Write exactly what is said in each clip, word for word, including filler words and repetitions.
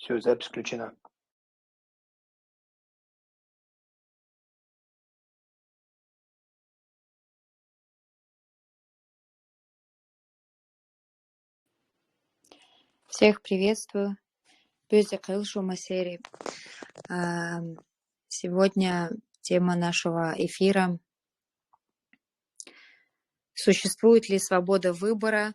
Все, запись включена. Всех приветствую. Бюзикъыл шумасери. Сегодня тема нашего эфира: существует ли свобода выбора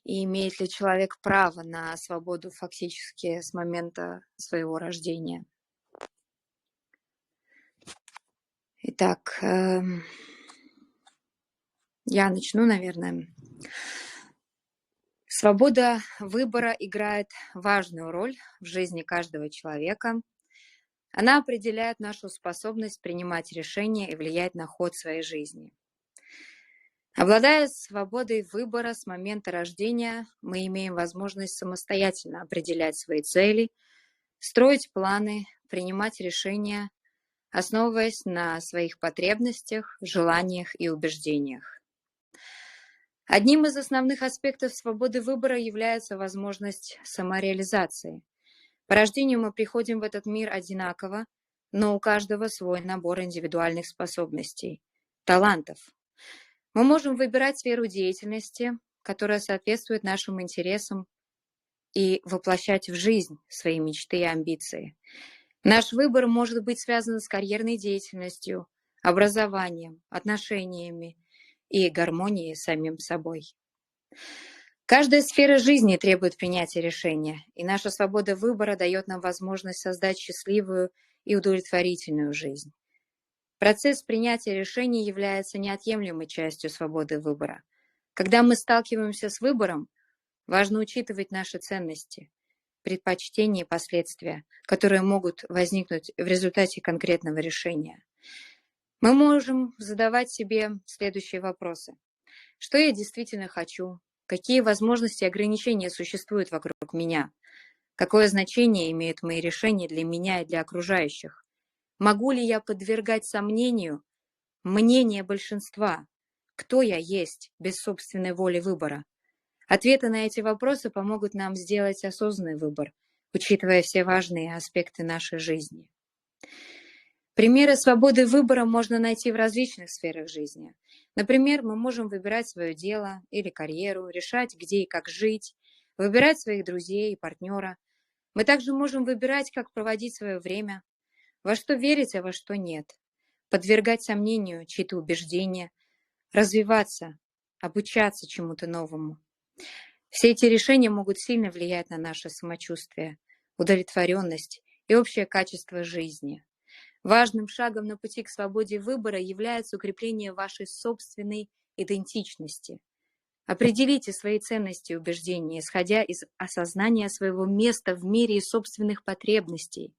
и имеет ли человек право на свободу фактически с момента своего рождения. Итак, эм, я начну, наверное. Свобода выбора играет важную роль в жизни каждого человека. Она определяет нашу способность принимать решения и влиять на ход своей жизни. Обладая свободой выбора с момента рождения, мы имеем возможность самостоятельно определять свои цели, строить планы, принимать решения, основываясь на своих потребностях, желаниях и убеждениях. Одним из основных аспектов свободы выбора является возможность самореализации. По рождению мы приходим в этот мир одинаково, но у каждого свой набор индивидуальных способностей, талантов. Мы можем выбирать сферу деятельности, которая соответствует нашим интересам, и воплощать в жизнь свои мечты и амбиции. Наш выбор может быть связан с карьерной деятельностью, образованием, отношениями и гармонией с самим собой. Каждая сфера жизни требует принятия решения, и наша свобода выбора дает нам возможность создать счастливую и удовлетворительную жизнь. Процесс принятия решений является неотъемлемой частью свободы выбора. Когда мы сталкиваемся с выбором, важно учитывать наши ценности, предпочтения и последствия, которые могут возникнуть в результате конкретного решения. Мы можем задавать себе следующие вопросы. Что я действительно хочу? Какие возможности и ограничения существуют вокруг меня? Какое значение имеют мои решения для меня и для окружающих? Могу ли я подвергать сомнению мнение большинства? Кто я есть без собственной воли выбора? Ответы на эти вопросы помогут нам сделать осознанный выбор, учитывая все важные аспекты нашей жизни. Примеры свободы выбора можно найти в различных сферах жизни. Например, мы можем выбирать свое дело или карьеру, решать, где и как жить, выбирать своих друзей и партнера. Мы также можем выбирать, как проводить свое время, во что верить, а во что нет, подвергать сомнению чьи-то убеждения, развиваться, обучаться чему-то новому. Все эти решения могут сильно влиять на наше самочувствие, удовлетворенность и общее качество жизни. Важным шагом на пути к свободе выбора является укрепление вашей собственной идентичности. Определите свои ценности и убеждения, исходя из осознания своего места в мире и собственных потребностей.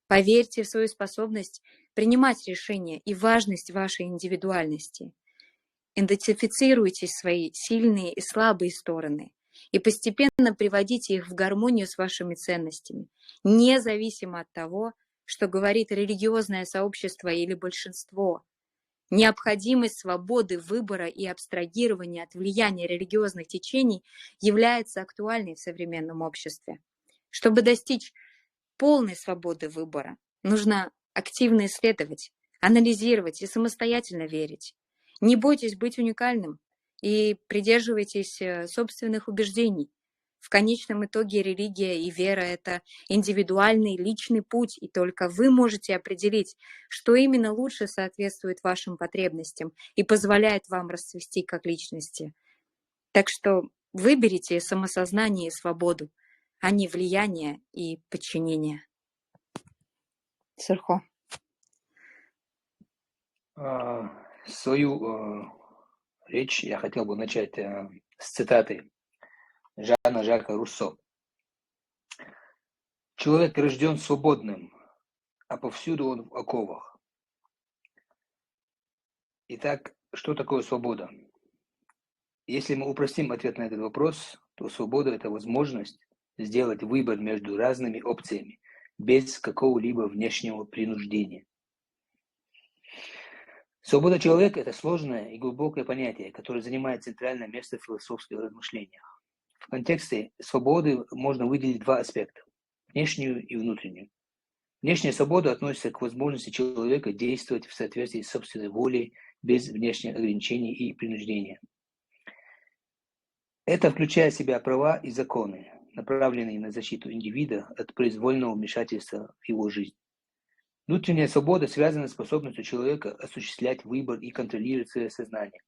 Поверьте в свою способность принимать решения и важность вашей индивидуальности. Идентифицируйте свои сильные и слабые стороны и постепенно приводите их в гармонию с вашими ценностями, независимо от того, что говорит религиозное сообщество или большинство. Необходимость свободы выбора и абстрагирования от влияния религиозных течений является актуальной в современном обществе. Чтобы достичь полной свободы выбора, нужно активно исследовать, анализировать и самостоятельно верить. Не бойтесь быть уникальным и придерживайтесь э, собственных убеждений. В конечном итоге религия и вера — это индивидуальный личный путь, и только вы можете определить, что именно лучше соответствует вашим потребностям и позволяет вам расцвести как личности. Так что выберите самосознание и свободу, а не влияние и подчинение. Сурхо. А, свою э, речь я хотел бы начать э, с цитаты Жана Жака Руссо. Человек рожден свободным, а повсюду он в оковах. Итак, что такое свобода? Если мы упростим ответ на этот вопрос, то свобода — это возможность сделать выбор между разными опциями без какого-либо внешнего принуждения. Свобода человека — это сложное и глубокое понятие, которое занимает центральное место в философских размышлениях. В контексте свободы можно выделить два аспекта. внешнюю и внутреннюю. Внешняя свобода относится к возможности человека действовать в соответствии с собственной волей без внешних ограничений и принуждения. Это включает в себя права и законы, направленные на защиту индивида от произвольного вмешательства в его жизнь. Внутренняя свобода связана с способностью человека осуществлять выбор и контролировать свое сознание.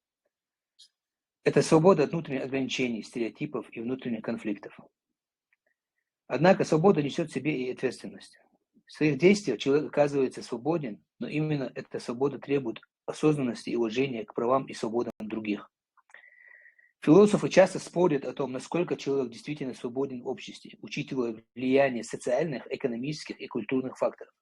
Это свобода от внутренних ограничений, стереотипов и внутренних конфликтов. Однако свобода несет в себе и ответственность. В своих действиях человек оказывается свободен, но именно эта свобода требует осознанности и уважения к правам и свободам других. Философы часто спорят о том, насколько человек действительно свободен в обществе, учитывая влияние социальных, экономических и культурных факторов.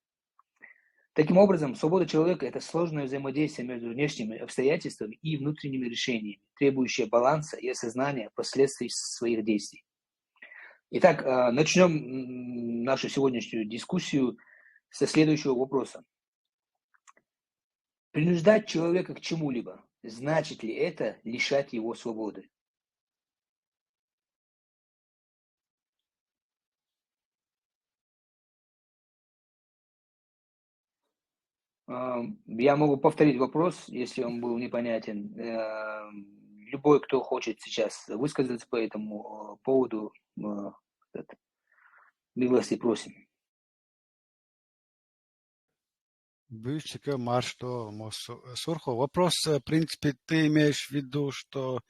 Таким образом, свобода человека — это сложное взаимодействие между внешними обстоятельствами и внутренними решениями, требующее баланса и осознания последствий своих действий. Итак, а, начнем нашу сегодняшнюю дискуссию со следующего вопроса. Принуждать человека к чему-либо, значит ли это лишать его свободы? А, я могу повторить вопрос, если он был непонятен. Э, любой, кто хочет сейчас высказаться по этому э, поводу, э, этот, милости просим. Бывший марш, что Сурхо. Вопрос, э, в принципе, ты имеешь в виду, что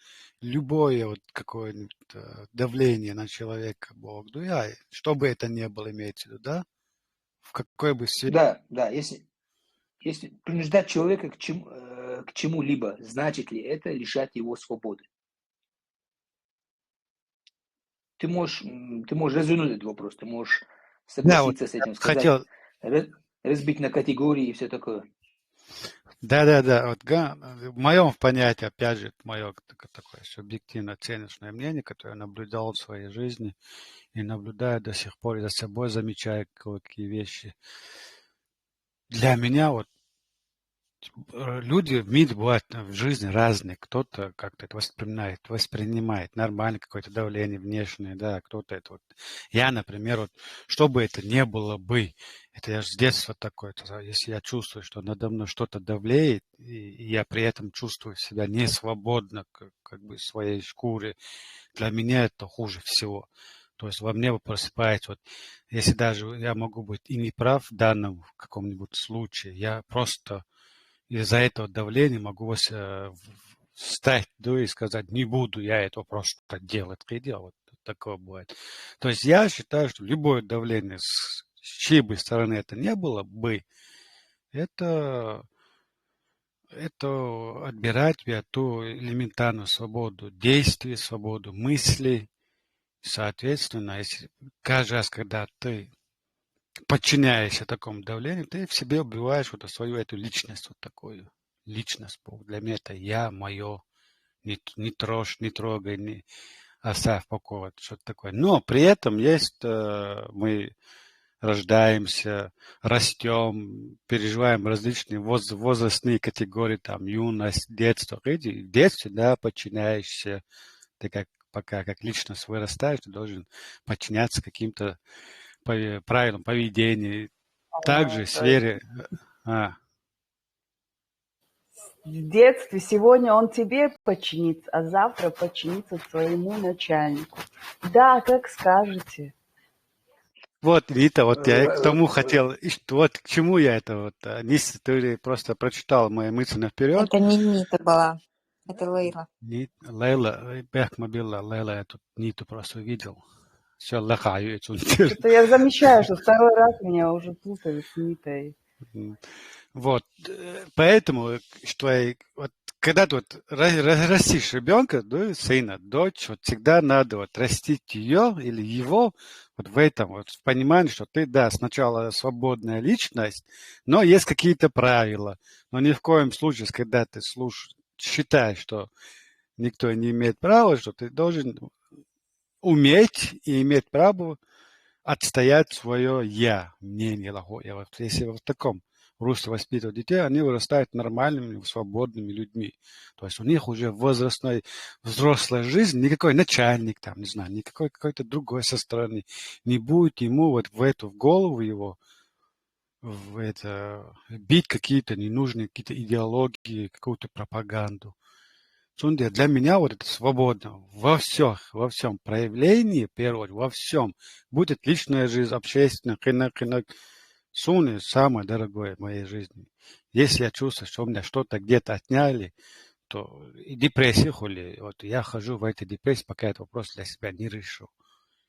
любое вот какое-нибудь э, давление на человека Бог, ну, я, что бы это ни было, имеется в виду, да? В какой бы сфере. Да, да, если, если принуждать человека к, чему, э, к чему-либо, значит ли это лишать его свободы? Ты можешь, м, ты можешь развернуть этот вопрос, ты можешь Да, вот согласиться с этим, я сказать, хотел, раз- разбить на категории и все такое. Да-да-да, вот га- в моем понятии, опять же, мое такое субъективно оценочное мнение, которое я наблюдал в своей жизни и наблюдаю до сих пор, и за собой замечаю кое-какие вещи. Для меня вот э, люди в мире бывают э, в жизни разные. Кто-то как-то это воспринимает, воспринимает нормально какое-то давление внешнее, да, кто-то это вот. Я, например, вот, что бы это ни было бы, это я же с детства такой, то, если я чувствую, что надо мной что-то давлеет, и, и я при этом чувствую себя несвободно, как, как бы в своей шкуре, для меня это хуже всего. То есть во мне просыпается, вот, если даже я могу быть и не прав в данном каком-нибудь случае, я просто из-за этого давления могу вас, э, в- встать, да, и сказать, не буду я это просто делать, кыйдя, вот такое бывает. То есть я считаю, что любое давление, с с чьей бы стороны это не было бы, это, это отбирать у тебя ту элементарную свободу действий, свободу мыслей. Соответственно, если каждый раз, когда ты подчиняешься такому давлению, ты в себе убиваешь вот свою эту личность вот такую. Личность, Бог. Для меня это я, мое. Не, т- не трожь, не трогай, не оставь в покое, вот что-то такое. Но при этом есть, э, мы рождаемся, растем, переживаем различные воз- возрастные категории, там, юность, детство. Видите, в детстве, да, подчиняешься, ты как, пока как личность вырастаешь, ты должен подчиняться каким-то пове- правилам поведения. Также в сфере... А, В детстве, сегодня он тебе подчинится, а завтра подчинится своему начальнику. Да, как скажете. Вот, Нита, вот я к тому хотел, и что- вот к чему я это вот, а, Ниса, ты просто прочитал мои мысли наперед. Это не Нита была, это Лейла. Ни- Лейла, э, бяхма билла, Лейла, я тут Ниту просто увидел. Все, лахаю эту. Что-то я замечаю, что второй раз меня уже путают с Нитой. М. Вот. Э, Поэтому, э, что я, вот, когда ты вот ра- ра- растишь ребенка, да, сына, дочь, вот всегда надо вот растить ее или его вот в этом, вот в понимании, что ты, да, сначала свободная личность, но есть какие-то правила. Но ни в коем случае, когда ты слуш... считаешь, что никто не имеет права, что ты должен уметь и иметь право отстоять свое я, мнение, лахо-, я вот, если вот в таком русле воспитывать детей, они вырастают нормальными, свободными людьми. То есть у них уже возрастной, взрослая жизнь, никакой начальник там, не знаю, никакой какой-то другой со стороны не будет ему вот в эту, в голову его, в это, бить какие-то ненужные какие-то идеологии, какую-то пропаганду. Цунде для меня вот это свободно во всех, во всем проявлении, в первую очередь, во всем, будет личная жизнь, общественная, къинак, къинак, суни самое дорогое в моей жизни. Если я чувствую, что у меня что-то где-то отняли, то и депрессия хули. Вот я хожу в этой депрессии, пока этот вопрос для себя не решу.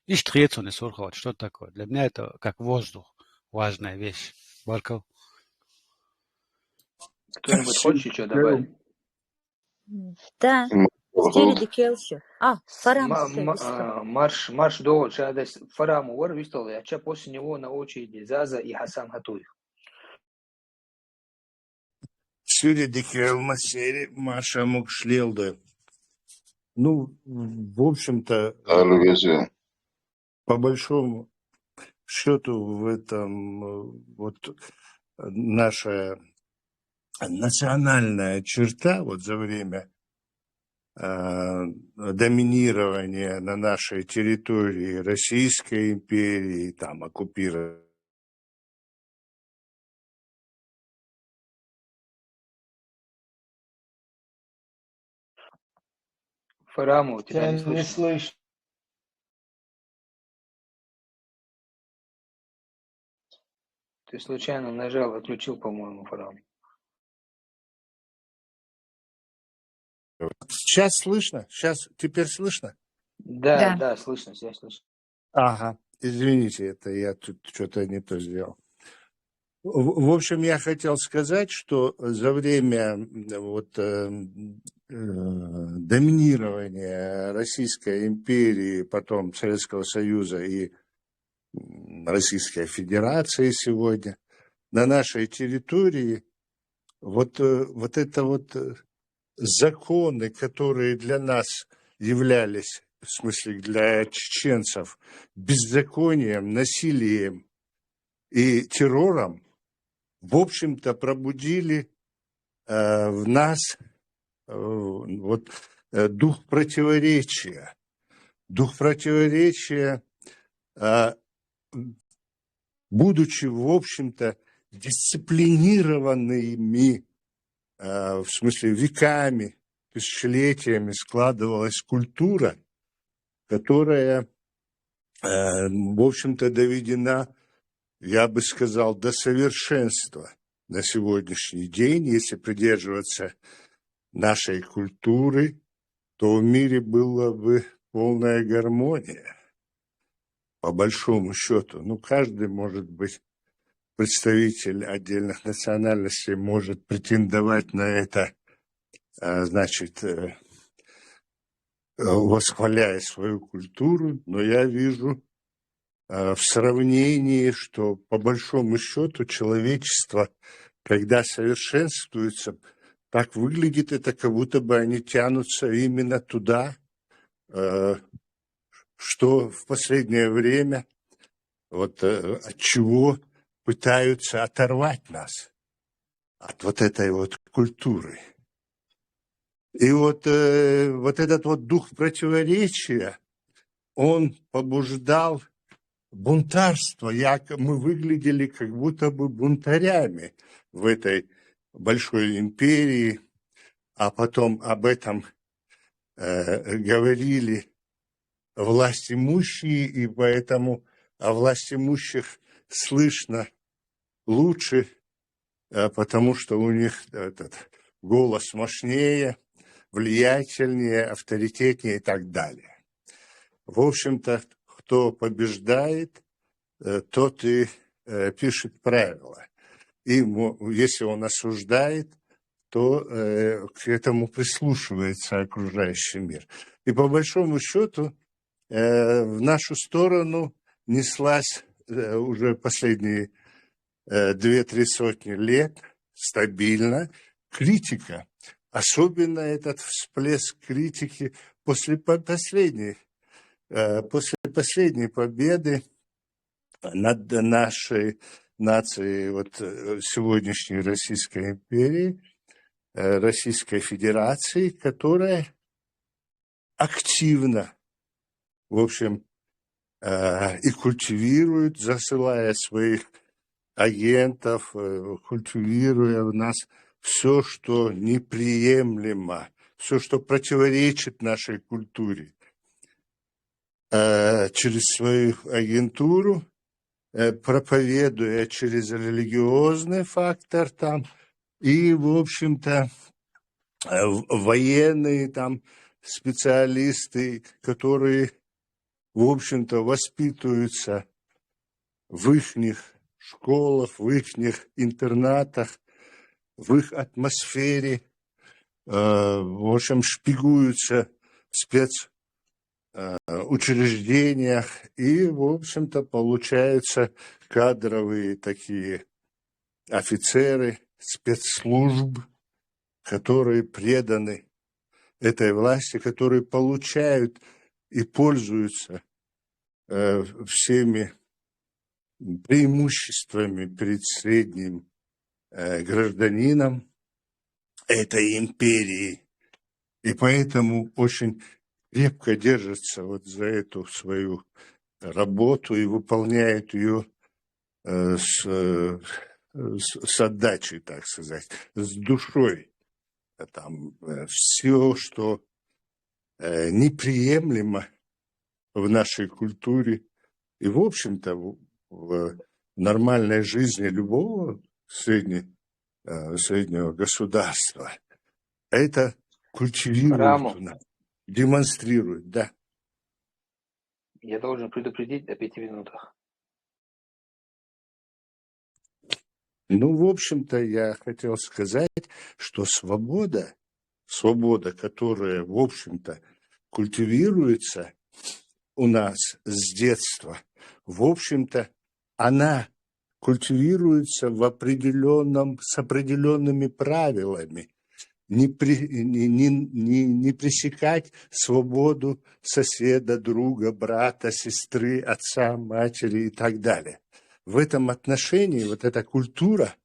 Ишт хецуни сурхават, что такое? Для меня это как воздух, важная вещь. Баркал. Кто-нибудь хочет что добавить? Да. М, Сири вот. Дикелши. А, Фарам Ма- сири ма- Дикелши. а, Марш, Марш Довод, сейчас Фараму вар, вистал, а ча после него на очереди Заза и Хасан Хатуев. Сири Дикелма, сири Марша Мукшлелда. Ну, в общем-то, Алвезе. по большому счету в этом э, вот наша национальная черта вот за время э, доминирования на нашей территории Российской империи, там оккупированной Фараму, тебя Тебя не не слышно. слышно. Ты случайно нажал, отключил, по-моему, Фараму. Сейчас слышно? Сейчас теперь слышно? Да, Да. Да, слышно, сейчас слышно. Ага, извините, это я тут что-то не то сделал. В в общем, я хотел сказать, что за время м, вот, э, м, э, доминирования Российской империи, потом Советского Союза и м, Российской Федерации сегодня, на нашей территории, вот, э, вот это вот э, законы, которые для нас являлись, в смысле для чеченцев, беззаконием, насилием и террором, в общем-то, пробудили э, в нас э, вот э, дух противоречия. Дух противоречия, э, будучи, в общем-то, дисциплинированными, э, в смысле веками, тысячелетиями складывалась культура, которая, э, в общем-то, доведена, я бы сказал, до совершенства на сегодняшний день, если придерживаться нашей культуры, то в мире была бы полная гармония, по большому счету. Ну, каждый, может быть, представитель отдельных национальностей может претендовать на это, а, значит, э, э, восхваляя свою культуру, но я вижу э, в сравнении, что по большому счету человечество, когда совершенствуется, так выглядит это, как будто бы они тянутся именно туда, э, что в последнее время, вот э, от чего пытаются оторвать нас, от вот этой вот культуры. И вот, э, вот этот вот дух противоречия, он побуждал бунтарство. Я, мы выглядели как будто бы бунтарями в этой большой империи, а потом об этом э, говорили власть имущие, и поэтому о власть имущих слышно лучше, э, потому что у них этот голос мощнее, влиятельнее, авторитетнее и так далее. В общем-то, кто побеждает, э, тот и э, пишет правила. И мо- если он осуждает, то э, к этому прислушивается окружающий мир. И по большому счету э, в нашу сторону неслась э, уже последние э, две-три сотни лет стабильно критика. Особенно этот всплеск критики после по- последней, э, после последней победы над нашей нации вот э, сегодняшней Российской империи, э, Российской Федерации, которая активно, в общем, э, и культивирует, засылая своих агентов, э, культивируя в нас все, что неприемлемо, все, что противоречит нашей культуре, э, через свою агентуру, э, проповедуя через религиозный фактор там, и, в общем-то, э, в- военные там специалисты, которые, в общем-то, воспитываются в ихних школах, в ихних интернатах, в их атмосфере, э, в общем, шпигуются в спец э, учреждениях, и, в общем-то, получаются кадровые такие офицеры спецслужб, которые преданы этой власти, которые получают и пользуются э, всеми преимуществами перед средним э, гражданином этой империи. И поэтому очень крепко держатся вот за эту свою работу и выполняют ее э, с, э, с, с отдачей, так сказать, с душой. Там все, что э, неприемлемо в нашей культуре и, в общем-то, в, в нормальной жизни любого средне- э, среднего государства, это культивирует Раму. у нас, демонстрирует, да. Я должен предупредить о пяти минутах. Ну, в общем-то, я хотел сказать, что свобода, свобода, которая, в общем-то, культивируется у нас с детства, в общем-то, она культивируется в определенном, с определенными правилами. Не, при, не, не, не, не пресекать свободу соседа, друга, брата, сестры, отца, матери и так далее. В этом отношении вот эта культура,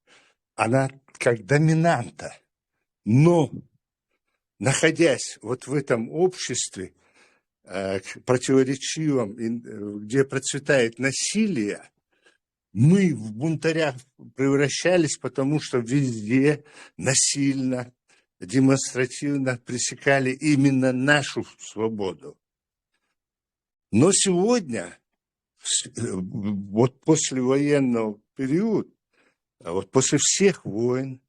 она как доминанта. Но, находясь вот в этом обществе, э, противоречивом, где процветает насилие, мы в бунтаря превращались, потому что везде насильно, демонстративно пресекали именно нашу свободу. Но сегодня, вот после военного периода, а вот после всех войн,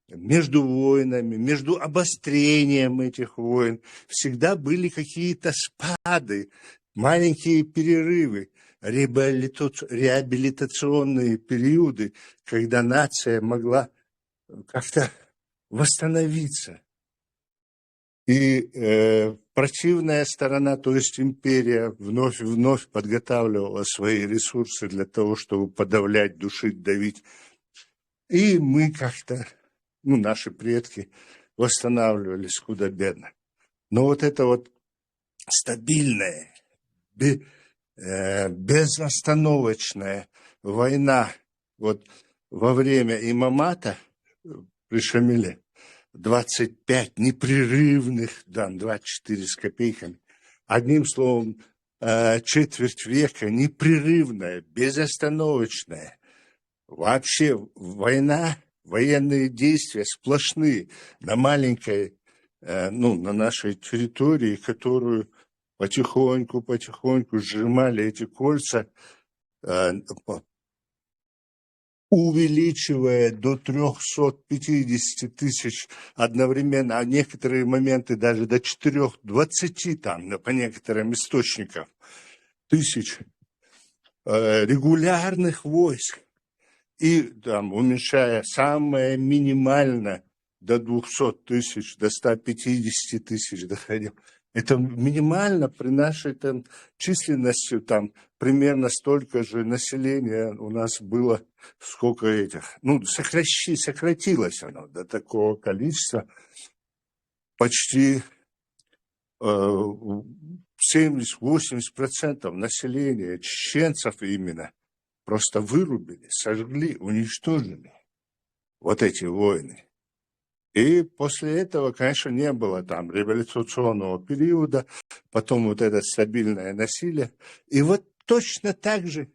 между войнами, между обострением этих войн, всегда были какие-то спады, маленькие перерывы, реабилитационные периоды, когда нация могла как-то восстановиться. И э, противная сторона, то есть империя, вновь и вновь подготавливала свои ресурсы для того, чтобы подавлять, душить, давить. И мы как-то, ну, наши предки восстанавливались худо-бедно. Но вот это вот стабильная, бе, э, безостановочная война вот во время имамата при Шамиле, двадцать пять непрерывных, да, двадцать четыре с копейками. Одним словом, э, четверть века непрерывная, безостановочная. Вообще война, военные действия сплошные на маленькой, э, ну, на нашей территории, которую потихоньку, потихоньку сжимали эти кольца, э, увеличивая до трёхсот пятидесяти тысяч одновременно, а некоторые моменты даже до четырёх двадцати там, по некоторым источникам, тысяч э, регулярных войск и там уменьшая самое минимально до двухсот тысяч, до ста пятидесяти тысяч доходил. Это минимально при нашей там численности, там примерно столько же населения у нас было, сколько этих. Ну, сокращи, сократилось оно до такого количества. Почти э, семьдесят-восемьдесят процентов населения, чеченцев именно, просто вырубили, сожгли, уничтожили вот эти войны. И после этого, конечно, не было там революционного периода, потом вот это стабильное насилие. И вот точно так же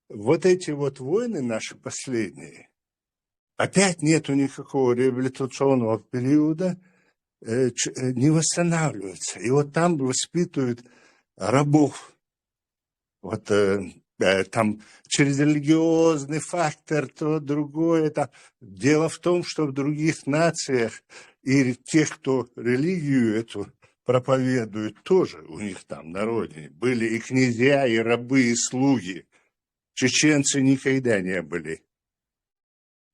вот эти вот войны наши последние, опять нету никакого революционного периода, э, ч- э, не восстанавливается. И вот там воспитывают рабов. Вот э, э, там через религиозный фактор, то другое. Там. Дело в том, что в других нациях и тех, кто религию эту проповедует, тоже у них там на родине были и князья, и рабы, и слуги. Чеченцы никогда не были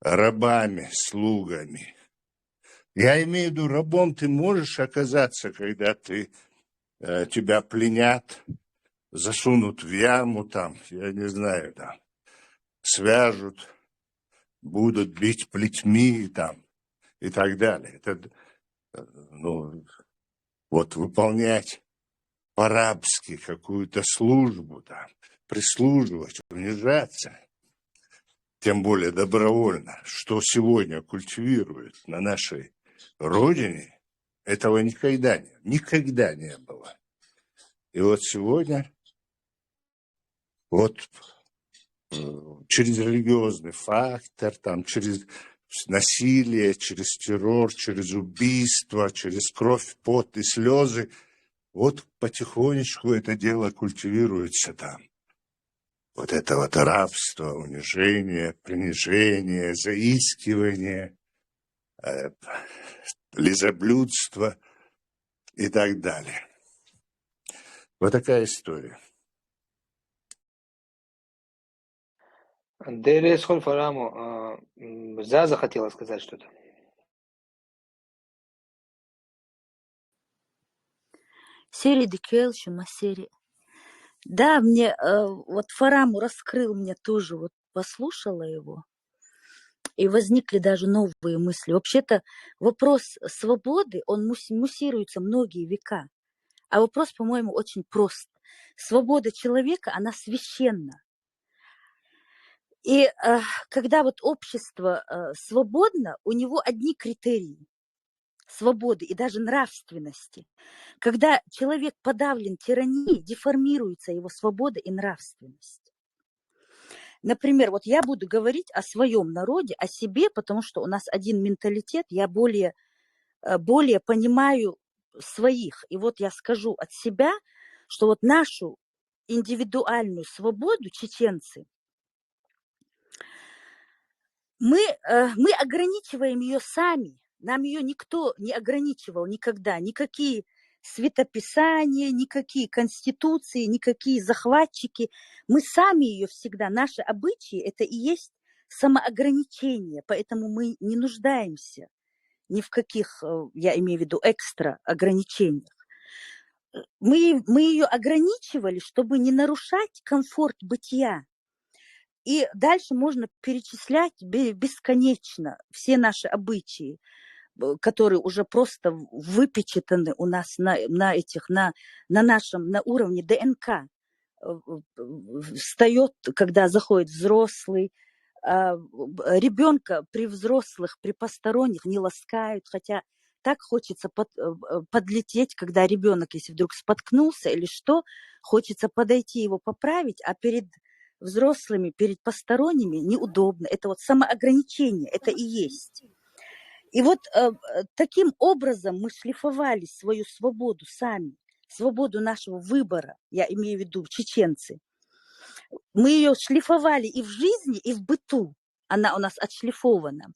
рабами, слугами. Я имею в виду, рабом ты можешь оказаться, когда ты э, тебя пленят, засунут в яму, там, я не знаю, там, свяжут, будут бить плетьми, там, и так далее. Это, э, ну, вот выполнять по-рабски какую-то службу, там, прислуживать, унижаться, тем более добровольно, что сегодня культивируют на нашей родине, этого никогда не, никогда не было. И вот сегодня вот э, через религиозный фактор, там, через насилие, через террор, через убийство, через кровь, пот и слезы, вот потихонечку это дело культивируется там. Вот это вот рабство, унижение, принижение, заискивание, э, лизоблюдство и так далее. Вот такая история. Дерес хол Фараму, а, м, Заза хотела сказать что-то. Сери дикел, шума сери. Да, мне э, вот Фараму раскрыл мне тоже, вот послушала его, и возникли даже новые мысли. Вообще-то вопрос свободы, он мус- муссируется многие века. А вопрос, по-моему, очень прост. Свобода человека, она священна. И э, когда вот общество э, свободно, у него одни критерии свободы и даже нравственности. Когда человек подавлен тиранией, деформируется его свобода и нравственность. Например, вот я буду говорить о своем народе, о себе, потому что у нас один менталитет, я более, э, более понимаю своих. И вот я скажу от себя, что вот нашу индивидуальную свободу чеченцы, мы, э, мы ограничиваем ее сами. Нам ее никто не ограничивал никогда. Никакие светописания, никакие конституции, никакие захватчики. Мы сами ее всегда, наши обычаи, это и есть самоограничение, поэтому мы не нуждаемся ни в каких, э, я имею в виду, экстра ограничениях. Мы, мы ее ограничивали, чтобы не нарушать комфорт бытия. И дальше можно перечислять бе- бесконечно все наши обычаи, э, которые уже просто выпечатаны у нас на, на этих, на, на нашем, на уровне ДНК. Э, э, Встает, когда заходит взрослый, а, б- ребенка при взрослых, при посторонних не ласкают, хотя так хочется под- э, э, подлететь, когда ребенок, если вдруг споткнулся или что, хочется подойти его поправить, а перед взрослыми, перед посторонними неудобно. Это вот самоограничение, это и есть. И вот э, э, таким образом мы шлифовали свою свободу сами, свободу нашего выбора, я имею в виду чеченцы. Мы ее шлифовали и в жизни, и в быту. Она у нас отшлифована.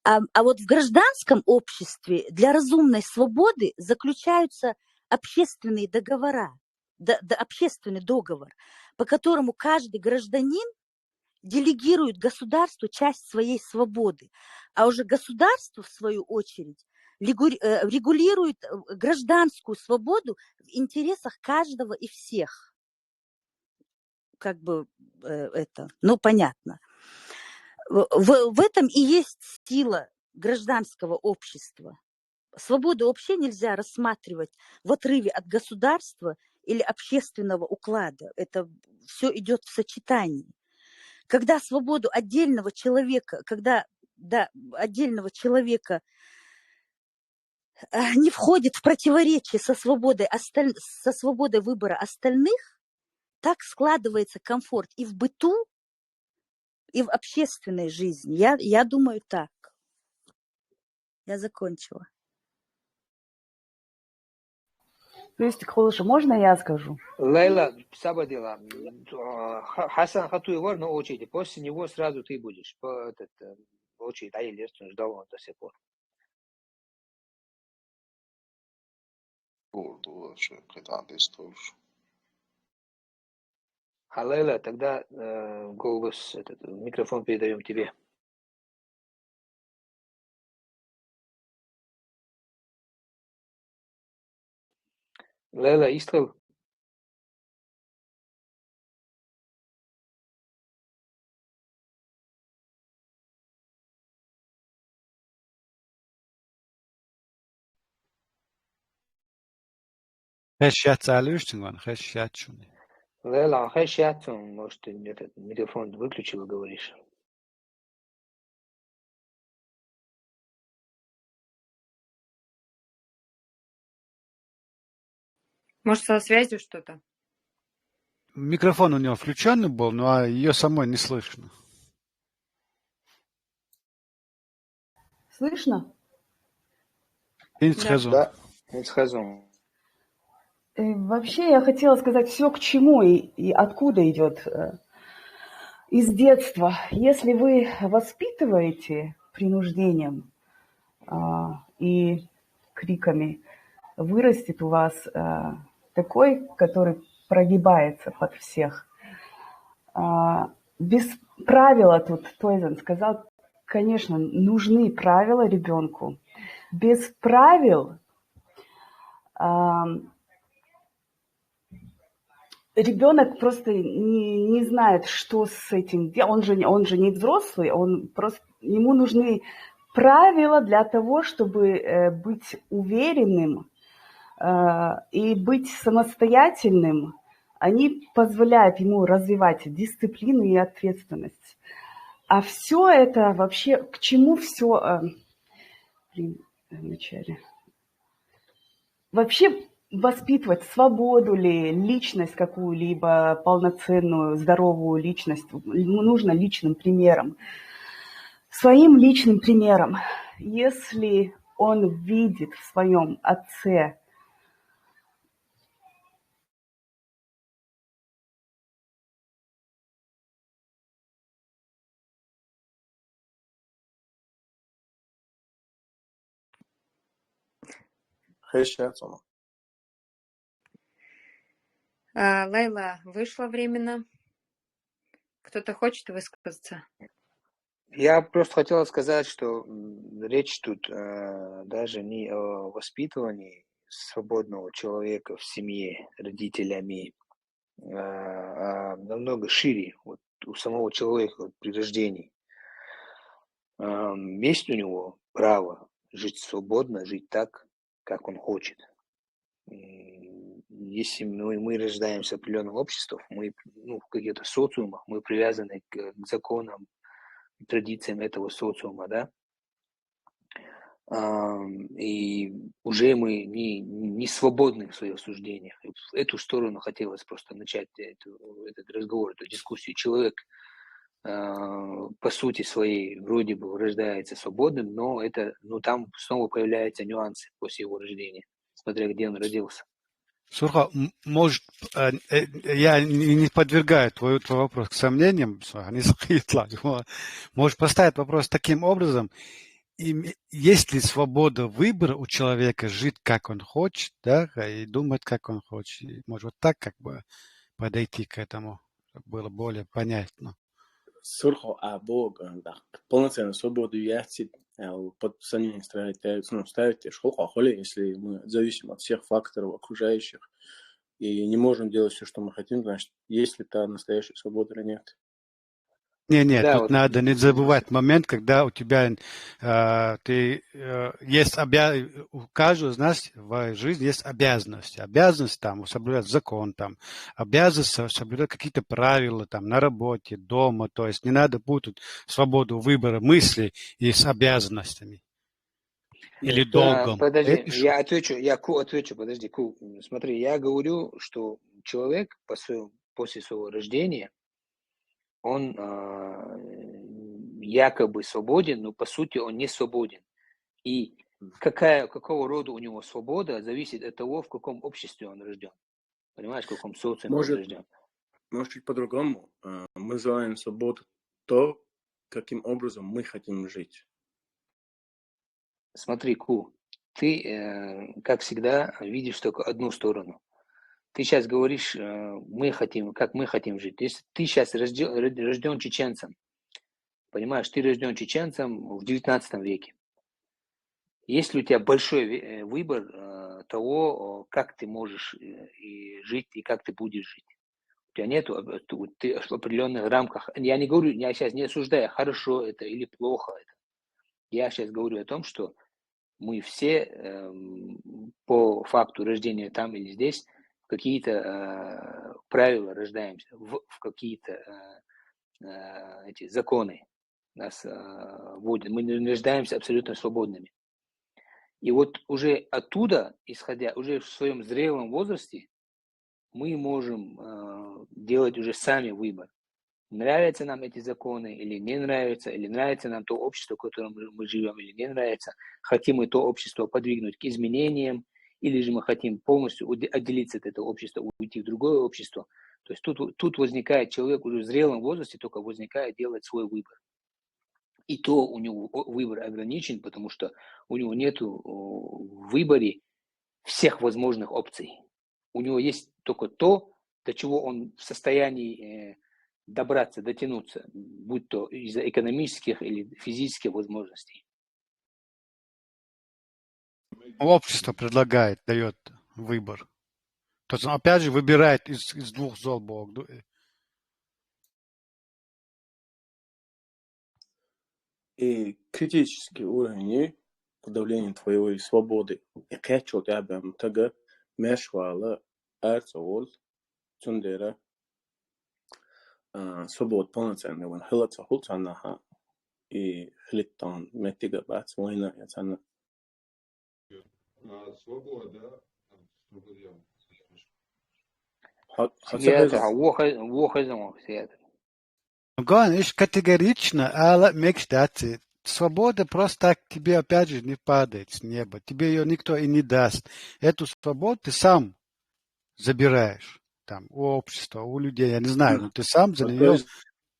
А, а вот в гражданском обществе для разумной свободы заключаются общественные договора, д- д- общественный договор, по которому каждый гражданин делегирует государству часть своей свободы, а уже государство, в свою очередь, лигу- э, регулирует э, гражданскую свободу в интересах каждого и всех. Как бы э, это, ну, понятно. В, в- в этом и есть сила гражданского общества. Свободу вообще нельзя рассматривать в отрыве от государства или общественного уклада. Это все идет в сочетании. Когда свободу отдельного человека, когда, да, отдельного человека э, не входит в противоречие со свободой, осталь... со свободой выбора остальных, так складывается комфорт и в быту, и в общественной жизни. Я, я думаю так. Я закончила. Плюсик, хорошо, можно я скажу? Лейла, сабадила. Хасан хатуй вар на очереди. После него сразу ты будешь. По этот э, очередь, а Илья ждал он до сих пор. Oldu, şey, qeytan tez olur. А Лейла, тогда э, голос, этот, микрофон передаем тебе. Лейла, истрел? Хеш яц алюштин ван, хеш яц шуни. Лейла, хеш яц, может, ты этот микрофон выключила, говоришь? Может, со связью что-то? Микрофон у него включенный был, но а ее самой не слышно. Слышно? Инсхезу. Да, инсхезу. И вообще я хотела сказать, все к чему и, и откуда идет э, из детства. Если вы воспитываете принуждением а, и криками, вырастет у вас а, такой, который прогибается под всех. А, без правила тут Тойзен сказал, конечно, нужны правила ребенку. Без правил а, ребенок просто не, не знает, что с этим делать. Он же, он же не взрослый, он просто, ему нужны правила для того, чтобы э, быть уверенным э, и быть самостоятельным. Они позволяют ему развивать дисциплину и ответственность. А все это вообще, к чему все... Э, блин, вначале. Вообще воспитывать свободу ли, личность какую-либо, полноценную, здоровую личность, ему нужно личным примером. Своим личным примером. Если он видит в своем отце Хеш яц, Ома. А, Лейла вышла временно. Кто-то хочет высказаться? Я просто хотела сказать, что м, речь тут э, даже не о воспитывании свободного человека в семье родителями, а, а намного шире вот у самого человека вот, при рождении. Ам, Есть у него право жить свободно, жить так, как он хочет. М, Если мы, мы рождаемся в определенных обществах, мы ну, в каких-то социумах, мы привязаны к, к законам, традициям этого социума, да, Ам, и уже мы не, не свободны в своих суждениях. И в эту сторону хотелось просто начать эту, этот разговор, эту дискуссию. Человек, а, по сути своей, вроде бы рождается свободным, но это, ну, там снова появляются нюансы после его рождения, смотря где он родился. Сурхо, м- может, э, э, я не не подвергаю твой, твой вопрос к сомнениям, Сурхо, не скрытла. Может, поставить вопрос таким образом, и м- есть ли свобода выбора у человека жить, как он хочет, да, и думать, как он хочет. И, может, вот так как бы подойти к этому, чтобы было более понятно. Сурхо, а Бог, э, да, полноценную свободу яцит, э, под сомнение ставить, э, ну, ставить школу, а хули, если мы зависим от всех факторов окружающих и не можем делать все, что мы хотим, значит, есть ли та настоящая свобода или нет? Не, не, Да, тут вот. Надо не забывать момент, когда у тебя, э, ты, э, есть обя-, у каждого из нас в жизни есть обязанности. Обязанность там соблюдать закон, там, обязанность со- соблюдать какие-то правила там на работе, дома. То есть не надо путать свободу выбора мысли и с обязанностями. Или А, долгом. Подожди, Видишь? Я отвечу, я Ку отвечу, подожди, Ку, м, смотри, я говорю, что человек по своему, после своего рождения, он а, якобы свободен, но по сути он не свободен. И какая, какого рода у него свобода, зависит от того, в каком обществе он рожден. Понимаешь, в каком социуме он Может, рожден. Может, чуть по-другому. А, Мы называем свободу то, каким образом мы хотим жить. Смотри, Ку, ты, э, как всегда, видишь только одну сторону. Ты сейчас говоришь, э, мы хотим, как мы хотим жить. Если ты сейчас рожден чеченцем, понимаешь, ты рожден чеченцем в девятнадцатом веке. Есть ли у тебя большой ве- э, выбор э, того, о, как ты можешь э, и жить, и как ты будешь жить? У тебя нету, об- ты ты в определенных рамках. Я не говорю, я сейчас не осуждаю, хорошо это или плохо это. Я сейчас говорю о том, что мы все эм, по факту рождения там или здесь в какие-то э, правила рождаемся, в, в какие-то э, э, эти законы нас э, вводят. Мы не рождаемся абсолютно свободными. И вот уже оттуда, исходя, уже в своем зрелом возрасте, мы можем э, делать уже сами выбор. Нравятся нам эти законы или не нравятся, или нравится нам то общество, в котором мы мы живем, или не нравится. Хотим мы то общество подвигнуть к изменениям, или же мы хотим полностью уде- отделиться от этого общества, уйти в другое общество. То есть тут, тут возникает человек уже в зрелом возрасте, только возникает делать свой выбор. И то у него о- выбор ограничен, потому что у него нету о, в выборе всех возможных опций. У него есть только то, до чего он в состоянии э, добраться, дотянуться, будь то из-за экономических или физических возможностей. Общество предлагает, дает выбор. То есть он опять же выбирает из, из двух зол Бог. Ду- э, И критический уровень подавления твоей свободы. И кхечо тяба мтага мешвала арцовол цундера а, свобод полноценный ван хилаца хулцанаха и хилиттан меттига бац война яцана. А, Свобода. Свобода. Ха- ха- Сиятр, ха- вохезон, сиятр. Ган, иш категорично, ала мекш даци. Свобода просто так тебе, опять же, не падает с неба. Тебе ее никто и не даст. Эту свободу ты сам забираешь. Там, у общества, у людей, я не знаю, но ты сам за Вот, то нее, есть,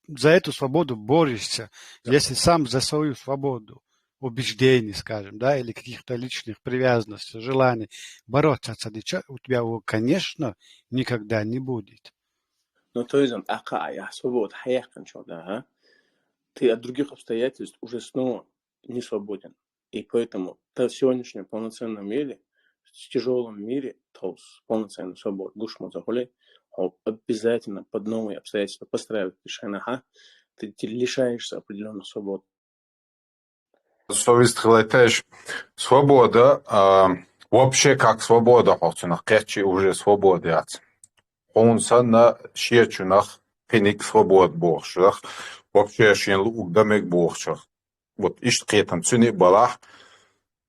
за эту свободу борешься. Если сам за свою свободу убеждений, скажем, да, или каких-то личных привязанностей, желаний бороться с этим, у тебя его, конечно, никогда не будет. Ну, то есть, он такая, я свобод, хаяхан, что, да, а? Ты от других обстоятельств уже снова не свободен. И поэтому в сегодняшнем полноценном мире, в тяжелом мире, то с полноценной свободой, гушмо захули, обязательно под новые обстоятельства постраивать решение, ага, ты, ты лишаешься определенных свобод. Совесть хилайтаешь. Свобода, а, вообще как свобода, хохцунах, кечи уже свобода яц. Он санна шечунах, пиник свобод бохшах, вообще шен лук дамек бохшах. Вот ишт кхетам цуни балах,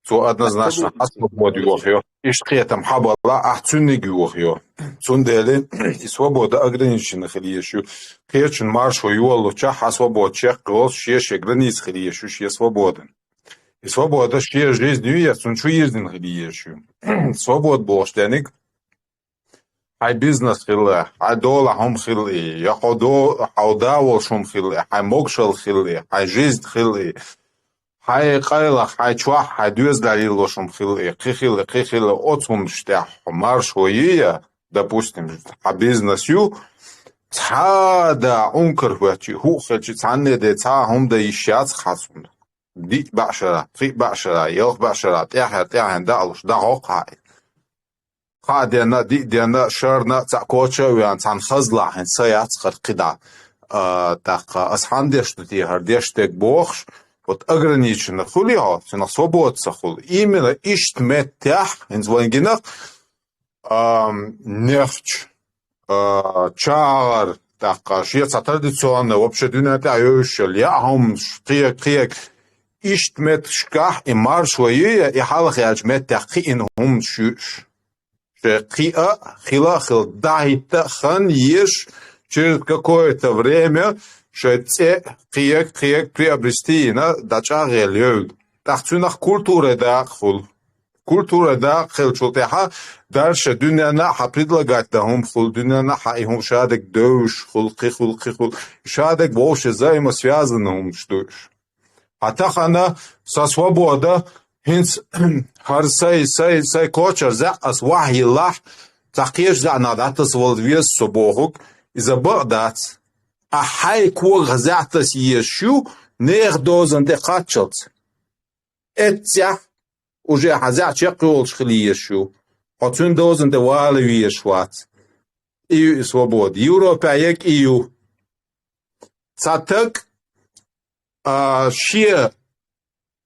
цо однозначно а свобод юох ё. Ишт кхетам ха бала а цуни юох ё. Цундели и свобода ограничена хилиешу. Кечун маршо юолу ча а свобод чек гол шеше границ хилиешу ше свободен. И свобода ше жизнь юя, цун шу ирдин хилиешу. Свобод бохш деник, хай бизнес хилла, хай дола хум хилли, я хо до, хай давол шум хилли, хай могшал хилли, хай жизнь хилли, хай къайла, хай чуах, хай дюз далил шум хилли, хи хилли, хи хилли, оцум штя, марш воия, допустим, хай бизнес ю, цада ункар хуачи, ху хачи, цанне де, ца хум да ишац хасун. Ди башара, хи башара, йох башара, тяха, тяха, да алуш, да хо хай. Ха дена, ди дена, шарна, ца коча уян, цан хазлахин, саяц хар кида. а, тӀаккха ас хьан деш ду те, хӀара деш дерг бохуш, вот ограниченно хуьлий хьо, цунах свобода ца хуьлу. Именно иштта меттехь, хӀинца вайн гинах, ам, нефть, а, чагӀар, тӀаккха шен цхьа традиционный, вообще дуьнен тӀехь йовзуш йолу яа хӀуманаш, кхега, кхега, иштта меттигашкахь и маршо ю я, и хьалха яьллачу меттехь кхиъна хӀуманаш ю уьш. Шайн кхиа а, хила а хила, дӀахӀитта а хан езаш, через какое-то время шайн цӀе а кхега, кхега приобрести йина, дӀачӀагӀъелла йевлла. ТӀаккха цуьнах культуран дакъа хуьлу. Культуран дакъа хиллачул тӀаьхьа дальше дуьненна а хьан предлагать дан хӀума хуьлу, дуьненна а хьан и хӀума шадерг девзаш хуьлу, кхин хуьлу, кхин хуьлу. Шадерг вовшийн взаимосвязанный хӀуманаш ду уьш. Хьан тахана сан свобода, хӀинца хӀара сайн, сайн, сайн кочара зӀе ас вахьа йиллахь, цхьа кхечу зӀенах дӀатаса вала веза со бохург, иза бакъ дац. Ахь хьайн когах зӀе таса езаш ю, нехан дозан тӀе кхаччалц. Эццехь уже хьан зӀе чекхйолуш хила езаш ю. Хьо цуьнан дозан тӀе вала везаш вац. И ю и свобода. Европехь ерг и ю. Цхьа таг, а, шен,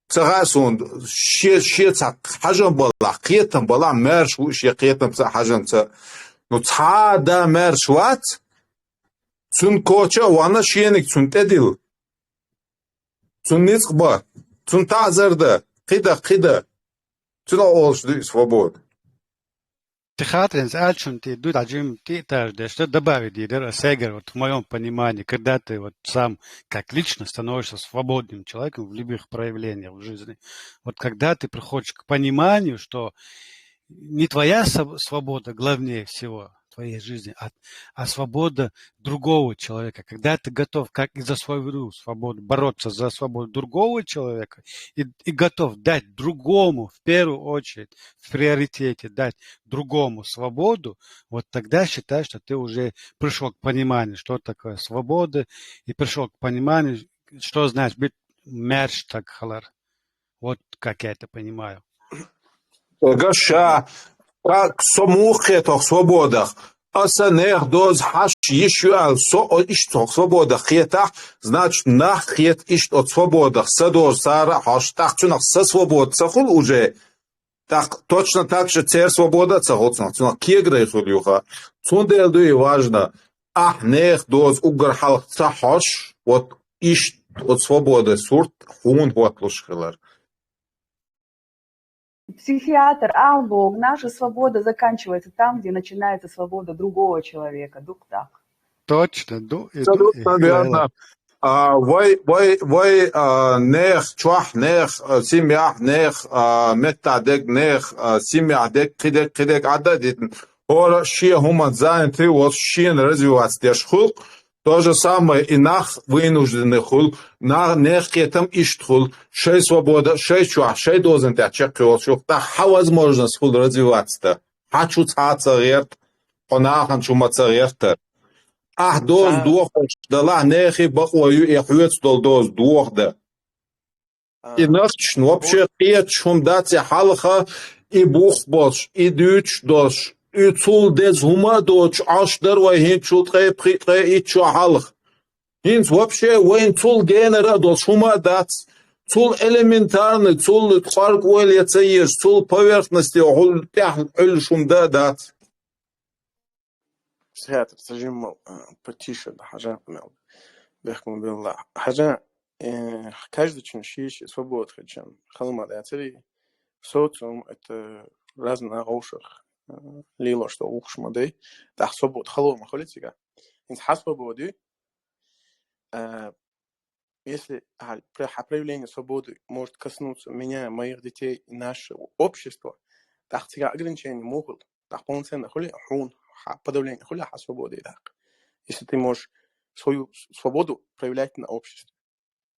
ца хаьа суна, шен, шен цхьа хьажам балахь, кхетам балахь, маьрша ву и шен кхетамца а, хьажамца а. Ну, цхьа а да маьрша вац, цуьнан коча а ванна, шениг цунна тӀедилла. Цунна ницкъ бан, цунна таӀзар дан, кхин дан, кхин дан. Цуьнах олуш ду и свобода. Ты хатаринца аьллачунна тӀе ду дӀа жимма тӀе а тажа деш, да, добавить дийр дара ас, эггара, вот в моём понимании, когда ты вот сам как личность становишься свободным человеком в любых проявлениях в жизни, вот когда ты приходишь к пониманию, что не твоя св-, свобода главнее всего в твоей жизни, а, а свобода другого человека, когда ты готов, как и за свою свободу, бороться за свободу другого человека, и, и готов дать другому, в первую очередь, в приоритете дать другому свободу, вот тогда считай, что ты уже пришёл к пониманию, что такое свобода, и пришёл к пониманию, что значит быть маьрша стаг хилар. Вот как я это понимаю. Гаша, как со муха кхетахь свободах? Аса нехан доза хьаш йиш ю аьлла, со о иштта хӀокху свободах кхетахь, значит, нах кхета иштта оцу свободах, сан доза цара а хьош, тӀаккха цуьнах сан свобода ца хуьлу уже. ТӀаккха точно так же церан свобода а ца хуьлу цунах, цунах кегарай хуьлу юха. Цундела ду и важно, ахь нехан доза уггар хьалха ца хьош, вот иштта оцу свобода сурт хьуна хӀотталуш хилар. Психиатр ала боху, наша свобода заканчивается там, где начинается свобода другого человека. Ду-кх так. Точно, ду и ду. Абсолютно верно. А, вай, вай, вай, а, нех, чохь нех, а, семьях нех, а, меттахь дерг нех, а, семьях дерг, кхидерг, кхидерг Ӏадда а дитина. ХӀора шен хӀуманца занятый волуш, шена развиваться деш хуьлу-кх. То же самое и нах вынужденный хуьлу, на-, нехан кхетам иштта хуьлу, шайн свобода, шайн чохь, шайн дозан тӀехь чекхйолуш ю-кх, тӀаккха хьан возможность хуьлу развиваться дан? Хьан чу цхьа а ца гӀерта, хьо нахана чу ма ца гӀертара. Ахь доза дохош далахь, нехан бакъо ю и хьоьца долу доза доха дан. И нахчашна вообще кхеташ хӀума дац и хьалха, и бух болуш, и дуьйцуш долуш, и цул деза хӀума а доцуш, Ӏаш дара вай хӀинцачул ткъе пхи, ткъе итт шо хьалха. ХӀинца вообще вайна цул генара а долуш хӀума а дац. Цул элементарный, цул кӀорга ойла ян ца езаш, цул поверхносте хьул тӀехь Ӏуьллуш хӀума дан а дац. Психиатр, ца жимма, а, потише да, хьажа, мел. Бехкам белла. Хьажа, э, каждый чин ши-ши свобода хилча, хала ма дацари. Социум — это разные гӀовшах, э, лелош долу гӀуллакхаш ма дай. ТӀаккха свобода хала ма хуьлу цига. ХӀинца хьан свобода ю? Э, если, а, про-, а, проявление свободы может коснуться меня, моих детей и нашего общества, тӀаккха цига ограничение муха хуьлу? ТӀаккха полноценно хуьлу хьуна, хьан подавление хуьлу хьан свободы тӀаккха? Если ты можешь свою с-, свободу проявлять на обществе,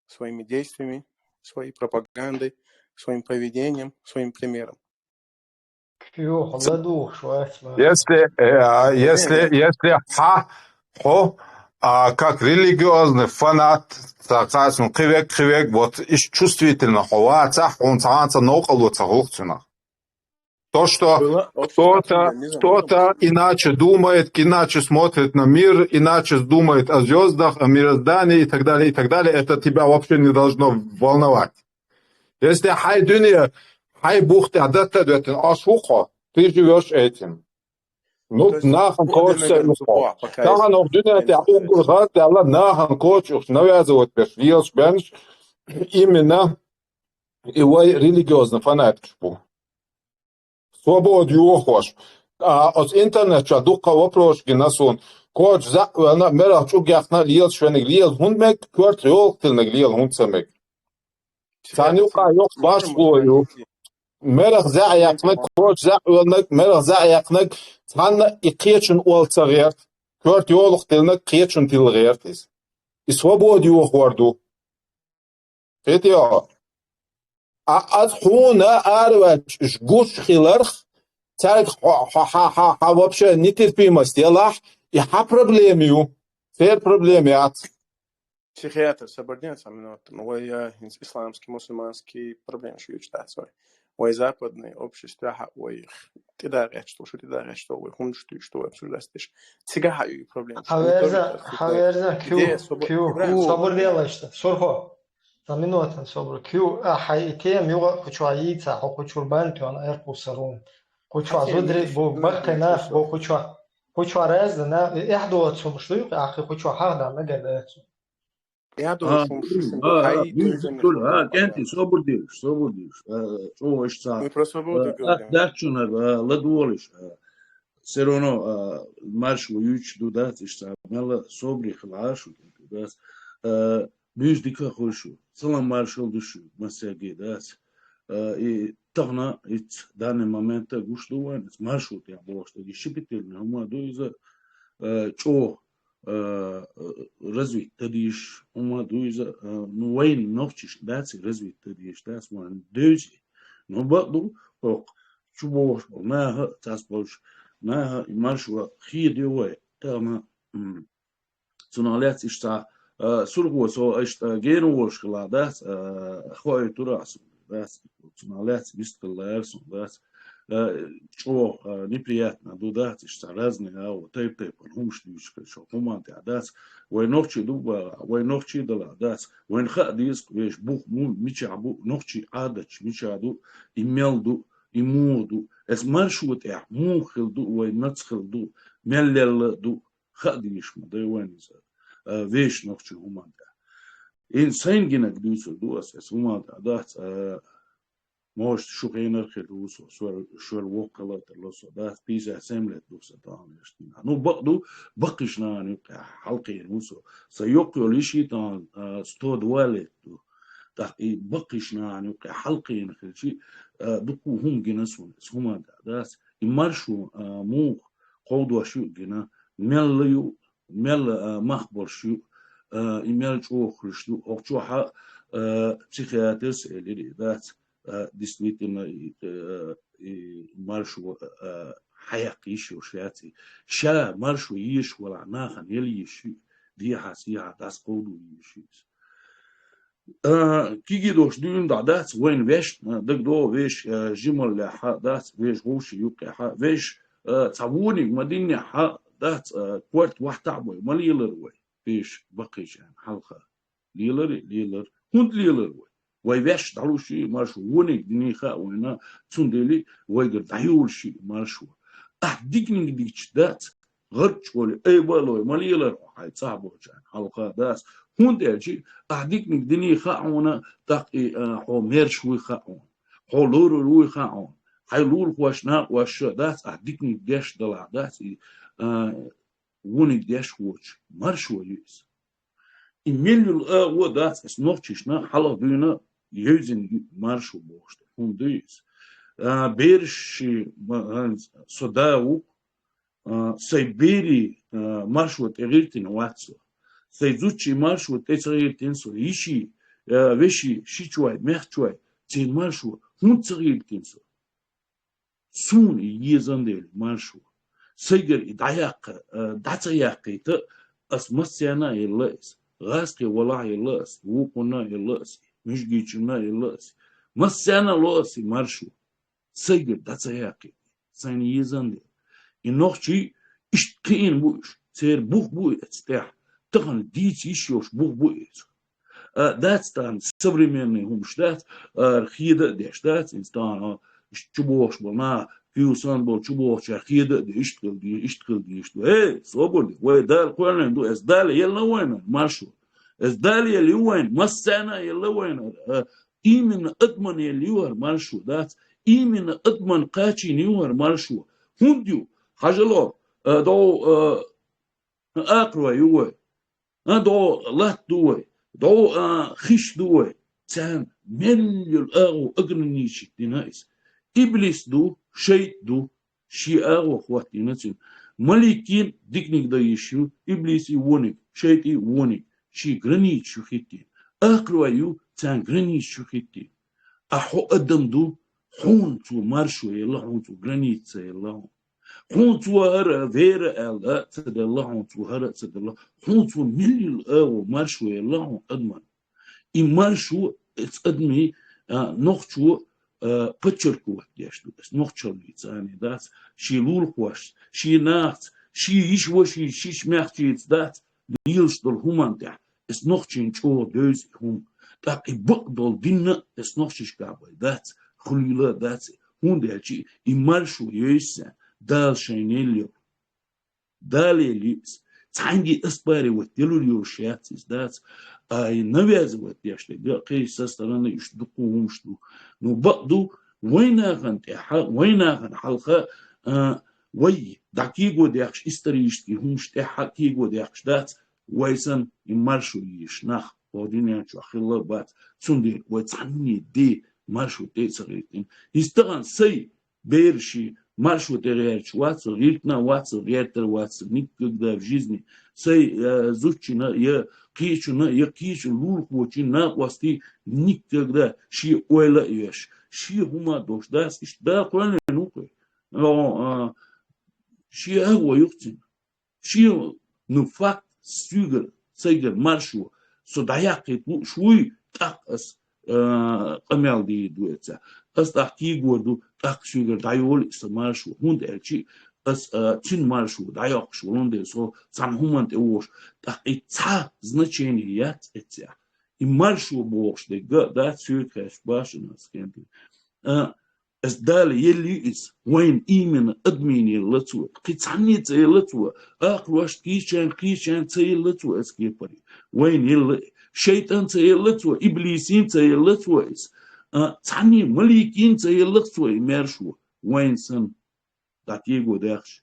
своими действиями, своей пропагандой, своим поведением, своим примером. Кхин юха ладугӀуш вац ма. Если, э, а, если, если хьан, хьо, а, как религиозный фанат, ца кхачун кхин верг, кхин верг, вот иштта чувствительно хьо вацахь, хьуна цхьаьнца новкъарло ца хуьлу-кх цунах. То, что кто-то кто иначе думает, иначе смотрит на мир, иначе думает о звездах, о мироздании и так далее, и так далее, это тебя вообще не должно волновать. Если хьай дуьне, хьай бух тӀа датта дуьтин, аш ву хьо, ты живёшь этим. Ну, нахана кхочуш ца юха. Тахана дуьне тӀа уггар гӀар даьлла, нахана кхочуш, навязывать беш, лелаш бенаш, именно и вай религиозный фанатикаш бу. Свобода йохош. А, оцу интернет чохь дуккха вопросаш гина суна. Коча заьӀ ваьлла, мерах чӀуг яьккхина, лелаш вениг лела хӀунда мег, коьрта йолах тиллиниг лела хӀунда ца мег. Царна юкъа йоккха башхо ю. Мерах заьӀ яьккхинарг, коча заьӀ ваьлларг, мерах заьӀ яьккхинарг, цхьанна и кхечун ола ца гӀерта, коьрта йолах тиллинарг кхечун тилла гӀерта иза. И свобода йохор ду. Кхетий хьо? А, аз хьуна араваьлча гуш хиларх, цаьрга хьо, хьо, хьа, хьа, хьа вообще нетерпимость ялахь, и хьан проблема ю. Церан проблема яц. Психиатр, сабар де цхьа минот. Ну, вай, э, хӀинца исламский, мусульманский проблемаш юьйцуш дац вай. Вай западный обществехь а вай тӀедагӀа гӀерташ долу, шу тӀедагӀа гӀерташ долу, вай хӀуманаш дуьйцуш ду, вай обсуждать деш. Цигахь а ю проблема. Хьан верза, хьан верза, кю, кю, собар делаш, сурхо. Цхьа минотан собар. Кю, а, хьай и тема юкъа кху чохь йийца, хьо кху чуьра бан тоьхна, эркъу сарун. Кху чохь зударий бу, баккхий нах бу кху чохь. Кху чохь разный на, и эхь доцу хӀумаш ду, а, кху чохь хьахдан нагар дацу. Я А, думаю, что а, а, хьай буьйцур, а, кӀентий, собар деш, собар деш. А, чӀогӀа иштта, мы про свободу а, говорим. Даьччунара, а, ладогӀалаш, а, всё равно, а, маршо юьйцуш ду дац, иштта мелла собаре хила Ӏаш ву, кӀентий, дац. А, буьйса дика а хуьлуш ву. Салам маршалла ду шу, массаьрга дац. А, и тахана, итт, данный момент гуш ду вайн, маршо тӀехь бохуш дерг, и щепетильный хӀума ду иза, а, чӀогӀа а, развить дан дезаш хӀума ду иза, а, ну, вайн нохчашна дац и развить дан дезаш, дац вайн девза. Ну, бакъ ду, хӀокху чу богӀуш болу наха, цхьацца болчу наха и маршо хедайо вай. Тахана, м, цунах лаьцна иштта, а, сурхо со иштта гена волуш хилла дац, а, хоуьйтур ахь суна. Дац, цунах лаьцна вистхилла лаьара суна, дац. Э, чӀогӀа, э, неприятно ду, дац, иштта разный агӀо, тайп-тайпана хӀумаш дуьйцуш хилча, хӀуманна тӀехь, дац. Вай нохчий ду бахахь, вай нохчий далахь, дац. Вайна хаа деза, вешан бух муха, мичахь бу, нохчий Ӏадаташ мичахь ду, и мел ду, и муха ду. Эс маршо тӀехь муха хилла ду, вай маца хилла ду, мел лелла ду, хаа дезаш ма дай вайна иза, э, вешан нохчий хӀуманна тӀехь. И сайна гинарг дуьйцур ду ас, эс хӀуманна тӀехь, дац, э, Может, шу хенара хир ву со, шуьра, шуьра воккха латар ло со, дац, пятьдесят семь лет ду сан тахана иштта. Ну, бакъ ду, баккхийчу нахана юккъехь хьалакхийна ву со. Сан йоккха йолу йиши тахана, а, сто два лет ду. ТӀаккха и баккхийчу нахана юккъехь хьалакхийна хилчи, а, дуккха хӀума гина суна, аса хӀума дац. И маршо, а, муха кховдош ю гина, мелла ю, мел, а, мах болуш ю, а, и мел чӀогӀа хуьлуш ду. ХӀокху чохь а, а, психиатрс элира и дац, а, действительно, и, а, и маршо, а, хьаяккха йиш йолуш яц и. Ша маршо езаш валахь, нахана яла езаш ю, дехьа-сехьа дӀасакховдо езаш ю иза. А, кегий долуш дуьйна дӀа дац, вайна вешна, а, дагадогӀу вешан, а, жималлехь а дац, вешан вовшийн юккъехь а, вешан, а, цхьа вониг ма-диннехь а дац, а, корта вахтахь а бой, ма лелара вай, вешан баккхийчарна хьалха. Леларе, лелара. ХӀунда лелара вай? Вай вешан дӀалуш ю, маршо вониг дина хаьа вайна, цундела вайгара дӀайолуш ю маршо. Ахь диканиг дича дац, гӀарчӀ волий, ай, балой, ма лелара хьо хьайн цӀахь болчарна хьалха, дац. ХӀунда аьлча ахь диканиг дина хаьа хьуна, тӀаккха и, а, хьо мерш вуй хаьа хьуна, хьо лорур вуй хаьа хьуна, хьайн лулахошна, накъошна, дац, ахь диканиг деш далахь, дац, и, а, вониг деш воцуш, маршо ю иза. И мел йолу агӀо дац, аса нохчашна хьалха дуьйна евзина ю маршо бохуш дерг. ХӀунда ду иза? А, бераш ши, ма-, хӀанз со да ву, а, сайн берийн, а, маршо тӀе гӀиртина вац со. Сайн зудчийн маршо тӀе ца гӀиртина со. Йишин, а, вешин, шичой, мехчой, церан маршо хӀунда ца гӀиртина со? Суна и езан дела маршо. Сайгара и дӀаяккха, а, дӀа ца яккхийта, ас массарна а елла ас. ГӀазкхе валахь а елла ас, вукхунна а елла ас, муьжгичунна а елла ас. Массарна а ло ас и маршо. сайгара дӀа ца яьккхе, сайна езан де. И нохчий иштта кхиъна бу уж, церан бух бу эца тӀехь, тахана дийца йиш йолуш бух бу эца. А, дац тахана современный хӀумаш дац, а, хеда а деш дац, инстан, а, чубохуш болу наха, куьйсан болу чубохучара хеда а де, иштта хила де, иштта хила де, иштта. Эй, собар де, вай Дала кхоьллина ду, эс Дала елла вайна, маршо. Эс Дала елла ю вайна, массарна а елла вайна, а, именно адамна елла ю хӀара маршо, дац? Именно адамна кхачийна ю хӀара маршо. ХӀунда ю? Хьажало, а, дов, а, акхарой ю вай. А, дов латта ду вай. Дов, а, хиш ду вай. Царна мел йолу агӀо ограничить дина иза. Иблис ду, шайтӀа ду, шен агӀо хӀоттийна цуьнан. Маликин диканиг дан йиш ю, иблиси вониг, шайтӀи вониг, шен границаш ю хӀиттийна. Акхарой ю, царна границаш ю хӀиттийна. А хьо адам ду, хьуна цо маршо елла, хьуна цо граница елла хьуна. Хьуна цо хӀара вера аьлла ца делла хьуна, цо хӀара а ца делла. Хьуна цо мел йолу агӀо маршо елла хьуна адамна. И маршо эца адамийн, а, нохчо, а, подчерковать деш ду. Эс нохчаллица ани дац, шен лулахошца, шен нахаца, шен йиша-вашийца, шишмехчица дац, лелаш долу хӀуманна тӀехь. Эс нохчийн чӀогӀа девза и хӀума. ТӀаккха и бакъдолу динна а эс нохчашкахь бай дац, хуьлийла а дац, хӀунда аьлча и маршо йойсса, Дала шайна елла йолу. Дала елла ю иза. Цхьаьнгге оспаривать делур йолуш яц иза, дац. А и навязывать деш дерг, кхин со стороны уьш дуккха хӀумаш ду. Ну, бакъ ду, вайн нахана тӀехьа, вайн нахана хьалха, а, вай дӀакего дехаш, исторический хӀумаш тӀехьа кего дехаш дац, вай санна и маршо йийш нах, хӀокху дуьнен чохь хилла а бац, цундела вай цхьанне де маршо тӀе а ца гӀиртина. ХӀинца тахана сайн бераш маршо тӀе гӀерташ вац, гӀиртина а вац, гӀертар а вац, никогда в жизни. Сайн, э, зудчунна, я кхечунна, я кхечу лулахочун накъостий никогда шен ойла а еш, шен хӀума а долуш дац, иштта Дала кхоьллина ву кхуьй. О, а, шен агӀо юхцина. Шен, ну, факт, соьгара, сайгара маршо, со дӀаяккхийта лууш вуй, тӀаккха ас, а, къамел дийр ду эца. Ас тӀаккха кийгор ду, тӀаккха соьгара дӀайолу и сан маршо. ХӀунда аьлча ас, а, цуьнан маршо дӀайоккхуш волун дела, со цхьана хӀуманна тӀе вогӀуш, тӀаккха и цхьа значение яц эццехь. И маршо бохуш дерг а дац, соьга хаьттича башана ас кхентий. А, Ас Дала елла ю иза, вайна именно адамийн елла цо, кхин цхьанне ца елла цо, акхарошна кийчарна, кхечарна ца елла цо ас кепаре. Вайна елла, шайтӀан ца елла цо, иблисийн ца елла цо иза. А, цхьанне маликийн ца елла цо и маршо, вайна санна, дӀатего даьхча.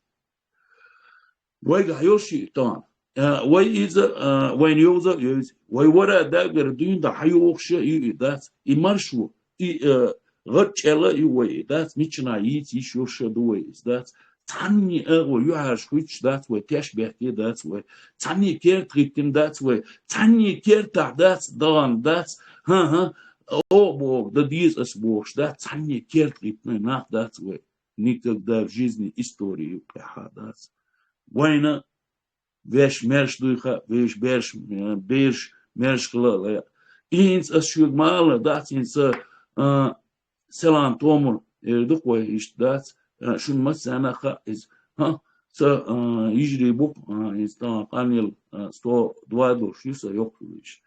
Вайгахь йолуш и тахана. А, вай иза, а, вайна йовза а йовзи. Вай вара дагара дуьйна хьан йохуш а ю и дац. И маршо, и, а, гӀад чӀела а ю вай и дац. Миччанхьа йийца йиш йолуш а ду вай иза дац. Цхьанне агӀо юьхьӀаьржа хуьттуш дац вай, теш бехке дац вай. Цхьанне керта гӀиттина дац вай. Цхьанне кертахь дац, дагӀана дац. ХӀан-хӀа, о, боху, дан деза ас бохуш дац. Цхьанне керта гӀиттина нах дац вай. Никогда в жизни истории юккъехьа дац. Вайна веш мерш дуй хаьа, веш берш, э, берш мерш хила а лайа. И хӀинца ас шуьга ма аллара дац, хӀинца, а, Селан Томар эр ду-кх вай, иштта дац, а, шуна массарна а хаьа иза. ХӀа, ца, а, йижарий бу-кх, а, хӀинца тахана къанъелла, а, сто два долуш ю сан йоккхавеш.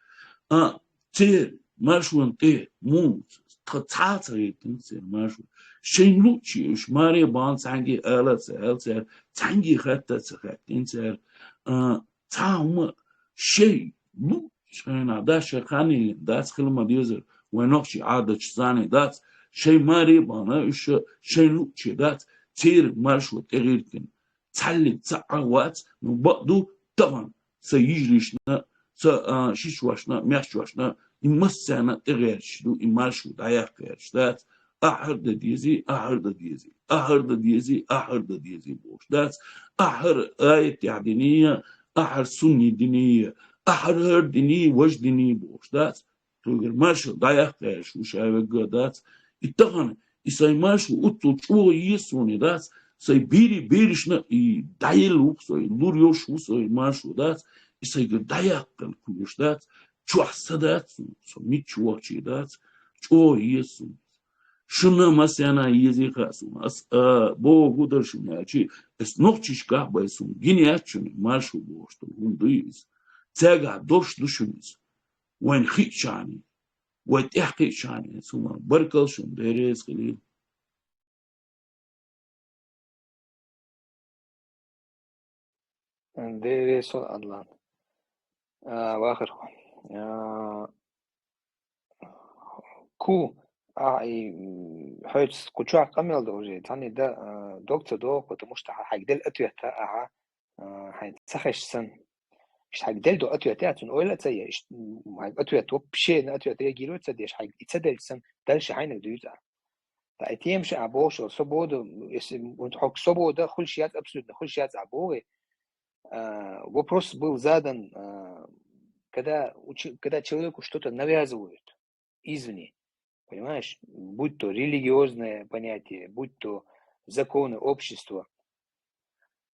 А, Церан маршонан тӀе муха тха цхьа а ца гӀиртина церан маршо. Шайн луъчу уьш маре а бахана цхьаьнгге ала а ца аьлла цара, цхьаьнгге хатта а ца хаьттина цара, а, цхьа а хӀума шайн луъчу хенахь дац, шайн хан йиллина дац, хила ма-дезара, вайн нохчийн Ӏадаташ царна дац, шайн маре а бахана уьш шайн луъче дац, церан маршо тӀе гӀиртина. Цхьаллиг цхьа а вац, ну, бакъ ду, тахана сан йижаршна, сан, а, шичошна, мехчошна, и массарна а тӀегӀерташ ду, и маршо дӀаяккха гӀерташ дац. Ахьар дан дезий, ахьар дан дезий, ахьар дан дезий, ахьар дан дезий бохуш дац. Ахьар аятехь диний, ахьар сунний диний, ахьар хӀара диний, важа диний бохуш дац. Цуьнгара маршо дӀаяккха гӀерташ ву ша вегга а дац. И тахана, и сайн маршо уццул чӀогӀа еза суна и дац. Сайн берийн берашна и дӀаелла ву-кх со, и лур йолуш ву со и маршо дац. И сайгара дӀаяккхина кхоьруш дац. Чохь са дац суна, со мичча вахчий дац. ЧӀогӀа еза суна. Шуна массанена езий хасун. Ас, а, богу дар шуна, чи, эс нохчишка байсун. Гине ачуни, маршу бошто, гунду из. Цега дош душуниз. Вайн хичани. Вай тяхичани. Сума, баркал шун, дерез хилил. Дересо адлан. А, вахар. А, ку, а, и, м, хьоьц кучуах къамел да уже. Тани да, а, докца до, потому что ха-, хагдел ответа, ага. А, хай цахаш сан. Иш хагдел до ответа, ацун ойла цая. Иш, м, хай ответ, вообще на ответ реагировать цадеш, хай и цадель сан, дальше хайнак дуюца. Та и тем же, а, бошо, свобода, если вот хок свобода, хуль шияц абсолютно, хуль шияц, а, богы. А, вопрос был задан, а, когда учи-, когда человеку что-то навязывают извне, понимаешь, будь то религиозное понятие, будь то законы общества,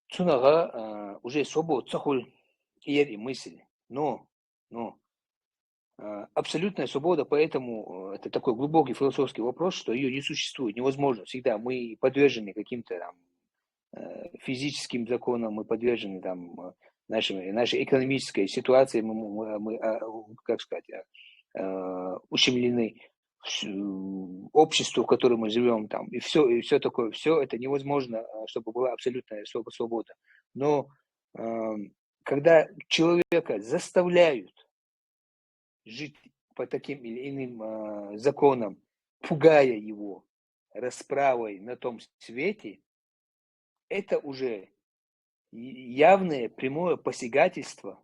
цунага, а, уже свобода, цахуль, и мысль. Но, но, а, абсолютная свобода, поэтому, э, это такой глубокий философский вопрос, что ее не существует, невозможно. Всегда мы подвержены каким-то там, э, физическим законам, мы подвержены там, э, нашим, нашей экономической ситуации, мы, мы, мы, а, как сказать, э, э, ущемлены с-, обществу, в котором мы живем, там, и все, и все такое, все это невозможно, э, чтобы была абсолютная своб-, свобода. Но, э, когда человека заставляют жить по таким или иным, э, законам, пугая его расправой на том свете, это уже явное прямое посягательство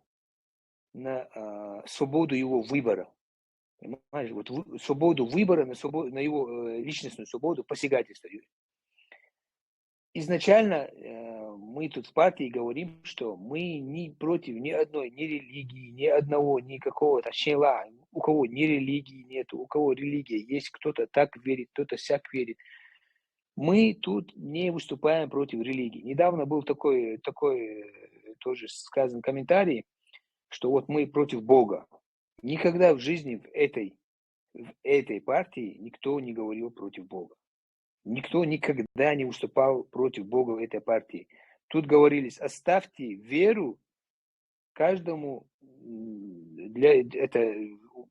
на, э, свободу его выбора. Понимаешь, вот вы-, свободу выбора, на, свобо-, на его, э, личностную свободу посягательство. Изначально, э, мы тут в партии говорим, что мы ни против ни одной, ни религии, ни одного, ни какого-то чела. У кого ни религии нету, у кого религия есть, кто-то так верит, кто-то сяк верит. Мы тут не выступаем против религии. Недавно был такой, такой, э, тоже сказан комментарий, что вот мы против Бога. Никогда в жизни в этой, в этой партии никто не говорил против Бога. Никто никогда не выступал против Бога в этой партии. Тут говорилось: «Оставьте веру каждому, м, для, это,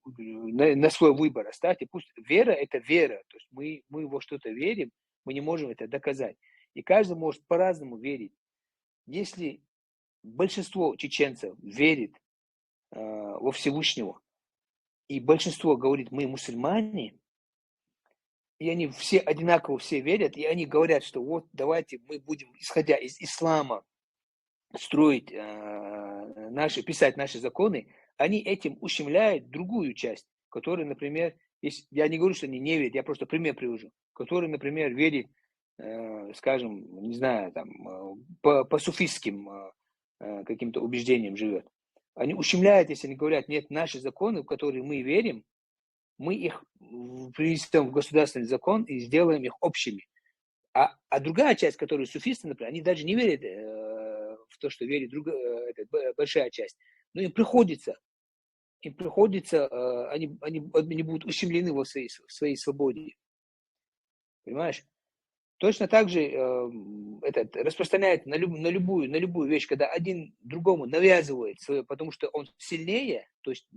на, на свой выбор. Оставьте, пусть вера — это вера». То есть мы, мы во что-то верим, мы не можем это доказать. И каждый может по-разному верить. Если большинство чеченцев верит, э, во Всевышнего, и большинство говорит: «Мы мусульмане», и они все одинаково, все верят, и они говорят, что вот давайте мы будем, исходя из ислама, строить, э, наши, писать наши законы, они этим ущемляют другую часть, которая, например, если, я не говорю, что они не верят, я просто пример привожу, который, например, верит, э, скажем, не знаю, там, э, по, по суфистским, э, э, каким-то убеждениям живет. Они ущемляют, если они говорят: «Нет, наши законы, в которые мы верим, мы их в-, принесем в государственный закон и сделаем их общими». А, а другая часть, которые суфисты, например, они даже не верят, э, в то, что верит друг-, э, эта б-, большая часть. Но им приходится, им приходится, э, они, они, они будут ущемлены во своей, в своей свободе. Понимаешь? Точно так же, э, этот, распространяет на, люб-, на любую, на любую вещь, когда один другому навязывает свое, потому что он сильнее, то есть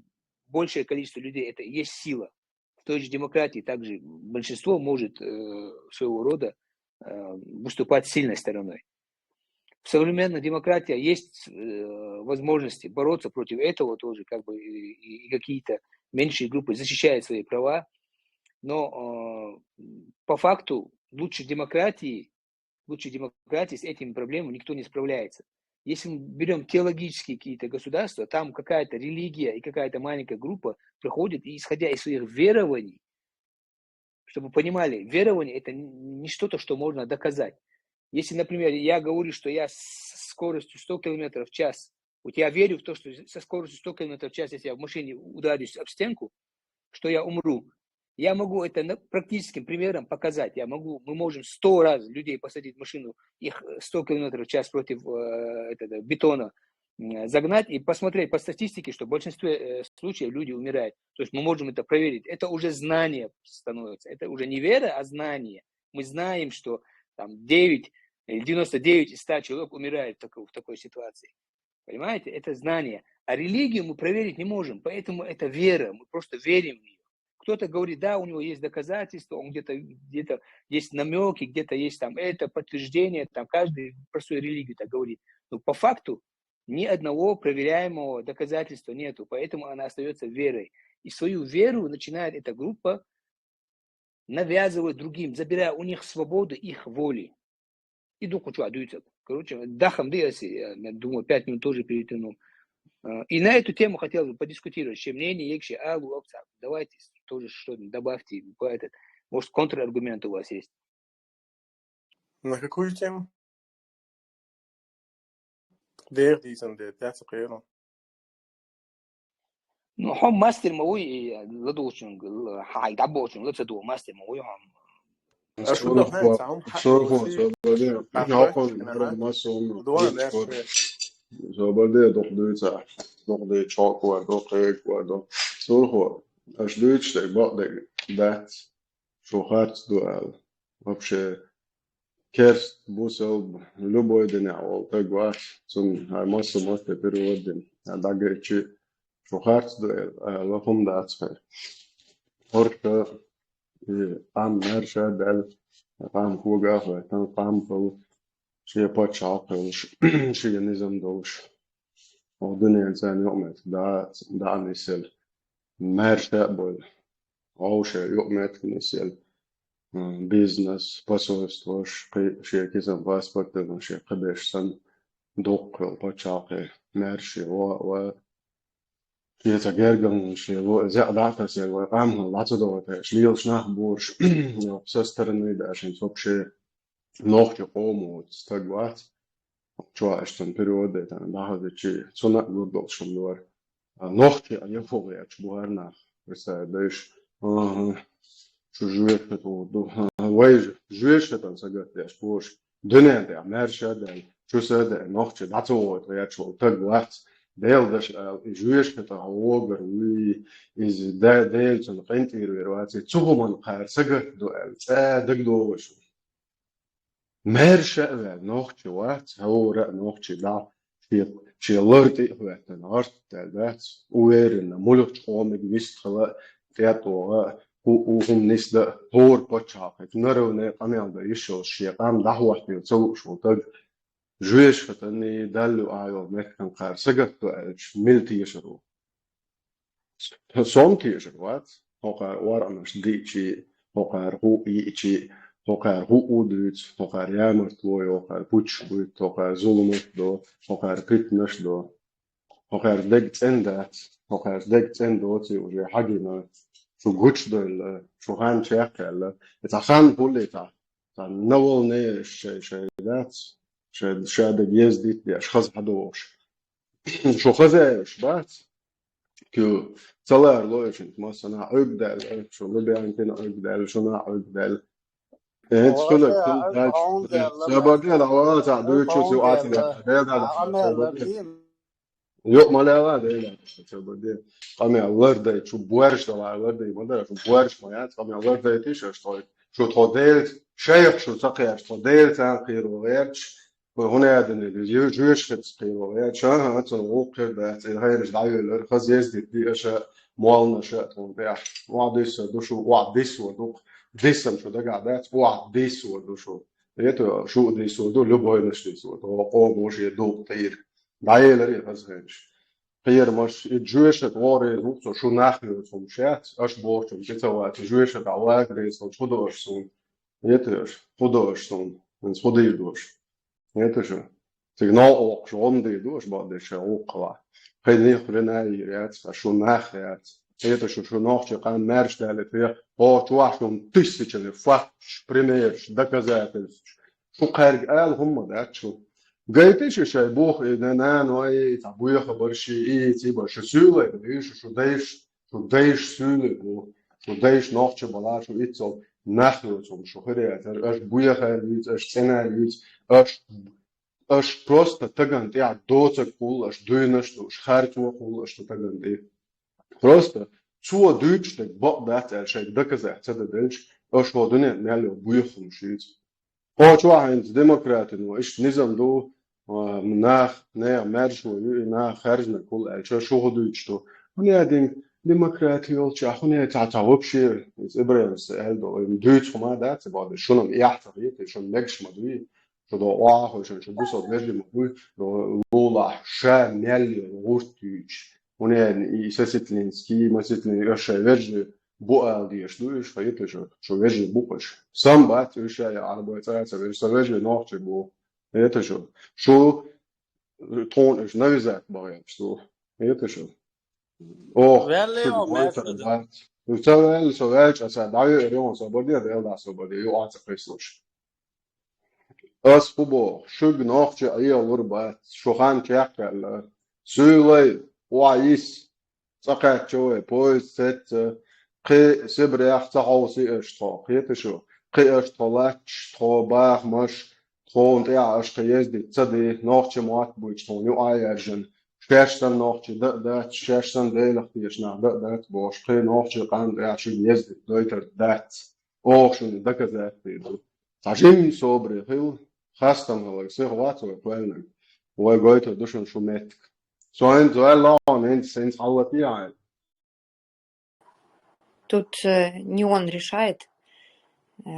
большее количество людей — это и есть сила. В той же демократии также большинство может, э, своего рода, э, выступать сильной стороной. В современной демократии есть, э, возможности бороться против этого тоже, как бы, и, и какие-то меньшие группы защищают свои права. Но, э, по факту лучше демократии, лучше демократии с этими проблемами никто не справляется. Если мы берём теологические какие-то государства, там какая-то религия и какая-то маленькая группа приходит, и исходя из своих верований, чтобы вы понимали, верование — это н-, не что-то, что можно доказать. Если, например, я говорю, что я с скоростью сто километров в час, вот я верю в то, что со скоростью сто километров в час, если я в машине ударюсь об стенку, что я умру. Я могу это на-, практическим примером показать. Я могу, мы можем сто раз людей посадить в машину, их, э, сто километров в час против, э, этого бетона, м, загнать и посмотреть по статистике, что в большинстве э, случаев люди умирают. То есть мы можем это проверить. Это уже знание становится. Это уже не вера, а знание. Мы знаем, что там девять или девяносто девять из ста человек умирают в такой, в такой ситуации. Понимаете? Это знание. А религию мы проверить не можем, поэтому это вера, мы просто верим в нее. Кто-то говорит, да, у него есть доказательства, он где-то где есть намеки, где-то есть там это подтверждение, там каждый про свою религию так говорит. Но по факту ни одного проверяемого доказательства нету, поэтому она остается верой. И свою веру начинает эта группа навязывать другим, забирая у них свободу их воли. И духу чё дуется. Короче, дахам дыяси, я думаю, пять минут тоже перетянул. Э, И на эту тему хотел бы подискутировать. Чем мнение, якши, алу, опца. Давайте тоже что-то добавьте. По этот. Может, контраргумент у вас есть. На какую тему? Дэр дийсэн дэр, тяцу кэру. Ну, хом мастер мауи, ладуучун, хай дабуучун, лэцэ дуо мастер мауи хом. А что такое сам? Сорхо, соболде, хакон, мара масом. Соболде, док дыца, док дэ чок ва, док эг ва, док. Сорхо, аш дыч, так бак, так дат. Шо харц дуал. Вообще, керст, бусел, любой дыня ол, так ва. Сум, ай масо, масо переводим. А дагы чи шо харц дуал, а лохум дацхай. Орка, и ам нарша дал, ам хуга, там пампал, ши пачал, ши низам долш. О дыня цан ёмет, да, да, мисел. Нарша бол. Оуше юкъ мет книсел. Бизнес, посольство, ши кизан паспорт, ши кабеш сан доккел пачалкы, мэрши, ва, ва. Ши ца герган, ши ло, зя дата се, ва, ам, лацо довата, ши лил шнах бурш, со стороны да, ши вообще нохчи кому, стагват. Чуа, что он перевод это, да, да, чи, цуна гурдол шумдор. А нохчи, а я фугу, я чубуарнах. Представляешь, ага. Чу жуешь это, ду, вай жуешь это, сагат, я спош. Дыня да, мэрша да, чу са да, нохчи, да, цо, я чу, так вац. Дэл даш, жуешь это, огар, уи, из, да, дэл, цун, кентир, верваци, цугуман, кар, сагат, ду, эл, ца, даг, ду, вашу. Мэрша ве нохчи вац, хаура нохчи да, ши, ши лорти ве тан арт да вац, уверенно, мулюч хомиг вист хала, тятога, у, ухум нис да, хор пачахет, наравне, камял да, ишо, ши, кам да, хуахтил, целу шо, так, жуешь хатани, далю айо, меккан кар, сагат, милти ешару. Сом тиешар вац, хокар уаранаш дичи, хокар ху ичи, хокар ху удуц, хокар ямарт лой, хокар пуч буйт, хокар зулумат до, хокар питнаш до, хокар дег цендац, хокар дег цендоци уже хагина, шу гуч дойла, шу хан чеккала, это хан пулита, та наволне шай шай дац, шай шай дег ездит, я шхаз хадош. Шу хазаеш бац, Кю, цалар лоишин, масана угдал, шу лубянкин угдал, шуна угдал. Эт шуна кюл дал. Сабаге да ва та ду чу су ати да. Да да. Ёк маляла да да. Сабаге. Каме лар да чу буарш да лар да ма да чу буарш ма я. Каме лар да ти ша што. Шу то дел, шайх шу сакяр што дел сан киру верч. Хунядын жуеш хет киру верч. Ха ха цун укер да. Цин хайрш да юлер. Хазез ди ди аша муална ша тун да. Ва дис душу, ва дис ва дук. Дисам шу да га да. Ва дис ва душу. Это шу дис ва ду, любой наш дис ва ду. О боже дук тир. Да елер хаз хенш. Кир маш и жуеш хет воре дук со шу нахю сум шат. Аш борчум кицава жуеш хет ава грейсал чудош сум. Етеш, худош сум, худош. Етеш. Сигнал ок, шон ди душ, ба деше укла. Хайни хрена и ряц, а шунах ряц. Етеш, шунах че кан мерш дали те, о чуашун тысячами факт, примерш, доказательств. Шу кайрг ал хумма дачу. Гайтиш шай бух и на на но и та буя хабарши и ти барши сюлай, и шу шу дайш Шу дайш сюлэ бу, шу дайш нохчо бала, шу иццол нахлуцум, шу хырятар, аш буяхай юц, аш цена юц, аш аша просто тагана тӀехь доцург хуьлу аша дуьйна аша ду, аша харцо хуьлу аша ду тагана тӀе. Просто цо дуьйцуш дерг бакъ дац аьлла шайга доказать ца дан делча, аша хӀокху дуьненна мел йолу боьха хӀумнаш ю иза. Кхочу а хӀинца демократино, иштта низам ду, а, нах, нехан маьршо ю и, нах хаьржинарг хуьлу аьлча, шу хӀун дуьйцуш ду? ХӀунда аьлла демократи йолчохь, хӀунда аьлла цхьа, цхьа вообще, иза ИбрахӀимас аьлла долу, дуьйцу хӀума дац и боху, шуна-м эхь ца хета, шуна мегаш ма дуй, шу до охьахуьйшина, шу бусалба вежарий ма буй, до лулахь, ша мел йолу гӀурт дуьйцуш. ХӀунда аьлла и сосветлинский, и масветлинский, аша шайн вежарий бу ала дезаш ду, уьш хета шу, шу вежарий бу-кх уьш. Сан бац уьш, я Ӏарбой цӀа а ца вежарий, сан вежарий нохчий бу. Хета шу. Шу тхуна уьш навязать бахьа ю шу. Хета шу. Ох, ваьлла шу йо, гойтур маьрша ду. Бац. Шу ца ваьлла, со ваьлча, аса дӀавеара юха со баде, Дела дӀа со баде, юха а ца кхийсалуш. Ас хӀун боху, шуьга нохчий Ӏехалур бац, шу хан чекхъяьлла. Суьйлай, охьа йис, цӀа кхаьчча вай, поезд сецна, кхин Сибрех ца хьовсий аша тхо, кхета шу, кхин аша тхо латташ, тхо бахамаш, тхуна тӀехь аша кхин ездить ца де, нохчийн мотт буьйцу тхуна юкъа а яьржина, шаьш санна нохчий дан а дац, шаьш санна Делах тешаш нах дан а дац бохуш, кхин нохчийн къам тӀехь шуьга ездить дойтур дац. Оха шуна доказательство ду. Цхьа жимма собаре хила, хастам хиларг сиха вац вай кхоьллинарг. Вай гойтур ду шуна шу меттиг. Со хӀинца ваьлла хьуна, хӀинца, хӀинца хьалатийхьа. Тут, э, не он решает. Э,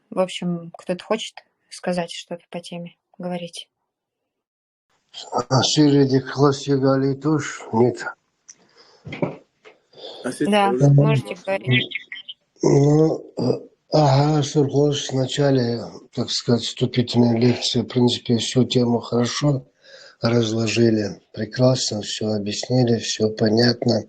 в общем, кто-то хочет сказать что-то по теме, говорить. А Сири Дикхлас Егали тоже нет. Да, можете говорить. Ну, э, ага, Сурхоз в начале, так сказать, вступительной лекции, в принципе, всю тему хорошо разложили. Прекрасно все объяснили, все понятно.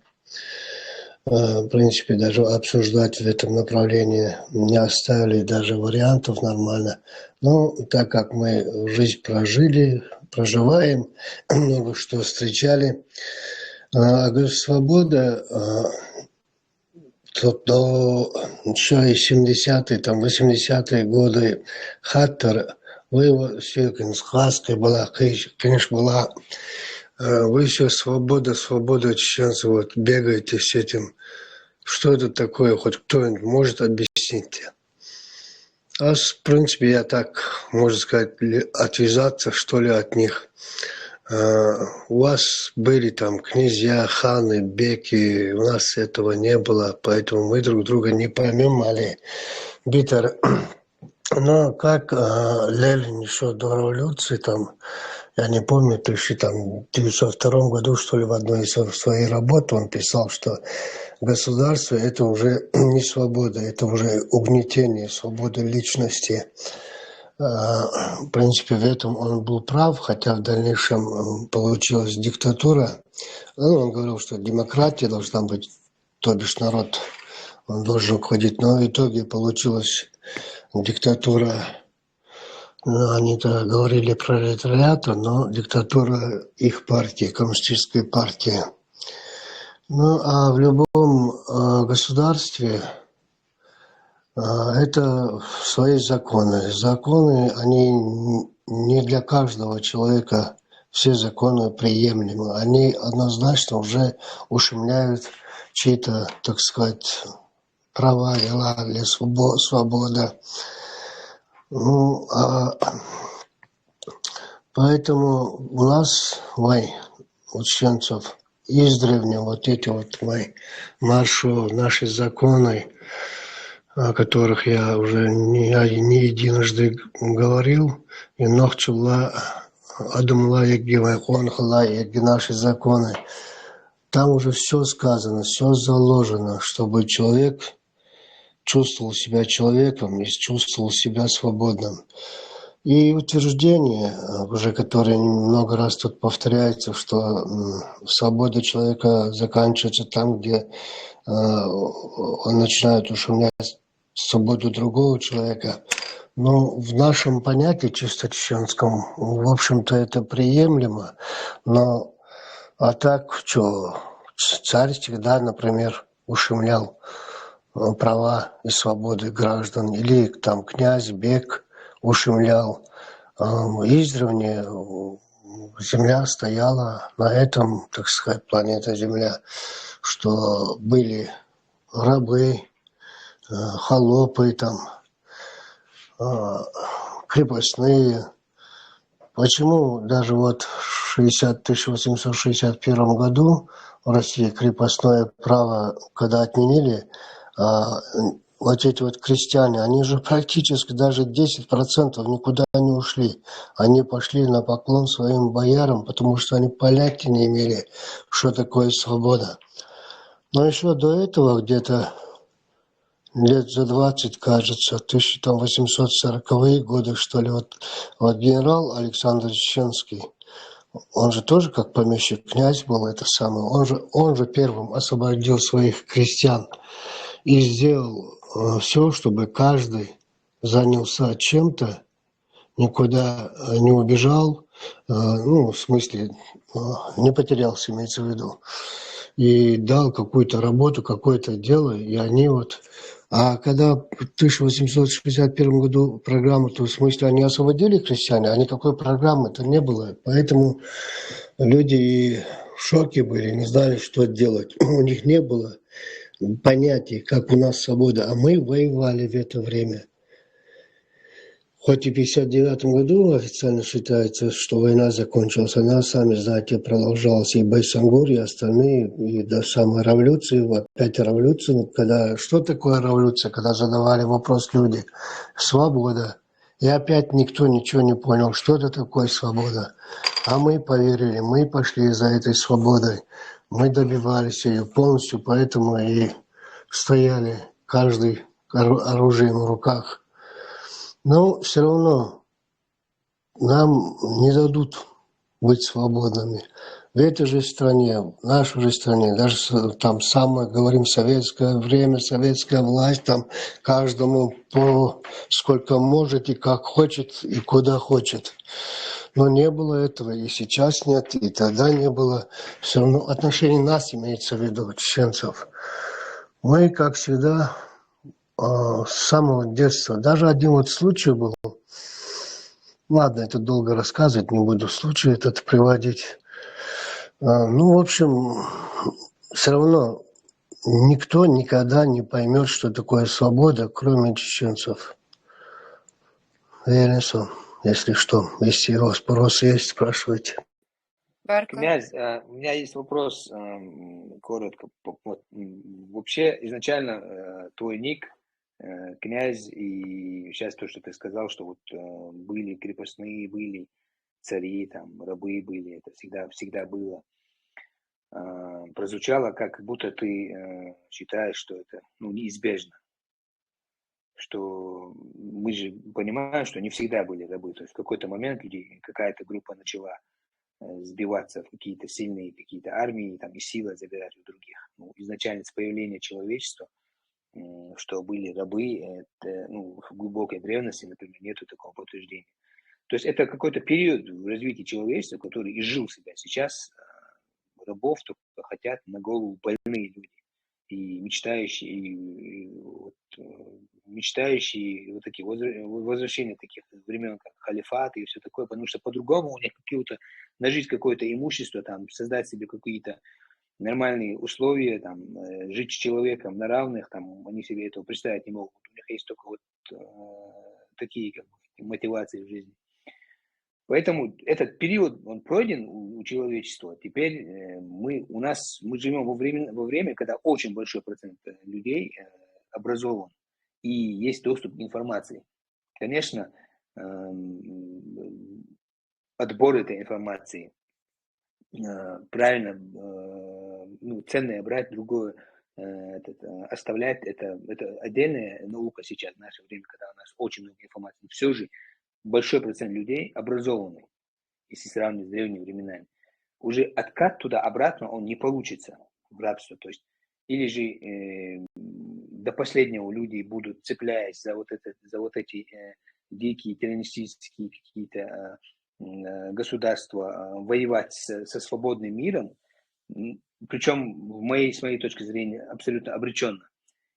Э, в принципе, даже обсуждать в этом направлении не оставили даже вариантов нормально. Но так как мы жизнь прожили, проживаем, много что встречали, а, говорю, свобода, а, то, то ещё и семидесятые, там, восьмидесятые годы, Хаттер, вы его все, сказка была, книж-, книж была, э, вы все свобода, свобода чеченцев, вот, бегаете с этим. Что это такое? Хоть кто-нибудь может объяснить? А, с-, в принципе, я так, можно сказать, ли-, отвязаться, что ли, от них. Э, у вас были там князья, ханы, беки, у нас этого не было, поэтому мы друг друга не поймём, али битер. Но как, э, Ленин ещё до революции, там, я не помню, тысяча, там, девятьсот втором году, что ли, в одной из сво-, своей работы он писал, что государство — это уже не свобода, это уже угнетение свободы личности. А, в принципе, в этом он был прав, хотя в дальнейшем, м, получилась диктатура. Ну, он говорил, что демократия должна быть, то бишь народ, он должен уходить. Но в итоге получилась диктатура. Ну, они-то говорили пролетариата, но диктатура их партии, коммунистической партии. Ну, а в любом, э, государстве, э, это свои законы. Законы, они н-, не для каждого человека, все законы приемлемы. Они однозначно уже ущемляют чьи-то, так сказать, права, дела для свобо-, свобода. Ну, а поэтому у нас, вай, у чеченцев, издревле вот эти вот, вай, маршо, наши законы, о которых я уже не, я не единожды говорил, и нохчулла, адамла егги, вай, къонахалла егги наши законы. Там уже всё сказано, всё заложено, чтобы человек чувствовал себя человеком и чувствовал себя свободным. И утверждение, э, уже которое много раз тут повторяется, что, м, свобода человека заканчивается там, где, э, он начинает ущемлять свободу другого человека. Ну, в нашем понятии чисто чеченском, в общем-то, это приемлемо, но а так, что, ц-, царь всегда, например, ущемлял, э, права и свободы граждан, или там князь, бек ущемлял, Издревле земля стояла на этом, так сказать, планета Земля, что были рабы, холопы, там, крепостные. Почему даже вот в шестьдесят, тысяча восемьсот шестьдесят первом году в России крепостное право, когда отменили, а, вот эти вот крестьяне, они же практически даже десять процентов никуда не ушли. Они пошли на поклон своим боярам, потому что они понятия не имели, что такое свобода. Но еще до этого, где-то лет за двадцать, кажется, тысяча восемьсот сороковые годы, что ли, вот, вот генерал Александр Чеченский, он же тоже как помещик, князь был, это самое, он же, он же первым освободил своих крестьян и сделал э, все, чтобы каждый занялся чем-то, никуда э, не убежал, э, ну, в смысле, э, не потерялся, имеется в виду, и дал какую-то работу, какое-то дело, и они вот... А когда в тысяча восемьсот шестьдесят первом году программу, то в смысле они освободили крестьяне, а никакой программы-то не было. Поэтому люди и в шоке были, не знали, что делать. У них не было понятия, как у нас свобода. А мы воевали в это время. Хоть и в пятьдесят девятом году официально считается, что война закончилась, она, сами знаете, продолжалась и Байсангур, и остальные, и до самой революции, вот опять революция, когда... Что такое революция, когда задавали вопрос люди? Свобода. И опять никто ничего не понял, что это такое свобода. А мы поверили, мы пошли за этой свободой, мы добивались ее полностью, поэтому и стояли каждый оружием в руках. Но все равно нам не дадут быть свободными. В этой же стране, в нашей же стране, даже там самое, говорим, советское время, советская власть, там каждому по сколько может и как хочет, и куда хочет. Но не было этого, и сейчас нет, и тогда не было. Все равно отношение нас, имеется в виду, чеченцев. Мы, как всегда, а, с самого детства. Даже один вот случай был. Ладно, это долго рассказывать, не буду случай этот приводить. А, ну, в общем, все равно никто никогда не поймет, что такое свобода, кроме чеченцев. Верен сом, если что, если у вас вопрос есть, спрашивайте. Барка. Князь, э, у меня есть вопрос, э, коротко. Вот, вообще, изначально э, твой ник, э, князь, и сейчас то, что ты сказал, что вот э, были крепостные, были цари, там, рабы были, это всегда, всегда было. Э, прозвучало, как будто ты э, считаешь, что это, ну, неизбежно. Что мы же понимаем, что не всегда были рабы. То есть в какой-то момент люди, какая-то группа начала э, сбиваться в какие-то сильные какие-то армии, там, и сила забирать у других. Ну, изначально с появления человечества, что были рабы, это, ну, в глубокой древности, например, нету такого подтверждения. То есть это какой-то период в развитии человечества, который изжил себя. Сейчас э, рабов только хотят на голову больные люди и мечтающие, и, вот, э, мечтающие вот такие возвращения таких времен, как халифат и все такое, потому что по-другому у них какие-то нажить какое-то имущество, там, создать себе какие-то нормальные условия, там, э, жить с человеком на равных, там, они себе этого представить не могут. У них есть только вот э, такие как бы, мотивации в жизни. Поэтому этот период, он пройден у, у человечества. Теперь э, мы, у нас, мы живем во время, во время, когда очень большой процент э, людей э, образован и есть доступ к информации. Конечно, э, отбор этой информации, э, правильно, э, ну, ценное брать, другое э, этот, э, оставлять, это, это отдельная наука сейчас, в наше время, когда у нас очень много информации. Но все же большой процент людей образованный, если сравнивать с древними временами. Уже откат туда-обратно, он не получится в рабство. То есть, или же э, до последнего люди будут, цепляясь за вот, это, за вот эти э, дикие террористические какие-то э, государства, э, воевать с, со свободным миром, причем в моей, с моей точки зрения абсолютно обреченно.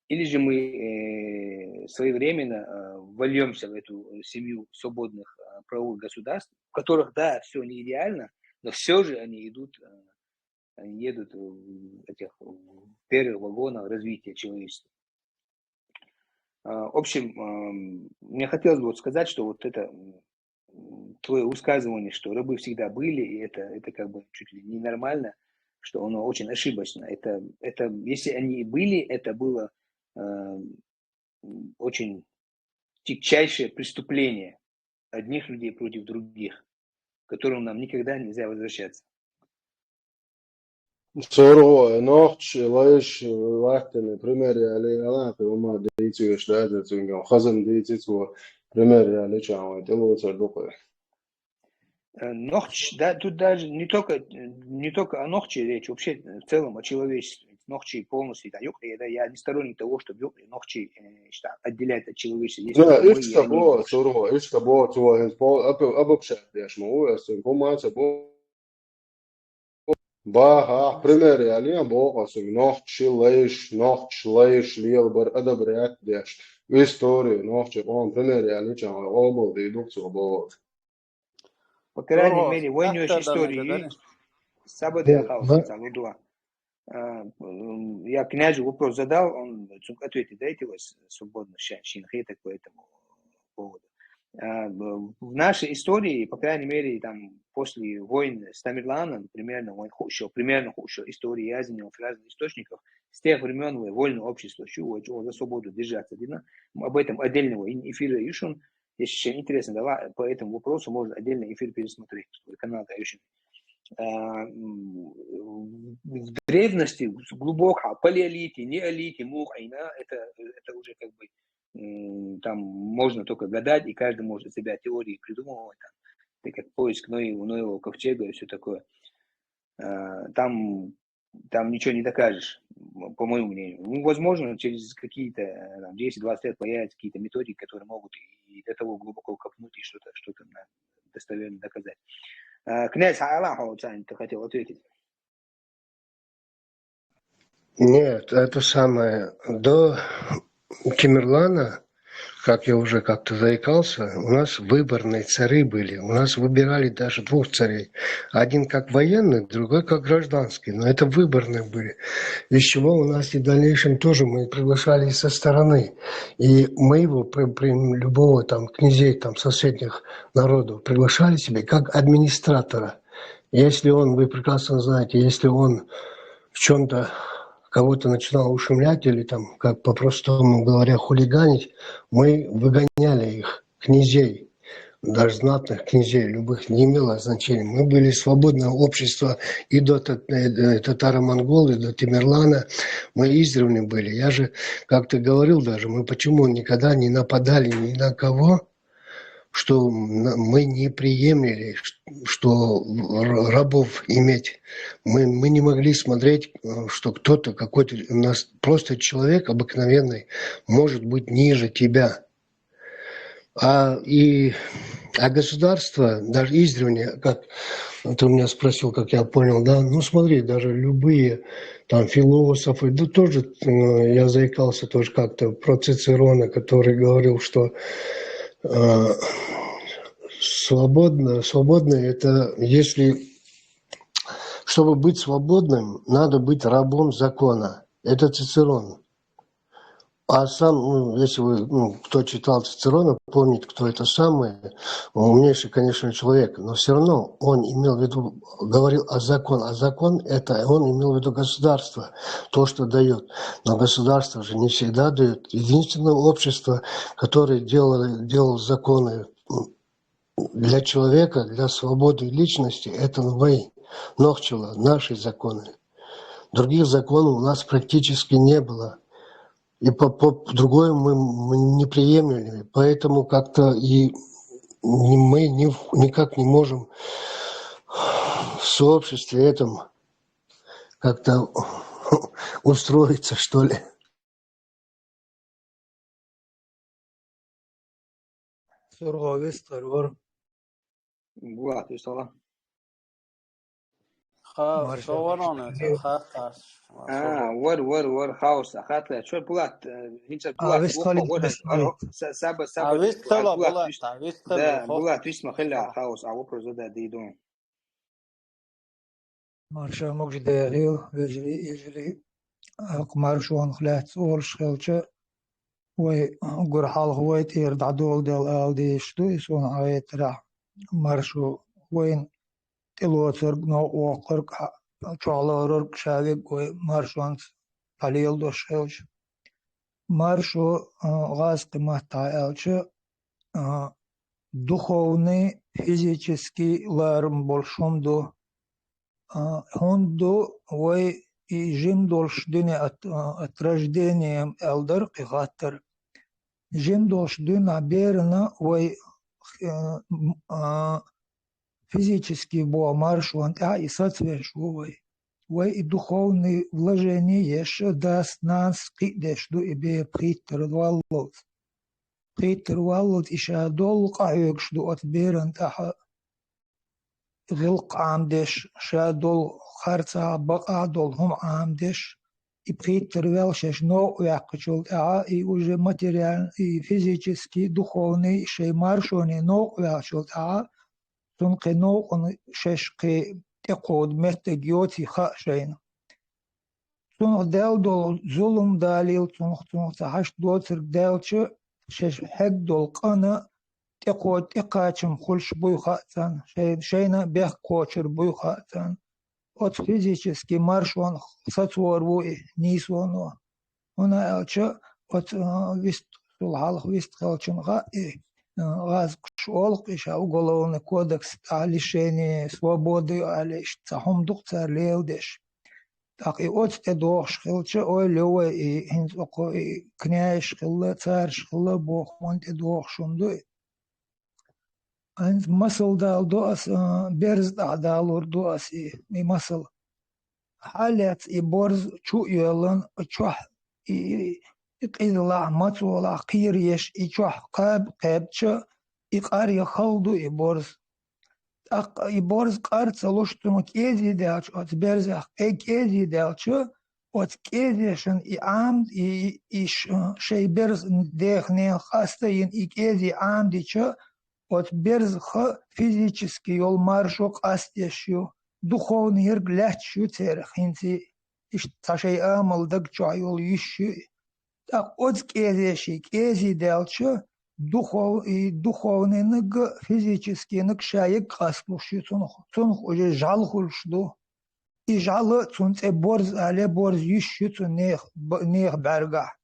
Или же мы э, своевременно э, вольемся в эту семью свободных э, правовых государств, в которых, да, все не идеально, но все же они идут, э, они едут в этих в первых вагонах развития человечества. А, В общем, ам, мне хотелось бы вот сказать, что вот это м, твое высказывание, что рабы всегда были, и это, это как бы чуть ли не нормально, что оно очень ошибочно. Это, это, если они и были, это было э, м, очень тягчайшее преступление одних людей против других, к которому нам никогда нельзя возвращаться. Сургъо, нохчи лайш латтани пример яли, алати ума дийци веш дайзацунгам, хазан дийци цу пример яли чан вай, тилуцар дукъе. Э, Нохч, да, тут даже не только, не только о Нохче речь, вообще в целом о человечестве. Нохчи полностью, да, юкъе, да, я не сторонник того, чтобы юкъе, Нохчи э, что отделять от человечества. Есть Да, только мы, ишта и они бо, Нохчи. Сургъо, ишта бо, цу вай, по, обобщать деш ма, у, я сен, по маца бо. Ба, ха, пример яли, я бо, къасим, нохчи лайш, нохчи лайш, лел бар, адаб ряд деш. История, нохчи, он, пример яли, чан, обал, дидук, цу бо. По крайней Сургъо, мере, войнёш да, да, истории да, да. Сабаде Да, ахал да. Сансалудуа. А, м, Я князю вопрос задал, он ответит, дайте его с- свободно ща- щенхеток по этому поводу. А, в в нашей истории, по крайней мере, там после войн с Тамерланом, примерно, войн Хушо, примерно Хушо, истории я занял с разных источников, с тех времен вольное общество, чего, чего за свободу держаться, дина. Об этом отдельного ин- эфира юшун, если интересно, давай по этому вопросу можно отдельный эфир пересмотреть, свой канал Аюшин. А, м, В древности, глубоко, палеолите, неолите, мухайна, это, это уже как бы м, там можно только гадать, и каждый может для себя теории придумывать, там, так как поиск Ноева, Ноевого ковчега и все такое. А, Там, там ничего не докажешь, м, по моему мнению. Ну, возможно, через какие-то э, там, десять-двадцать лет появятся какие-то методики, которые могут и до того глубоко копнуть и что-то что-то на- достоверно доказать. А, Князь Аллаховца, ты хотел ответить? Нет, это самое, до Тамерлана, как я уже как-то заикался, у нас выборные цари были. У нас выбирали даже двух царей. Один как военный, другой как гражданский. Но это выборные были. Из чего у нас и в дальнейшем тоже мы приглашали со стороны. И мы его, при, при любого там князей там соседних народов приглашали себе как администратора. Если он, вы прекрасно знаете, если он в чем-то кого-то начинал ущемлять или там, как по-простому говоря, хулиганить, мы выгоняли их, князей, даже знатных князей, любых, не имело значения. Мы были свободное общество и до тат- э, э, татаро-монгол, и до Тамерлана. Мы издревле были. Я же как-то говорил даже, мы почему никогда не нападали ни на кого, что м- мы не приемлили, ш- что р- рабов иметь. Мы, мы не могли смотреть, э, что кто-то, какой-то у нас просто человек обыкновенный, может быть ниже тебя. А и а государство, даже издревле, как ты у меня спросил, как я понял, да, ну смотри, даже любые там философы, да тоже э, я заикался тоже как-то про Цицерона, который говорил, что э, свободно, свободно это если чтобы быть свободным, надо быть рабом закона. Это Цицерон. А сам, ну, если вы, ну, кто читал Цицерона, помнит, кто это самый, умнейший, конечно, человек, но все равно он имел в виду, говорил о закон, а закон это он имел в виду государство, то, что дает. Но государство же не всегда дает. Единственное общество, которое делало, делало законы для человека, для свободы личности, это мои, Нохчева, наши законы. Других законов у нас практически не было. И по, по другое мы, мы не приемлем. Поэтому как-то и не- мы не, никак не можем в сообществе этом как-то устроиться, что ли. Сургъо вист хъарвар. Булат, вистала. Маршал, со вароне, ца хаттарш. А, вар, вар, вар, хаос, а хатла, чё, Булат, э, хинца, а, Булат, вис вохо, халит, вар, вис вар, халит. Са-, саба, а, саба, вис а, тела, Булат, Булат, вис, а, вис тела, да, хо-, Булат, вис ма хила, хаос, а вопрос задать дидун. Маршал могаш дехил, вежри, ижри, акъ маршонх лаьц олш хилча, вай гур хьалха вай тӀера дӀадоладел ала дезаш ду, и сона хьаэттарахь маршо вайна тӀелоцург, новкъа воккхург, хьа-, чохь лоруьрг ша вег вай маршонца дӀалеладеш хилча. Маршо, а, гӀазкхи маттахь аьлча, а, духовный, физический ларам болуш хӀума ду. А, хӀунда ду вай и жима долуш дуьне от, а, от рождения аьлла дара кхин хаттар. Жима долуш дуьнахь берана вай, а, м-, а, физически боху маршонна тӀехь и сацавеш ву вай. Вай и духовный вложение еш, дас, нанас кхиадеш ду и бер пхийттара валлалц. Пхийттара валлалц и ша долу къахьоьгуш ду оцу беран тӀехь. ГӀиллакх Ӏамадеш, ша долу харцахь, бакъахь долу хӀума Ӏамадеш, и пхийттара ваьлла шаьш новкъа ваьккхачул тӀаьхьа, и уже материально, и физически, духовный, шайн маршоне новкъа ваьллачул тӀаьхьа, цунна кхин новкъана шаьш кхин тӀекховда меттиг йоций хаьа шайна. Цунах даьлла долу зулам далийла цунах, цунах ца хьашт доцург даьлча, шаьш хьегна долу къана тӀекхо-, тӀекхачам хуьлуш буй хаьа царна, шай-, шайна бехк кхочур буй хаьа царна. Оцу физически маршонах сацор ву и нийсоно. ХӀунда аьлча оцу, а, вист-, цул хьалха вистхилчун хаьа и, а, гӀазкхаша олу-кх и ша уголовный кодекс тӀехь лишение свободы аьлла иштта цхьа хӀума ду-кх цара леладеш. ТӀаккха и оцу тӀе догӀуш хилча, ойла йо вай, и хӀинца окху и князаш хилла, цараш хилла боху хӀума тӀе догӀуш хӀума ду и. ХӀинца масал даладо ас, а, берза тӀехь далур ду ас и, и масал. Хьалец и борз чу а йоьллан, чохь и, и, и къизалахь, мацолахь кхера еш, и чохь кхаба кхаьбча, и къар я хала ду и борз. ТӀаккха и борз къар ца луш, цунах кӀезий даьлча, оцу берзех кӀе-, кӀезий даьлча, оцу кӀезешан и Ӏамад-, и, и, и ш-, шайн берз деха-нехан къаста йина и кӀезий Ӏамадича, оцу берзаха физически йолу маршо къастеш ю, духовный ерг лаьтташ ю церах хӀинца, иштта цхьа шайн амал даг чохь йолу йиш ю и. ТӀаккха оцу кӀезеший кӀезий даьлча, духов-, и духовнийнаг а, физическийнаг а ша ерг къасталуш ю цунах, цунах уже жӀаьла хуьлуш ду. И жӀаьла цунна цӀе борз а ле, борз йиш ю цунна нех-, б-, нехан бӀаьргахь.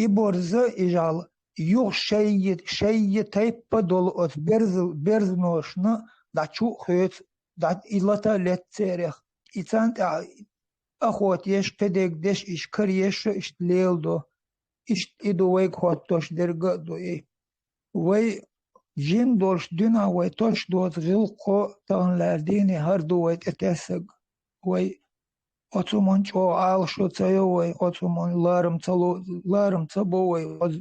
И борза, и жӀаьла, юха шайи, шайи тайпа долу оцу берза-, берзаношна дӀа чу а хоьцу, дӀа и лата а летта церах. И царна тӀехь охота еш, кхидерг деш, иштта караеш а иштта леладо. Иштта и ду вайга хӀоттош дерг а ду и. Вай жин долуш дуьнахь вай тосуш доцу гӀиллакхо тахана лаьрдийне хӀара ду вай тӀетессаг. Вай оцу хӀуманна чӀогӀа Ӏалашо ца йо вай, оцу хӀуманна ларам ца ло-, ларам ца бо вай, оцу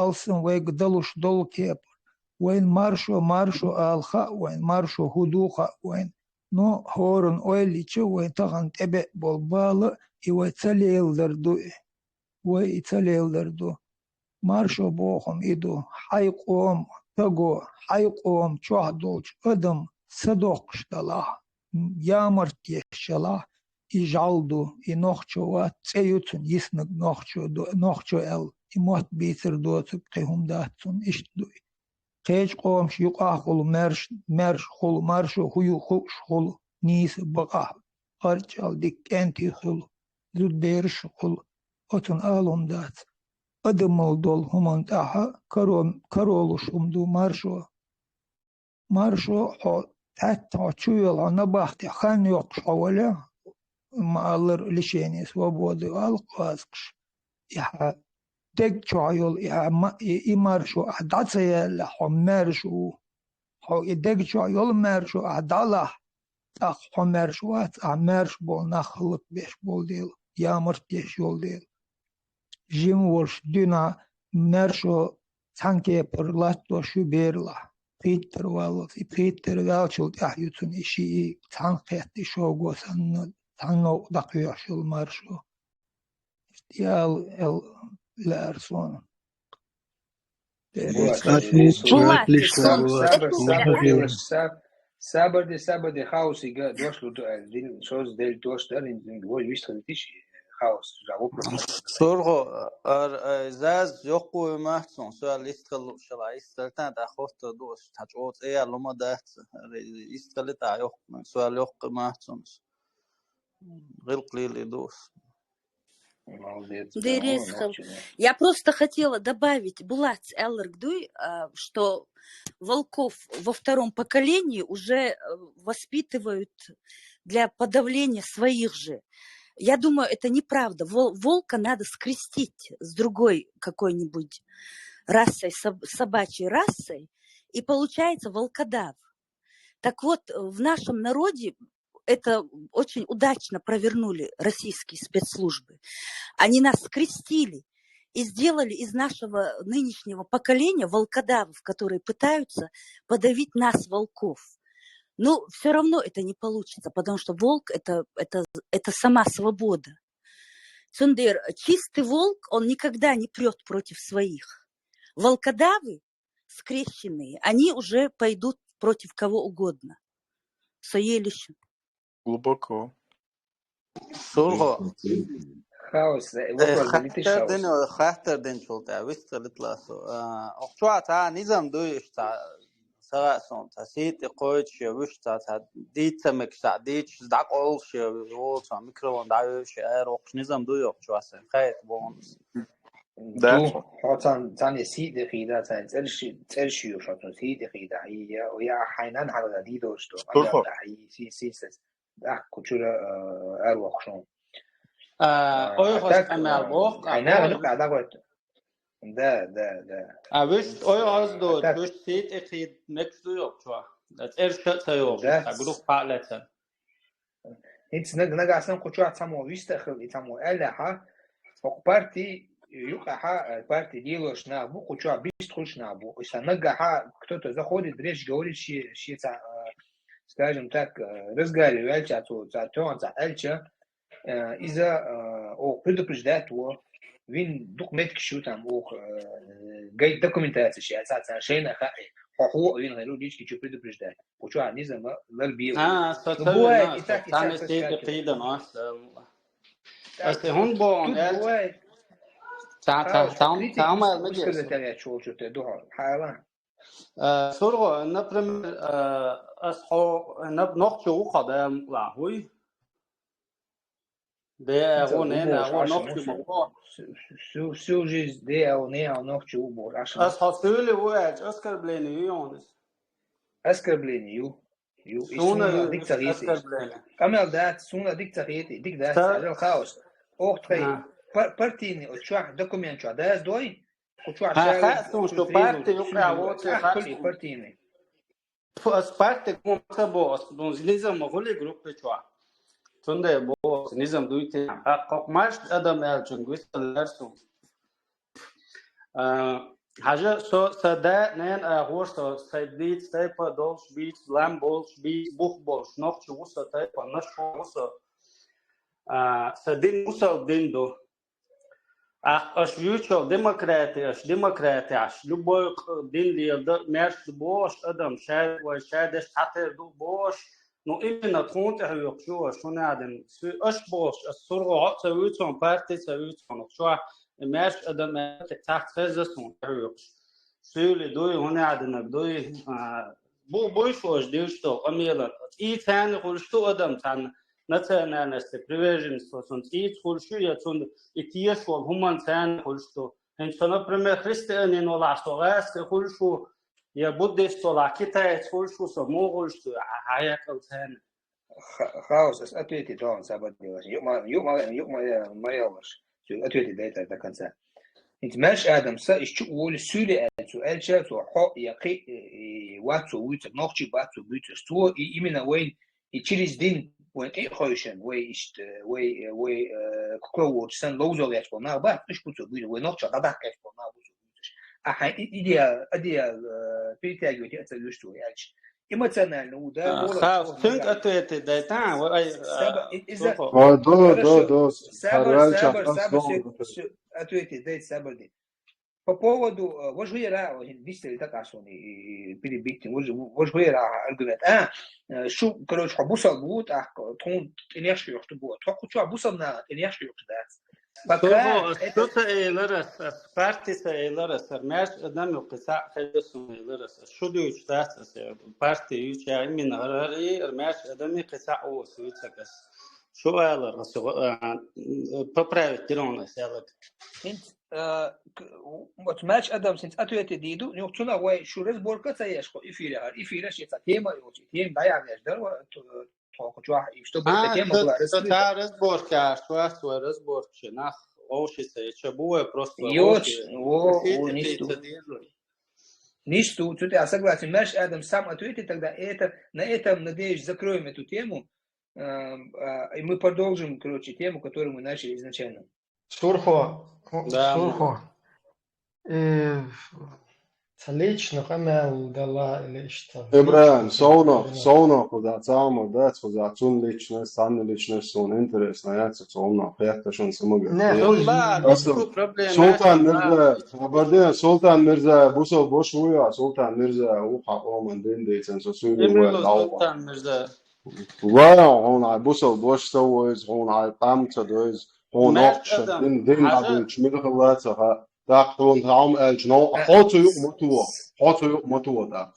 алсам вайга далуш долу кепара. Вайна маршо, маршо ала хаьа вайна, маршо хӀун ду хаьа вайна. Но хӀоранна ойла йича, вай тахана тӀебеа болу бала, и вай ца леладар ду и. Вай и ца леладар ду. Маршо боху-м и ду: хьайн къоман таго, хьайн къоман чохь долчу адам садоккхуш далахь, ямарт деш ялахь, и жӀаьла ду, и нохчо вац, цӀе ю цунна йиснарг нохчо ду, нохчо аьлла, и мотт бийцар доцург кхин хӀума дац цунна, иштта ду и. Кхечу къомаш юкъахь хуьлу маьрш-, маьрша хуьлу, маршо хӀун ю хууш хуьлу, нийса бакъахь, гӀарчӀалла дика кӀентий хуьлу, зудабераш а хуьлу, оцунна ала хӀума дац. Адамал долу хӀуманна тӀехь каро-, каролуш хӀума ду маршо. Маршо хьо цхьаьтта хьо чу йолу, хьо набахтехь хан йоккхуш хьо вале, ма-аллара, лишение свободы алкъазкхаш. И хьан дег чохь йолу и хьан ма-, и, и маршо ахь дӀа ца яьллехь, хьо маьрша ву. Хьо и дег чохь йолу маьршо ахь дӀалахь, тӀаккха хьо маьрша вац, ахь маьрша болу нах хӀаллакбеш болу дела, ямарт деш йолу дела. Жима волуш дуьнахь маьршо цхьана кепара латтош ю берлахь. пхийтта валлалц, и пхийтта ваьлчул тӀехь ю цунна и шиъ, и цхьана кхетта и шого санна, цхьанна дӀакхоьхьуш йолу маршо. Иштта ял, эл лаьара суна. Дера, Булат, цхьа э, шиъ, Булат, цхьа лиш сон лаьара. Сабар, это сабар, сабар, сабар де, сабар де, хаосига дош лур ду аьлла, дин, шозза делла дош дара, ин, ин, вой, вистхилла тиш, хаос, жа вопрос. Сургъо, ар, ай, заз йоккхуй махцун, суал истхилла шала, истхилтан, да, хотта ду, та чӀо цӀе я лума дац, ар, истхилли та йоккхуй, суал йоккхуй махцун. Гъилкъ лили ду. Молодец. Дерес Да, хал. Очень. Я просто хотела добавить, Булат, Элларг Дуй, а, что волков во втором поколении уже э, воспитывают для подавления своих же. Я думаю, это неправда. Вол- волка надо скрестить с другой какой-нибудь расой, соб- собачьей расой, и получается волкодав. Так вот, э, в нашем народе это очень удачно провернули российские спецслужбы. Они нас скрестили и сделали из нашего нынешнего поколения волкодавов, которые пытаются подавить нас, волков. Но все равно это не получится, потому что волк это, это, это сама свобода. Цундер, чистый волк, он никогда не прет против своих. Волкодавы скрещенные, они уже пойдут против кого угодно. Соелищу. Глубоко. Сургъо. Хаос, э, э, вопрос хаттар дин, хаттар дин чул тӀе вистхилла со. А, охчуа та низам дуй иштта, сага сон, та сийти кхойчу, вуьш та, та дийца мекса, дийча, дакъолш, волца, микрофон, да, вуьш, эр, охчу низам дуй охчуа сан, хайт, бонус. Да. Ду, хьо цан, цан сий де хида, цан цӀерши, цӀерши ю, хьо цан сий де хида, и я, я хайнан хьалга дидош ду, Турхо. Ага, да, и си, си, си, да, кучура, э, эр вохшон. А, А, ой, хос так, амял э, бох, а, хайнан ой. Нук ада гойт. Да, да, да. А виш, ой, хос А, до, так. Виш сий де хид, мекс ду йок, чуа. Да, цӀерша ца йок, Да. Та группа лецен. ХӀинца наг-, нагахь санна кху чохь цхьаммо вистахила и цхьаммо аьллехьа, хӀокху парти юкъахьа, э, парти лелош нах бу, кху чохь бист хуьлуш нах бу. Иштта нагахьа кто-то заходит в речь, говорит, ши-, ши ца, э, скажем так, э, разговариваьлча, цо ца тоьхна ца аьлча, э, иза, э, оха предупреждать во, вин дукха меттигаш ю там оха, э, гай документаци ши, ца, ца, шайна хаьа, хьо хьо вин гӀайру лички чу предупреждать. Кху чохь низам лар бе. А, со Ну, ца бывает вина, и со так, и царна так, сей и так. Кхийдан аса. Так, Аса хӀун боху, тут аьлча? Бывает. Ца, ца, Хаос, ца, критика ца, ма, ма, высказать деш. Аьлла чул чу те духьал. Хьала. Э, Сургъо, например, э, ас хьо, наб-, нохчо ву хьо да, ла, хӀуй? Де, Ца гӀо, не, не, убош гӀо, аша нохчо ма муса. Хьо. Су-, су-, су-, су жизнь де, а не, а нохчо убош, аша. Ас хьо суьйли ву аьлча, оскорбление ю йонас. Оскорбление ю. Ю, и Суна суна ю дик ца гӀийти. Оскорбление. Къамел дац, суна дик ца гӀийти, дик дац, Ца- царел хаос. Ох, тхай, А. пар-, партийный, о, чохь, документ чохь, да, дой? Кху чохь А, шаьлла, ха, сун, кху шу требовал, парти юкъа сун, воци ах, хати. Кху партийный. Фу, ас парти гума ца бо, ас, ну, низам ма гули группа чохь. Цунда бо, ас низам дуйти. А, кху марш адам аьлчун, гуьсал лерсу. А, хьажа, со, са да, нен, а, гӀор со, сай бийц, тайпа долуш, бийц, лам болуш, бийц, бух болуш, нохчу ву со, тайпа, наш ву со. А, са дин мусал дин ду. Ах, аш вуьйчул демократи, аш демократи, аш любой к-, дин лела да, мерш бо, аш адам, ша, вай ша деш хатер ду бо, аш Ну, именно тхуна тӀе хьоькхуш ю аша, хӀун аьлла, су-, аша бохуш, аса сургӀо хьо а ца вуьйцу, парти ца вуьйцу, чохь, и маьрша адам аьлла, цхьацца хеза суна тӀе хьоькхуш. Суьйли дуй, хӀун аьлла дуй, а, бу-, буй шоша дилча долу къамелан. ЦӀий царна хуьлуш ду адам, царна национальности, приверженность, цунна цӀийца хуьлуш ю, я цунна и тешаш волу хӀуманна царна хуьлуш ду. ХӀинца со, например, христианин валахь, со гӀаьрса хуьлуш ву, я буддист валахь, китаец хуьлуш ву, со муха хуьлуш ду, хьан, хьан хьекъал царна. Ха-, хаос, ас ответить дон сабат делаш. Юма, юма, юма, э, маялаш. Цу ответить дайтар до конца. Ит меш Адам са, иш чу ули сули эльцу, эльча, цу хо, я кхи, э, э, вацу, вуйца, нохчи бацу, вуйца, цу, и именно вайн, и через дин, вайн кхи хойшен, вай ишт, э, вай, э, вай, э, кукло вуч, сан лоузол яч пол, нах бат, иш буцу, буйна, вай нохча, дадах яч пол, нах буцу, буйцаш. А хьайн и-, идеал, идеал, э, перетягивать яц цо юшто яьлча. Эмоционально у, да, А, голос хав, тоже цунга нравится. Ответить дай, та, вот, ай, Саба-, а, и-, из-за Сухо. А, да, Хорошо. Да, да. Сабар, Харай сабар, чакас сабар, дом всё, вот это. Всё, ответить дай, сабар ди. По поводу, э, вож вера, о, хин бистер так асуни, и, и перебить, вож, вож вера аргумент. А, э, шу, короче, хо бусал бу, так, тхун, тенешки ёхту бу. Тхо кучу бусал на, тенешки ёхту, да. Пока Сухо, это что-то эйларас, ас партиса эйларас, ар мяш адам ю киса хедесун эйларас. Шу дюч дас, ас, э, партия ю ча именно ар, ар, и ар мяш адам и киса о, суицакас. Шу айлар, ас, э, поправить тирон, ас, ялак. Хинт, э, к-, у-, вот мяч адам синц ответы диду, ну, цуна вай шу разборка ца яшко эфире, ар эфире ши ца тема, и тема да я веш, да, вот, э, только чё, и чтобы эта А, тема то, была то раскрыта. Та разборка, что ас вай разборчи, нах, овшица, и чё, бывает просто Йоч, овши. О, Сидите о, ничто. Пицца делай. Ничто, тут я согласен. Мяч адам сам ответит, тогда это, на этом, надеюсь, закроем эту тему. Эм, а, и мы продолжим, короче, тему, которую мы начали изначально. Сурхо, о, Да, Сурхо. Э, ца лично къамаьл дала или иштта? Ибрагьим, совнах, Ибрагьим. Совнах кхуза цамар дац, кхуза цун личность, цан личность, сона интересно яц, совнах хетта шун самага. Не, Э, Султан, Султан Мирза, хабарден, Султан Мирза, бусал бош вуя, Султан Мирза, уха оман дин дейцен, со суйли Эмило вуя, Султан Мирза. Вай, хьуна ай бусал бош ца войз, хьуна ай къам ца дойз, хьуна Мер нохча, адам, дин, дин хьажа. Адуч, мир хилла ца ха. Так, хьуна таум элч, но, Э, хо цу юк мотуо, хо цу юк мотуо, так.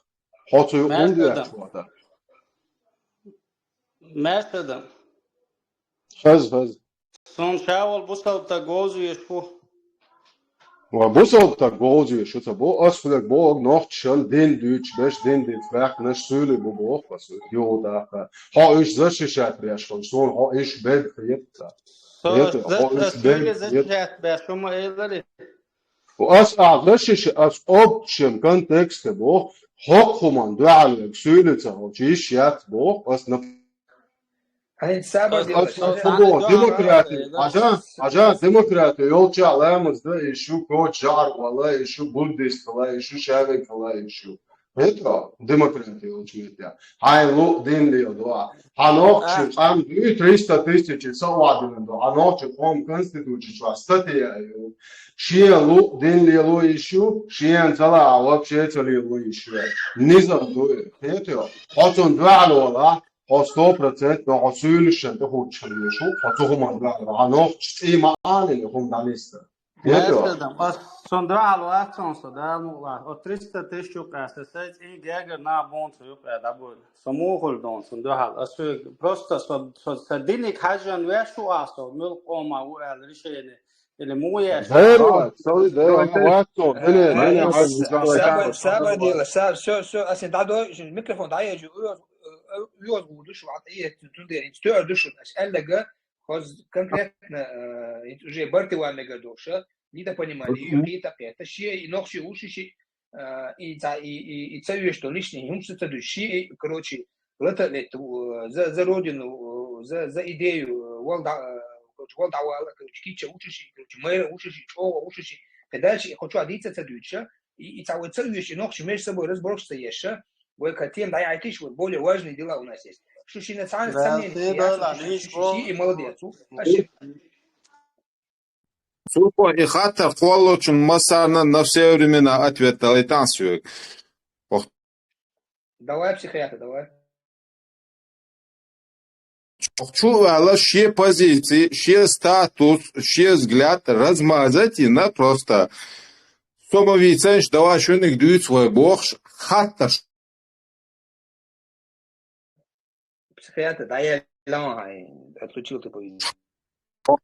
Хо цу юк Мер мунди адам. Ячуа, так. Мер адам. Хаз, хаз. Сон шавал бусал та гоз веш фу. Ва бусал та гоз веш фу ца бо, ас флаг бо, нохчан дин дюч, беш дин дин фрак, наш сули бо бо, ас ю да ха. Хо иш защищать реш, хо сон хо иш бед хетта. Со Это, за-, хо иш ас бед сули хетта. Защищать беш, шума эйлари. Ва ас а защищать, ас общем контексте бо, хо хуман дуалек сули ца, хо чиш ят бо, ас на Ай, сабар Ас, дила, ас, ас, сабар. Футбол, демократия. Аджа, аджа, демократия. Ёлча ламаз да, ишу коч жар вала, ишу буддист вала, ишу шавик вала, ишу. Это демократия, ёлча метя. Хай лу дин лил дуа. Ханох А. Чи, ам, и триста тысяч са ладин дуа. Ханох Чи, хом конституция чуа, статья ю. Шиен лу дин лил лу ишу, шиен цала, а вообще цали лу ишу. Низам дуэ. Это. Хоцун дуа лола. Хо сто процент, но хо суйлишен, тэ хуччан юшу, хо цухуман дуа, а нох ци маани, хум даниста. Нету. Меседам, ас сон дуа луатсон со, да, ну, ла, о триста тысяч юкъа, са, са, и гэгэр на бон со юкъа, да, бу, со мухул дон, сон дуа, ас просто со, со, со диник хаджан вешу, а со, мил къома, у, эл, решение, Или му я Дэйр ва, сали дэйр ва, ватсо, дэне, дэне, аз Саба, саба дила, саба, всё, всё, аси дадо, микрофон да, я жу, уёз, уёз гу душ, ват, и ту де, ту душ, аш эллега, хоз конкретно, э, уже барти ва мега душа, недопонимание, и какие-то это, ши, и нохши, уши, ши, э, и ца, и, и, и ца, что лишний, юм, что ца души, и, короче, лата лет, э, за, за родину, э, за, за идею, э, вал да, э, короче, вал да вал, короче, кича учиши, короче, мэра учиши, чова учиши, и дальше, и хочу адиться ца дюча, и, и ца, вот ца дюча, и нохши между собой разборочиться ещё, вот к тем, да, айтиш, вот более важные дела у нас есть. Шуши национальное Да, сомнение, ты я да, слушаю, да, шуши, видишь, шуши, и молодец, у, ошибка. Сурхо, и хаттар кхоллачун массарна на все времена ответ далайтан сюек. Ох. Давай, психиатр, давай. Чу вала ши позиции, ши статус, ши взгляд размазать и на просто. Собавицанш, давай шуник дюйц свой бохш, хаттар Психиатр, да, я лама, ай, отключил ты, по-видимому.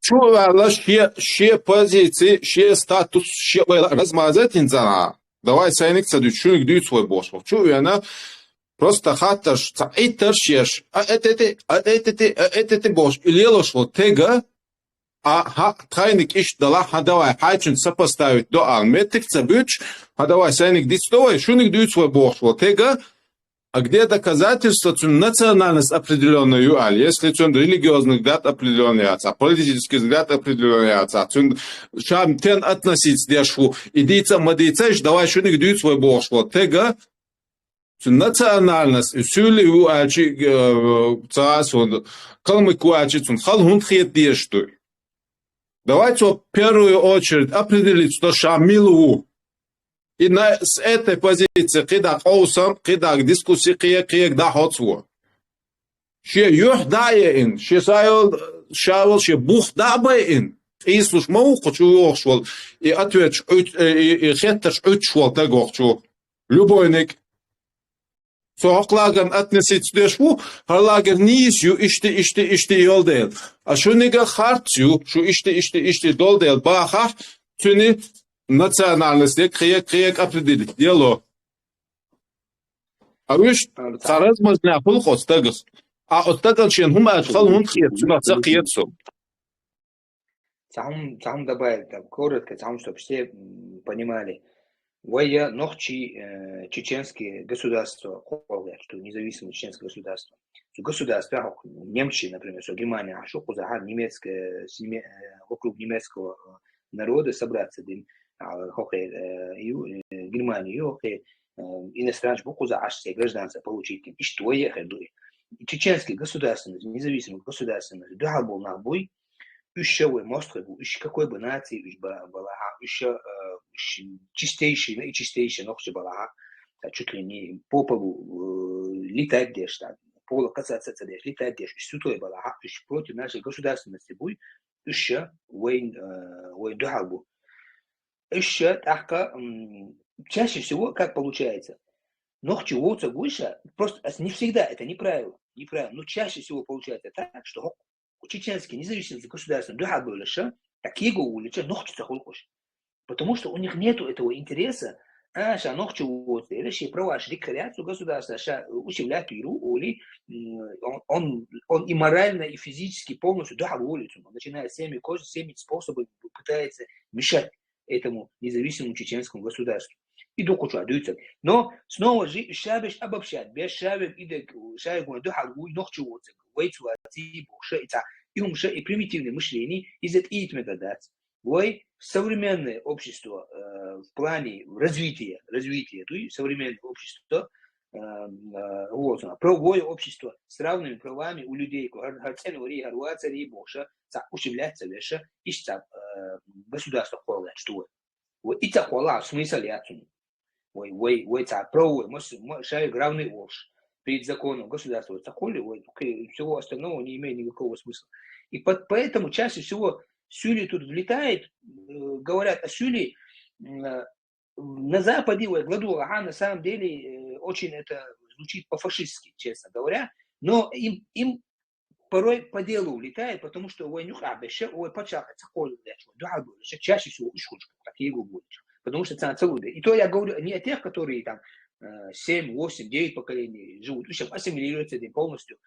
Чу вала ши, ши позиции, ши статус, ши вала размазать инзана. Давай сайник ца дючуник дюйц свой бохш. Чу вена просто хатташ, ца итарш еш. А это ты, а это ты, а это ты бохш. И лелош вот тега, а ха, тхайник иш дала, ха, давай, хайчун сопоставить до алметик ца бюч, ха, давай, сайник диц, давай, шуник дюйц свой бохш. Вот тега, А где доказательства, цун национальность определённая ю аьле, если цун религиозный взгляд определённый яц, а политический взгляд определённый яц, а цун ша тен относиться деш ву, и дийца, ма дийца, иш давай шунига дуьйцу вай бохуш ву. Тега, цун национальность, и суьйли ву аьлча, э, ца, цун калмык ву аьлча, цун хала хӀунда хета дезаш ду? Давай цо в первую очередь определиться, что ша мила ву. И на, с этой позиции кхидӀа къовсам, кхидӀа дискуссия кхе-, кхега дӀахьоц ву. Шен юьхь дӀа а яйна, шен сайол, шавал, шен бух дӀа а байина, къийсалуш ма ву кху чу вохуш волу, и ответаш Ӏуьт-, и, и, и хеттарш Ӏуьттуш волу таг вохучу. Любойник. Цо хӀокху лагерна относиться деш ву, хӀара лагерь нийса ю, иштта, иштта, иштта йолу дела. А шунига харц ю, шу иштта, иштта, иштта долу дела бахахь, цуьнан национальность кхе-, кхега определить дело. А уьш цхьа размазня хуьлу оцу стагах. А оцу стагана шена хӀума аьлча хала хӀунда хета, цунах ца кхета со. Цхьа хӀума, цхьа хӀума добавить, там, коротко, цхьа хӀума, чтоб все, м, понимали. Вай я нохчий, э, чеченское государство, кхолгӀа, что независимое чеченское государство. Цу государстве, хьо, немцы, например, со Германия, а шу кхузахьа немецкое, с неме-, э, вокруг немецкого, э, народа собраться дин, а, хӀокхе, э, ю, э, Германия, ю, хӀокхе, э, иностранцы бу кхузахьа, аш се гражданство получить дин. Иштта вай я хир дуй. Чеченское государственность, независимое государственность, дуьхьал болу нах буй, уьш ша вай мостагӀий бу, уьш какой бы нации уьш ба-, балахьа, уьш ша, э, уьш чистейший, наичистейший нохчий балахьа, та чуть ли не по полу, э, летать деш, та, пола касаться ца деш, летать деш, уьш сутой балахьа, уьш против нашей государственности буй, уьш ша вайн, э, вайн дуьхьал бу. Уьш ша тӀаккха, м, чаще всего, как получается, нохчий воцург вуй ша, просто ас-, не всегда, это не правило, не правило, но чаще всего получается так, что хӀокху чеченский независимый государство дуьхьал бевллача, так его увлеча, нохчий ца хуьлу уьш. Потому что у них нету этого интереса, а, ша нохчий воцу дела, шен праваш дика хир яц цу государства, ша ущемлять вийр ву олий, м, он, он, он и морально, и физически полностью дуьхьал волуьйту. Он начинает всеми кож-, всеми способами пытается мешать этому независимому чеченскому государству. И дукха чохь дуьйцург. Но снова же ша берш обобщать, берш ша верг идег, ша верг вайн дуьхьал вуй нохчий воцург, вайца ваций бохуш, и ца, и хӀума ша, и примитивное мышление, иза тӀе йита мегар дац. Вай современное общество, э, в плане развития, развития, то есть современное общество, э, э, вот, а, правовое общество с равными правами у людей, хӀара, хӀара цӀена варий, хӀара вацарий бохуш, цхьа ущемлять ца веш, иштта цхьа, э, государство кхоллаьлча, что вай. Вай и ца кхоллахь, смысл яц цуьнан. Вай, вай, вай цхьа правовой, ма с-, ма шайга равный волуш, перед законом государства ца кхоллий, вай, кхе-, всего остального не имеет никакого смысла. И по-, поэтому чаще всего суьйли тут влетает, э, говорят о суьйли, м, э, на Западе, вай, гладула, ага, на самом деле, э, очень это звучит по-фашистски, честно говоря, но им, им порой по делу влетает, потому что вай нюкъахь берш, вай пачхьалкх ца кхоллаьлча, вай дуьхьал бевллача, чаще всего уьш хуьлу, как его будет. Потому что царна ца луьйш. И то я говорю не о тех, которые там, э, семь, восемь, девять поколений живут, уьш ассимилируются полностью.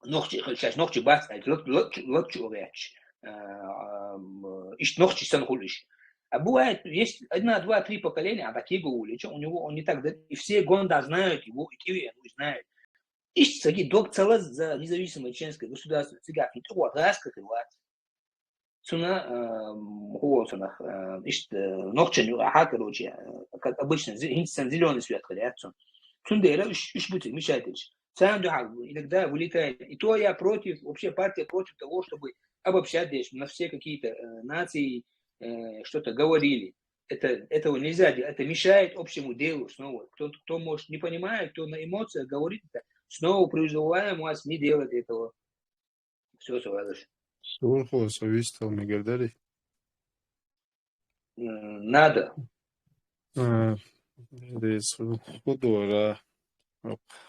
Нохчий, сейчас нохчий бац, а лат-, лат-, лат чу гӀерташ, э, м, иштта нохчий санна хуьлу уьш. А бывает, есть одна, два, три поколения, а так его увлечён, у него он не так, да, и все города знают его, и Киев знают. Иштта саги дог ца лаза за независимое чеченское государство, цигахь хӀинца тӀехула гӀаскахи вац. Цуна, э, хӀу волу цунах, э, иштта, э, нохчан юкъахьа, короче, э, как обычно, зи-, хӀинца сан зелёный свет хир яц цунна. Цундела уьш, уьш бу цига мешать деш. Царна дуьхьал иногда вылетает. И то я против, вообще партия против того, чтобы обобщать здесь на все какие-то, э, нации, э, что-то говорили. Это, этого нельзя делать. Это мешает общему делу снова. Кто, кто, может, не понимает, кто на эмоциях говорит это, снова призываем вас не делать этого. Всё, со вазаш. Сурхо со вистал мегар дарий? М, надо. Э, дез худора,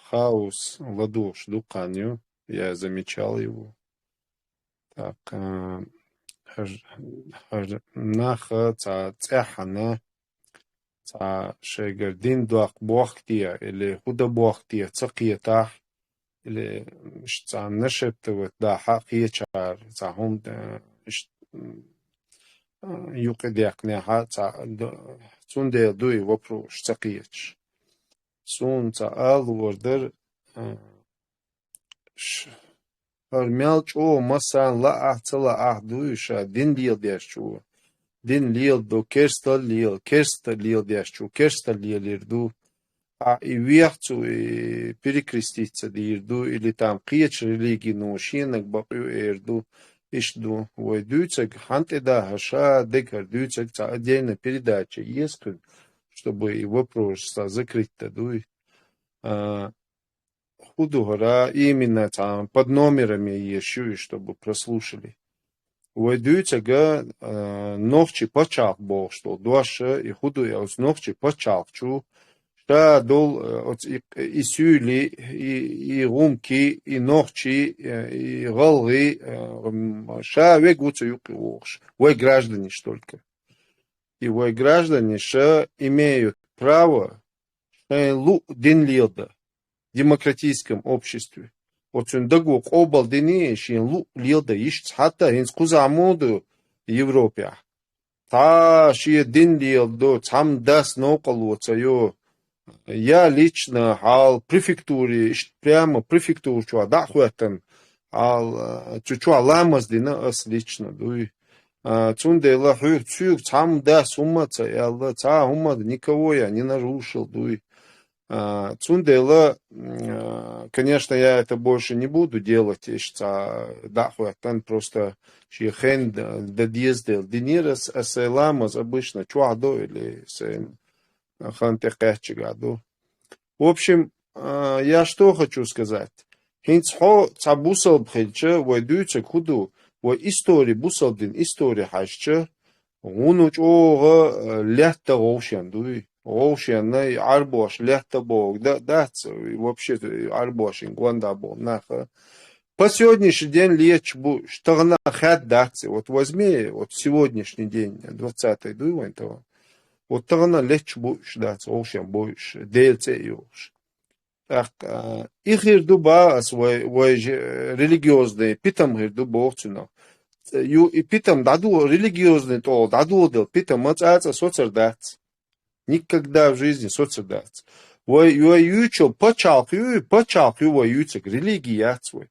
хаос ладугӀуш дуккха ю, я замечал его. Так, э, хӀаж-, хӀаж-, наха цхьа цӀеххьана, цхьа шайгара дин доккха бохку те, или хӀу дан бохку те ца кхетахь, или ш-, цхьа нашатта ват дахьа кхечара, цхьа хӀума, э, ш-, м, э, юкъа деккхнехьа, цхьа д-, цундела ду и вопрос ца кхеташ. Суна цхьа алавар дар, а, ш-, хӀара мел чӀогӀа массарна лаахь, ца лаахь дуй ша дин леладеш чу. Дин леладу, керстал лела, керстал леладеш чу, керстал лелийр ду. А и вехцу, и перекреститься дийр ду, или там кхечу религино шенаг бакъю эр ду, иш ду. Вай дуьйцаг хьан тӀе даха ша дегар дуьйцаг цхьа отдельная передача еза кхуьн, чтобы и вопрос закрыть-то дуй. А, хӀу ду хӀара, именно цхьа под номерами еш ю, чтобы прослушали. Вай дуьйцага, а, нохчий пачхьалкх бохуш долу дош, и хӀу ду оцу нохчий пачхьалкх чу, ша долу, а, оцу и, и суьйли, и, и гӀумки, и нохчий, а, и гӀалгӀий, а, м, ша вега ву ца юккъе вохуш. Вай гражданиш только. И вай гражданиш имеют право шайн луъ дин лелада демократическом обществе. Оцун даго къобал дини шен луъ лелада йиш цхьатта хӀинца кхузахь ма ду Европехь. Цхьа шен дин леладо, цхьамма дас новкъарло ца йо. Я лично хьал префектуре, иштта прямо префектура чохь дӀа а хӀоьттина, хьал, а, цу чохь ламаз дина ас лично дуй. А, цундела хьоьга цуьнга цхьамма дас хӀумма а ца аьлла, цхьа а хӀумма никого я не нарушил дуй. А, цундела, м, а, конечно, я это больше не буду делать, иш цхьа дӀа а хӀоьттина, просто шен хен д-, дан деза дела динера ас, ас сайн ламаз обычно чохь до или сайн хан тӀе кхаьччигахь ду. В общем, а, я что хочу сказать. ХӀинца хьо цхьа бусалба хилча, вай дуьйцург хӀу ду, вай истори, бусалба дин истори хьаьжча, вуно чӀогӀа, а, летта гӀовшен дуй. ГӀовшенна и Ӏарбош летта боху, да, дац, и вообще и Ӏарбошин гонда боху наха. По сегодняшний день леташ бу, тахана хад дац, вот возьми, вот сегодняшний день, двадцатый дуй вайн тахана. Вот тахана леташ бу уьш дац, гӀовшен бу уьш, Делан цӀе а йохуш. ТӀаккха, а, и хир ду бах ас вай, вай же, религиозный питам хир ду боху цунах. Ю, и питам дӀадо, религиозный тӀо дӀадоладелла питам ма цӀа-цӀа соцар дац. Никогда в жизни соцар дац. Вай, вай юьйцу пачхьалкх ю, пачхьалкх ю вай юьйцург, религи яц вай.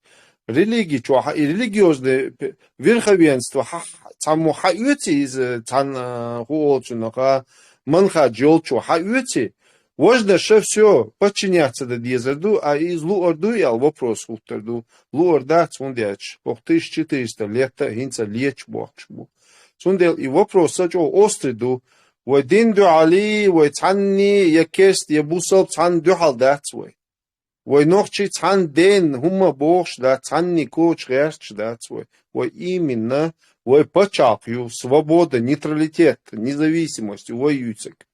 Религи чохь, и религиозный п-, верховенство хьа-, цхьаммо хьаоьций иза цхьана, а, хӀу олу цунах, а, манхадж йолчо хьаоьций, важно ша всё подчиняться дан дезар ду, а иза луъар дуй аьлла вопрос хӀуттур ду. Луъар дац, хӀунда аьлча хӀокху тысяча четыреста летта а хӀинца леташ бохкуш бу. Цундела и вопрос а чӀогӀа острый ду. Вай дин дуьхьал, вай цхьанний, я керст, я бусалба цхьанна дуьхьал дац вай. Вай нохчий цхьана ден хӀумма бохуш дац, цхьанний коча гӀерташ дац вай. Вай именно, вай пачхьалкх ю, свобода, нейтралитет, независимость ю вай юьйцург.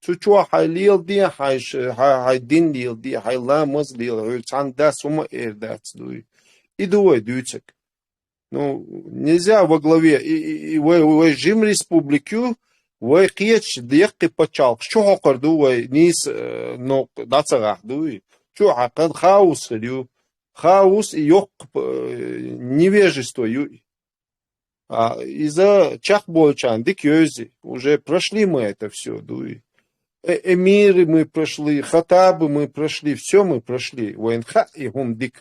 Цу чохь хьайн леладе, хьайн ш-, хьайн, хьайн дин леладе, хьайн ламаз лела, хьоьга цхьана дас хӀума эр дац дуй. И ду вай дуьйцург. Ну, нельзя во главе, и, и, и вай, вай жима республика ю, вай кхечу яккхий пачхьалкхаш чу хьокхур ду вай нийса, э, новкъа дӀа ца гӀахь дуй. Чу хьаькхна хаос хир ю. Хаос и йоккха, э, невежество ю. А, иза чекхболчарна дика йовзи. Уже прошли мы это всё, дуй. Э, эмиры мы прошли, хатабы мы прошли, всё мы прошли. Вайна хаьа и хӀума дика.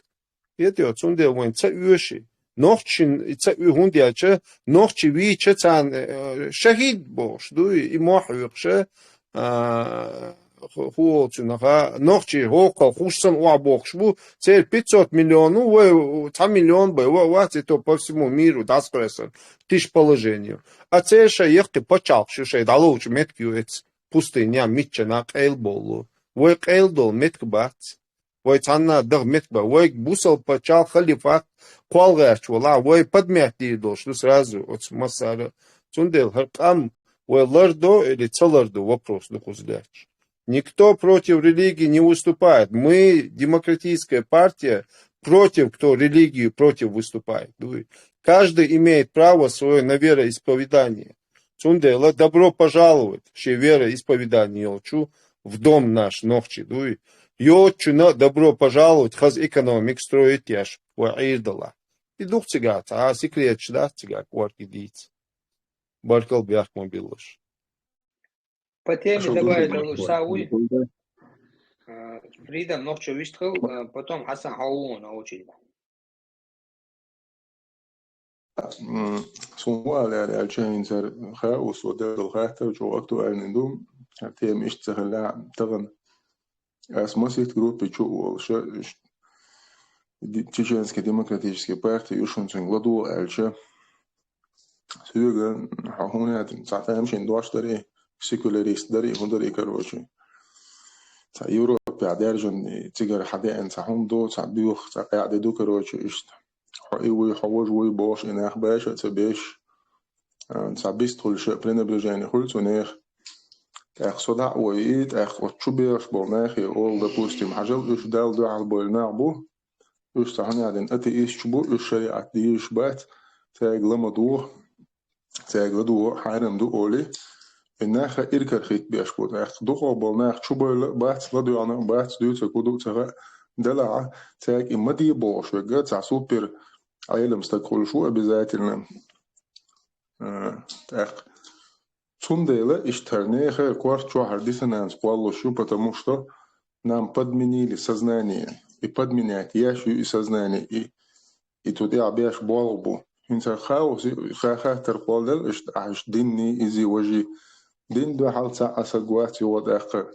Кхетий, цундела вайна ца оьший. Нохчийн ца оь-, хӀунда аьлча, нохчий вийча царна, э, шахид бохуш дуй, и мохь хьоькхуша, а, ху-, хӀу олу цунах, а, нохчий хӀокхал хуш санна охьабохкуш бу, церан пятьсот миллион ву, вай цхьа миллион бай, ва-, вац и то по всему миру дӀасакхоьссина, тиша положению. А церан шайн яккхий пачхьалкхаш ю, шайн дӀаловчу меттиг ю эца, пустыня, миччана къайла болу. Вай къайла долу меттиг бац. Вай цхьанна даха меттиг бац. Вайга бусалба пачхьалкх, халифат кхолла гӀерташ валахь, вай подмять дийр долуш ду сразу оцу массара. Цундела хӀара къам вай лардо или ца лардо вопрос ду кхуза лаьтташ. Никто против религии не выступает. Мы, демократическая партия, против, кто религию против выступает. Ну, и каждый имеет право своё на вероисповедание. Цундела добро пожаловать, шен вероисповедание йолчу, в дом наш нохчи. Ну, и йоцучунна добро пожаловать, хаза экономика строить еш, вай Ӏийр далахь. И ду-кх цигахь, цхьа а секреташ дац цигахь кӀорге дийца. Баркалла, бехк ма биллалаш. По теме добавить лучше, Сауй. А, Фридом нохчо вистхил, а, потом Хасан хьо вуна очередь. М, Сун валар аьлча, хӀинца хаос, со дердал хаттар чӀо актуальный ду. Тема иштта ца хилла тахан. Ас масит группе чу волуша, иш-, ди-, Чеченский демократический партия ю шун цуьнга ладугӀу аьлча, соьга хьо хӀун яхьа, цхьа тамашийна дош дарий, секулярист дарий, хӀун дарий, короче. Цхьа Европе даьржина, цигара хьадеана цхьа хӀума ду, цхьа боьха, цхьа къаьхьа де ду, короче, иштта. Хьо и вуй, хьо важа вуй бохуш, и нах баьша а ца беш, а, цхьа бистхуьлуш а пренебрежение хуьлу цу нехан. ТӀаккха со дӀа а вой, и тӀаккха оцу чу бехаш болу нахе олу, допустим, хьажал, уьш Далла дуьхьал бевлла нах бу, уьш цхьа хӀун яхьа, атеисташ бу, уьш шариӀат дезаш бац, цаьрга ла ма догӀу, цаьрга ладогӀа хьарам ду олий, и нах а иракарахӀитта беш бу. ТӀаккха дукхах болу нах чу бевлла а бац, ладоьгӀна а бац, дуьйцург хӀун ду а ца хаьа, делахь а, цаьрга и ма де бохуш верг а цхьа супер Ӏелам стаг хуьлуш ву обязательно. А, тӀаккха цундела иштта хӀара нехан корта чохь хӀара диссонанс кхоллалуш ю, потому что нам подменили сознание. И подменять еш ю и сознание, и, и цу тӀехь беш болх бу. ХӀинца хаос, ха-, хаттар кхолладелла, иштта ахь иштта динний, изий, важий. Дин дуьхьал цхьа а саг вац юха тӀаккха.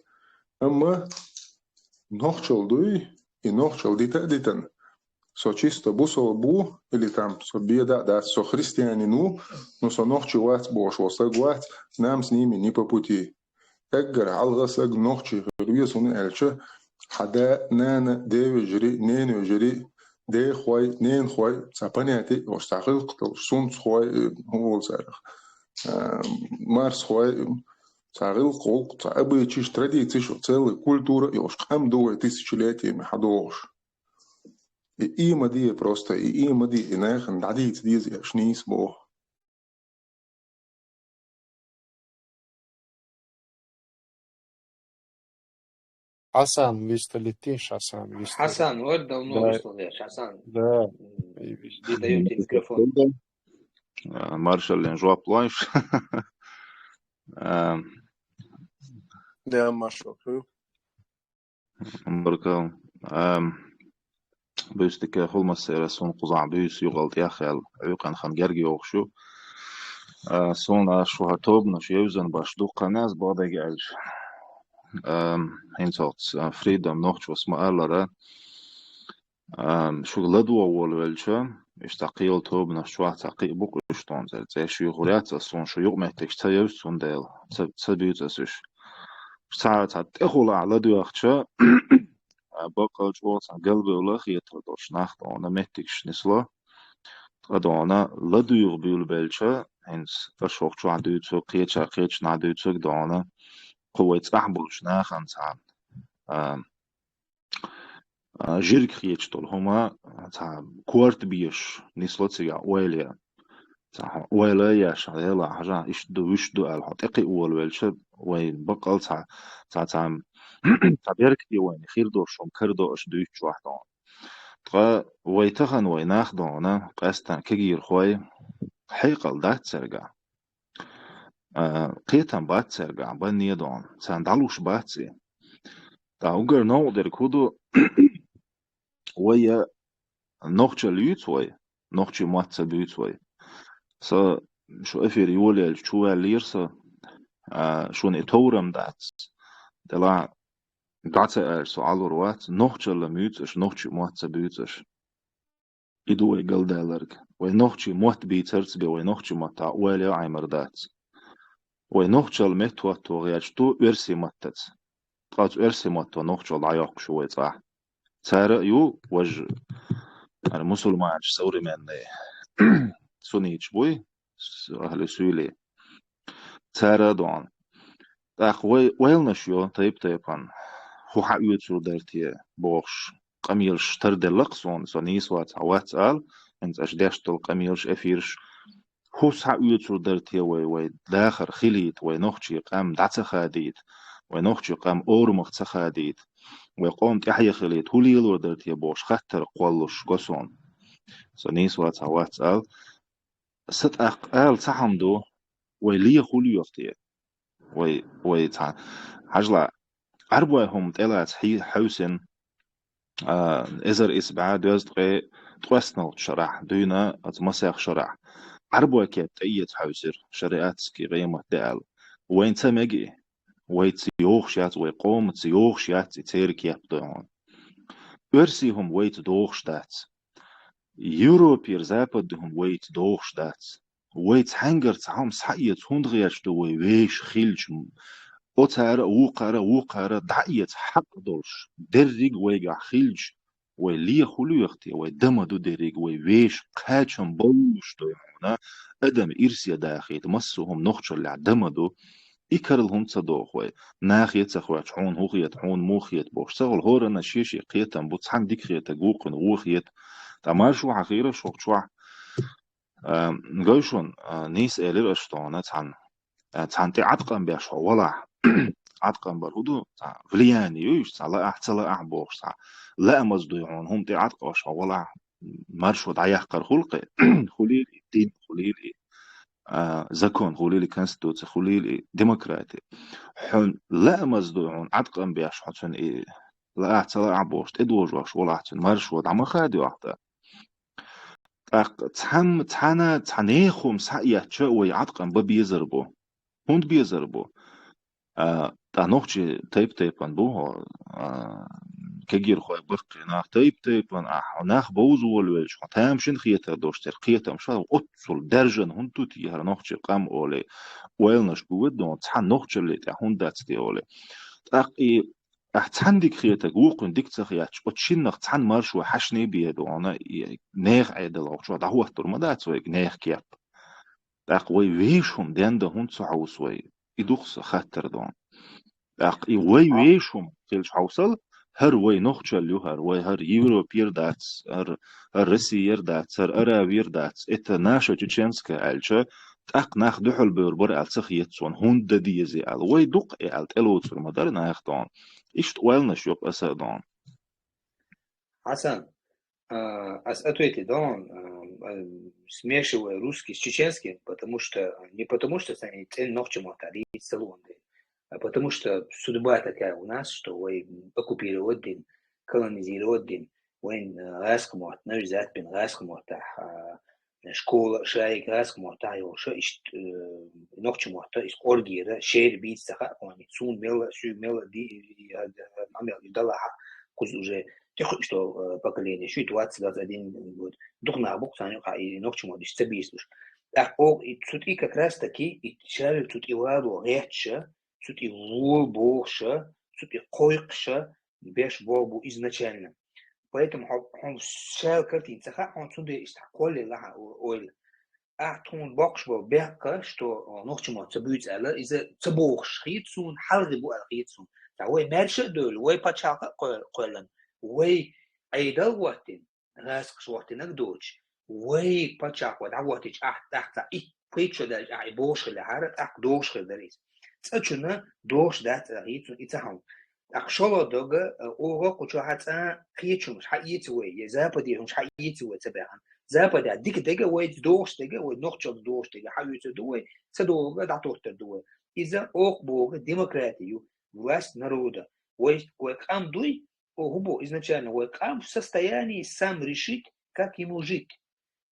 Амма нохчалла дуй, и нохчалла дита а дитина, со чисто бусалба ву, или там со беда а дац, со христианин ву, но со нохчи вац бохуш волу саг вац, нам с ними не по пути. Эггара хьалха саг нохчи хир веза, хӀунда аьлча хьан да, нана, девежарий, ненавежарий, дехой, ненахой, цхьа понятие а йолуш, цхьа гӀиллакх долуш, сунцахой, э, хӀун олу царах, а, марсхой, цхьа гӀиллакх, гӀуллакх, цхьа обычаеш, традицеш, целая культура а йолуш къам ду вай тысячелетиями хьадогӀуш. И, и ма де просто, и, и ма де, и нахана дӀадийца деза аьлча нийса боху. Хьасан вистхилийтий, Хьасан вистхилийтий. Хьасан, вот давно Да. Вистхилийтий, Хьасан. Да. М, И вис- Передаю тебе микрофон. А, маршаллин жоп лойш. А, Да, маршал хуьлда. Баркал. А, буьйса дика хуьлда массеран, суна кхузахь буьйса юкъал тӀехъяьлла, Ӏуьйкъана хан герга йогӀуш ю. А, суна шу хӀара тобанаш евзина баш дуккха наз боху дага аьлча. А, хӀинца оцу, а, Freedom нохчо ас ма-аллара, а, шуьга ладогӀа волавелча, иштта цхьа кхин йолу тобанаш чохь цхьа кхин а бу-кх уьш тхуна цӀе, цӀе шуьйхур яц ас, суна шу юкъаметтигаш ца евза цундела, ца, ца буьйцу ас уьш. Цхьа, цхьа тӀехула ахь ладоьгӀча, а, баккъал чӀогӀа цхьа галбевлла а хетар долуш нах тхуна меттигаш нисло. Ткъа тхуна ладуьйгӀу буьйлабелча, хӀинца аша хӀокху чохь дуьйцург, кхеча, кхечанхьа дуьйцург тхуна, кху вай цӀахь болчу нахана цхьа, а, а, жирг хеташ долу хӀума, а, цхьа корта беш нисло цигахь ойла ян. Цхьа хьо ойла а еш, хьан дела хьажахь, иштта ду, вуьшта ду аьлла, хьо тӀекхиа волавелча, вай баккъал цхьа, цхьа, цхьа, цхьа беркате вайна хир долуш хӀума карадо аша дуьйцучохь тхуна. Ткъа вай тахана вай нах тхуна, къаьсттина кегийрхой, хьекъал дац цаьргахь. А, кхетам бац цаьргахь, банне а дохьуна, царна дӀалуш бац и. Ткъа уггар новкъа дерг хӀун ду, вай я нохчалла юьйцу вай, нохчийн мотт ца буьйцу вай. Со шу эфир йолаелча чу ваьллера со, а, шуна и товрам дац. Делахь дӀа ца аьлча со Ӏалур вац, нохчалла ма юьйцу аша, нохчийн мотт ца буьйцу аша. И ду вай галдаьлларг. Вай нохчийн мотт бийцарца бен вай нохчийн маттахь ойла ян Ӏемар дац. Вай нохчалла меттахӀотто гӀерташ ду оьрсийн маттаца. Ткъа оцу оьрсийн матто нохчалла дӀайоккхуш ю вай цӀахь. Цара а ю, важа, хӀара мусульманаш современные, сунниташ буй, с-, ахьли суьйлий. Цара а дохьуна. ТӀаккха вай ойланаш йо тайп-тайпана, хӀун хьан оьцур дара те бохуш, къамелаш тарделла-кх суна, со нийса вац, хьан вац ала, хӀинца аша деш долу къамелаш, эфираш, хӀун схьаоьцур дара те вай, вай дахар хилийта, вай нохчийн къам дӀа ца хадийта, вай нохчийн къам орамах ца хадийта, вай къоман тӀаьхье хилийта, хӀун лелор дара те бохуш хаттар кхоллалуш го суна. Со нийса вац, хьан вац ала. Сан тӀаккха ала цхьа хӀума ду, вай лен хӀун лоьху те? Вай, вай цхьа, хьажал, Ӏарбой хӀума тӀелаца хьи-, хьаьвсина, а, эзар исс бӀаь дезткъе ткъостаналгӀача шарахь дуьйна, оцу масех шарахь. Ӏарбой кеп тӀеэца хьаьвсира, шариатский къемат де аьлла. Вайна ца мега и. Вайца йогӀуш яц, вай къомаца йогӀуш яц и церан кеп, дой хьуна. Оьрсийн хӀума вайца догӀуш дац. Европера, западера хӀума вайца догӀуш дац. Вай цхьаьнгара цхьа хӀума схьаэца хӀунда гӀерташ ду вай вешан хилча? Оцара а, вукхара а, вукхара а дӀаэца хьакъ долуш, дерриг а вайгахь хилча, вай леха хӀун лоьху те, вай дан ма ду дерриг, вай вешан кхачам боллуш, дой хьуна, адам ирсе дахийта, массо а хӀума нохчаллехь дан ма ду. И карла хӀума ца доху вай. Нахе а ца хоьттуш, хьуна хӀун хета, хьуна муха хета бохуш. Ца хуьлу, хӀоранна шен-шен кхетам бу, цхьана дика хетарг вукхунна вон хета. Ткъа маршо хьан хиира шух чохь? А, гой шуна, а, нийса элира аша тхуна цхьаьна. А, цхьаьна тӀе Ӏаткъам беш хьо валахь. Ӏаткъам бар хӀун ду? Цхьа влияние ю уьш, цхьа лаахь, ца лаахь бохуш цхьа. Лаамаза, дой хьуна, хӀума тӀе Ӏаткъош хьо валахь, маршо дӀаяккхар хуьлу-кх, хуьлийла и, дин хуьлийла и, а, закон хуьлийла и, конституция хуьлийла и, демократи. Хьуна лаамаза, дой хьуна, Ӏаткъам беш хьо цуьнан и лаахь, ца лаахь бохуш, тӀедожош валахь цуьнан, маршо дӀа ма хадайо ахь тӀаккха. ТӀаккха цхьамма, цхьана, цхьа нехан хӀума схьаэцча, вай Ӏаткъам бан безар бу. ХӀунда безар бу? А, ткъа нохчий тайп-тайпана бу, хьо, а, кегийрхой, баккхий нах тайп-тайпана, ахь, хьо нах бовза волавелча, хьо тамашийна хетар долуш, церан кхетам ша оццул даьржина хӀунда ду те хӀара нохчийн къам олий, ойланаш бу веддон, цхьа нохчалле тӀехь хӀунда дац те олий. ТӀаккха и ахь цхьаьна дика хетарг вукхунна дика ца хетча, оцу шиннах цхьаьна маршо хьаьшний бен дона, и нехан Ӏедал вахчо дӀахӀоттур ма дац вайга нехан кеп. ТӀаккха вай вешан хӀума дендан хӀунда ца хьовсу вай? И ду-кх сан хаттар дона. ТӀаккха и вай вешан хӀума хилча хьовсал, хӀара вай нохчалла ю, хӀара вай, хӀара Европера дац, хӀара, хӀара Россиера дац, хӀара Аравера дац, это наша чеченская аьлча, тӀаккха нах дуьхьал бевр бара аьлла ца хета суна, хӀунда дан деза аьлла. Вай ду-кх и аьлла тӀелоцур ма дара нах дона. Иштта ойланаш йо-кх аса а дона. Хьасан, а, ас ответить дон, а, а, смешивая русский с чеченским, потому что, не потому что сан и цӀен нохча мотт а дийца ца луун дела, а потому что судьба такая у нас, что вай оккупировать дин, колонизировать дин, вайн, а, гӀаскхи мотт, навязать бина гӀаскхи мотт, а, школа, шайга гӀаскхи мотт а йолуш, иштта, э, нохча мотт а, иза къоргера, шера бийца ца хаьа кхоне, суна мелла, шуьга мелла ди-, и, а, а, а, мел и далахьа, кхуза уже тӀекхуьуш долу, э, поколение, шуьга двадцать, двадцать один год. Дукха нах бу-кх царна юкъахь и нохча мотт иштта ца бийцалуш. ТӀаккха оха и цу тӀе как раз таки, и шаверг цу тӀе вало гӀерташ, цу тӀе вола бохуш, цу тӀе кхойкхуш, беш болу бу изначально. Поэтому хьо, хьуна шала картина ца хаьа, хьуна цундела иштта кхоллаелла хьан о-, ойла. Ахьа тхуна боккхуш болу бехк, что, о, нохча мотт ца буьйцу аьлла, иза ца бохуш хета суна, хьалхе бу аьлла хета суна. Ткъа вай маьрша а девлла, вай пачхьалкх а кхоьл-, кхоьллина, вай Ӏедал а хӀоттийна, гӀаскхаш хӀоттийнарг а доцуш, вай пачхьалкх вай дӀахӀоттийча, ахьа тӀаккха цхьа итт-пхийтта шо даьлча, ахьа и бохуш хилла хьара, тӀаккха догӀуш хир дара иза. Цкъачунна догӀуш дац аьлла хета суна и ца хьуна. ТӀаккха шолгӀа дог, э, оха кху чохь цкъа кхечу хӀумаш хьаэца вай, я западера хӀумаш хьаэца вай ца баьхна. Западехь дика дерг а, вайца догӀуш дерг а, вай нохчаллица догӀуш дерг а хьаоьцур ду вай, ца догӀург а дӀатоттур ду вай. Иза оха боху демократи ю, власть народа. Вай, вай къам дуй, о, хӀун боху изначально, вай къам в состоянии сам решить, как ему жить.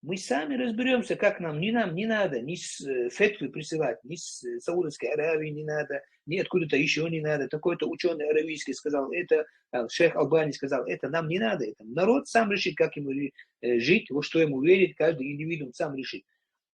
Мы сами разберёмся, как нам. Ни нам не надо ни с, э, фетвы присылать, ни с, э, Саудовской Аравии не надо, ни откуда-то ещё не надо. Такой-то учёный аравийский сказал это, а, шейх Албани сказал это. Нам не надо это. Народ сам решит, как ему ре-, э, жить, во что ему верить, каждый индивидуум сам решит.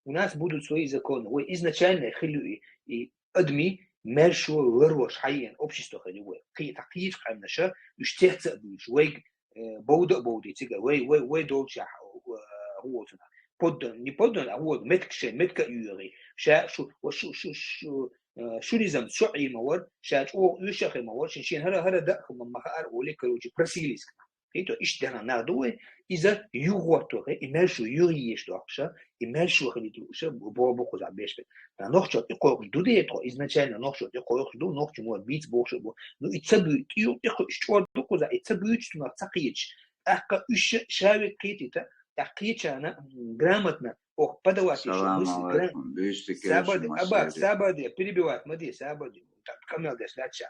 У нас будут свои законы. Вай изначально хилла и, и адми маьршо ларвеш хьаеана общество хир ю вай. Кхи-, тӀаккха кхечу къаьмнаша уьш цец а буьйлуш, вайга, э, бовда а бовдий цига, вай, вай, вай долчехь, э, хӀун волчунах. Поддан-, не поддан, а вот метка шайн, метка а йоьгӀий. Ша шу, ва шу, шу, шу, э, шу низам шо Ӏийр ма вара, ша чӀогӀа оьшуш а хир ма вара, шен, шен хӀара, хӀара даа хӀума ма хаьара олий, короче, просились к нам. Хьито иштта дерхьан нах ду вай, иза юхагӀотто хе, и маьршо юхаеш дохкуша, и маьршо хилийта лууша, бо-, бо-, боккхузахь беш бен. Ткъа нохчо тӀе кхойкхуш ду де тхо, изначально нохчо тӀе кхойкхуш ду, нохча мотт бийца бохуш а бу. Ну, и ца буй-, тӀе юкъ тӀе кхуьуш чӀор ду кхузахь, и ца буьйцу цунах ца кхеташ. ТӀаккха уьш ша-, шаверг кхетийта, тӀаккха кхечарна, м, грамотно, ох, подавать ещё мысль, гра-, Салам алейкум. Сабаде, аба, сабаде, перебивать ма де, сабаде. ТӀаккха къамел деш дац ша.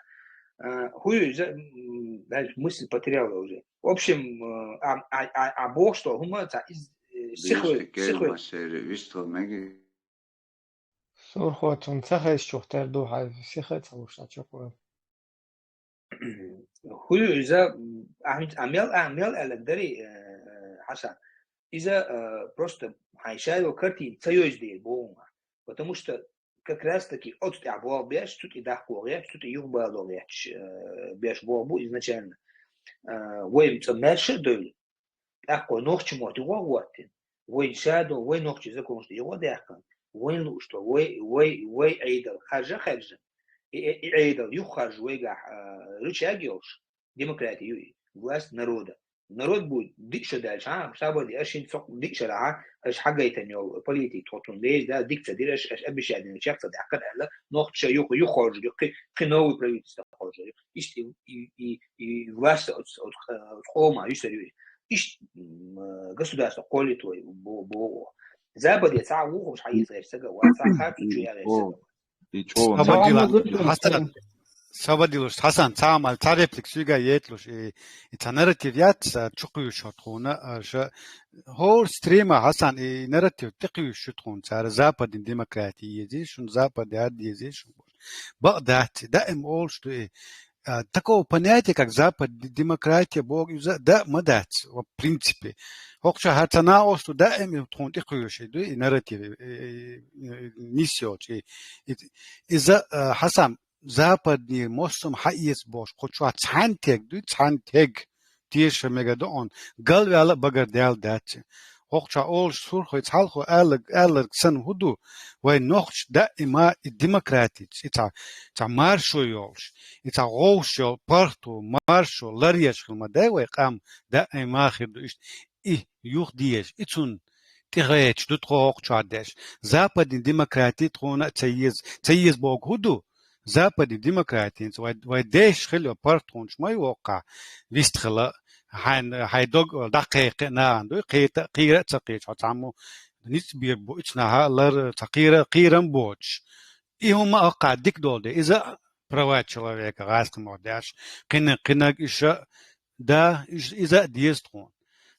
А, хӀу ю иза, м, даже мысль потерял уже. В общем, э, а, а, а, а бохуш долу хӀума ца из, э, сихве, сихве. Масери, вистхо меги. Сурхо цунна ца хезчух тера ду хьайн сиха а ца луш цхьа чукъо. ХӀу ю иза, м, ахь, а мел, а мел аьлларг дарий, э, Хьасан? Иза, э, просто хьайн ша йолу картина ца йовза дела боху хьуна. Потому что как раз таки оцу тӀехь болх беш, цу тӀе даккхо гӀерташ, цу тӀе юхабало гӀерташ, э, беш болх бу изначально. Э, вай цӀа маьрша а девлла, тӀаккха вай нохчийн мотт юха а хӀоттийна, вайн шадолу, вай нохчийн законаш тӀе юха а даьккхина, вайн лууш долу, вай, вай, вай Ӏедал харжа а хаьржина, и, и, и Ӏедал юха харжа вайгахь, а, рычаг йолуш, демократи ю и, власть народа. Народ бу диъ шо даьлча, хьан, сабаде, аша хӀинца цхьа диъ шарахь, аша хьагайтина йолу политика тхо цунна веза, да, дика ца дира, аша, аша обещание чекх ца даьккхина аьлла, нохчаша юха, юха хоржур ю, кхин, кхин новый правительство хоржур ю. Иштта и, и, и, и власть оцу, оцу, оцу къоман юьсур ю. Иштта, м, государство кхоллийта вай бо-, боху. Западе цхьа а вухуш хьаийцар сага, ва цхьа харцо чу яра сага. И чӀогӀа Сабадила, Хьасан, сабадилуш, Хьасан, цхьа мал, цхьа реплика суьйга еталуш, и, и цхьа нарратив яц, а, чу кхуьйсуш хӀо тхуна, а, ша, хӀора стрима, Хьасан, и нарратив тӀе кхуьйсуш шу тхуна, цара западный демократи езий, шун запад яд езий, шун. Бакъ дац, даим олуш ду и, а, такого понятия, как запад, д-, демократия, бог, иза да ма дац, в принципе. ХӀокху ша хӀара ца накъосту даим и тхуна тӀе кхуьйсуш ду и нарратив, и, и, и, нис йолчу, и, и, иза, а, Хьасан, западный моссам хьаэца бохуш, кху чохь цхьаьна тег дуй, цхьаьна тег. Теша мега ду он. Галваьлла а багар даьлла дац. ХӀокху чохь олуш сурхой цхьалхо аьлларг, аьлларг санна хӀу ду? Вай нохча даима и демократица, и цхьа, цхьа маршо йолуш, и цхьа гӀовш йолу паргӀато, маршо, ларъеш хила ма дай вай къам, даима хир ду иштта. И юха дезаш, и цунна тӀехеча ду тхо хӀокху чохь деш. Западный демократи тхуна а ца еза, ца еза боху хӀу ду? Западный демократица вай, вай деш хила йо паргӀатхунаш ма ю воккхахь, вистхила, хьайн, хьайн дог дӀакхайкхи а нахана дуй, кхета, кхера а ца кхеча, хьо цхьаммо ницкъ бийр бу, ицнаха лар, цхьа кхера, кхерам боцуш. И хӀума а воккхахь дика долу де, иза а права человека гӀазкхи мо деш, кхина, кхинаг иша, да, иза, иза а деза тхуна.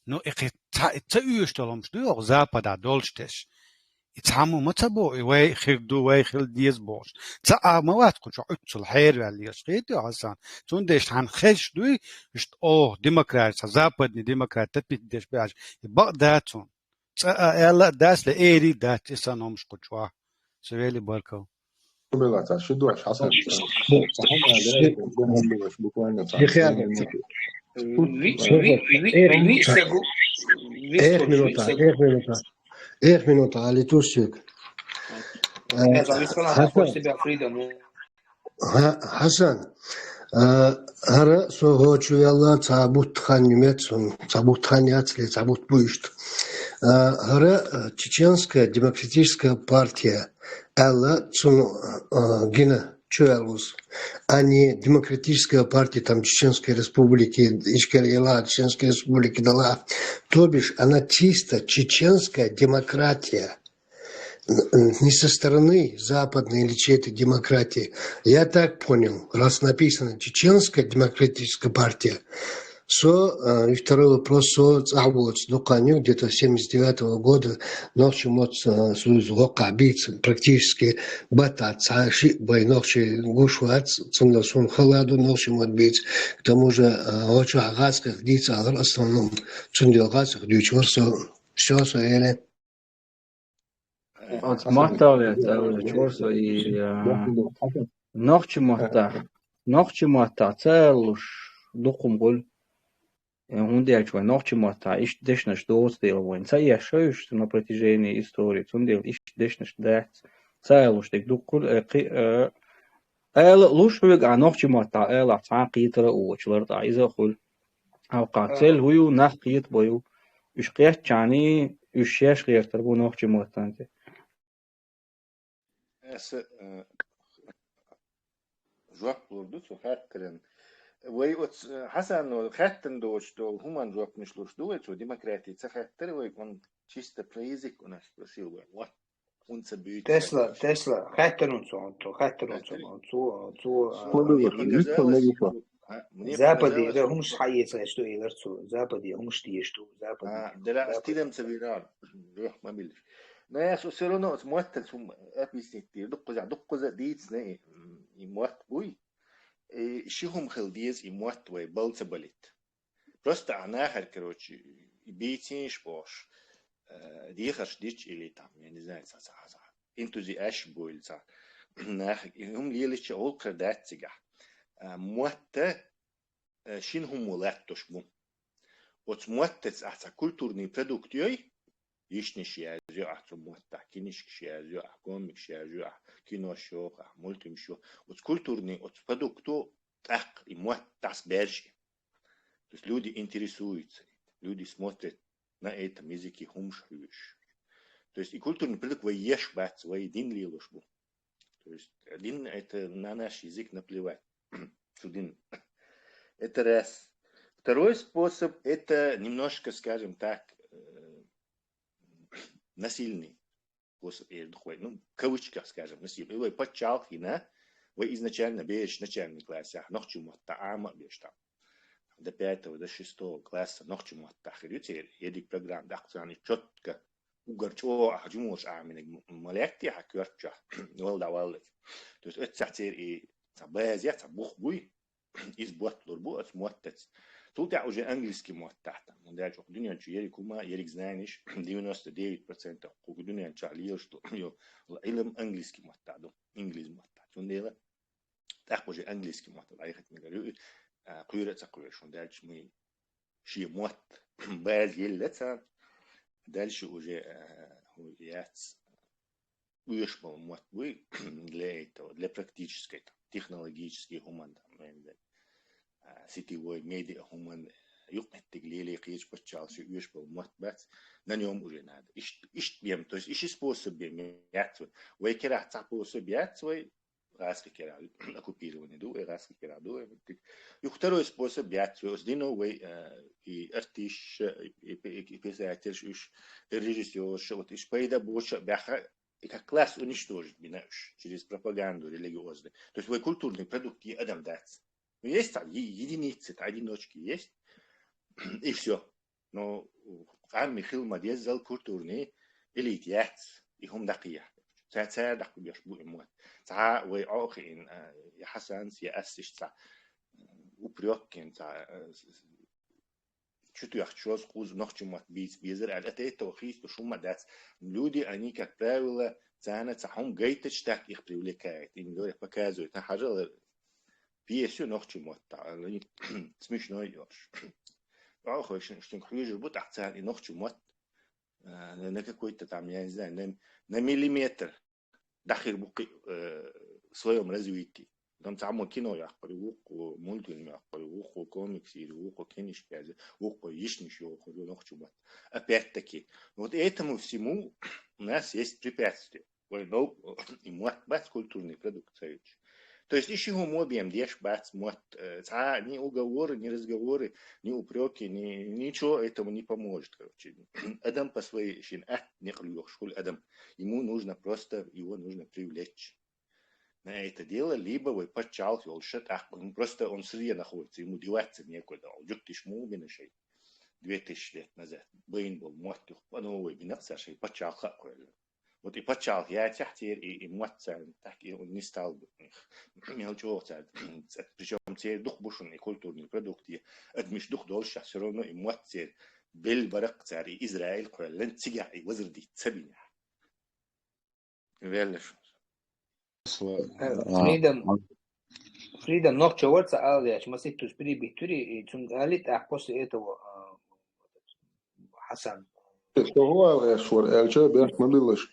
Ну, и кхин цхьа, и ца оьшуш долу хӀумаш дуй оха Запада долуш деш? И цхьаммо ма ца боху, и вай хир ду, вай хила деза бохуш. Ца а ма вац кху чохь уьццул хьераваьлла еш хета ю Хьасан. Цундеш хьан хезаш дуй, иштта оха демократ, цхьа западный демократ тапит деш беш. И бакъ дац хьуна. ЦӀа а аьлла а дац, ле эри а дац, и сан хӀумаш кху чохь. Со вели баркал. Белаца, шу дуаш, Хьасан. Буквально цхьа Эх, минута, эх, минута, эх, минута. Эх, минута, али тусик. Э, Хьасан. Хьа-, Хьасан, э, хӀара со хӀочу велла, цхьа бутт хан немец, ца бутт хан яц ли, ца бутт бу иштта. Э, хӀара, э, Чеченская демократическая партия аьлла, цунна, э, гина чу аьллус, а не Демократическая партия там Чеченской Республики, Ичкерийла Чеченской Республики дала. То бишь она чисто чеченская демократия. Н-, н-, не со стороны западной или чьей-то демократии. Я так понял, раз написано Чеченская демократическая партия, со, э, и второй вопрос, со цӀа воцу дукха ню, где-то семьдесят девятого года, нохчийн мотт, э, союз воккхахь бийца практически баттахь цхьа шиъ бай нохчий гуш вац, цундела суна хала ду нохчийн мотт бийца. К тому же, э, гӀочохь гӀазкхих дийца алар основном, цундела гӀазкхих дуьйцуш вара со. Всё, со элира. Оцу маттахь ваьлла, ца ваьлла, чорсо и, а, нохчийн маттахь, нохчийн маттахь ца аьллуш дукха хӀума хуьлу. Э, хӀунда аьлча вайн нохчийн маттахь иштта дешнаш доцу дела вайн ца еш шайш на протяжении истории, цундела иштта дешнаш дац. Ца аьллуш дерг дукха хуьлу, э, кхи-, э, ала а луш хьоьга, а нохчийн маттахь алахь цхьа а кхетар а воцуш лартӀахь иза а хуьлу. Хьалха цель хӀу ю, нах кхетабо ю. Уьш кхеттачарний, уьш шаьш гӀертар бу нохчийн маттанца. Аса, э, жоп лур ду цу хаттаран. Вай оц, э, Хьасано хаьттина доцуш долу хӀуман жопнаш луш ду вай цу демократии ца хаьттара вай, он чисто про язык у нас спросил вай. Вот. унца бюйт. Тесла, Тесла, хаттарун цо, цо, хаттарун цо, цо, цо, Ма а, била, мне показалось, витта ма била. А, мне Западе, показалось, да, что хумш хайец, что и верцу, Западе, хумш тие, что, Западе, А, дела Западе. Стидам ца вирар. Рох ма билиш. Но я всё равно вот мотта сум объяснить, дуккуза, дуккуза дицне, и мотт уй. И шихум хил диез, и мотт вай балца балит. Просто она, короче, и бицинш бош. Э, дихаш дич или там, я не знаю, ца, ца, ца. Интузи аш буйл ца. Нах, и хум лилича олкра датцига. Э, мотта, э, шин хум латтош бу. Оц моттац аца культурный продукт йой, ишниш язю, а цу мотта, кинишкиш язю, а комикш язю, а кинош ё, а мультфильмш ё. Оц культурный, оц продукту так и моттас бержи. То есть люди интересуются, люди смотрят на этом языке хумш хьюш. То есть и культурный продукт вай еш бац, вай дин лилош бу. То есть один это на наш язык наплевать. Судин. Это раз. Второй способ, это немножко, скажем так, э, насильный способ, я думаю, ну, в кавычках, скажем, насильный. Вай пачалхина, вай изначально беш начальный класс, а нохчу мотта ама беш там. До пятого, до шестого класса нохчу мотта хирю, цер, едик программа, да, они четко угар чо, а, жумуш, а, минег м-, малекти, а, кёрча, вал да вал. То есть, это цер и, ца базя, ца бух буй, из бот лур бу, от моттец. Тут я уже английский мотта, там, он дальше, дунья чу, ерик ума, ерик знаешь, девяносто девять процентов, куку дунья ча, лил, что, ё, илм английский мотта, ду, инглиз мотта. Тун дела, так уже английский мотта, а ехать мне говорю, а, куйра ца куйра, что дальше мы ши мотт, баз елле ца, дальше уже, а, яц, уйш бал мотт буй для этого, для практической, там, технологический хуман, там, я не знаю, а, сетевой, медиа хуман, юкъеттиг лили кыш пачалши уйш бал мотт бац, на нём уже надо. Ишт, ишт бем, то есть иши способ бем, яц вай. Вай кера ца способ яц вай, гъаска кера, оккупированный ду, вай гъаска кера ду, вай миттик. И второй способ яц вай, оздино вай, э, и артист, и, и, и писатель, и, и режиссёр, вот, и пайда боча, бяха, и как класс уничтожить бина уж через пропаганду религиозную. То есть вай культурный продукт и адам дац. Ну, есть там е-, единицы, это одиночки есть, и всё. Но къамми хил ма деззал культурный элит яц, и хум дакъия. Ца, ца дакъу беш бу имуат. Ца вай охин, э, я Хасанс, я Ассиш, ца, э, упрёк кин, ца, э, с-, с-, чутуях чоз куз нохчу мат биц, безер, а это, это охис, то шума дац. Люди, они, как правило, цана ца хум гайтач, так их привлекает. Им говорят, показывают, а хажал пьесу нохчу мат, та, они смешной ёрш. Ох, очень, что хуже, будто акцент и нохчу мат, э, на, на какой-то там, я не знаю, на, на миллиметр дахир букы, э, в своём развитии. Там само кино я курю, мультфильм я курю, комикс я курю, книжки я курю, ишниш я курю, нохчу мат. Опять-таки, вот этому всему у нас есть препятствия. Вай нов и мот бац культурный продукт союз. То есть иши хум объем деш бац мот, э, ца ни уговоры, ни разговоры, ни упрёки, ни, ничего этому не поможет, короче. Адам по своей шин ат не клюёх, школь адам. Ему нужно просто, его нужно привлечь на это дело, либо вай пачалх ёлшат, а, ну, просто он сырье находится, ему деваться некуда, он жук тиш му бина шей. Две тысячи лет назад. Бейн был мот, по новой бина, Саша, и пачалха квель. Вот и пачалх я тяхтер, и, и мот царь, так и он не стал бы. Мел чего царь. Причём царь дух бушен, и культурный продукт, и адмиш дух дольше, всё равно и мот царь, бел барак царь, и Израиль квеллен цига, и возродить цабиня. Веллеш. Э, А, Фридом, а. Фридом, нохчо варца ал яч, маситтус прибить тури, и цун алит, а после этого, а, Хасан. Что говорил, я швар, я чё, беш мобилыш.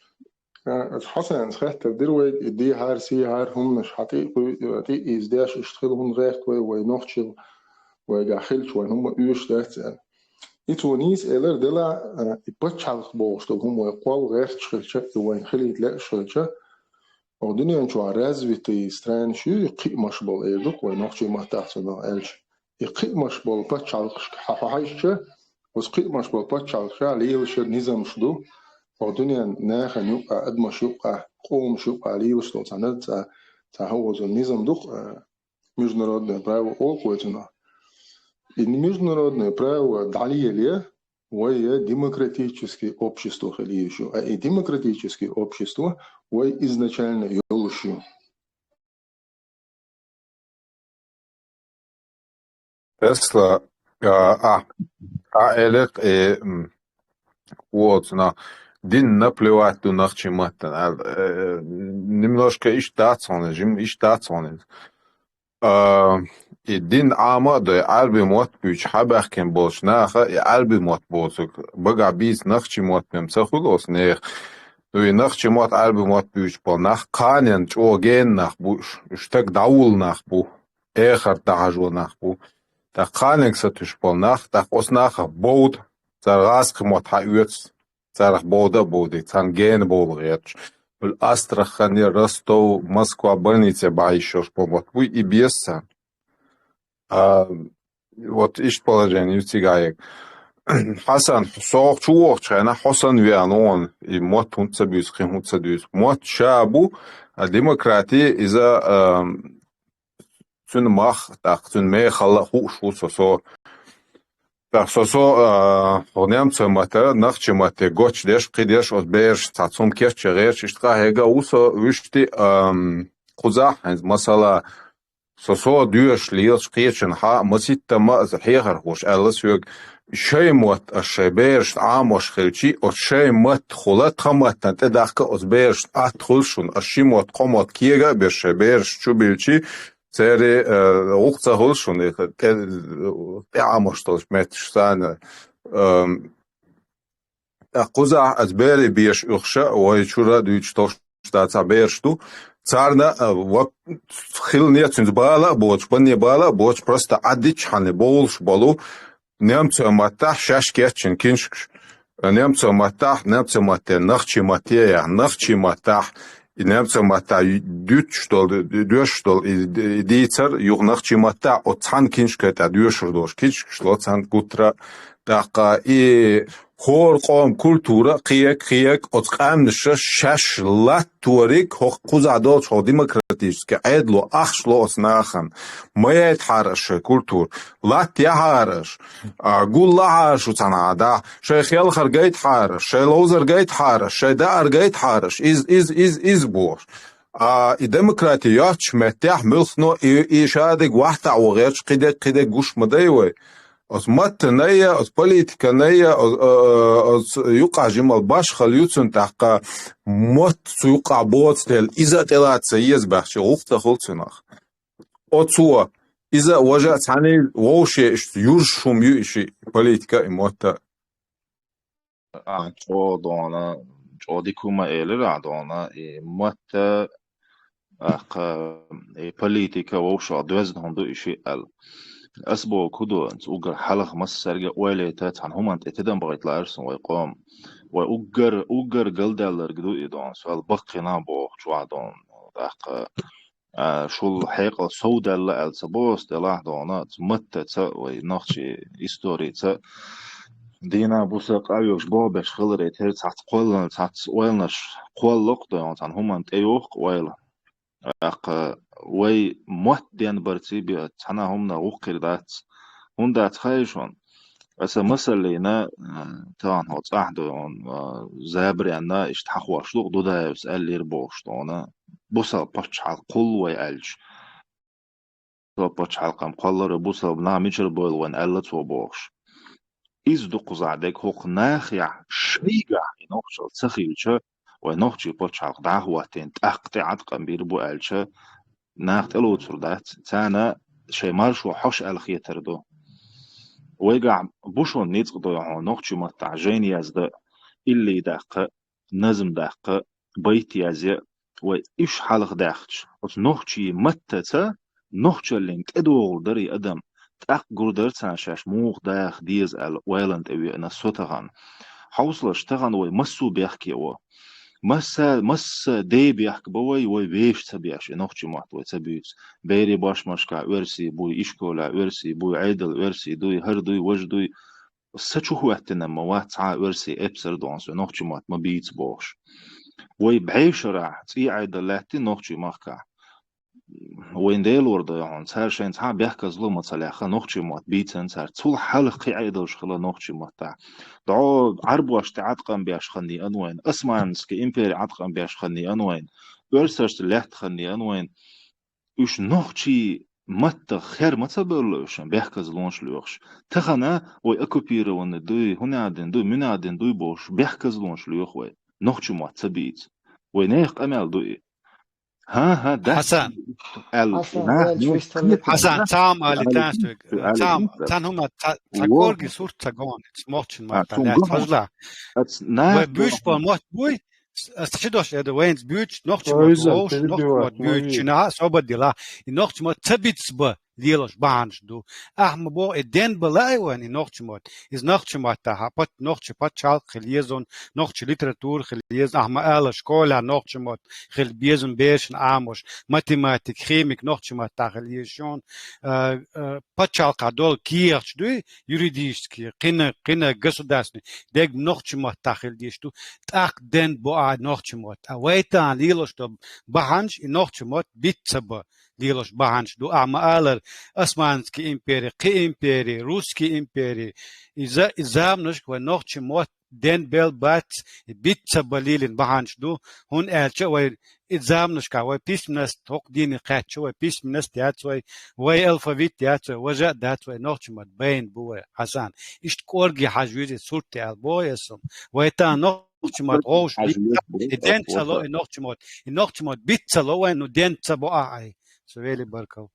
Э, Хасан, схеттер дир вай, и ди хар, си хар, хумнаш, хати, ку-, ти из деш, ишт хил хун гехт вай, вай нохчил, вай гахилч, вай хумма уйш дехт, э. И цунис элер дела, э, и пачалх болш, то хум вай кол гехт шхилча, и вай хилит ле шхилча. О дунен чуа развитый стран шу, и кимаш бол, э, дук вай нохчи матах, сана элч. И кимаш бол пачалх ха-, ха-, хайша, ус кимаш бол пачалх ша, лил ша, низам шду. хӀокху дуьненан нахана юкъахь, адамаш юкъахь, къомаш юкъахь лелаш долу цхьа наз, цхьа, цхьа хьовзо низам ду-кх, а, международное право олу вай цунах. И международное право дӀалеле, вай демократический общество хила йиш ю. А и демократический общество вай изначально йолуш ю. Тесла, а, а, а, элек, э, м, оцу нах дин наплевать ду нах чи маттан, а, э, немножко иштта дац хьуна, жим иштта дац хьуна. А, и дин Ӏама а дой, Ӏаьрби мотт буьйцу хьабаьхкина болчу наха, и Ӏаьрби мотт боцург, багахь бийца нах чи мотт мем ца хуьлу оцу нехан. Ну, и нах чи мотт, Ӏаьрби мотт буьйцуш болу нах, кханенна чӀогӀа гена нах бу уьш, уьш стаг дӀавулла нах бу, эхарт дӀахьажо нах бу. ТӀаккха кханенга сатуьйсуш болу нах, тӀаккха оцу нахах бовда, цара гӀазкхи мотт хьаоьцу, царах бовда а бовдий, царна гена бовла гӀерташ. Уьлу Астрахане, Ростов, Москва больнице бахьа йиш йолуш болу мотт буй, и беза царна. А, вот иштта положение ю цигахь. Хьасан, со хӀокху чу вогӀучу хенахь, хьо санна веана вон, и мотт хӀунда ца буьйцу, кхин хӀунда ца дуьйцу. Мотт ша бу, а демократия иза, а, цуьнан мах, тӀаккха цуьнан мехалла а хууш ву со, со. ТӀаккха со, со, а, хӀокху немцойн матта, нахчи матте гочдеш, кхидеш, оцу бераш цхьа цхьа хӀума кечъян гӀерташ, иштта къахьега а ву со, вуьшти, ам, кхузахь, хӀинца масала, со, со доьшуш лелаш кхечанхьа, маситтамма а хьехархоша аьлла соьга, шайн мотт аш шайн берашна Ӏамош хилчи, оцу шайн маттахула тхан маттана тӀедаккха оцу берашна атта хуьлу шуна, аш ши мотт, кхо мотт кега а беш шайн бераш чу билчи, церан, э, гӀуллакх ца хуьлу шуна, и тӀе-, тӀеӀамош долуш метташ санна, эм, ТӀаккха кхузахь аса берийн беша уьхуша, вай чуьра дуьйцуш долуш дацахь бераш ду. Царна, а, ва-, хилане цуьнца бала а боцуш, банне бала а боцуш, просто Ӏаддичхьана бовлуш болу немцойн маттахь шаьш кечйина киншкаш. Немцойн маттахь, немцойн матте, нахчи матте, я, нахчи маттахь, и немцойн маттахь дуьтуш долу, доьшуш долу и, и дийцар, юха нахчи маттахь, оцу цхьана киншка тӀехь доьшур долуш киншкаш ло цхьана гуттара. ТӀаккха и хӀора къоман культура кхиъ-кхиъ оцу къаьмнаша шаьш латториг хӀокху кхузахь долчу хӀокху демократически Ӏедало ахча ло оцу нахана. Ма яйтахьара аш шайн культура. Латтаяхьара аш. А, гуллахьара аш цхьана хьада. Шайн хелхар гайтахьара аш, шайн ловзар гайтахьара аш, шайн даар гайтахьара аш. Иза, иза, иза, иза бохуш. А, и демократи йоцучу меттехь муьлххано и, и шадерг вахтахь ван гӀерташ кхидерг, кхидерг гуш ма дай вай. Оцу маттанай а, оцу политиканай а, о-, о-, оцу юкъахь жимал башхалла ю цунна тӀаккха мотт цу юкъахь боцу дела, иза а тӀелаца ца еза баьхча, гӀуллакх ца хуьлу цунах. Оцо, иза а важа а цхьаьний вовше иштта юржаш хӀума ю и шиъ, политика а, и мотт а. Ахь чӀогӀа дона, чӀогӀа дика хӀума элира ахь дона, и матта, тӀаккха и политика вовшах доьзна хӀума ду и шиъ аьлла. Ас боху хӀун ду, уггар хьалха массаьрга а ойла яйта, цхьана хӀуманна тӀе тидам бахийта лаьара суна вай къоман. Вай уггар, уггар галдаьлларг ду и дона, сол баккхина боху чохь дона, тӀаккха а, шул хьекъал совдаьлла аьлла ца боху аса, делахь а дона, оцу маттаца вай нохчийн историца дийна буса къахьоьгуш боху беш хиларе, тера цхьацца кхоллалц, цхьацца ойланаш кхоллакх а дойла, цхьана хӀуманна тӀеюху-кх ойла. ТӀаккха вай мотт денбарций бен цхьана хӀуманах вукхуьйр дац. ХӀунда дац хаий шуна? Аса масаллина, а, тахана хьо цӀахь ду, а, забаренна, иштта хьахош ду-кх Дудаевс аьллера бохуш дона, бусалба пачхьалкх кхуллу вай аьлча. Бусалба пачхьалкхам кхоллара бусалба нах мичара бойла вайна аьлла цо бохуш. Иза ду кхузахь дерг, хӀокху нахехь шайгахь и нохчалла ца хилча, вай нохчийн пачхьалкх дӀа а хӀоттийна, тӀаккха тӀе Ӏаткъам бийр бу аьлча, наха тӀелоцур дац, царна шайн маршо хьош аьлла хетар ду. Вайгахь бу шуна ницкъ дой хьуна нохчийн маттахь жайна яздан, илли даккха, назм даккха, байт язъя, вай уьш хьалха даьхча, оцу нохчийн маттаца нохчаллин тӀедогӀур дарий адам, тӀаккха гур дара царна шаьш муха даха деза аьлла, ойланна тӀе веана со тахана. Хьовсалаш, тахана вай массо а бехке во. Масса, масса дей бехк бан вай, вай вешан ца беш, и нохчийн мотт вай ца буьйцу. Берийн бошмашкахь оьрсий буй, ишколехь оьрсий буй, Ӏедал оьрсий дуй, хӀара дуй, важа дуй. са чу хӀоьттина ма вац цхьа а оьрсий эпсар донас, вай нохчий мотт ма бийца бохуш. Вай бӀешарахь цӀий Ӏедал лаьттина нохчий махкахь. Вайн Делора дойхьун, цара шайн цхьа а бехказло ма ца лаьхна, нохчий мотт бийцина цара. Цул хьалха кхин Ӏедалш хилла нохчий маттахь. ДӀо Ӏарбошна тӀе Ӏаткъам беш хинна еана вайна, Османский импери Ӏаткъам беш хинна еана вайна, оьрсашца лаьтта хинна еана вайна. Уьш нохчий маттах хер ма ца бевлла уьш, бехказлонаш лоьхуш. Тахана вай оккупированный дуй, хӀунадин дуй, муьнадин дуй бохуш, бехказлонаш лоьху вай. Нохчий мотт ца бийца. Вай нехан къамел ду и. ХӀан-хӀа, дац. Хьасан. Аьлла. Хьасан, нах, ваьлча ну, вистхуьллу. Хьасан, цхьа а ма али, Али, тӀаьхьа Али, соьга. Али, Цхьа а ма, Али, цхьана хӀума ца, цхьа Али, корги сурт ца гони, нохчий мотт. А, цуьнга дац, хьажал. Ац, нах, вай буьйш бо мотт буй, с-, ас ши дош эда, вайнца буьйцуш, нохчий мотт вовш, нохчий мотт буьйцуш, чина, собар дила. И нохчий мотт ца бицбан лелош бахьанаш ду. Ахьа ма боху, и денбан лаьа вайна, и нохчий мотт. Иза нохчий маттахь, пат-, нохчий пачхьалкх хила еза, нохчий литература хила еза, ахьа ма ала, школехь нохчий мотт хила беза берашна Ӏамош, математик, химик нохчий маттахь хила еза шуна, а, а, пачхьалкхехь долу кехаташ дуй, юридический, кхина, кхина государственный, дерг нохчий маттахь хила дезаш ду, тӀаккха денбан а нохчий мотт. А вай тахана лелош долу бахьанаш и нохчий мотт бицбан лелош бахьанаш ду. Ахьа ма алара, Османский импери, кхин импери, Русский импери, иза, и заманашка вай нохчий мотт денбелла бац, и бицбан лелийна бахьанаш ду, хӀунда аьлча вай и заманашкахь вай письменность, хӀокху дийне кхаьчча вай письменность яц вай, вай алфавит яц вай, важа а дац вай, нохчий мотт байна бу вай, Хьасан. Иштта кӀорге хьажа веза и сурт аьлла боху ас хӀума. Вай тахана нохчий мотт вовш бийца, и денца ло и нохчий мотт. И нохчий мотт бицбан ло вай, ну денца бо ахьа. Со вели баркал.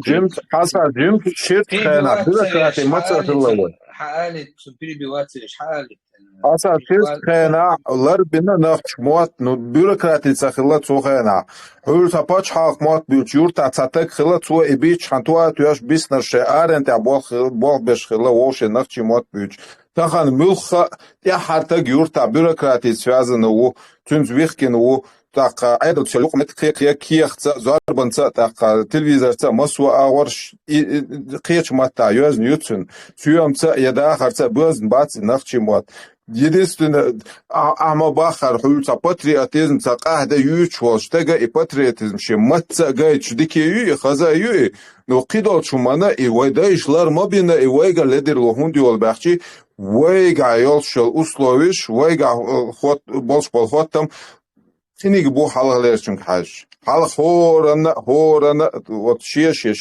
Жимчу, Хьасан, жимчу ширтта хенахь бюрократи ма ца хилла вай. Хьаалит, цу перебивать ца еш, хьаалит. Хьасан, ширтта хенахь ларбина нохчий мотт, ну, бюрократи ца хилла цу хенахь. Хьуьлла цхьа пачхьалкх мотт буьйцу юртахь цхьа таг хилла, цо и бийцча хьан тоа а тоьш, биснарш шайн арен тӀехь болх, болх беш хилла, вовшийн нохчий мотт буьйцу. Тахана муьлхха а тӀаьххьара таг юртахь бюрократица связано ву, цуьнца вихкина ву, тӀаккха Ӏедалца юкъаметтиг кхе-, кхе-, кехатца а, зорбанца а, тӀаккха телевизорца а, массо а агӀорш и, и, кхечу маттахь йоьзна ю цуьнан, соьмаца а, я дахарца а боьзна бац и нохчий мотт. Единственное, а-, ахьа ма баххара, хьуьлла цхьа патриотизм, цхьа къахьда юьйцуш волчу стага и патриотизм шен матца а гайташ дика ю и, хаза а ю и, ну, кхидолчу хӀуманна и вай дайша лар ма бина и вайгара ледарло хӀунда йолу баьхчи, вайгахь йолуш йолу условиш, вайгахь, э, хӀот-, болуш болу хӀоттам цӀиниг бу хьалхалерчуьнга хьаьжча. Хьалха хӀоранна, хӀоранна, вот шен-шен.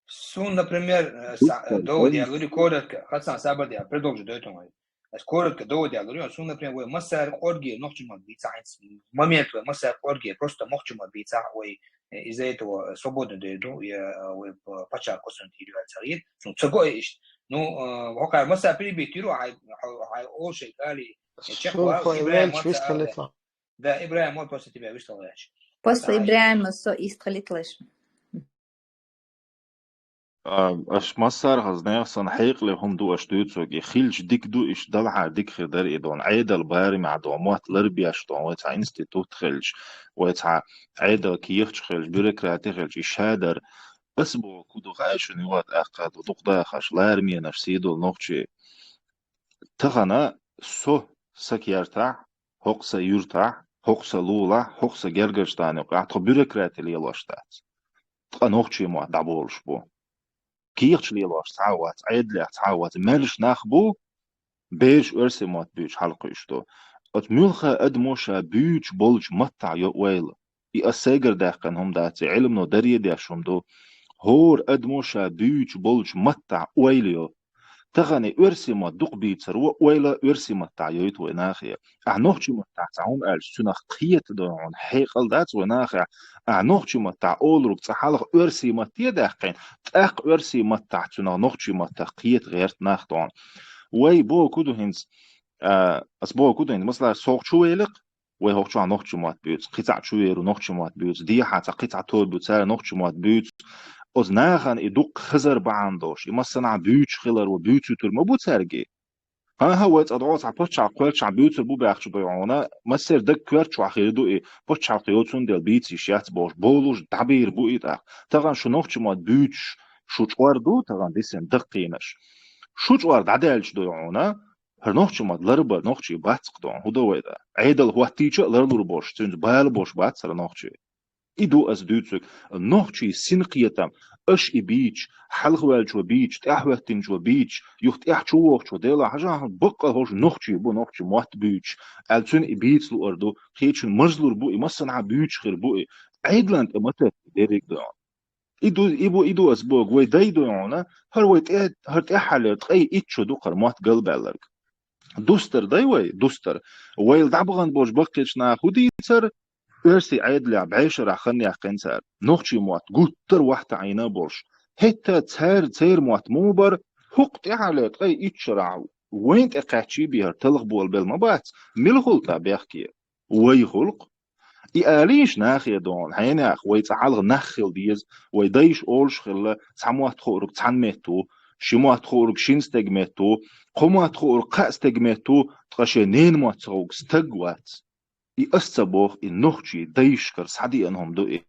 Суна, например, э, са-, э, довод я говорю, коротко, Хасан, сабар де, продолжу, дай тумай. Ас коротко довод я говорю, суна, например, вай массара кӀорге нохчий мотт бийцахь, хӀинца момент вай массара кӀорге, просто нохчий мотт бийцахь, вай, э, из-за этого свободно дойду, я, э, вай п-, пачхьалкх косун тирю ца гӀийр, ну, ца го иштта. Ну, э, хӀокхара массара перебить йиру, хьай, хьай, хьай олшай гали, э, чекхва, Ибраим, ваьлча вистхилитла. Да, Ибраим, вот после тебя вистхилла ваьлча. После Ибраима со истхилитлаш. А, аш массархьа нехан санна хьекъале хӀума ду аш дуьйцург, и хилча дика ду, иштта далахьара дика хир дара и дон. Ӏедал барамехь дон, мотт ларбеш дон, вай цхьа институт хилча, вай цхьа Ӏедал кехаташ хилча, бюрократи хилча, и ша дара. Ас боху, ку ду хаьий шуна, юха тӀаккха ду дукха дахаш, лараменаш, сийдолу нохчий. Тахана со, сан кертахь, хӀокху сан юьртахь, хӀокху сан лулахь, хӀокху сан гергарчу тайпана юкъахь тхо бюрократи лелош дац. Ткъа нохчий мотт дӀаболуш бу. Кехаташ лелош цхьа а вац, Ӏедалехь цхьа а вац, маьрша нах бу, бераш оьрсийн мотт буьйцуш хьалакхуьуш ду. Оцу муьлхха адамо ша буьйцуш болчу маттахь йо ойла. И ас сайгара даьккхина хӀума дац, и Ӏилмано даре а деш хӀума ду. ХӀора адамо ша буьйцуш болчу маттахь ойла йо. Тахана и оьрсийн мотт дукха бийцаро ойла оьрсийн маттахь йойту вай нахе. Ахьа нохчийн маттахь цхьа хӀума аьлча, цуьнах кхета дойхьуна хьекъал дац вай нахехь. Ахьа нохчийн маттахь олург цкъа хьалха оьрсийн матте даьккхина, тӀаккха оьрсийн маттахь цуьнах нохчийн маттах кхета гӀерта нах дойхьуна. Вай боху ду хӀинца, а, ас боху ду хӀинца, масала, сох чу вайлакх, вай хӀокху чохь нохчийн мотт буьйцу, кхин цхьаъ чу веру нохчийн мотт буьйцу, дехьа цхьа кхин цхьа тоба ю, цара нохчийн мотт буьйцу. Оцу нахана и дуккха хазар бахьана долуш, и массанхьа буьйцуш хилар ву, буьйцуьйтур ма бу цаьрга и. ХӀан-хӀа, вай цкъа дӀо цхьа пачхьалкх кхоьлличхьана буьйцур бу баьхча дойхьуна, массеран даг коьрта чохь хир ду и, пачхьалкх йоцун дела бийца йиш яц бохуш, болуш дӀабийр бу и тӀаккха. Тахана шу нохчийн мотт буьйцуш, шу чкъор ду, тахана дисина даккхийнаш. Шу чӀор дӀадаьлча дуй хьуна, хӀара нохчий мотт ларбар нохчий бац-кх дуй хьуна, хӀун ду вай да? Ӏедал хӀоттийча а ларлур болуш, цуьнца бала болуш бац хӀара нохчий. И ду ас дуьйцург, нохчий синкхетам, аша и бийча, хьалхаваьллачо бийча, тӀаьхьахӀоьттинчо бийча, юха тӀаьхьа чувохучо, Дела хьажахьа, баккъал хӀорш нохчий бу, нохчий мотт буьйцуш, аьлла цуьнан и бийца луур ду, кхечун марзлур бу и, массанхьа буьйцуш хир бу и, Ӏедална тӀе ма тетта дерриг а дуй хьуна. И ду, и бу, и ду ас боху, вай дай дуй хьуна, хӀара вай тӀе, хӀара тӀаьххьарлера ткъе итт шо ду-кх хӀара мотт галбаьлларг. Дустар дай вай, дустар. Вайл дӀабахана болчу баккхийчу наха хӀун дийцар? Оьрсийн Ӏедалехь бӀешарахь хан яьккхина цара. Нохчий мотт гуттар а вахьта Ӏийна а болуш. ХӀетта цара, церан мотт муха бара, хӀокху тӀаьххьарлера ткъе итт шарахь вайна тӀе кхаьччий бен хӀара талхаболабелла ма бац, мила хуьлу тӀаккха бехке? Вай хуьлу-кх. И алийша нахе дуй хьуна, хьенех, вай цкъа хьалха нах хила деза, вай дайша олуш хилла, цхьа мотт хуург цхьана метта ву, ши мотт хуург шина стеган метта ву, кхо мотт хуург кхаа стеган метта ву, ткъа шен ненан мотт ца хуург стаг вац. И ас ца боху, и нохчий дайшкара схьадеана хӀума ду и.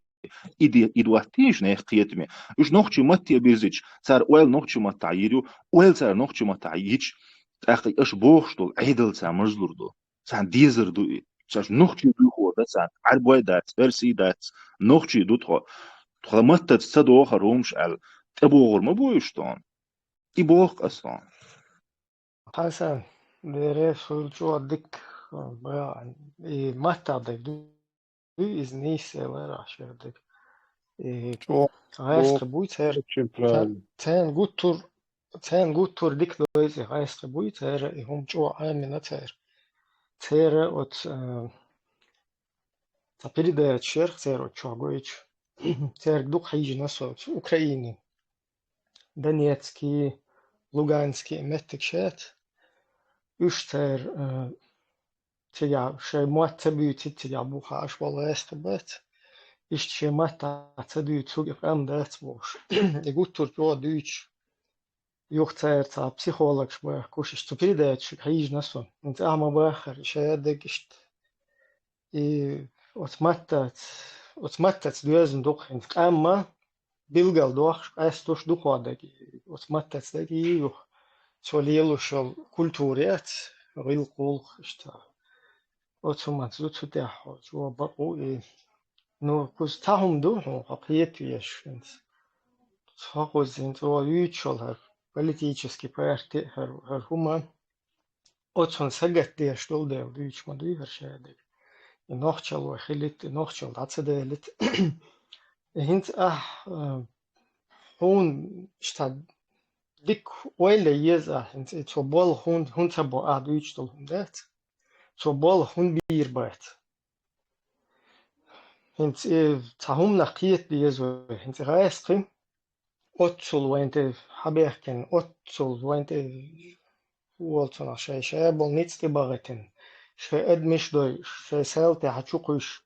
И де, и доттийша нехан кхетаме. Уьш нохчий матте бирзича, цара ойла нохчий маттахь йийр ю, ойла цара нохчий маттахь йича, тӀаккха и аша бохуш долу Ӏедал цара марзлур ду. Царна дезар ду и. Царш нохчий дуьйхо дан царна, Ӏаьрбой дац, оьрсий дац, нохчий ду тхо. Тхо маттаца ца доху хӀара хӀумаш аьлла, тӀебогӀур ма бу уьш тхуна. И боху ас тхуна. Хьасан, бере, шу чӀогӀа дика, а, и маттахь дерг ду, иза нийса элира ахь шердиг. И ЧӀогӀа, гӀайскхи буй церан, очень правильно. Церан гуттар, церан гуттар дика дойза, гӀайскхи буй церан, и хӀума чӀогӀа Ӏамийна церан. Церан оцу, а, цхьа передача шерх церан оцу чохь гойтуш. Церан дукха хьийжина со оцу Украинин. Донецкий, Луганский меттигаш яц. Уьш церан, а, цигахь шайн мотт ца буьйцуьйту, цигахь бу хаа, аша болу гӀайскхи бац. Иштта шен маттахь ца дуьйцург и къам дац бохуш. И гуттар чӀогӀа дуьйцуш. Юха цара цхьа психологаш бахкуш, иштта цу передачашка хьийжина со. ХӀинца ахьа ма баххара, шадерг иштта. И оцу маттаца, оцу маттаца доьзна ду-кх хӀинца къам ма билгал дохуш, къаьстуш дукха дерг. Оцу маттаца дерг и юха. Цо лелош йолу культура яц, гӀиллакх-гӀуллакх иштта. Оцу хӀуманца ду цу тӀехь хьо чӀогӀа бакъ ву и. Ну, кхуза цхьа хӀума ду хьуна, хьо кхета везаш хӀинца. Хьо кхуза хӀинца оха юьйцуш йолу хӀара политический парти, хӀара, хӀара хӀума. Оцунна сагатдеш долу дела дуьйцуш ма дуй хӀара шадерг. И нохчалла вай хилийта, и нохчалла дӀа ца делийта. И хӀинца ахь, а, хьуна иштта дика ойла еза ахь, хӀинца и цо болх хӀунда, хӀунда ца бо ахь дуьйцуш долу хӀума дац? Цо болх хӀунда бийр бац? ХӀинца и цхьа хӀуманах кхета деза вай, хӀинца гӀайскхи. Оццул вайн тӀе хьабехкина, оццул вайн тӀе хӀу волу цунах шайн ша болу ницкъ тӀебахийтина, шайн адамаш дойуш, шайн салтехьа чукхуьйсуш,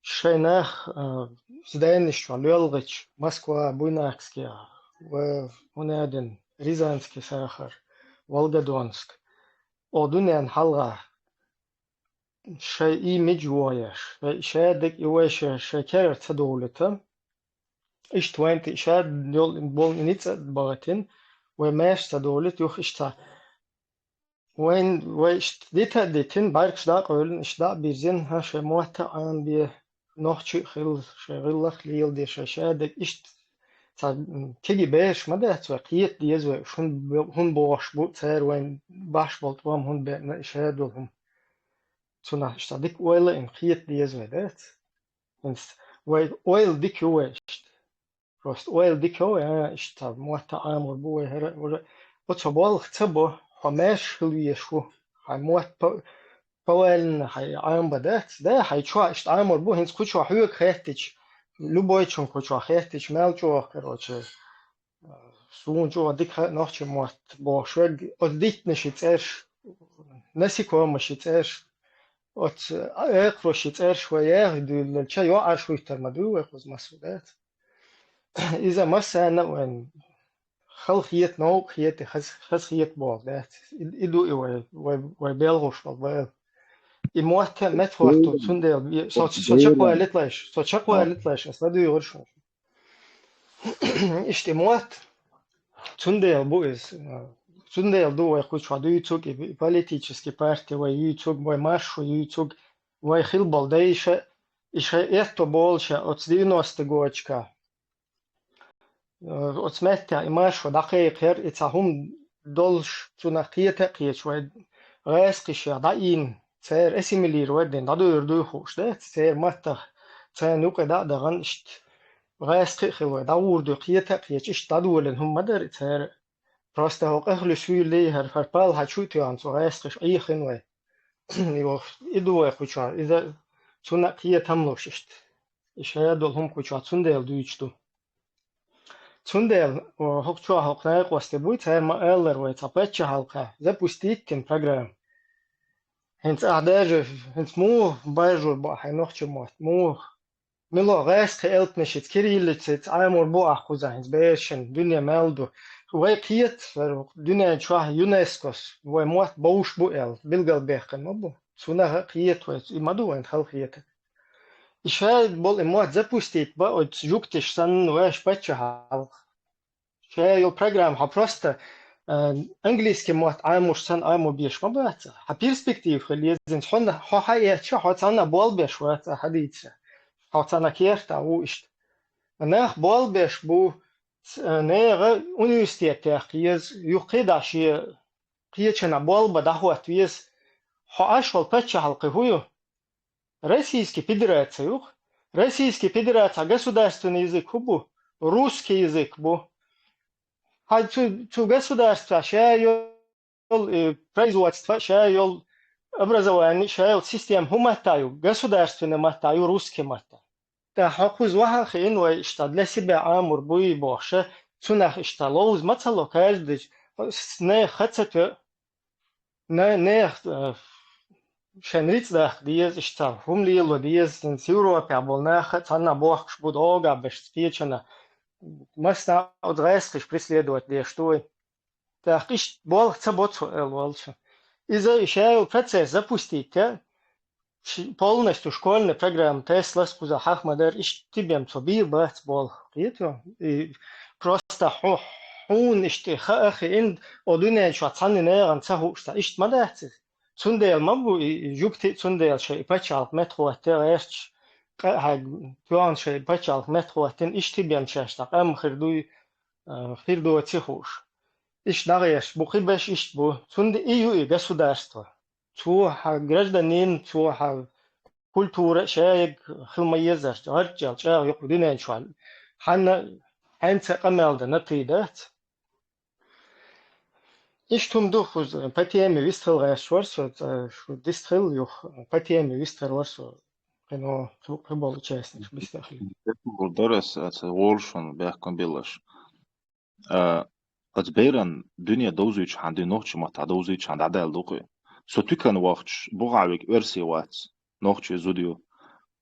шайн нах, а, зданеш чохь лоьлгӀича, Москва, Буйнакскехь, ва хӀунадин, Рязанский сахар, Волгодонск. О дуьненна хьалха шайн имидж вогӀеш, шайн шадерг и вай шайн, шайн керара ца довлийта. Иштта вайн тӀе ша йолу болу ницкъ а бахийтина, вай маьрша ца довлийта юха иштта. Вайн, вай иштта дита а дитина, бӀаьргаш дӀа а къевлина, иштта дӀа а бирзина, хӀан, шайн мотт а Ӏамабе, нохчи а хила, шайн гӀиллакх а леладе, шайн шадерг иштта. Цхьа, м, кегий бераш ма дац вай, кхета деза вай, хӀун бо-, хӀун бохуш бу, цара вайн бахьаш болу тӀом хӀун беана, и шадолу хӀума. Цунах иштта дика ойла а йина кхета деза вай, дац? ХӀинца вай ойла дика ю вай иштта. Просто ойла дика ю вай, а, иштта мотт а Ӏамор бу вай хӀара, хӀара. Оцо болх ца бо, хьо маьрша хила везаш ву. Хьайн мотт па-, повально хьайн Ӏамабан дац? Да, хьайн чохь иштта Ӏамор бу, хӀинца кху чохь хьоьга хеттича, любойчун кху чохь хеттича, мел чӀогӀа, короче, суна чӀогӀа дика хаьа нохчи мотт бохуш верг, оцу диттанаши цӀерш, насекомаши цӀерш, оцу экхароши цӀерш вай яхи дуьйллалча, йоӀарш хӀуьттар ма дуй вай кхуза массо, дац? Иза массарна а вайн хала хета, новкъа хета, хаза, хаза хета боху, дац? И, и ду и вай, вай, вай белхуш болу байла. И мотт а меттахӀотту, цундела, со, со чекхвалитлайш, со чекхвалитлайш, ас ладуьйгӀур шуна. Иштта и мотт, цундела бу иза, а, Цундела ду вай кху чохь дуьйцург, и политический парти вай юьйцург, вай маршо юьйцург, вай хилла болу дайша, и шайн этто болуша оцу девяностый годашка. Э, оцу меттехь и маршо дӀакхайкхаяр, и цхьа хӀума долуш, цунах кхета а кхеташ, вай гӀазкхаша дӀаийна, церан ассимилировать дина, дӀадуьйр дуй хууш, дац, церан маттах, царна юкъа дӀа а дахана, иштта гӀазкхи а хилла вай, дӀагӀур дуй, кхета а кхеташ, иштта дӀадолийна хӀума ма дара и церан. Просто хӀокху къахьлуьйш вуьйлий, хӀара, хӀара палхьа чу а тоьхна, цу гӀазкхаша Ӏехина вай. И вай, и ду вай кху чохь, иза цунна а кхетам луш иштта. И шадолу хӀума кху чохь цундела дуьйцуш ду. Цундела, о, хӀокху чохь хӀокху накъостий буй, цара ма-аллара вай цхьа паччахьалкхехь запустить дина программа. ХӀинца ахь даже, хӀинца муха баржор бу ахь хьайн нохчийн мотт, муха? Мила гӀазкхи элпанашца, кириллицаца Ӏамор бу ахь кхузахь хӀинца берашна, дуьне мел ду. Вай кхета, хӀара дуьнен чохь ЮНЕСКОс вай мотт бовш бу аьлла, билгалбаьккхина ма бу. Цунах а кхета вай, и ма ду вайна хала хетарг. И шадолу и мотт запустить бан оцу жуьгташа санна вайша паччахьалкхехь. Ша йолу программа, хьо просто, э, английский мотт Ӏамош санна Ӏамо беш ма бац. Хьан перспектива хила еза, хьо, хьо хьаэцча, хьо цхьанна болх беш вац, хьан дийцча. Хьо цхьанна керта ву иштта. Нах болх беш бу, ц-, э, нехан университет тӀехь кхеза, юххе а дӀа шен кхечанхьа болх бан дӀахӀотта веза. Хьо Ӏаш волу паччахьалкх хӀун ю? Российский Федерация ю-кх. Российский Федерация государственный язык хӀун бу? Русский язык бу. Хьан цу, цу государствехь ша йолу, э, производство, ша йолу образование, ша йолу система хӀун матта ю? Государственный матта ю, русский матта. ТӀаккха хьо кхуза ваха а хиъна вай иштта для себя Ӏамор буй бохуш, цунах иштта ловза ма ца ло, каждый с-, нехан ха ца тоьу. Не-, нехан, э, шайн ницкъ даккха деза, иштта хӀума лело деза, хӀинца Европехь болу нах а цхьанна бохкуш бу, догӀа беш кхечанхьа. Массанхьа оцу гӀазкхаша преследовать деш ду вай. ТӀаккха иштта болх ца бо цо, аьлла волчу. Иза ша йолу процесс запустить ян, ши-, полностью школьный программа тесла кхузахь хьахма дара, иштта бен цо бийр бац болх. Кхетий? И просто хьо-, хьуна иштта хаа хиъна, о дуьнен чохь цхьанна нехан ца хууш цхьа иштта ма дац иза. Цундела ма бу и, и жуьгти а цундела шайн и пачхьалкх меттахӀоттаде гӀерташ, къа-, хьайн тоьхна шайн и пачхьалкх меттахӀоттина, иштта бен шаьш цхьа къам хир дуй, а, хир доций хууш. Иштта дӀагӀерташ бу, кхин беш иштта бу. Цунда и ю и государство. Цо хьан гражданин, цо хьан культура а шайга хила ма езарш, гӀарччалла чӀагӀ юкъа дуьнен чохь. Хьанна хьаьнца къамел дан натуй дац. Иштта хӀума ду, кхуза по теме вистхила гӀерташ вара со, ца-, шу дистхила юха, по теме вистхила вара со, кхино, кху-, кху болу участникаш бистхила. Дара ас, аса гӀолушан бехкам биллаш. А, оцу беран дуьне довзуьйтуш хьан, дуьне нохчийн маттахь довзуьйтуш хьан дӀадаьлла ду-кх. Со туькана вахча, бухахь вига оьрси вац, нохчийн зуда ю.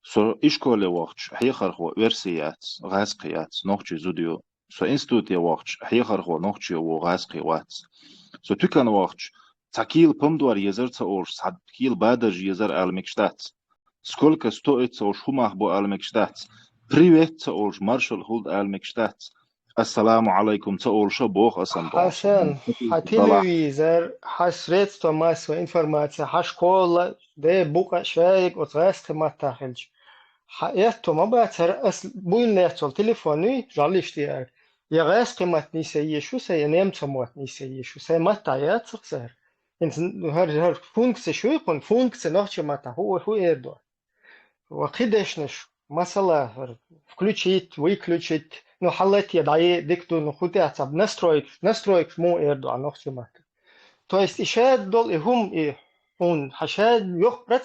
Со ишколе вахча, хьехархо оьрси яц, гӀазкхи яц, нохчийн зуда ю. Со институте вахча, хьехархо нохчи ву, гӀазкхи вац. Со туькана вахча, цхьа кийла помидор езар ца олуш, цхьа кийла бадаржа езар ала мегаш дац. Сколько стоит ца олуш, хӀун мах бу ала мегаш дац. Привет ца олуш, маршал хӀулда ала мегаш дац. Ассаламу алайкум ца олуша боху аса ма боху. Хьасан, хьан телевизор, хьан средство массовой информации, хьан школа, де букъа шайга оцу гӀазкхи маттахь хилча. Хьан этто ма бац, хӀара ас буйна лаьцна волу телефон юй, жӀаллиш тӀе ара. Я гӀазкхи мотт нийса езаш ву сайн, я немцо мотт нийса езаш ву. Сайн маттахь яц-кх сан хӀара. ХӀинца хӀара, хӀара функци шу ю кхунна, функци нохчийн маттахь хӀу, хӀу эр ду. Ва кхин дешнаш, масала, хӀара включить, выключить, ну, хьалатте дӀае дика ду, ну, хӀу тӀехь ца настройкаш, настройкаш муха эр ду а нохчийн маттахь. То есть и шадолу и хӀума, и хьуна, хьан шадолу йоккха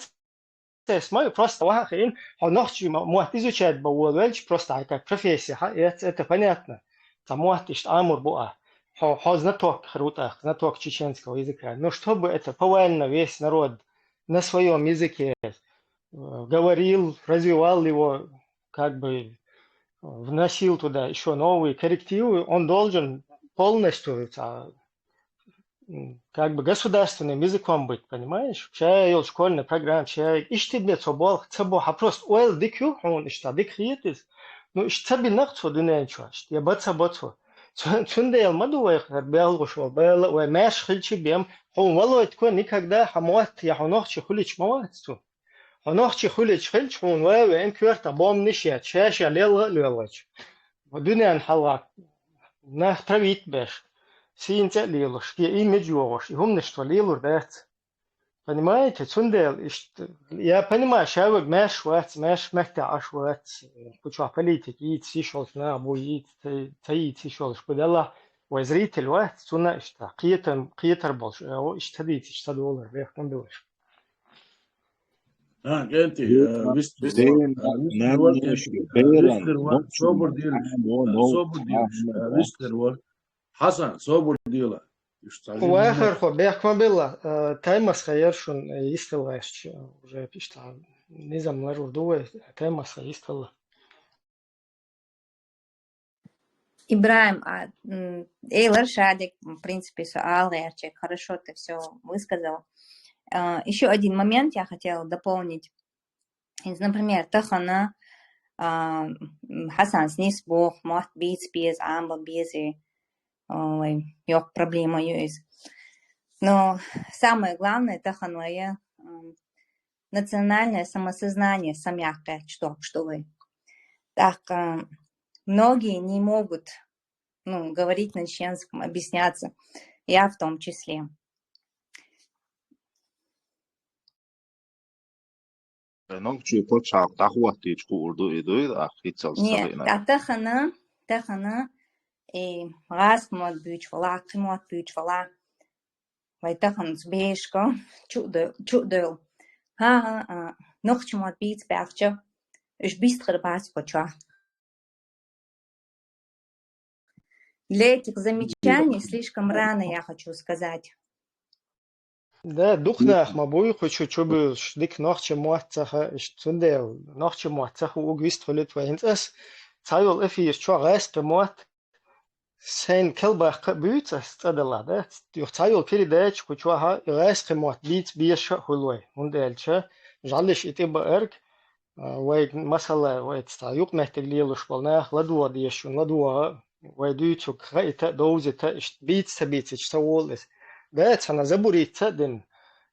процесс ма ю, просто ваха а хиъна, хьо нохчийн мо-, мотт изучать бан волавелча, просто хьан как профессия хьан эц, это понятно. Цхьа мотт иштта Ӏамор бу ахь. Хьо, хьо знаток хир ву тӀаккха, знаток чеченского языка. Но чтобы это повально весь народ на своём языке, э, говорил, развивал его, как бы, э, вносил туда ещё новые коррективы, он должен полностью, а, м, как бы государственным языком быть, понимаешь? Ша йолу школьный программа, ша иштта бен цо болх ца бо, хьан просто ойла дика ю хьуна, иштта дика хета иза. Ну, иштта ца бина-кх цо дуьнен чохь, иштта, я бан ца бо цо. Цу-, цундела ма ду вай хӀара белгӀуш вал бала, вай маьрша хилчи бем, хьуна валойтко никогда хьа мотт я хьо нохчи хулич ма вац цу. Хьо нохчи хулич хилч, хьуна вай вен коьрта бомниш я, шаша лелгӀа а лелгӀач. Дуьнен хьалгӀа нах травит беш, сийна цӀе а лелуш, я имидж йогӀуш, и хӀумнаш тхо лелур дац. Понимаете, цундела иштта, я понимаю, шаваг маьрш вац, маьрш меттехь Ӏаш вац, кху чохь политика йийца йиш йолуш нах бу, йийца, ца, ца йийца йиш йолуш бу делахь, вай зритель вац, цунна иштта кхетам, кхетар болуш, э, о, иштта ца дийцича, ца долар, бехкам билаш. А, кӀентий, э, вистхир вар, э, вистхир вар, э, вистхир вар, собар дийла, э, собар дийла, э, вистхир вар. Хьасан, собар дела. Вахархо, бехк ма билла, э, таймас хайер шун, э, йистхила гӀаьшча, уже иштта низам ларвар ду вай, таймас хай йистхила. Ибрахим, а, м, эйлар шадик, в принципе, со ала гӀертача, хорошо ты всё высказал. А, ещё один момент я хотела дополнить. Из, например, тахана, а, м, Хьасанс нис боху, мотт бийца беза, Ӏамбан беза, а, вай йоккха проблема ю иза. Но самое главное, тахана вай, м, национальное самосознание самояккхетча тохкаш ду вай. Так, а, многие не могут, ну, говорить на чеченском, объясняться, я в том числе. Нохчийн пачхьалкх дӀахӀоттийча хуур ду и, дуй, а хӀинцалц ца Не, хиъна. Ткъа тахана, тахана, и гӀазкхи мотт буьйцуш вала, кхин мотт буьйцуш вала, вай тахана цу бешка чу а дой-, чу а дойла. ХӀан-хӀа, а, нохчийн мотт бийца баьхча, уьш бистхир бац кху чохь. Для этих замечаний слишком рано, я хочу сказать. Да, дукха нах ма буй кху чу чубуьйлуш, дика нохчийн мотт ца хаьа, иштта цундела нохчийн мотт ца хууг вист хуьлуьйту вай. ХӀинца ас цхьайолу эфир чохь гӀазкхи мотт сайна кхел баккха а буьйцу ас цӀа далахь, да? Юха цхьайолу передача кху чохь и гӀазкхи мотт бийца безаш а хуьлу вай, хӀунда аьлча жӀалиш и тӀе баарг, а, вай, масала, вай цхьа юкъаметтиг лелош болу нах ладогӀа дезаш, шуна ладогӀа, вай дуьйцург хаийта а, довзийта а, иштта бийца ца бийцича ца волу иза. Да, цхьана забурица а дина,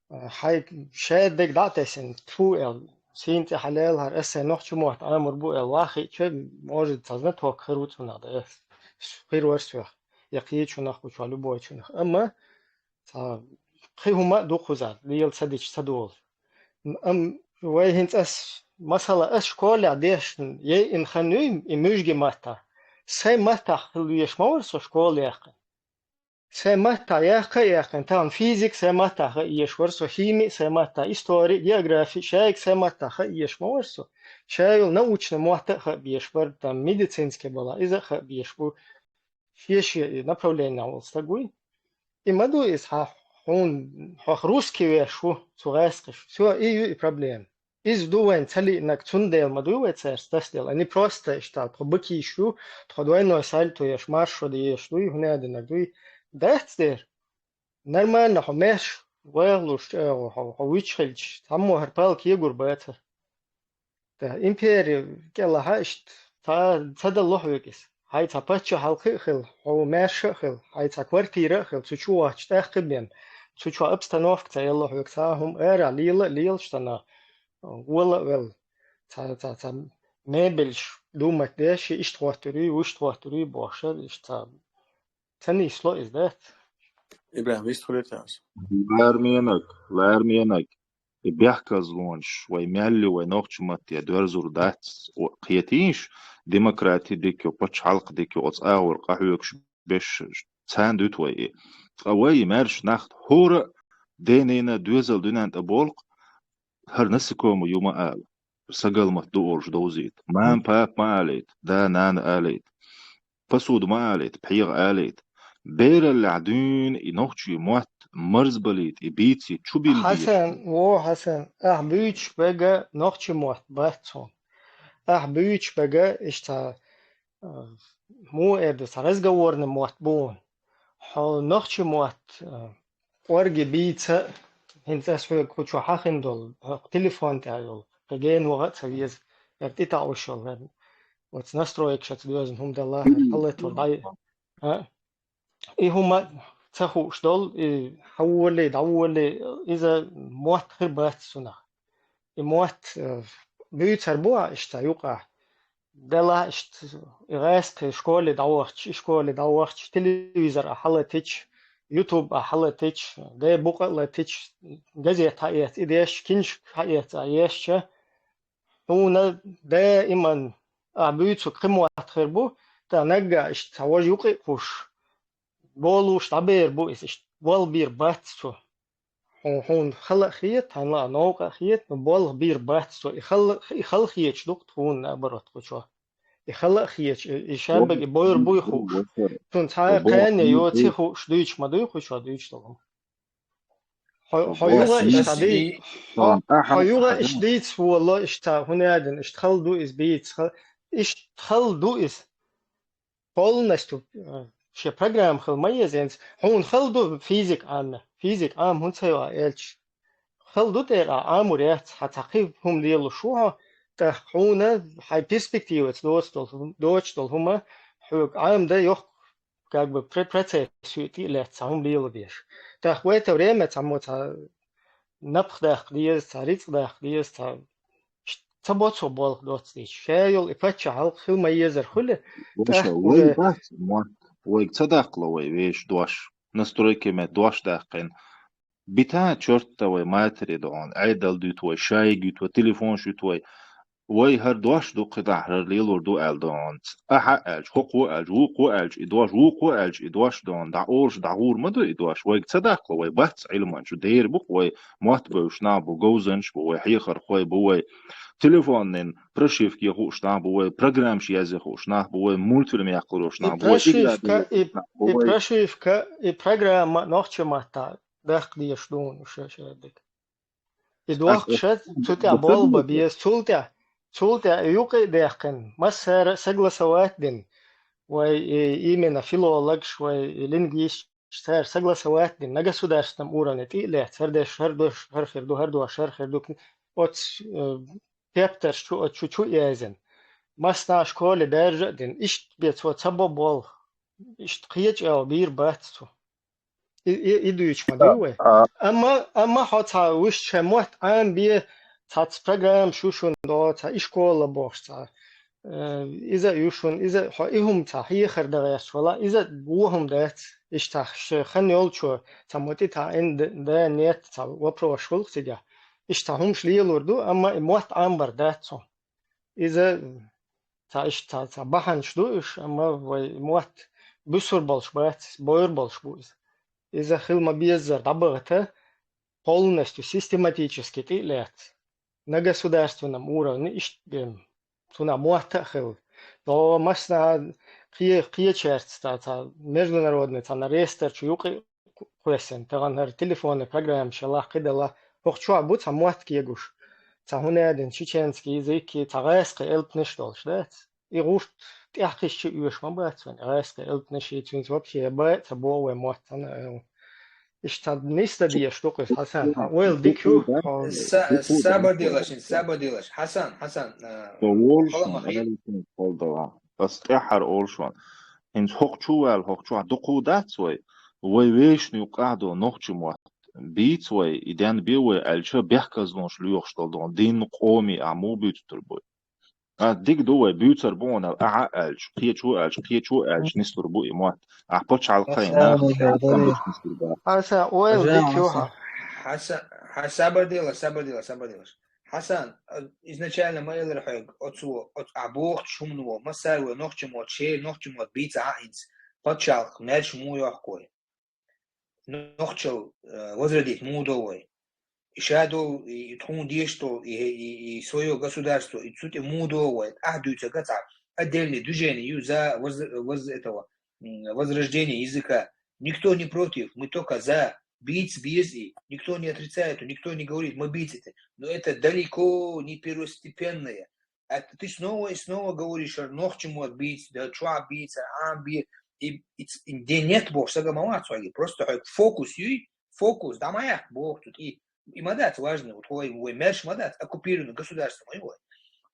а, хьайн шадерг дӀа а тесина, тфу аьлла, сийна тӀе хьалаьлла хӀара, ас сайн нохчийн мотт Ӏамор бу аьлла, вахийча, может, цхьа знаток хир ву цунах, да, хир вара соьх, я кхечунах, кху чохь любойчунах. Амма цхьа кхин хӀума а ду кхузахь, лела ца дича ца долу. Ам-, вай хӀинца ас, масала, ас школехь дешна, яйина хан юй и муьжгийн маттахь. Сайн маттахь хила везаш ма вара со школа яьккхина. Сайн маттахь яккха а яьккхина, тахана физика сайн маттахь хаа езаш вара со, хими а сайн маттахь, истори, географи, шайга сайн маттахь хаа езаш ма вара со. Шайолу научный мотт а хаа безаш бара, там, медицинский бала, иза а хаа безаш бу. Шен-шен и направлениехь волу стаг вуй. И ма ду иза хьан, хьуна, хьох русский веш ву, цу гӀаьскхиш. Всё, и ю и проблема. Иза ду вайн ца лиънарг, цундела ма дуй вай цаьрца тасделла. Они просто иштта, тхо бакиш ю, тхо двойной сальто еш, маршо деш дуй, хӀун а динарг дуй. Дац дера. Нормально хьо маьрша вагӀалуш чӀагӀо хьо, хьо вуьчу хилча, цхьаммо хӀара палка егур баца. Та импери кӀелахьа иштта, ца, ца далло хьоьга иза. Хьайн цхьа паччахьалкхе а хила, хьо маьрша а хила, хьайн цхьа квартира а хила, цу чу вахча тӀаккха бен, цу чохь обстановка ца елла хьоьга, цхьа а хӀума арахь лела а лелаш санна, вола а велла. Цхьа, цхьа, цхьа мебельш думать деш, иштта хӀоттур ю, вуьшта хӀоттур ю бохуш, иштта цхьа Ца нисло иза дац. Ибрахим, вистхуьлуьйту аса. Ларменаг, ларменаг. И бехказлонаш, вай мел ю, вай нохча матте доьрзур дац, о, кхетийша, демократи дика ю, пачхьалкх дика ю, оцу агӀор къахьоьгуш беш царна дуьту вай и. Ткъа вай, и маьрша нах, хӀора а денийна доьзал дуьнен тӀе болу-кх, хӀара насекомое ю ма ала, сагалмат ду олуш довзийта. Мама, папа ма алийта, да, нана алийта. Посуда ма алийта, пхьегӀа алийта. Бераллехь дуьйна и нохчийн мотт марзбалийта, и бийцийта чу билла деза. Хьасан, во Хьасан, ахь буьйцуш берг нохчийн мотт бац хьуна. Ахь буьйцуш берг иштта, а, муха эр ду, цхьа разговорный мотт бу хьуна. Хьо нохчийн мотт, а, кӀорге бийца, хӀинца ас хьоьга кху чу хьахина долу, хӀокху телефон тӀехь йолу, кхин гена ваха а ца веза, хӀара тӀетаӀуш йолу, хӀара оцу настройкашца доьзна хӀума далла, хӀара хьаллатор дӀай-, А? И хӀума ца хууш долу, и хьан волий, дӀаволий, иза мотт хир бац цунах. И мотт, э, буьйцур бу а иштта юкъахь. Делахь иштта и гӀаьскхи школе дӀавахча, и школе дӀавахча, телевизор а хьалатича, YouTube а хьалатича, де букъа а латича, газет хьаэца, и дешча, киншка хьаэца а ешча, хьуна даиман а буьйцу кхин мотт хир бу, тӀаккха наггахь иштта цхьа важа юкъе а кхуш, болуш дӀабер бу иза, иштта болх бийр бац цо. Хьуна, хьуна хала а хета, хьайна а новкъа а хета, но болх бийр бац цо. И хала, и хала хеташ ду-кх тхуна, наоборот, кху чу. И хала а хеташ, и, и шабаг, и бойр буй хууш. Цунна цхьа а кхане йоций хууш дуьйцуш ма дуй кху чу дуьйцуш долу. Хьо, хьо юха иштта дий-, хьо, хьо юха иштта дийца воло, иштта хӀунадина, иштта хала ду иза бийца, ха-, иштта хала ду иза. Полностью, э, шен программа хила ма еза хӀинца. Хьуна хала ду физика Ӏама, физика Ӏама хӀунда ца йо аьлча. Хала ду тӀера Ӏамур яц, хьан цхьа кхин хӀума лелуш ву хьо, тӀаккха хьуна хьайн перспективаца доцу долу, доцуш долу хӀума хьоьга Ӏама дан йохку, как бы, пр-, процесс хьоьга тӀе а лаьцна цхьа хӀума лело дезаш. ТӀаккха в это время цхьаммо цхьа напха даккха деза, цхьа рицкъ даккха деза, цхьа ш-, ца боцу болх доцу дийча. Ша йолу и паччахьалкх хила ма езар хуьлу, тӀаккха вай уже бац мотт, вайга ца даккхало вай вешан дош, настройкаме дош даьккхина. Бита чёрт вай матери догӀун, Ӏедал дуьту вай, шайга юьту вай, телефонаш юьту вай. Вай хӀара дош ду кхидӀа, хӀара лелор ду аьлла догӀунца. Ахьа аьлча, хӀокхо аьлча, вукхо аьлча, и дош, вукхо аьлча, и дош догӀун. ДӀа олуш, дӀа гӀур ма ду и дош. Вайга ца даккхало, вай бац Ӏилманчу, дера бу-кх вай, мотт бевзаш нах бу, говзанчаш бу вай, хьехархой бу вай, телефонан прошивки хууш нах бу вай, программаш язъян хууш нах бу вай, мультфильм яккхалуш нах бу вай, игра дезаш нах бу вай. И прошивка, и программа нохчийн маттахь даккха дезаш ду хьуна уьш шаьш дерг. И дохкуш, цу тӀехь болх бан беза, цул тӀехь, цул тӀехь и юкъе а даьккхина, массара а согласовать дина, вай и именно филологаш, вай и лингвисташ, цара согласовать дина, на государственном уровне тӀе а лаьцна, хӀара деш хӀара дош хӀара хир ду, хӀара дош хӀара хир ду, оцу, э, тептарш чу, оцу чу, чу а яздина. Массанхьа школе баьржа а дина, иштта бен цо ца бо болх, иштта кхечу а бийр бац цо. И, и, и дуьйцуш ма дуй вай. Амма, амма хьо цхьа вуьшта шайн мотт Ӏамабе, цхьацца программаш ю шуна догӀу, цхьа и школа бохуш цхьа, э, иза а ю шуна, иза а хьо и хӀума цхьа хьехар дан гӀерташ вала, иза а вон хӀума дац. Иштта ш-, хан йолчо цхьаммо тӀе таӀийна д-, да нет, цхьа вопросаш хуьлу-кх цигахь. Иштта хӀумаш лелор ду, амма и мотт Ӏамбар дац цо. Иза цхьа иштта цхьа, цхьа бахьанаш ду уьш, амма вай мотт буьсур болуш бац, бойр болуш бу иза. Иза хила ма-беззара дӀабахийта, полностью, систематически тӀе а лаьцна, на государственном уровне иштта бен, цунах мотт а хила. ДогӀу массанхьа кхе-, кхечаьрца цхьа, цхьа международный цхьана реестр чу юкъе кхоьссина, тахана хӀара телефонный программаш ялахь кхидӀа, хӀокху чохь бу цхьа мотт кегош, цхьа хӀунадина чеченский язык, цхьа гӀаьскхи элпанаш долуш дац. И гӀурт тӀаьхьакхиссича оьшуш ма бац вайн, гӀаьскхи элпанаш, и цуьнца вообще бан а ца богӀу вай мотт цхьана а. Иштта нисдан дезаш ду-кх иза, Хьасан, хьан ойла дика ю, хьо Са-, сабар делаш, сабар делаш. Хьасан, Хьасан, а, со волуш хала ма хила. Ас тӀаьххьара олуш ван. ХӀинца хӀокху чу ваьлла, хӀокху чохь дукха дац вай. Вай вешан юкъахь долу нохчийн мотт бийца вай, и денбе вай аьлча, бехказлонаш лоьхуш долу догӀун дин, къоми а муха буьйцур бу? А, дика ду вай, буьйцур бу хьуна, ахьа аьлча, кхечо аьлча, кхечо аьлча, нислур бу и мотт. Ахьа пачхьалкхе а нах, Хьасан, ойла дика ю хьан. Хьасан, хьан сабар дела, сабар дела, сабар дела. Хьасан, а, изначально ма элира хьоьга, оцо, оцу ахь бохучу хӀумано, массара вай нохчийн мотт, шера нохчийн мотт бийца а хӀинца, пачхьалкх маьрша муха йохку вай? Нохчалла, э, возродить муха до вай? И ша долу, и, и тхуна дезаш долу, и, и, и своё государство, и цу тӀе муха до вай? Ахь дуьйцург цхьа отдельное движение ю за воз-, воз-, этого, м, возрождение языка. Никто не против, мы только за. Бийца беза и. Никто не отрицает, никто не говорит, ма бийцийта. Но это далеко не первостепенное. А ты снова и снова говоришь, что нохчийн мотт бийца, да чохь бийца, Ӏамабе, и, и ц-, и де нет боху сага ма вац хьоьга. Просто хьоьга фокус юй, фокус, да ма яц боху тут. И, и ма дац важно, вот хьо вай маьрша ма дац, оккупированное государство ма ю вай.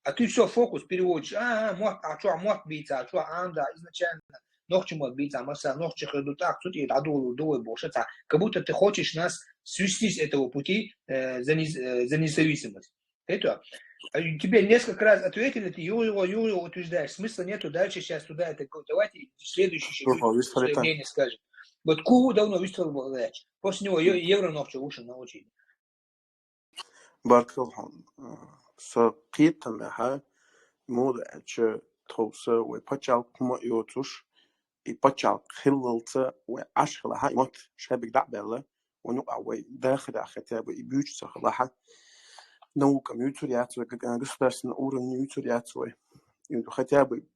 А ты всё, фокус переводишь, а, а, мотт, а чохь мотт бийца, а чохь Ӏамда, изначально нохчий мотт бийца, масса, нохчий хир ду, тӀаккха цу тӀера дӀадолалур ду вай бохуш цхьа. Как будто ты хочешь нас свести с этого пути, э, за нез-, э, за независимость. Это, а, тебе несколько раз ответили, ты юго-юго, юго-юго утверждаешь. Смысла нету дальше сейчас туда это говорить. Давайте следующий ещё Слушай, выступай там. Заявление скажем. Вот Кугу давно выступил был, да. После него Е-, Евро нохчо вышел на очередь. Баркалла хьуна. Со кхетам яха, муха аьлча, тховса вай пачхьалкх хӀума а йоцуш, и пачхьалкх хиллалца вай Ӏаш хилахьа, и мотт шайбиг дӀа а баьлла, вайн юкъахь вай дахарехь хотя бы и буьйцуш ца хилахьа, наукам юьйцур яц вай, г-, государственный уровень юьйцур яц вай. И хотя бы,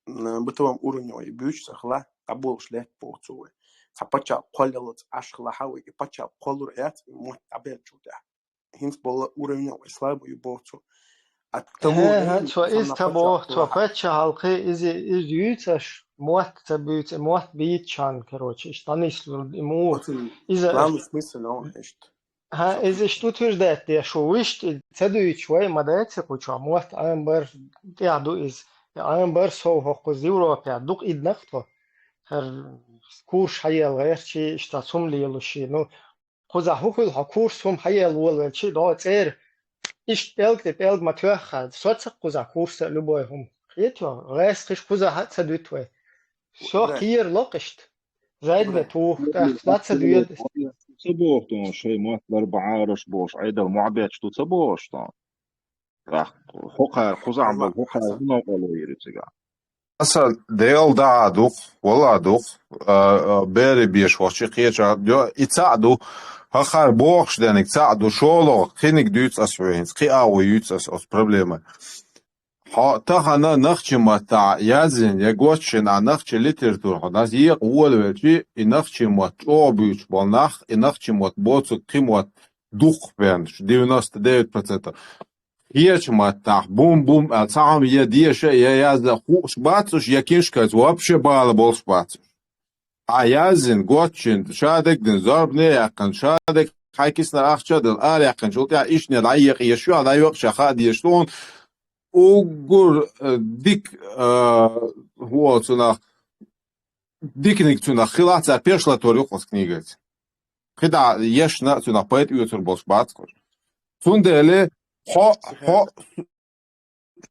м, бытовом уровне вай и буьйцуш ца хилахь, дӀаболуш лаьтта боху цо вай. Цхьа пачхьалкх кхоллалц Ӏаш хилахьа вай, и пачхьалкх кхоллур яц, и мотт дӀабеллачул тӀаьхьа. ХӀинца болу уровень вай слабый ю боху цо. А того ХӀа, времени хӀа, цо цхьанна иза ца боху, цо пачхьалкх хилахь. Паччахьалкхе иза, иза юьйцуш, мотт ца буьйцу, мотт бийцчхьана, короче, иштта дӀанислур и муха. Оцу иза главный смысл, но, иштта. ХӀа, иза иштта утверждать деш ву, вуьшта и ца дуьйцуш вай ма дац и кху чохь, мотт Ӏамбар тӀехь ду иза. И Ӏамбар сов хӀокхуза Европехь дукха иднах тхо. ХӀара курс хьаелла гӀерташ, иштта цхьа хӀума лелош, ну, кхузахь хӀун хуьлу хьо курс хӀума хьаелла волавелчи, дӀо цӀера. Иштта пӀелг тӀе пӀелг ма тоьххьа, со ца кхузахь курса а любой хӀума. Хетий, гӀаьс кхиш кхузахь а ца дуьту вай. Со кхера локхишта. Зайд бе туху, тӀаккха ца доьду. Ца боху тхуна, шайн мотт лар бахьараш болуш, Ӏедал мохь бетташ ду ца бохуш тхуна. ТӀаккха хӀокхара кхузахь болу, хӀокхара хӀун новкъарло йира цигахь? Аса Дела дахьа дукх, вала дукх, а, а, бере беш вахчи кхеча, йо, и цхьаъ ду, хӀокхара бохуш дерг цхьаъ ду, шолгӀа кхиниг дуьйцу ас хьоьга хӀинца, кхин агӀо юьйцу ас оцу проблеман. Хьо тахана нахчи маттахь язйина я гочйина нахчи литература хьо дӀа екъа волавелчи, и нахчи мотт чӀогӀа буьйцуш болу нах, и нахчи мотт боцург кхин мотт дукхахбенаш, девяносто девять процентов. Кхечу маттахь бум-бум аьлла, цхьа хӀума я деша, я язда хууш бац уьш, я книжкаца вообще бала болуш бац уьш. Хьан язйина, гочйина, шадерг дина, зорбане а яьккхина, шадерг хьайн киснара ахча а делла, ара яьккхинчул тӀаьхьа ишттане дӀаекъа езаш ю, дӀайокъуш хьан хаа дезаш ду хьуна. Уггар, э, дика, э, хӀун олу цунах, диканиг цунах хилахь, цара пеш латор ю кху книгаца. КхидӀа ешна а цунах пайда оьцур болуш бац кхуш. Цундела хьо, хьо,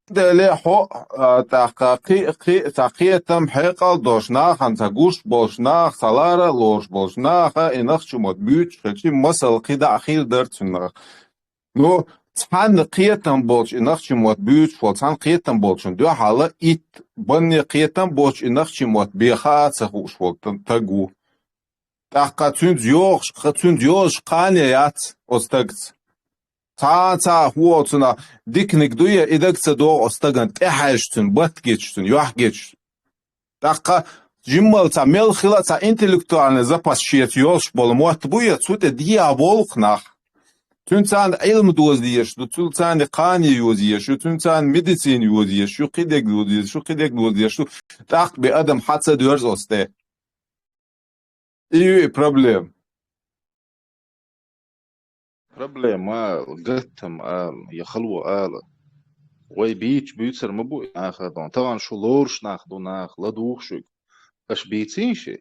цундела хьо, а, тӀаккха кхи-, кхи-, цхьа кхетам, хьекъал долуш нахана, цхьа гуш болуш наха, цхьа лара а лоруш болуш наха, и нахчи мотт буьйцуш хилчи, масала кхидӀа а хир дара цунах. Ну, цхьанна кхетам болчу и нахчи мотт буьйцуш волу, цхьанна кхетам болчун дуьхьал итт, банне кхетам болчу и нахчи мотт бен хаа а ца хууш волу т-, таг ву. ТӀаккха цуьнца йогӀуш, кха-, цуьнца йозуш кхане яц оцу тагца. Цхьа а ца хӀун олу цунах, диканиг ду я, и даг ца догӀу оцу тагана тӀехьаьжча цуьнан, батт гечча цуьнан, юьхь гечча. ТӀаккха жиммал цхьа мел хила а цхьа интеллектуальный запас шеца йолуш болу мотт бу я, цу тӀе дехьа болу-кх нах. Цуьнан царна Ӏилма доза дезаш ду, цуьнан царна кхане йоза езаш ю, цуьнан царна медицина йоза езаш ю, кхидерг доза езаш ю, кхидерг доза езаш ю. ТӀаккха бен адам хьан ца доьрзу оцу тӀе. И ю и проблема. Проблема ала, гаттам ала, я хало ала. Вай бийча буьйцур ма бу и наха дон. Тахана шу лоруш нах ду, нах ладугӀу шуьга. Аша бийцийша?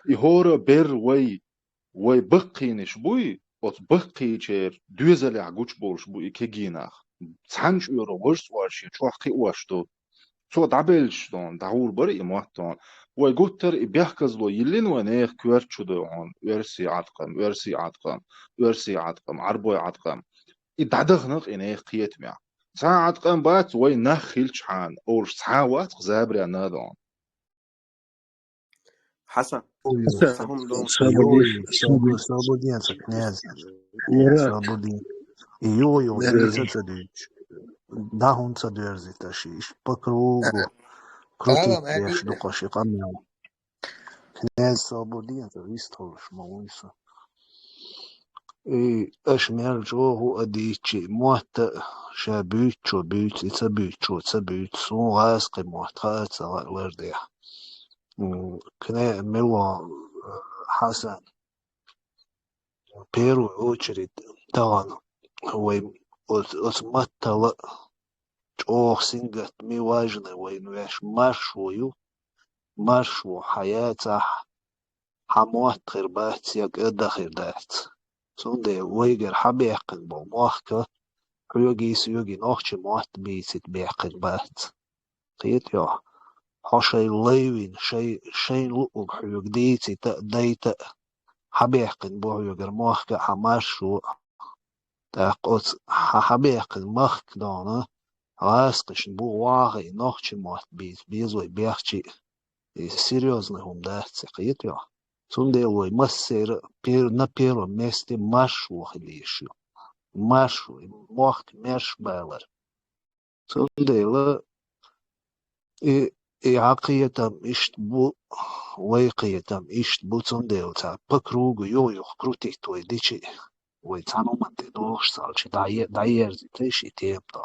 И хӀора бер вай, вай баккхийнаш буй, оцу баккхийчеран доьзалехь гучуболуш бу и кегий нах. Цхьана чкъоьро важа цӀош я, чохь кхиош ду. Цо дӀабелча дон, дӀагӀур бара и мотт дон. Вай гуттар а и бехказло йиллина вай нехан коьрта чу дойгӀун, оьрсийн Ӏаткъам, оьрсийн Ӏаткъам, оьрсийн Ӏаткъам, Ӏарбойн Ӏаткъам. И дӀадахана-кх и нехан кхетамехь. Цхьа Ӏаткъам бац вай нах хилчхьана, олуш цхьа а вац-кх забаренна а дон. Хьасан. Ой, Хьасан. Сахум дон. Свободи-, Йой, свобо-, свободенца, князь. Ура. Свободи-. И йо, йо, Ура. Ца дуьйцу. Да, хӀун ца дуьрзита шиш. По кругу. Крутить Алам, деш ду кху ши къамел. Князь свободенца, вистхуьлуш ма вуй со. И аша мел чӀогӀа а дийцчи, мотта ша буьйцучо буьйцу, и ца буьйцучо ца буьйцу, суна гӀазкхи мотт хаа ца лаьа вардехь. М, кне-, мила, э, Хьасан, первую очередь тахана вай оц-, оцу маттала чӀогӀа сингаттаме важный вайна веш маршо ю. маршо хьаяцахь, хьан мотт хир бац, я кӀа дан хир дац. Цундела вайгара хьабаьккхина болу мохк а, хьоьгий, соьгий нохчийн мотт бийцийта баьккхина бац. Кхетий хьо? Хьо шайн лай вина, шай-, шайна луъург хьоьга дийцийта а, дайта а, хьабаьккхина бу хьоьгара мохк а, хьан маршо а. ТӀаккха оцу хьан хьабаьккхина махка дона, гӀазкхашна бу вогӀий нохчийн мотт бийца беза вай бехча а. И серьёзный хӀума дац, кхетий хьо? Цундела вай массеран а пер-, на первом месте маршо хила йиш ю. Маршо, и мохк маьршабалар. Цундела и, и хьан кхетам иштта бу, вай кхетам иштта бу, цундела цхьа по кругу юха-юха крутить вай дичи, вай цхьана хӀуманна тӀе догӀуш ца хилча, дӀае-, дӀаерзийта ши тема тӀе.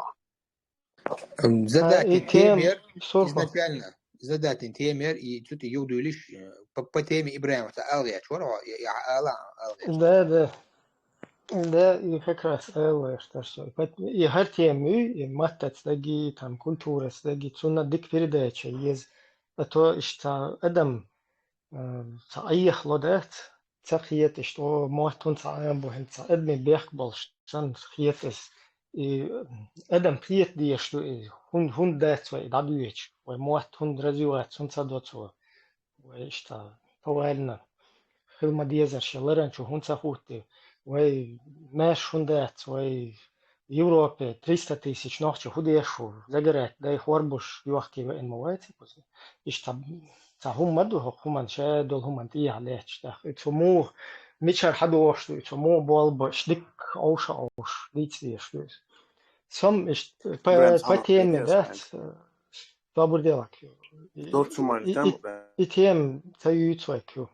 М, задатин тема яр изначально. Задатин тема яр, и цу тӀе юхадуьйлуш, э, по, по теме ИбрахӀима ца ала гӀерташ вара, я, я ала, ала гӀерташ. Да, да. Да, и как раз ала гӀерташ со. Пот-, и хӀара тема ю, и маттаца дагий, там, культураца дагий, цунна дика передача еза. А то иштта адам, э, ца айхло дац, ца кхета иштта, о, мотт хӀунда ца Ӏамбу, хӀинца ца адамийн бехк болуш санна хета иза. И адам кхета дезаш ду иза, хӀун-, хӀунда дац вай дӀадоьдуш, вай мотт хӀунда развиваться, хӀунда ца до цо, вай иштта повально хила ма дезара шен ларан чу хӀунда ца хӀуттий, вай маьрша хӀунда дац, вай Европе триста тысяч нохчи хӀун деш ву, загорать дай хорбуш йохкий веана ма вац кхуза. Иштта цхьа хӀума ма ду хӀокху хӀуманна, ша долу хӀуманна тӀехьа лаьтташ тӀаккха. И цу муха, мичара хьадогӀуш ду, и цу муха болу баш дикка овша овш, дийца дезаш ду иза. Сом иштта по, по теме дац, собар делахь. И, и, и тема ца юьйцу вай кху.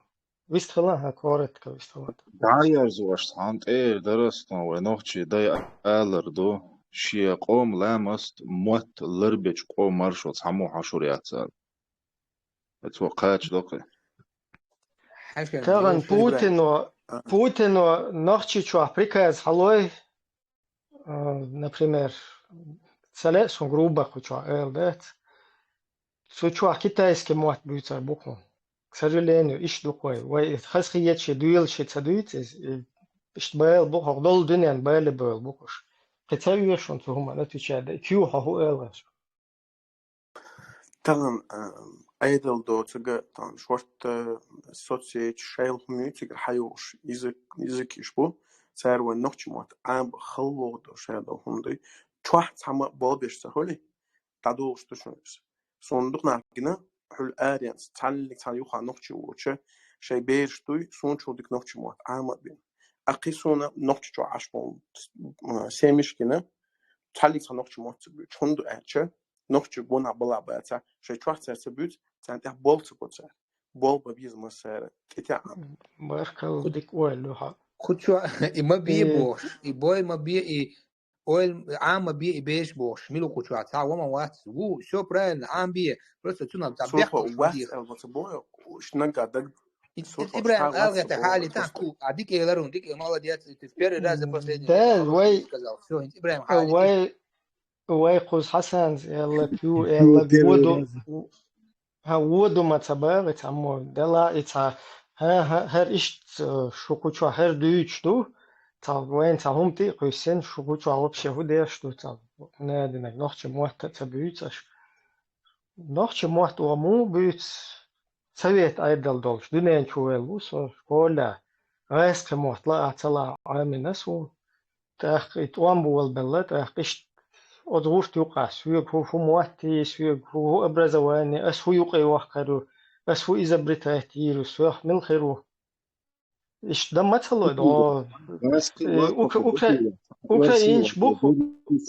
Вистхила, хӀа, коротко вистхила. ДӀаерзош цхьана тӀера дарастон вай нохчий дай алар ду, шен къоман ламаст мотт ларбечу къоман маршо цхьаммо хьашур яц аьлла. Цо кхача доккхий. Тахана Путино, Путино Нохчийчохь приказ хьалой, а, например, ца лаьа суна грубо кху чохь ала дац. Цу чохь китайский мотт буьйцур бу кхунна. К сожалению, иштта ду кху вай. Вай хазахеташ, доьлаш ца дуьйцу иза. И иштта бала бу, хӀокху долу дуьненна бала бевлла бу кхуш. Кхин ца веза шуна цу хӀуманна отвечать дан. Куьйгахь хӀун ала вац? Тахана, а, Ӏедал доцург, тахана шортта соцсеташ, шайла хӀума ю цигара хьайогӀуш, иза, иза киш бу. Цара вайн нохчийн мотт Ӏамо хала вогӀу до шайла долу хӀума дуй. Чохь цхьамма болх беш ца хуьлий, дӀадолуш ду шуна иза. Суна дукха нах гина, хьуьлла аренца, цхьаллиг цхьа юха нохчи воцуш, шайн бераш дуй, суна чул дика нохчийн мотт Ӏама а бина. Аккхий суна нохчи чохь Ӏаш болу, а, семьяш гина, цхьаллиг цхьа нохчийн мотт ца буьйцу. ХӀунда аьлча, нохчий гонах бала бацахь, шайн чохь цара ца буьйцу, царна тӀехь болх ца бо цара. Болх бан беза массара, тӀетеӀа. Баркалла, дика ойла ю хьан. Кху чохь и ма бе бохуш, и бой ма бе, и ойла Ӏама бе, и беш бохуш, мила кху чохь цхьа вама вац. Ву, всё правильно, Ӏама бе. Просто цунах цхьа бехк вац, эл ма ца боху, уьш нагга даг. ИбрахӀим, алгӀета хьали тахку, а дика элар ву, дика, молодец, ты в первый раз за последний время сказал. Всё, ИбрахӀим, хьали. Вай кхуза Хьасанца аьлла, кху аьлла, воду, хӀа, воду ма ца баьгӀа цхьаммо, дела и цхьа, хӀа, хӀа, хӀара иштта, э, шу кху чохь хӀара дуьйцуш ду, цхьа вайна цхьа хӀума тӀе а кхуьссина, шу кху чохь вообще хӀун деш ду, цхьа надинарг нохчийн мотт а ца буьйцу аша. Нохчийн мотт оха муха буьйцу, совет Ӏедал долуш, дуьнен чу ваьлла ву со, школехь, гӀазкхийн мотт лаа а ца лаа а Ӏамина суна. ТӀаккха и тӀом болабелла, тӀаккха иштта оцу гӀурта юкъахь, соьга хӀу, хӀу мотт ю, соьга хӀу, хӀу образование, ас хӀу юкъе вахкар ю, ас хӀу изобретать йийр ю, соьх мила хир ву. Иштта дан ма ца лой, до. Э, укра-, укра-, украинч бу-,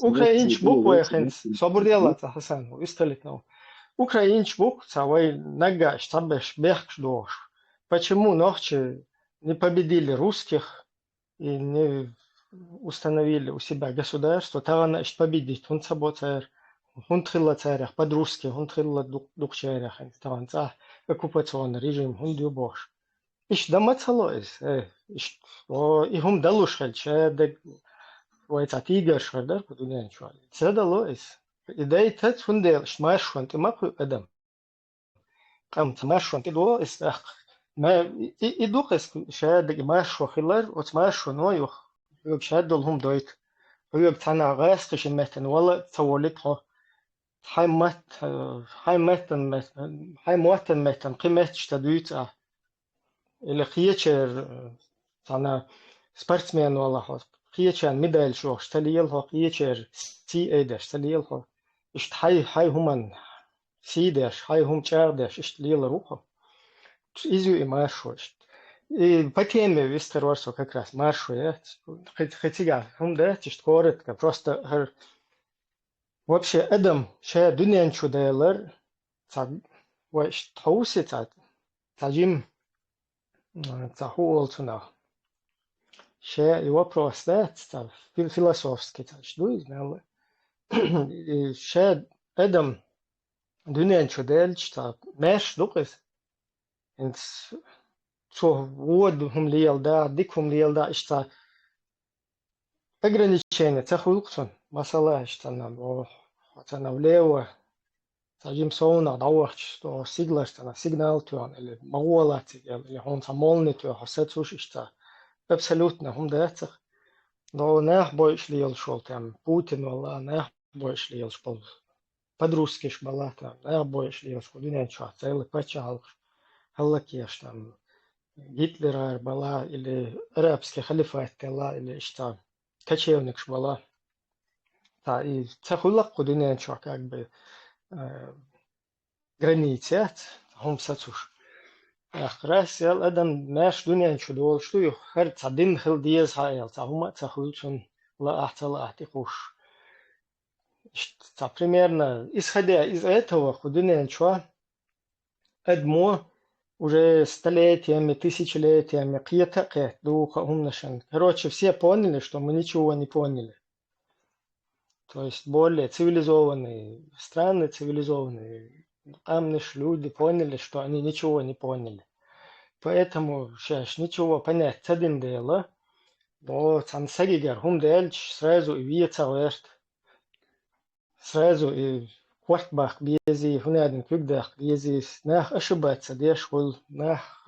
украинч бу вай хӀинца, собар делла цхьа Хьасан, вистхилийтина. Украинч бу, цхьа вай наггаш, цхьаберш бехкаш дохуш. Почему нохчи не победили русских? И не установили у себя государство, тахана иштта победить хӀунда ца бо цара, хӀунда хилла царах под русские, хӀунда хилла дукх-, дукхачарах, тахана цӀа оккупационный режим хӀунда ю бохуш. Иштта дан ма ца ло иза, э, иштта, о, и хӀума далуш хилча, ша даг, вай цхьа тигарш хир дара кху дуьнен чохь. Ца дало иза. И дайта цундела иштта маршонна тӀе ма кхуьу адам. къам ца маршонна тӀедогӀу иза тӀаккха. Ма-, и, и ду-кх иза шадерг маршо хилар, оцу маршоно юха хьоьга шадолу хӀума дойту. Хьоьга цхьана гӀаскхи шина меттана вала а ца волуьйту хьо. Хьайн матт-, хьайн меттан мет-, хьайн моттан меттан кхин метташ ца дуьйцу ахь. Или кхечеран, цхьана спортсмен валахь хьо, кхечарна медаль шохаш ца лела хьо, кхечеран сий айдеш ца лела хьо. Иштта хьайн, хьайн хӀуманна сий деш, хьайн хӀума чӀагӀ деш, иштта лелар ву хьо. Иза ю и маршо иштта. И по теме вистхир вара со как раз маршо яц. Кхин, кхин цигахь хӀума дац, иштта коротко, просто хӀара Вообще, адам ша дуьнен чу далар, ца, вай иштта хьовсе ца, ца жим, м, ца хӀу олу цунах. Ша и вопрос дац, ца фи-, философский ца иштта ду иза мел. И ша адам дуьнен чу делча, ца маьрша ду-кх иза. ХӀинца цо воду хӀума лела да, дика хӀума лела да, иштта ограничение ца хуьлу-кх цунна. Масала, иштта цхьана, о, цхьана влево, цхьа жима совнах дӀавахча, со сигалаш цхьана сигнал тоьхна, или ма гӀолац цига, или хьуна цхьа молни тоьхна, хьо сацуш иштта. Абсолютно хӀума дацах. Но нах бойуш лелаш волу тем, Путин вала, нах бойуш лелаш болу. Подрусткаш бала, там, нах бойуш лелаш кху дуьнен чохь, царла паччахьалкхаш хӀаллакъеш, там, Гитлерара бала, или арабский халифат делла, или иштта кочевникаш бала. Та и ца хуьлу-кх кху дуьнен чохь, как бы, э, граница яц, хӀума сацуш. Эх, раз ял адам маьрша дуьнен чу долуш ду, юха хӀара цхьа дин хила деза хьан аьлла, цхьа хӀума а ца хуьлу цунна, лаахь, ца лаахь тӀекхуссуш. Иштта цхьа примерно, исходя из этого, кху дуьнен чохь адамо уже столетиями, тысячелетиями кхета а кхетта ду кху хӀуманашна. Короче, все поняли, что мы ничего не поняли. То есть более цивилизованные страны, цивилизованные къамнаш, люди поняли, что они ничего не поняли. Поэтому шаьш ничего понять ца дина дела, но цхьана сагигара хӀума делча, сразу и вен ца гӀерта. Сразу и корта баккха безий, хӀунадина куьг даккха дезий, нах ошибаться деш хуьлу, нах,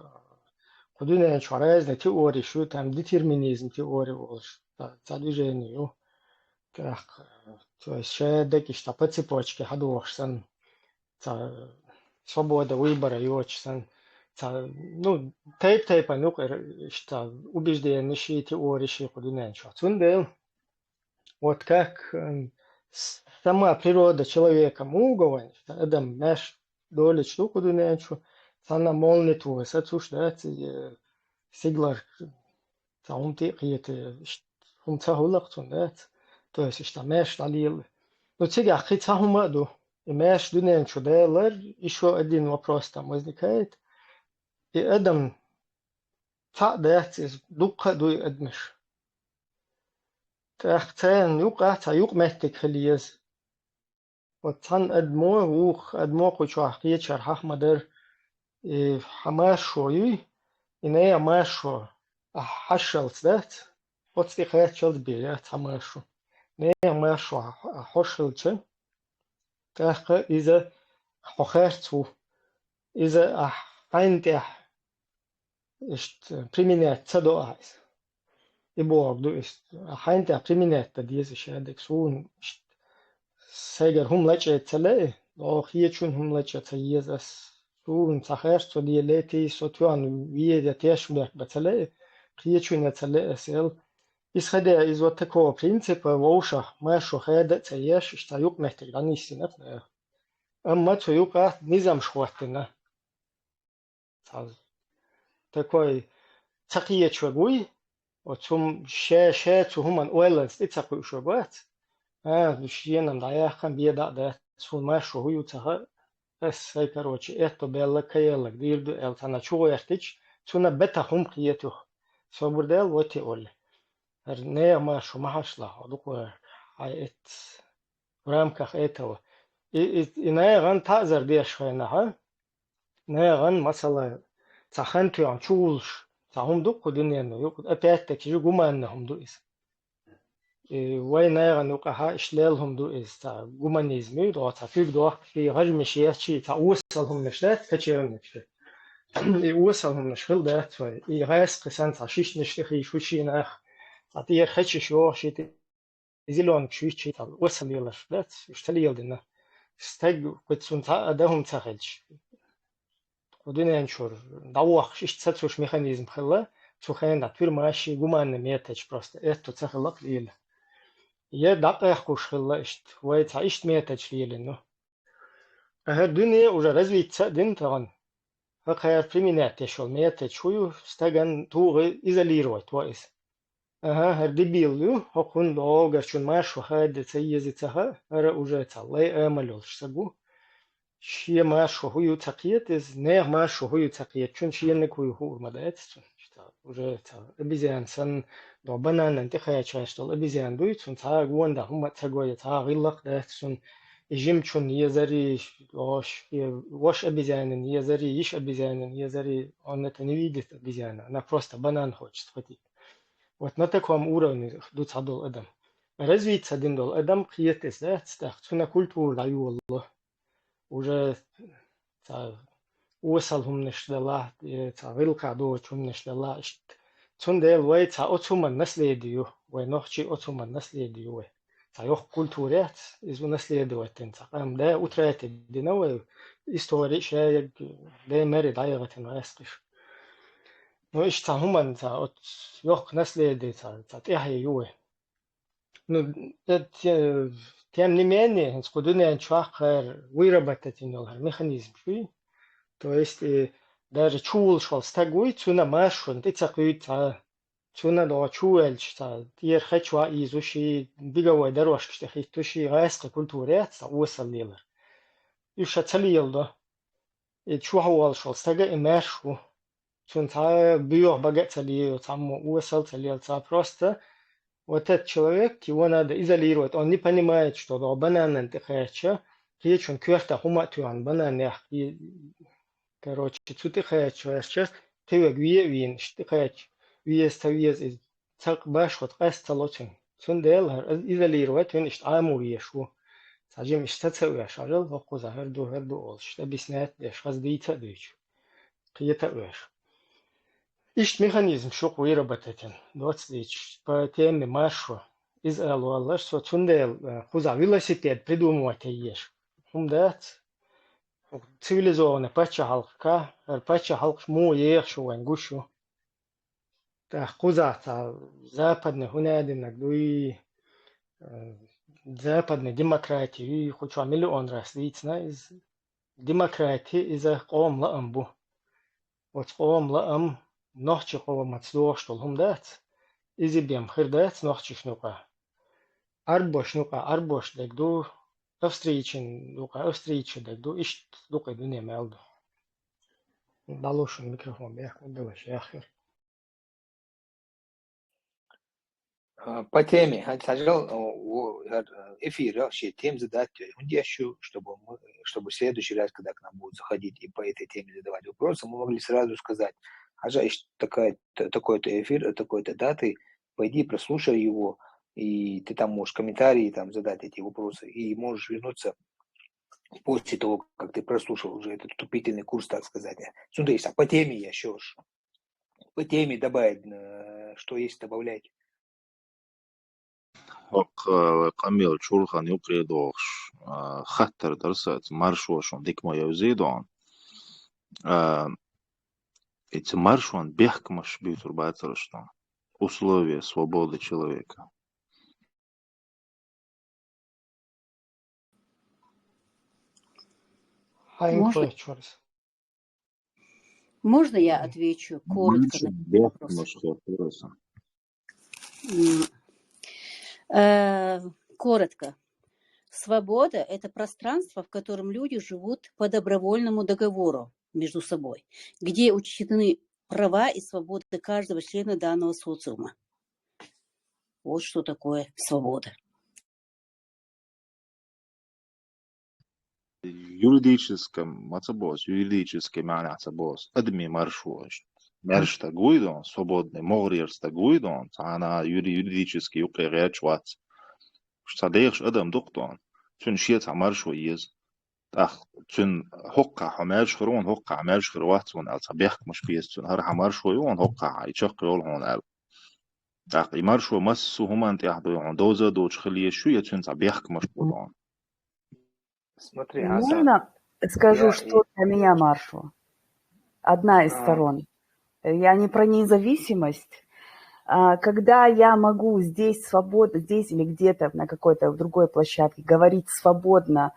кху дуьнен чохь разные теориш ю, там детерминизм теори олуш, ца, ца движение ю. ТӀаккха, то есть, ша дагаш цхьа по цепочке хьадохуш санна, ца свобода выбора йоцуш санна, ца, ну, тайп-тайпана ю-кх иштта убеждениши, теориши кху дуьнен чохь. Цундела, вот как, м, с-, сама природа человека муха вайн, адам маьрша долуш ду кху дуьнен чу, цхьана молни тоьхна сацуш дац, и сигалара цхьа хӀума тӀе а кхета, иштта хӀума ца хуьлу-кх цунна, дац? То есть иштта маьрша дӀалела. Ну, цигахь кхин цхьа хӀума а ду. И маьрша дуьнен чу далар, ещё один вопрос там возникает. И адам цхьаъ дац иза, дуккха а ду и адамаш. ТӀаккха царна юкъахь цхьа юкъаметтиг хила еза. Вот цхьана адамо, вукху адамо кху чохь кхечара хьаха ма-дарра, и хьан маршо юй, и нехан маршо ахь хьошалц дац, оцу тӀе кхаччалц бен яц хьан маршо. Нехан маршо ахь, ахь хьош хилча, тӀаккха иза хьо харц ву. Иза ахь хьайна тӀехь иштта применять ца до ахь иза. И бохург ду иза. Хьайна тӀехь применять дан деза ша дерг. Суна иштта сайгара хӀума лачкъа ца лаьа, оха кхечунна хӀума лачкъа ца еза ас. Суна цхьа харц со лелайтий, со тоьхна вен я тешнабехк бан ца лаьа, кхечунна ца лаьа ас аьлла. Исходя из вот такого принципа, вовшах маршо хада а ца еш, иштта юкъаметтиг дӀанисйина-кх наха. Амма цу юкъахь низамаш хӀоттийна. Цхьа такой ца кхеча вуй, оцу хӀума ше, ше цу хӀуманна ойланца тӀе ца кхуьуш вац. А, шена-м дӀаяьккхина бен дӀа а дац, суна маршо хӀу ю ца хаьа, ас сайн, короче, этто баьлларг, кхаелларг дийр ду аьлла, цхьана чу гӀертича, цунна бетта хӀума кхета юха. Собар Дела, вот и олли. ХӀара нехан маршо ма хьашлахь, хьо дукха хьайн эцци. В рамках этого. И, и, и нагӀан таӀзар деш хенахь, нагӀан, масала, цхьа хан тоьхна чу гӀуллуш, цхьа хӀума ду-кх кху дуьненна, юкъа, опять-таки, жу гуманна хӀума ду иза. И вай нагӀан юкъахьа иштта лелхӀум ду иза, цхьа гуманизм ю, доха цхьа фиг дохкаш, и гӀажмаш ечи, цхьа осал хӀуманаш дац, качевнаш. И осал хӀуманаш хила дац вай. И гӀаьскхи сан цхьа шишнаш тӀехийша хӀушинах, цхьа тӀера хечаш йохаш, и зеленкаш йичи, цхьа осал лелаш дац, уж ца леладина. Стаг кхуьцун цхьа а да хӀума ца хилча. Кху дуьнен чура дӀавохкаш, иштта сацуш механизм хилла, цу хенахь тюрьмаш и гуманный методаш просто, этто ца хилла лела. Я дӀакъехкуш хилла иштта, вай цхьа иштта методаш лелина. ХӀара дуьне уже развиться а дина тахана. ХӀокхара применять деш йолу методаш хӀун ю, стагана тугӀи изолировать во иза. Аха, хӀара дебил ю, хӀокхунна догӀу, гар чун маршо хадо ца еза ца хаьа, хӀара уже цхьа лай амал йолуш стаг ву. Шен маршо хӀун ю ца кхета иза, нехан маршо хӀун ю ца кхета, чун шениг хӀун ю хуур ма дац цунна. Уже цхьа обезьян санна, догӀу бананан тӀе кхача гӀерташ долу обезьян дуй, цунна цхьа а гонда хӀума а ца го, я цхьа а гӀиллакх а дац цунна. И жимачунна езари, ош, и ваша обезьянан езари, йиша обезьянан езари, он это не видит обезьяна, она просто банан хочет схватить. Вот на таком уровне ду цхьа долу адам. Развиться дина долу адам кхета иза дац, тӀаккха цунна культура дӀайолало. Уже цхьа осал хӀуманаш делахь, э, цхьа гӀиллакхах доцу хӀуманаш делахь, иштта. Цундела вай цхьа оцу хӀуман наследие ю, вай нохчий оцу хӀуман наследие ю вай. Цхьа йоккха культура яц, иза унаследовать дина цхьа къам. Да, утратить дина вай, истори шаерг, да, мери дӀаяхийтина вай аьскхиш. Ну, иштта цхьа хӀуман, цхьа оцу йоккха наследие, цхьа, цхьа тӀаьхье ю вай. Ну, те-, те-, тем не менее, хӀинца кху дуьнен чохь кхара выработать йина йолу хӀара механизм шуй. То есть, и даже чу волуш волу стаг вуй, цуьнан маршонна тӀе ца кхуьйту цхьа, цуьнан догӀу чу ваьлча цхьа, тӀера хечван ийзуш и, беговой дорожкаш тӀе хӀиттуш и, гӀаьскхи культура яц цхьа осал лелар. Уьш ша ца леладо. И чохь волуш волу стага и маьрша ву. Цунна цхьа боьха бага а ца лело, цхьаммо осал ца лела, цхьа просто вот этот человек, его надо изолировать, он не понимает, что догӀу бананан тӀе кхаьчча, кхечун коьртах хӀума а тоьхна, банан яхка, и, короче, цу тӀе кхаьчча, тхевега ве а вийна, иштта тӀе кхаьчча, веза ца веза иза. Ца баш вот къаьста ца ло цуьнга. Цундела хӀара изолировать вина иштта Ӏамо везаш ву. Цхьа жима иштта ца оьшу, хьажал, хӀокхуза хӀара ду, хӀара ду олуш, объяснять деш, хаза дийца а дуьйцу. Кхета а оьшу. Иштта механизм шу кху выработать йина, доцца дийцича, по теме маршо. Иза ала валлалаш, со цундела, э, кхузахь велосипед придумывать еш. ХӀума дац, цивилизованный паччахьалкхехь, хӀара паччахьалкхаш муха еха шу вайн гуш ю. ТӀаккха кхузахь цхьа западный хӀун а динарг дуй, э, западный демократия юй, кху чохь миллион раз дийцина иза. Демократия иза къоман лаам бу. Оцу къоман лаам нохчийн къомаца догӀуш долу хӀума дац. Иза бен хир дац нохчашна юкъа. Ӏарбошна юкъа Ӏарбош дерг ду, австрийчин юкъа австрийчин дерг ду, иштта ду кху дуьне мел ду. ДӀалуш шуна микрофон, бехк ма далаш, яххира. А, по теме, ха-, хьажал, о, о, э, эфир, вообще, тем задать, э, хӀунда шу, чтобы мы, чтобы в следующий раз, когда к нам будут заходить и по этой теме задавать вопросы, мы могли сразу сказать, хьажал, ишт такая, т-, такой-то эфир, э, такой-то даты, пойди прослушай его, и ты там можешь комментарии там задать эти вопросы, и можешь вернуться после того, как ты прослушал уже этот вступительный курс, так сказать. Ну, то есть, а по теме я ещё ж. По теме добавить, э, что есть добавлять. ХӀокху, э, къамел чурхан юкъе дохуш, э, хаттар дара сан, маршо шуна дика ма евзий дохуна. Э, и цу маршонан бехкамаш буьйцур бацара шуна. Условия свободы человека. Хьайн Можно? Кхойчурс. Можно я отвечу коротко на этот вопрос? М, э, коротко. Свобода — это пространство, в котором люди живут по добровольному договору между собой, где учтены права и свободы каждого члена данного социума. Вот что такое свобода. Юридически ма ца боху, юридически маьӀна ца боху, адамийн маршо иштта. маьрша стаг вуй дона, свободный, могӀарера стаг вуй дона, цхьана юри-, юридически юкъе гӀерташ вац. Цхьа дехаш адам ду-кх дона. Цуьнан шен цхьа маршо еза. ТӀаккха цуьнан хӀокхахь хьо маьрша хир ву, хӀокхахь маьрша хир вац ву аьлла, цхьа бехкамаш беза цуьнан. ХӀара хьан маршо ю, хӀокхахь и чаккхе йолу хьуна аьлла. ТӀаккха и маршо массо а хӀуманна тӀехь ду, хьуна довза а доцуш хила езаш ю, я цуьнан цхьа бехкамаш бу дона. Смотри, Хасан, Можно скажу, я, что для меня маршо? Одна из а, сторон. Я не про независимость. А, Когда я могу здесь свободно, здесь или где-то на какой-то другой площадке говорить свободно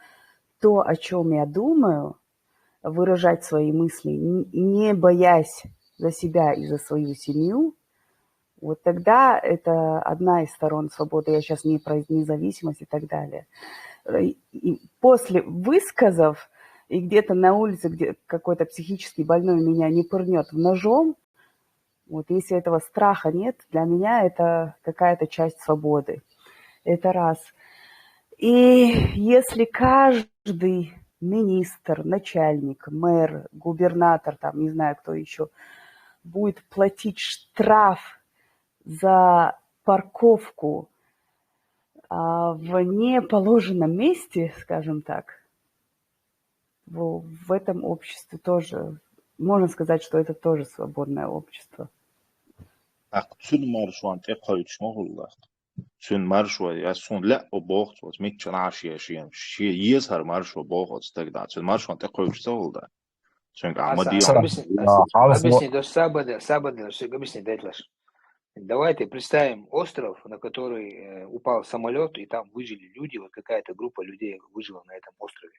то, о чем я думаю, выражать свои мысли, н- не боясь за себя и за свою семью, вот тогда это одна из сторон свободы. Я сейчас не про независимость и так далее. Э, И после высказов, и где-то на улице, где какой-то психически больной меня не пырнет ножом, вот если этого страха нет, для меня это какая-то часть свободы. Это раз. И если каждый министр, начальник, мэр, губернатор, там, не знаю, кто еще, будет платить штраф за парковку а, в неположенном месте, скажем так, в, в этом обществе тоже, можно сказать, что это тоже свободное общество. ТӀаккха цуьнан маршонна тӀекхуьйтуш ма хуьлу. Цуьнан маршо, я суна лаьа боху цо, мичча нахьа шен, шен, шен еза хӀара маршо боху оцу стага. Цуьнан маршонна тӀекхуьйтуш ца хуьлу да. Цуьнга а ма Хасан, дехьа. объясни, А, хьалха объясни, дождь сабада, сабада, объясни, дайте лаш. Давайте представим остров, на который э, упал самолет, и там выжили люди, вот какая-то группа людей выжила на этом острове.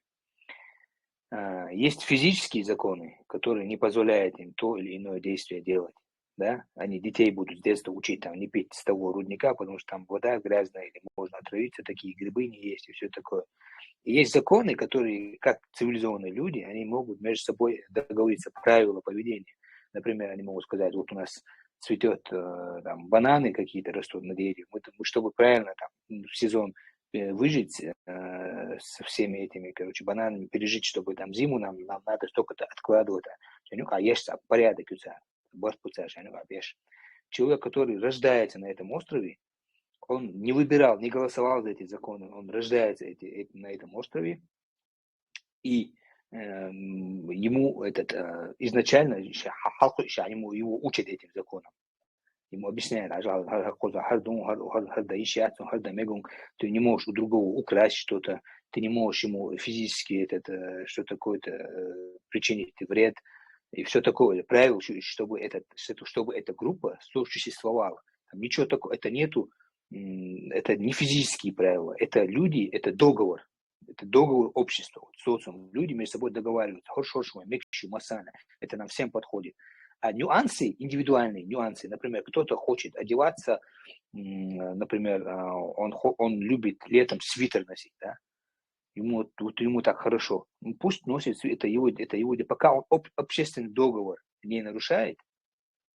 А, Есть физические законы, которые не позволяют им то или иное действие делать. Да? Они детей будут с детства учить там не пить с того рудника, потому что там вода грязная, или можно отравиться, такие грибы не есть и все такое. И есть законы, которые, как цивилизованные люди, они могут между собой договориться, правила поведения. Например, они могут сказать, вот у нас цветет, э, там, бананы какие-то растут на дереве, мы, мы, чтобы правильно там в сезон э, выжить э, со всеми этими, короче, бананами, пережить, чтобы там зиму нам, нам надо столько-то откладывать. А, ну, а есть порядок, барт пуцаш, ну, а беш. Человек, который рождается на этом острове, он не выбирал, не голосовал за эти законы, он рождается эти, эти, на этом острове, и эм, ему этот э, изначально ща- ха- халкъ ща ему его учат этим законам. Ему объясняют, хьажал, хьар, хьар кхуза, хьар дун, хьар, хьар, хьар да ищ яц, хьар да мегун, ты не можешь у другого украсть что-то, ты не можешь ему физически этот, э, что такое-то э, причинить вред, и все такое. Правил, щу- чтобы, этот, что- чтобы эта группа существовала. Там ничего такого, это нету, м, это не физические правила, это люди, это договор. Это договор общества, вот, социум. Люди между собой договариваются. Хорошо, хорошо, мекшу, масана. Это нам всем подходит. А нюансы, индивидуальные нюансы, например, кто-то хочет одеваться, м, например, а, он, хо- он любит летом свитер носить, да? Ему, вот- вот ему так хорошо. Ну, пусть носит, сви- это его, это его, де- пока он об- общественный договор не нарушает,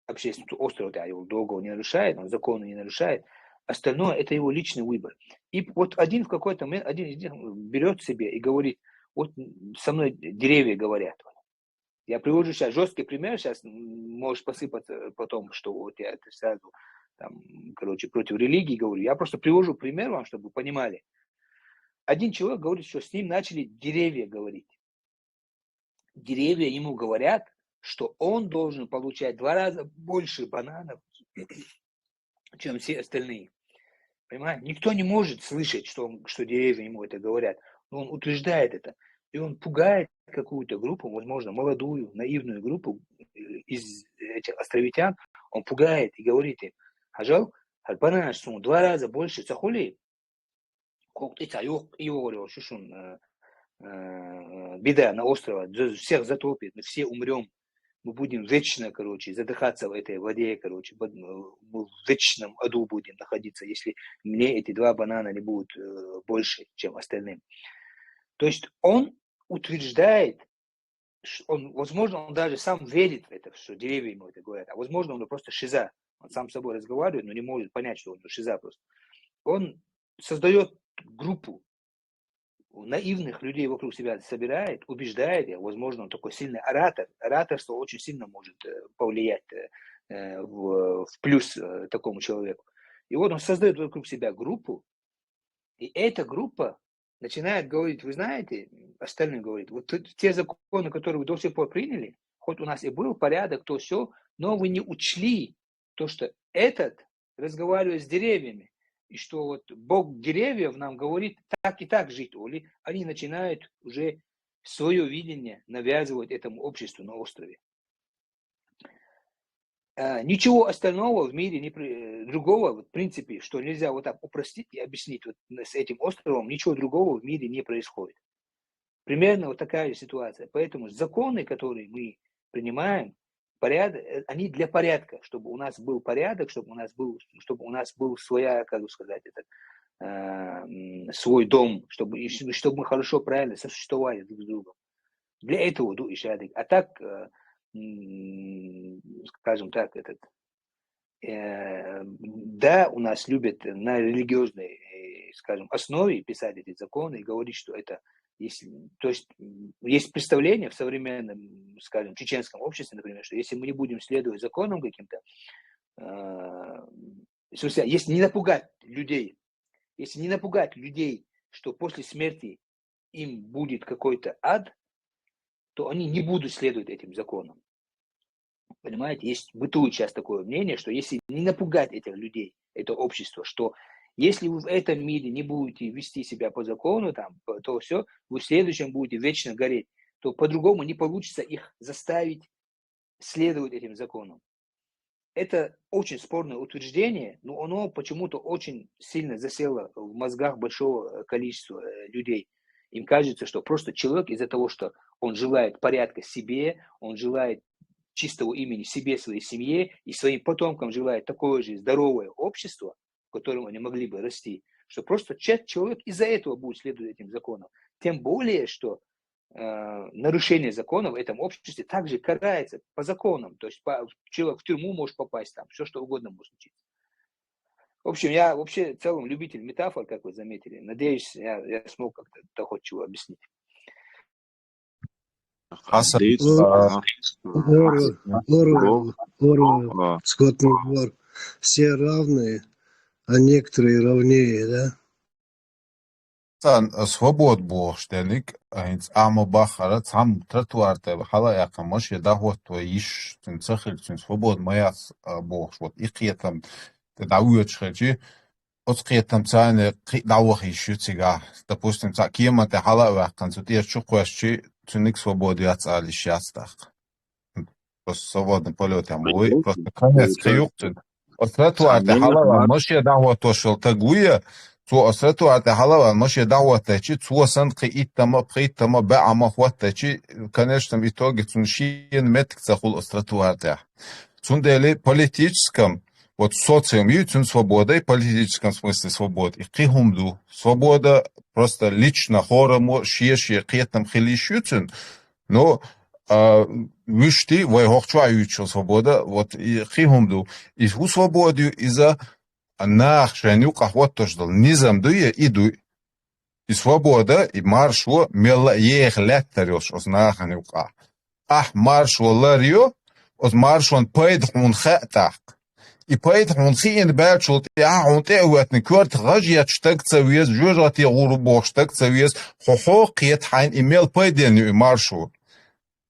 общественный остров, да, его договор не нарушает, он законы не нарушает, остальное это его личный выбор. И вот один в какой-то момент, один из них берет себе и говорит, вот со мной деревья говорят. Я привожу сейчас жесткий пример, сейчас можешь посыпаться потом, что вот я это сразу, там, короче, против религии говорю. Я просто привожу пример вам, чтобы вы понимали. Один человек говорит, что с ним начали деревья говорить. Деревья ему говорят, что он должен получать два раза больше бананов, чем все остальные. Понимаете? Никто не может слышать, что, он, что деревья ему это говорят. Но он утверждает это. И он пугает какую-то группу, возможно, молодую, наивную группу э, из этих островитян. Он пугает и говорит им, хьажал, хьар бананаш суна два раза больше ца хуьлий, кхокъ тӀе ца йоху, и йогӀур йолу шу шун, э, э, беда на острове, всех затопит, мы все умрем, мы будем вечно, короче, задыхаться в этой воде, короче, мы в вечном аду будем находиться, если мне эти два банана не будут э, больше, чем остальным. То есть он утверждает, он, возможно, он даже сам верит в это, что деревья ему это говорят, а возможно, он просто шиза. Он сам с собой разговаривает, но не может понять, что он шиза просто. Он создает группу, наивных людей вокруг себя собирает, убеждает, и, возможно, он такой сильный оратор. Ораторство очень сильно может э, повлиять э, э, в, в плюс э, такому человеку. И вот он создает вокруг себя группу, и эта группа начинает говорить: «Вы знаете, — остальным говорит, — вот те законы, которые вы до сих пор приняли, хоть у нас и был порядок, то все, но вы не учли то, что этот разговаривает с деревьями, и что вот Бог деревьев нам говорит так и так жить», Оли, они начинают уже свое видение навязывать этому обществу на острове. Э, ничего остального в мире не при- э, другого, вот, в принципе, что нельзя вот так упростить и объяснить вот с этим островом, ничего другого в мире не происходит. Примерно вот такая же ситуация. Поэтому законы, которые мы принимаем, порядок, э, они для порядка, чтобы у нас был порядок, чтобы у нас был, чтобы у нас был своя, как бы сказать, этот, э, м, свой дом, чтобы, и чтобы мы хорошо, правильно сосуществовали друг с другом. Для этого дух и шадик. А так, э, м, скажем так, этот, э, да, у нас любят на религиозной, э, скажем, основе писать эти законы и говорить, что это, если, то есть м, есть представление в современном, скажем, чеченском обществе, например, что если мы не будем следовать законам каким-то, э, в смысле, если не напугать людей, если не напугать людей, что после смерти им будет какой-то ад, то они не будут следовать этим законам. Понимаете, есть, бытует сейчас такое мнение, что если не напугать этих людей, это общество, что если вы в этом мире не будете вести себя по закону, там, то все, вы в следующем будете вечно гореть, то по-другому не получится их заставить следовать этим законам. Это очень спорное утверждение, но оно почему-то очень сильно засело в мозгах большого э, количества э, людей. Им кажется, что просто человек из-за того, что он желает порядка себе, он желает чистого имени себе, своей семье и своим потомкам желает такое же здоровое общество, в котором они могли бы расти, что просто человек из-за этого будет следовать этим законам. Тем более, что э, нарушение закона в этом обществе также карается по законам. То есть по, человек в тюрьму может попасть, там все что угодно может случиться. В общем, я вообще в целом любитель метафор, как вы заметили. Надеюсь, я, я смог как-то доходчиво объяснить. Хасан, Здесь, а, Оруэлл, Оруэлл, Оруэлл, Скотт Миллер. Все равные, а некоторые равнее, да? Сан свобод бохуш дерниг, хӀинца Ӏама баххара, цхьамма тротуар тӀе хьала а яьккхина, машен дӀахӀотто йиш, цуьнан ца хилча, цуьнан свобод ма яц бохуш, вот и кхетам тӀе дӀавоьдуш хилчи, оцу кхетам царна кхин а дӀаваха йиш ю цигахь. Допустим, цхьа кема тӀе хьала а ваьккхина, цу тӀера чу кхоьссичи, цуьнан свобода яц ала йиш яц тӀаккха. Просто свободный полёт ям вуй, просто конец кхин юкъ цуьнан. Оцу тротуар тӀе хьала а ван машен дӀахӀоттош йолу таг вуй, цо оцу тротуар тӀе хьала а ван машен дӀахӀоттайчи, цо санна кхин иттама, пхиттама, баьӀама хӀоттайчи, в конечном итоге цунна шена меттиг ца хуьлу оцу тротуар тӀехь. Цундела политическом, вот социум ю, цуьнан свобода, и политическом смысле свобода, и кхин хӀума ду. Свобода просто лично, хӀораммо, шен-шен кхетам хила йиш ю цуьнан. Но а, вуьшти, вай хӀокху чохь юьйцучу свобода, вот и кхин хӀума ду. И хӀун свобода ю иза, наха шайна юкъахь хӀоттош долу низам дуй, и дуй. И свобода, и маршо мелла а еха лаьттар йолуш оцу нахана юкъахь. Ахь маршо лар йо, оцу маршонан пайда хьуна хаьа тӀаккха. И пайда хьуна хиъна баьллачул тӀаьхьа хьуна тӀе а хӀоьттина, коьртах гӀаж етташ стаг ца веза, жоьжахате гӀур ву бохуш стаг ца веза, хьо хьо кхета хьайна и мел пайденна ю и маршо.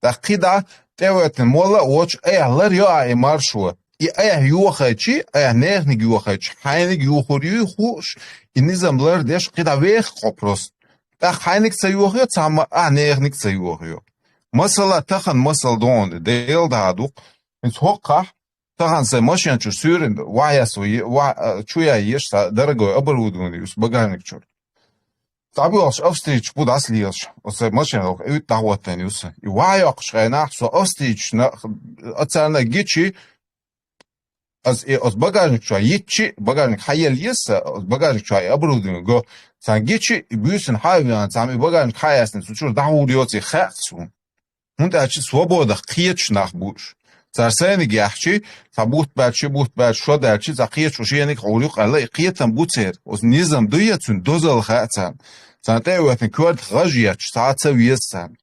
ТӀаккха кхидӀа тӀе а хӀоьттина, молла а воцуш, айхьа лар йо ахь и маршо. И айхьа йохайчи, айхьа неханиг йохайчи, хьайниг юхур юй хууш, и низам лар деш кхидӀа веха хьо просто. ТӀаккха хьайниг ца йохайо цхьамма, ахь неханиг ца йохайо. Масала, тахана масал догӀу, Дела дӀа а ду-кх, хӀинца хӀокхахь, тахана сайн машен чуьра суьйрина вахьа ясо е-, вахьа, а, чу яй еш сан дорогой оборудование ю сан багажник чуьра. ДӀабоьлхуш австрийцаш бу дӀасалелаш, оцу сайн машен ваха уьйтӀа дӀахӀоттийна ю сан. И вахьа йоккхуш хенахь со австрийцашна, а, царна гичи, ас и оцу багажник чохь йитчи, багажник хьаелла еза сан, оцу багажник чохь и оборудование го, царна гичи, и буьйсанна хьа а веана, цхьамма и багажник хьа а яьстина, цу чуьра дӀахьур йоций хаьа суна. ХӀунда аьлча свободах кхеташ нах бу уьш. Цара сайниг яьхчи, цхьа бутт баьлчи, бутт баьлчи, шо даьлчи, цхьа кхеташ шениг хьур ю-кх аьлла, и кхетам бу церан. Оцу низам дуй, цуьнан дозалла хаьа царна. Царна тӀе а ваьтта, коьртах гӀаж еча, цхьа а ца веза царна.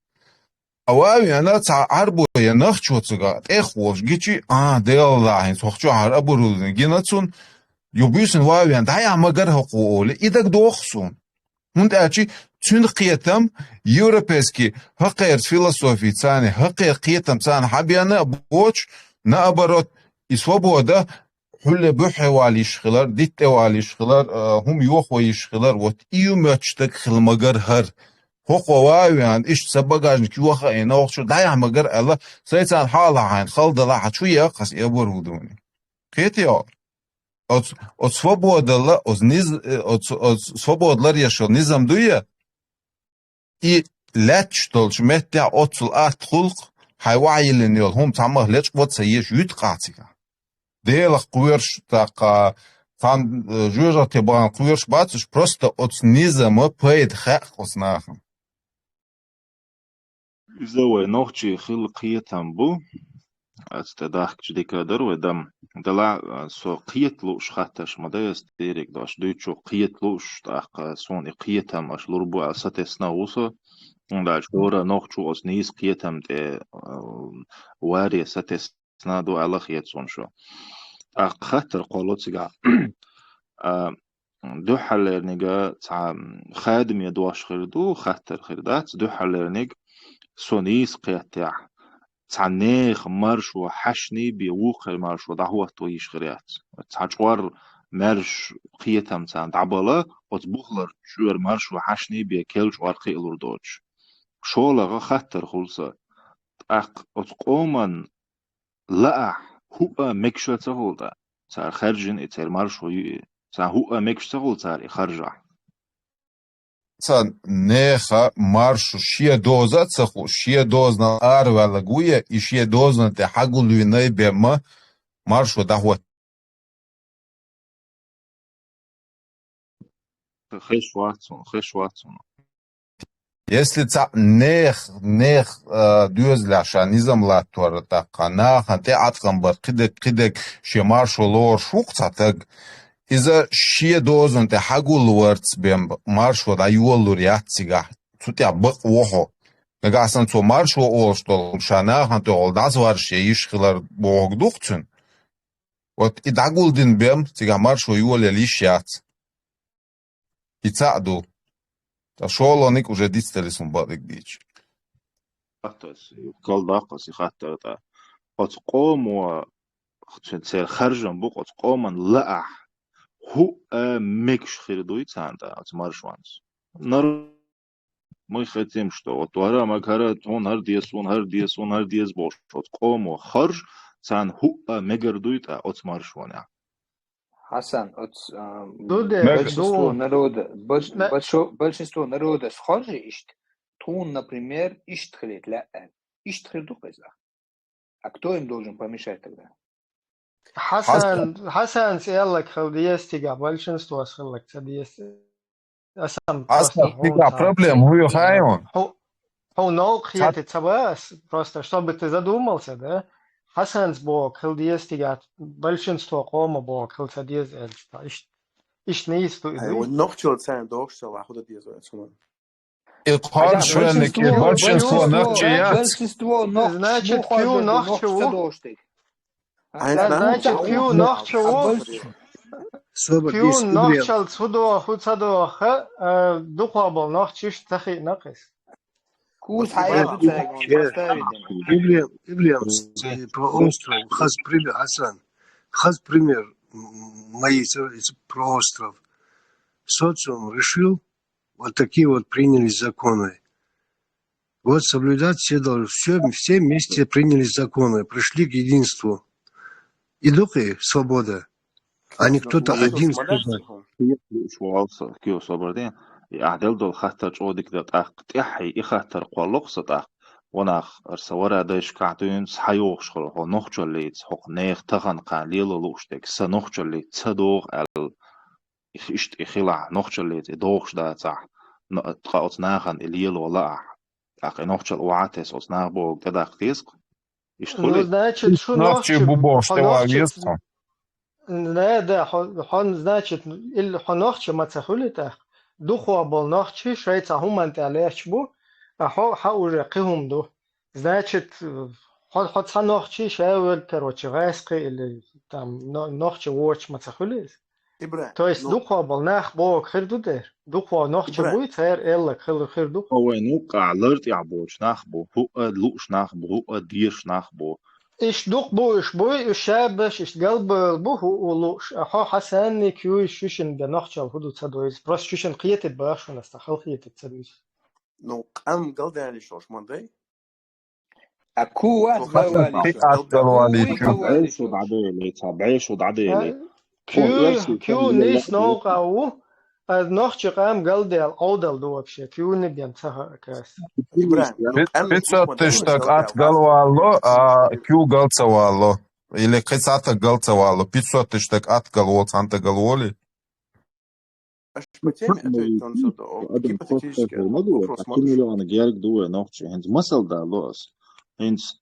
А вавена цхьа Ӏарбо я нахчо цуга тӀех волуш гичи, а, Делла хӀинца хӀокху чохь хӀара оборудование гина цунна, ю буьйсанна вавена, дӀаяхьа ма гара хӀокхо олий, и дага доху суна. ХӀунда аьлча цуьнан кхетам, европейский хӀокхеран философи царна, хӀокхеран кхетам царна хьабеана а боцуш, наоборот, и свобода хьулле буьххье вала йиш хилар, дитта тӀе вала йиш хилар, а, хӀума йохо йиш хилар, вот и ю моьттуш дага хила ма гара хӀара. ХӀокхо ван а веана, иштта сан багажник йоха а йина, хӀокху чу дӀаяхьа ма гара аьлла, сайцарна хьалахьайна хала далахьа чу еа хьо аса и оборудование. Кхетий хьо? Оцу, оцу свободалла, оцу низ-, э, оцу, оцу свобода ларъеш йолу низам дуй я? И лаьтташ долчу меттехь оццул атта гӀуллакх, хьайн охьайиллина йолу хӀума цхьамма лечкъа ваца ца езаш юьту-кх ахь цигахь. Делах кхоьруш, тӀаккха цхьана, э, жоьжахате бахана кхоьруш бац уьш, просто оцу низама пайда хаьа оцу нахана. Иза вай нохчий хилла кхетам бу. Аса тӀе дахкачу дика дара вай дам. Делахь а, со кхета лууш хаттарш ма дай аса дерриг дош. Дуьйцучух кхета лууш, тӀаккха суна и кхетам аша лур бу аьлла сатесна а ву со. ХӀунда аьлча хӀора нохчо оцу нийса кхетам тӀе, а, варе сатесна а ду аьлла хета суна шу. ТӀаккха хаттар кхолло цигахь. А, дуьххьарлерниг цхьа хадаме дош хир ду, хаттар хир дац, дуьххьарлерниг со нийса кхеттехь, цхьа нехан маршо хьаьшний бен вукхеран маршо дӀахӀотто йиш хир яц. Цхьа чкъор маьрша кхетам царна дӀабала, оцу бухалар чкъор маршо хьаьшний бен кел чкъор кхиалур доцуш. ШолгӀа хаттар хуьлу сан, тӀаккха оцу къоман лаахь, хӀуъа мегаш ца хуьлу тӀаккха, цара хаьржина и, церан маршо ю и, царна хӀуъа мегаш ца хуьлу цара и харжахь. Цхьа нехан маршо шен доза а ца хууш, шен дозанал араваьлларг ву я, и шен дозанна тӀе хьагулвина бен ма маршо дӀахӀотта. Хезаш вац хьуна, хезаш вац хьуна. Если цхьаъ нех, нех, а, доьзалехь ша низам латтор тӀаккха, нахана тӀе Ӏаткъам бар кхидерг, кхидерг шен маршо лоруш ву-кх цхьа таг, иза шен дозанна тӀе хьагулварца бен маршо дӀайолалур яц цигахь, цу тӀехь бакъ ву хьо. Нагахь санна цо маршо олуш долу хӀума ша нахана тӀехула дӀасаваржаш ян йиш хилар бохург ду-кх цуьнан. Вот и дӀагулдина бен цигахь маршо йолаелла йиш яц. И цхьаъ ду. Ткъа шолгӀаниг уже дицделира суна бакъдерг дийцича. Хаттар, кхалдаккха аса и хаттар тӀе. Оцу къомо, цу-, церан харжам бу-кх оцу къоман лаахь, хӀуъа мегаш хир дуй царна тӀе оцу маршонца? Нар-, мы хотим, что вот вара ма хӀара, тхуна хӀара деза, суна хӀара деза, суна хӀара деза бохуш, оцу къомо харж, царна хӀуъа мегар дуй тӀе оцу маршонехь? Хьасан, оц-, а, Ду де, большинство ду. Народа, больш-, Не. большо-, большинство народа схожи иштта. Тхуна, например, иштта хилийта лаьа. Иштта хир ду-кх иза. А кто им должен помешать тогда? Хьасан, Хьасан цӀеллаг хила деза цигахь, большинство хилларг ца деза. Аса ам Аса просто хӀун цигахь ца проблема, хӀун ю хаьий хьуна? Хьу-, хьуна новкъа хета ца ба ас, просто, чтобы ты задумался, да? Хьасанца бохург хила деза цигахь, большинство къома бохург хила ца деза аьлча, ткъа иштта, иштта нийса ду и Ай, дуй? Вот нохчо царна дохуш ца ваха хӀун дан деза вай цунна? И кхоьршверник, и большинство нохчий яц. Большинство нохчий. Значит, кхин нохчо ву. Ай, Да, значит, кхин нохчо ву. Кхин нохчалла цу доха, хӀу ца доха, э, дукхох болу нохчий иштта ца хиъна кхин. Кус хьаэца цаьрга вон поставить. Проблем, проблем, э, про остров. Хаза пример, Хасан. Хаза пример, м, мои, э, про остров. Социум решил, вот такие вот принялись законы. Вот соблюдать все должны, все, все вместе приняли законы, пришли к единству. И дукха свобода, а не кто-то один сказал. Кио собар ден, и ахь делла долу хаттар чӀогӀа дика дан тӀаккха, тӀаьххье и хаттар кхолло-кх сан тӀаккха. Ванах, аса вара дайшкахь дуьйна схьайогӀуш хилла хьо нохчаллица, хӀокху нехан тахана кхана лело лууш дерг, сан нохчаллица ца догӀу аьлла. И иштта и хилахь, нохчаллица и догӀуш дацахь, но-, ткъа оцу нахана и лело лаахь, тӀаккха и нохчалла охьа а тесна, оцу наха бохург тӀедаккха деза-кх? Иштта хуьлий? Ну, значит, шу нохчий бу бохуш тӀе ван веза-кх хьо. Да, да, хьо, хьо, значит, или хьо нохча ма ца хуьлий тӀаккха? дукхагӀа болу нохчий шайца хӀуманна тӀехь лаьтташ бу, а хьо, хьан уже кхин хӀума ду. Значит, хьо, хьо цхьа нохчий ша верг, короче, гӀаьскхи или там но-, нохчи воцуш ма ца хуьлу иза. Ибрай, То есть ну, дукхагӀа болу нах бохург хир ду дера? ДукхагӀа нохчи Ибрай. Буй, церан эллаг хир, хир ду? Хьо вайн юккъахь лар тӀехь боцу нах бу, хӀуъа лууш нах бу, хӀуъа дезаш нах бу. Иштта дукха бу уьш буй, уьш шабаш, иштта галбевлла бу, хӀуъа лууш. А хьо хьан санна куьйш шуьшина бен нохчалла хӀу ду ца дуьйцу. Просто шуьшина кхетийта бахьа шуна аса, хала хетийта ца дуьйцу. Ну, къам галдаьллий шуна ма дай? А ку вац Цо хатта галвалийчо? Пхи атта галвалийчо. Ку Цхьа бӀе шо галвалийчо? ДӀаделий, цхьа бӀе шо ДӀаделий. А, Куьй, куьй нийса новкъа ву, а нохчи къам галдаьлла Ӏовдал ду вообще, куьйни бен ца хаьа кхаьчча. Ибрахим, ну, Пи-, къам пятьсот тыщ таг атта галвалло, а куьй гал ца валло. Или кхин цхьа таг гал ца валло. Пятьсот тыщ таг атта галволу, цхьана таг галволий? Аш по теме ответить, он сюда, о, Адам гипотетически. Хохкайфер ма ду, вопрос а ма кхин ду. Миллион герга ду вай нохчи. ХӀинца масал дало ас. ХӀинца,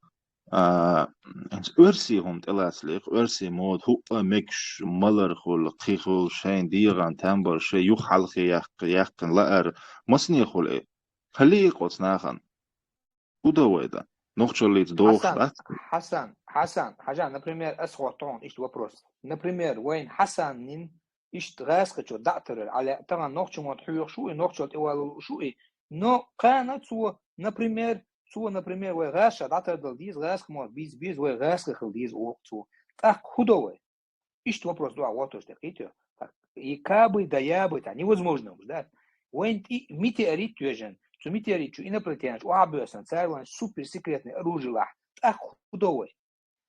а, хӀинца оьрсий хӀума тӀелацале, оьрсий мода хӀуъа мегаш, малар хуьлу, кхин хуьлу, шайн дегӀан там бар, шайн юха хьалхе яккха-, яьккхина лаар, масане хуьлу и. Хали и кхоца нахана. ХӀу дан вай дан? Нохчаллица дохуш Хьасан, дац? Хьасан, Хьасан, Хьажан, например, ас хӀотта хьуна иштта вопрос. Например, вайн Хьасаннин иштта гӀаскхичо дӀа а тарар, Ӏа лаьа тахана нохча мотт хьоьхуш ву и, нохчалла тӀе валлал лууш ву и. Но кхана цо, например, цо, например, вай гӀаша дӀатардала деза, гӀаскха мотт бийца беза, вай гӀаскхи хила деза оха цо. ТӀаккха хӀу до вай? Иштта вопрос ду ахь воттуш тӀе, кхийтта? Так, и кабы да ябы, так невозможно уж, да? Вайн тӀе метеорит тоьжна, цу метеорит чу инопланетянаш охьабоьссина, цара вайн суперсекретное оружие лахь, тӀаккха хӀу до вай?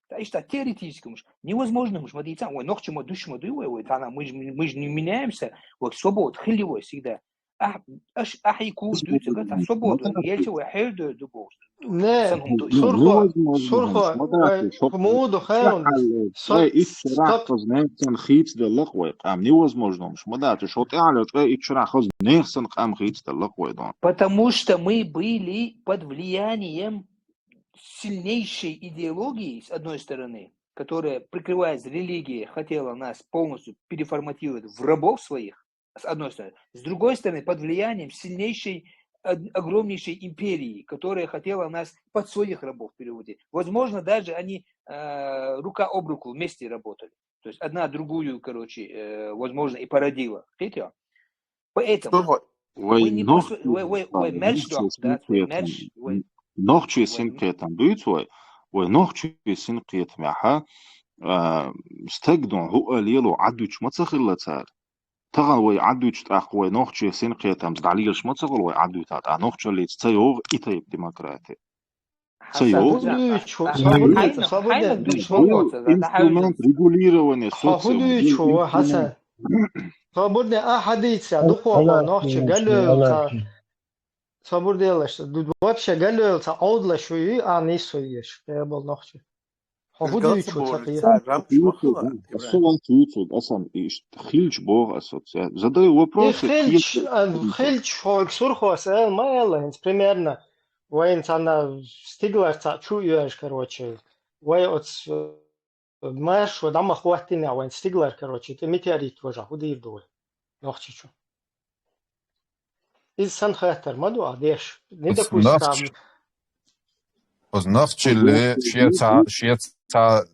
Та иштта теоретически муш, невозможно муш, ма дийца, вай нохча ма душ ма дуй вай, вай, тана мы ж, мы ж не меняемся, вай свобода хили вай всегда. Ахь, аш, ахьи кур дуьйцург, та свобода, елча вай хьер ду, ду бохуш. Не, Сан хӀума ду. Сурхо, невозможно, сурхо, смотри, вай, шо-, муду шо хаун, хьалле, со-, вай, итт шарахь со- хаза нехан хийцаделла-кх вай къам, невозможно, муш, ма дац, шо тӀехьале, вай, итт шарахь хаза нехан къам хийцаделла-кх вай, дон. Потому что мы были под влиянием сильнейшей идеологии, с одной стороны, которая, прикрываясь религией, хотела нас полностью переформатировать в рабов своих, с одной стороны. С другой стороны, под влиянием сильнейшей, ог-, огромнейшей империи, которая хотела нас под своих рабов переводить. Возможно, даже они, э, рука об руку вместе работали. То есть одна другую, короче, э, возможно, и породила. Видите? Поэтому Слухай, вай, вай не нох-, просто, вай, вай, вай, вай, мерч нохчий дохк, да, вай синкъетам, мерч, вай, нохчий вай, синкъетам дуьйцу вай, вай нохчий синкъетамехь, а, стаг дон хӀуъа лело Ӏадуьтуш ма ца хилла цара. Тахана вай Ӏадуьтуш тӀаккха вай нохчий синкъетамца дӀалелаш ма ца хуьлу вай Ӏадуьтахь, тӀаккха нохчаллица ца йогӀу и тайпа демократи. Ца йогӀу. Хьайна дуьйцу, хьайна дуьйцу, инструмент регулирования социума. Хьо хӀун дуьйцу, Хьасан? Со бурне а хьадийца, дукхо нохчи галлуьйла ца. Со бурделаш, ду-, вообще галлуьйла ца Ӏовдалаш шу ю, а нийсо еш, кхебал нохчи. Хьо хӀун дуьйцу ца кхета? Со ван дуьйцу, асан иштта хилча боху аса ца. Задай вопрос. И хилча, а, хилча хьоьга сурхос эл ма элла, хӀинца примерно. Вайн цхьана стиглар цхьаъ чу оьжа, короче. Вай оц, э, маршо дӀа ма хӀоттийна вайн стиглар, короче, тӀе метеорит вожа, хӀу дийр ду вай? Нохчичу. Иза сан хаттар ма ду а деш. Не Оц допустим, нохч-, там. Оц нохчилле шен ца, шен ца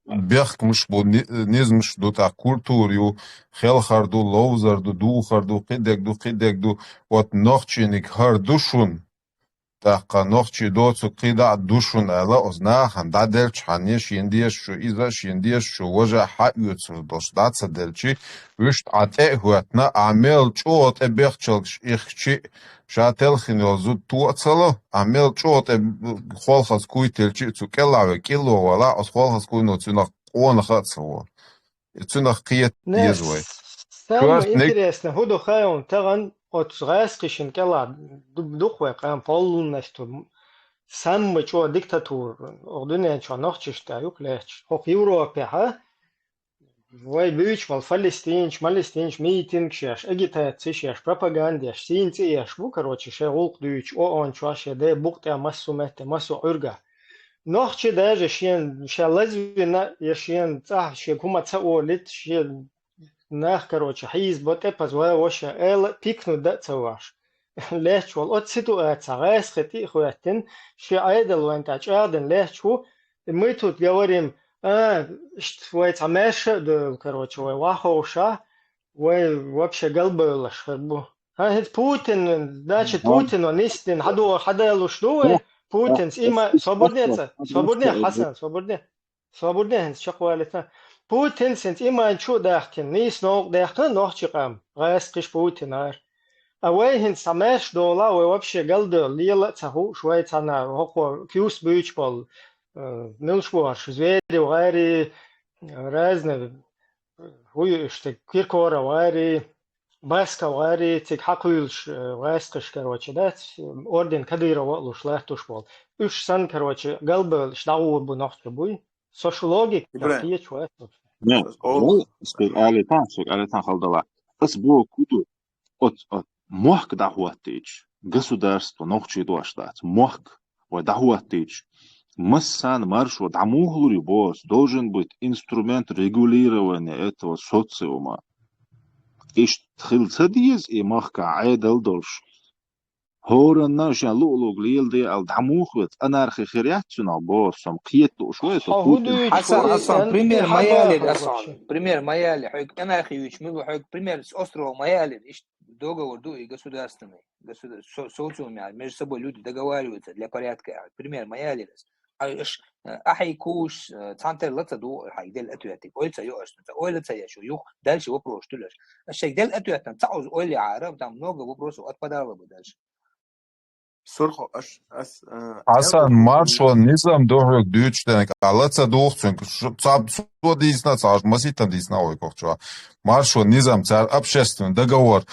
бехкамаш бу, ни-, низамаш ду, тӀаккха культура ю, хелхар ду, ловзар ду, духар ду, кхидерг ду, кхидерг ду. Вот нохчийниг хӀара ду шун. ТӀаккха нохчий доцург кхидӀа а ду шуна аьлла, оцу нахана дӀаделчхьана шен дезачу иза, шен дезачу важа хьаоьцур долуш дӀа ца делчи, вуьшта Ӏа тӀе а хӀоьттина, Ӏа мел чӀогӀа тӀе бехчалгаш ихчи, ша телхина йолу зуда то а ца ло, Ӏа мел чӀогӀа тӀе холхаза куй телчи, цу кӀелахь ве кӀилло вала, оцу холхаза куйно цуьнах къонаха а ца во. И цуьнах кхета деза вай. Самое интересное, хӀу ду хаьун, тахана оцу гӀаьскхишна кӀелахь ду-, дукха вай къам полностью самый чӀогӀа диктатура, оха дуьнен чохь нохчашта юкъа лаьтташ. ХӀокху Европехьа вай буьйцу мала палестинчу, малестинчу митингаш еш, агитацеш еш, пропаганда еш, сийна цӀе еш бу, короче, шайн гӀуллакх дуьйцуш, ООН чохь, шен де букъ тӀехь массо а метте, массо а Ӏуьргахь. Нохчи даже шен, ша лазвина, я шен цӀахь, шен хӀума ца олит, шен нах, короче, хьийзабо тӀепаза вай ваша, аьлла, пикнуть да а ца ваш. Лаьтташ волу оцу ситуацехь гӀайсхи тӀе а хӀоьттина, шен Ӏедал вайн тӀехь чӀагӀдина лаьтташ ву, и мы тут говорим, а, иштта вай цхьа маьрша а девлла, короче, вай ваховша, вай вообще галбевллаш хир бу. ХӀан, хӀинца Путин, значит, Путин ван нисдина, хьадогӀу, хьадалуш ду вай? Путинс има, собарде ца, собарде, Хьасан, собарде. Собарде, хӀинца чекхвалита. Путинс хӀинца иман чу а дахкина, нийса новкъа даьккхина нохчи къам, гӀайсхиш Путинара. А вай хӀинца цхьа маьрша долу, вай вообще галдевлла, лела а ца хууш, вай цхьана хӀокхо куьйсу буьйцуш болу, э, милш бохуш, Зверев гӀари, разный, хӀу ю иштта, Киркоров гӀари, Басков гӀари, цига хьакхуьйлуш, э, гӀайсхиш, короче, дац, орден Кадырова а луш латтуш болу. Уьш санна, короче, галбевллаш дӀагӀур бу нохчо буй. Со шу логика Ибрахим. Кхечу вац. Не, Ас олу. Вай, скажи, Алитан, скажи, Алитан халдала. Ас бо куду, от, от, мохк дӀахӀоттийча, государство нохчий дош дац, мохк вай дӀахӀоттийча, массарна маршо дӀа муха лур ю боху, должен быть инструмент регулирования этого социума. Иштта хила ца деза и махка Ӏедал долуш. ХӀоранна шен луъ-луг леладе аьлла дӀа муха веза, анархи хир яц цуьнах боху, со кхета лууш вай, со Хьо хӀун дуьйцу? Хьасан, Хьасан, пример ма ялира, Хьасан, пример ма ялира, хьоьга анархи юьйцуш ма бу, хьоьга пример с острова ма ялира, иштта договор ду и государственный, государ-, со-, социум яхьа, между собой люди договариваются для порядка яхьа, пример ма ялира ас. Ай, аш, э, ахьий куш, э, цхьана тера ла ца ду, хьайга делла ответ, ойла ца йо аш, ца ойла ца еш, юх, дальше вопрос туьлаш. Аш шайга делла ответ, ца уз ойла яхьара, там много вопросов отпадало бы дальше. Сурхо, аш, ас, э, Хьасан, маршо низам ду хьоьга дуьйцуш дерг, а ла ца дугӀу цуьнга, ш-, ца, цо дийцина, ца аш масийтта дийцина вай кохчо. Маршо низам, цара общественный договор,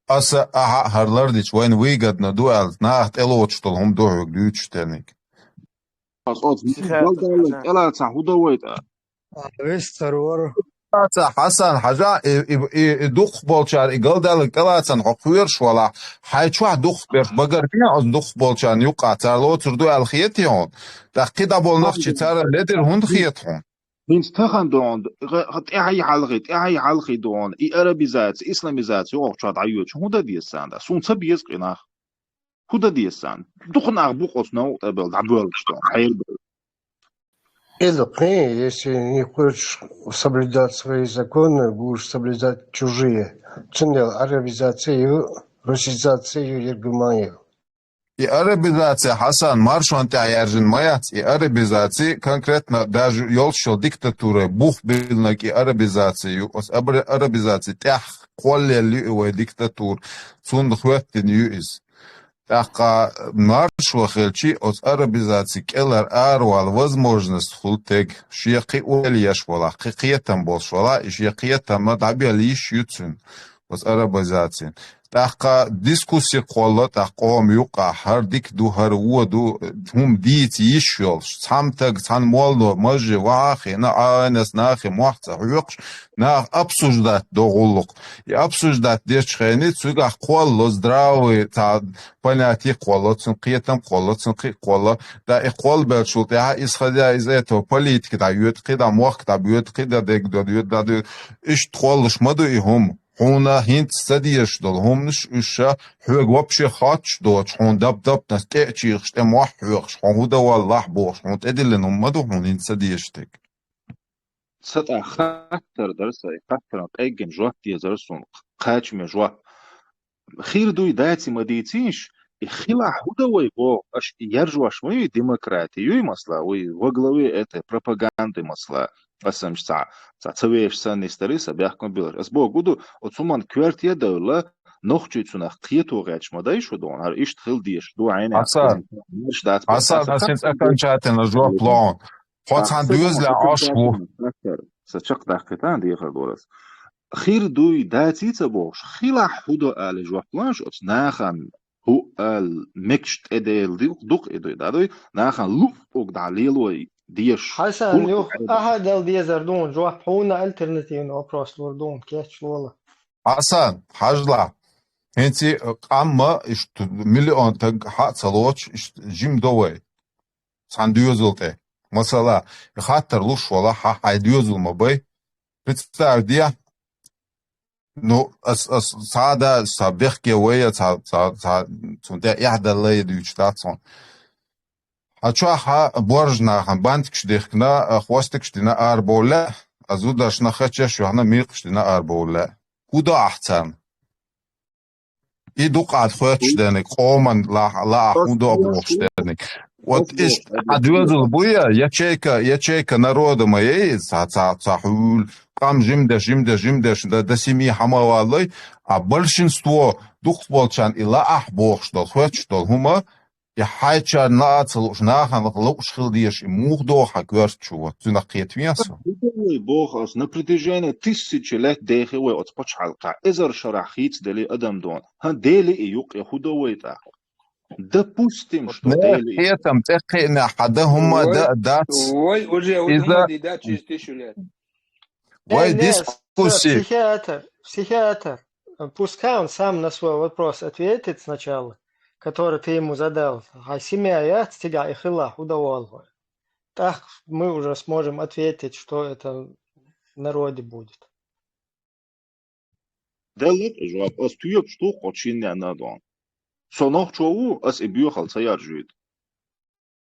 аса, ахьа, хӀара лардича, вайна выгодно ду аьлла, нах тӀелоцуш долу хӀума ду хьоьга дуьйцуш дерг. Ас оцу Психиатр галдаллиг хьажа. ТӀелаца хӀу дан вай тӀа? А, вестер вара. Ца Хьасан хьажа, и, и, и, и дукхахболчара и галдаллиг тӀелацан хьо кхоьруш валахь, хьайн чохь дукхахберш багарбе оцу дукхахболчарна юккъахь, цара лоцур ду аьлла хетий хьуна? ТӀаккха кхидӀа болу нохчий цара ледира хӀунда хета хьуна? ХӀинца тахана ду хьуна, ха-, ха-, тӀаьхьа хьалхе, тӀаьхьа хьалхе ду хьуна, и арабизация, исламизация йогӀучохь дӀайоьдуш, хӀун дан деза царна? Суна ца беза къинах. ХӀун дан деза царна? Дукха нах бу-кх оцу новкъа тӀе бевлла, дӀабоьллуш ду, хьерабевлла. Или кхин, если не хочешь соблюдать свои законы, будешь соблюдать чужие. Цундела арабизация ю, русизация ю, ергуман ю. И арабизация, Хьасан, маршонна тӀехь яьржина ма яц, и арабизация конкретно даже йолуш йолу диктатурой бух биллинарг и арабизация ю, оцу абра-, арабизация тӀехь кхоллаелла ю и вай диктатура, цунна хӀоьттина ю иза. ТӀаккха маршо хилчи, оцу арабизаци кӀелара аравала возможность хуьлу тега, шен кхин ойла еш валахь, кхин кхетам болуш валахь, и шен кхетамна дӀабелла йиш ю цуьнан, оцу арабизацина. ТӀаккха дискуссия кхолла, тӀаккха къоман юккъахь, хӀара дика ду, хӀара вон ду, хӀума дийца йиш йолуш, цхьамма таг, цхьана молло, мажи, вахьа а хиъна, Ӏайнас нахе мохь ца хьоькхуш, нах обсуждать до гӀуллакх. И обсуждать дечу хенахь, цуьгахь кхоллало здравый, цхьа понятие кхоллало, цуьнан кхетам кхоллало, цуьнан кхин а кхоллало. Да, и кхоллабеллачул тӀаьхьа, исходя из этого, политика дӀайоьду, кхидӀа мохк дӀабоьду, кхидӀа дег дӀайоьду, дӀайоьду. Иштта кхоллалуш ма ду и хӀума. Хьуна хӀинца ца дезаш долу хӀуманаш уьш ша хьоьга вообще хоттуш доцуш, хьуна даб-дабнас тӀе а чийгӀаш, тӀе мохь хьоькхуш, хьо хӀун дан валлахь бохуш, хьуна тӀедиллина хӀума ма ду хьуна хӀинца ца дезаш дерг. Сан тӀехь хаттар дара сан, и хаттаран къеггина жоп дезара суна, кхачаме жоп. Хир дуй, даций ма дийцийша, и хилахь хӀун дан вай боху, аша и яржош ма юй, демократи юй масала, вай во главе этой пропаганды масала, аса цхьа, цхьа ца вешаш санна нисдалий сан бехкам биллар. Ас боху гу ду, оцу хӀуманна коьрте а девлла, нохчий цунах кхето гӀерташ ма дай шу дохуна, хӀара иштта хила дезаш ду, Ӏайна Хьасан, Хьасан, ас хӀинца окончательно жоп лохьун. Хьо цхьана доьзалехь Ӏаш ву. Сан чекхдаккхийтан дехар дора ас. Хир дуй, даций ца бохуш, хилахь хӀун до ала жоп лан шу оцу нахана, хӀу ала мегаш тӀедела ду-, дукха и дуй, да дуй, нахана луъ уг дӀа лелой деш. Хьасан, юха ахьа дала дезар дуна жоп, хьуна альтернативный вопрос лур дуна, кечлола. Хьасан, хьажла. ХӀинца къамма иштта миллион таг хьа а ца лоцуш, иштта жим до вай. Цхьана доьзал тӀе. Масала, и хаттар луш вала, хьа хьайн доьзал ма бай. Представь де, Ну, ас, ас, цхьа да, цхьа бехке вай, цхьа, цхьа, цхьа, цун тӀе эхь далла я дуьйцуш дац хьуна. Хьан чохь хьан боржа нахана бантикаш дихкина, а, хвостикаш дина арабовла, а зударшна хачаш юхьна мийкхаш дина арабовла. ХӀун до ахь царна? И дукъад хоьттуш дерниг, къоман лаахь, лаахь хӀун до а бохуш дерниг. Вот иштта хьан доьзал бу я, ячейка, ячейка народа ма яй, ца, ца, ца хьуьл, къам жимдеш, жимдеш, жимдеш, да, да семи хьама валлай, а большинство дукхахболчарна и лаахь бохуш долу, хоьттуш долу хӀума, и хьайчарна а ца лууш, нахана лууш хила дезаш, и муха доху хьан коьрта чу, вот, цуьнах кхетавен со? Вай боху ас, на протяжении тысячи лет дехи вай оцу пачхьалкхехь, эзар шарахь хийцаделли адам дона. ХӀан, дели и юкъе хӀун до вай тӀаккха? Допустим, что дели и. Кхетам тӀекхиъна хьан дан хӀумма а дан а дац. Вай уже иза хӀумма а дан чистиш лет. Вай дискуссия. Психиатр, психиатр. Пускай он сам на свой вопрос ответит сначала, который ты ему задал. Хьайн семья яц цигахь и хилла хӀун дан волу хьо. ТӀаккха мы уже сможем ответить, что это в народе будет. Делла жоп, ас тоьпаш туху оцу шинненна а дона. Со нохчо ву, ас и боьхалла ца яржуьйту.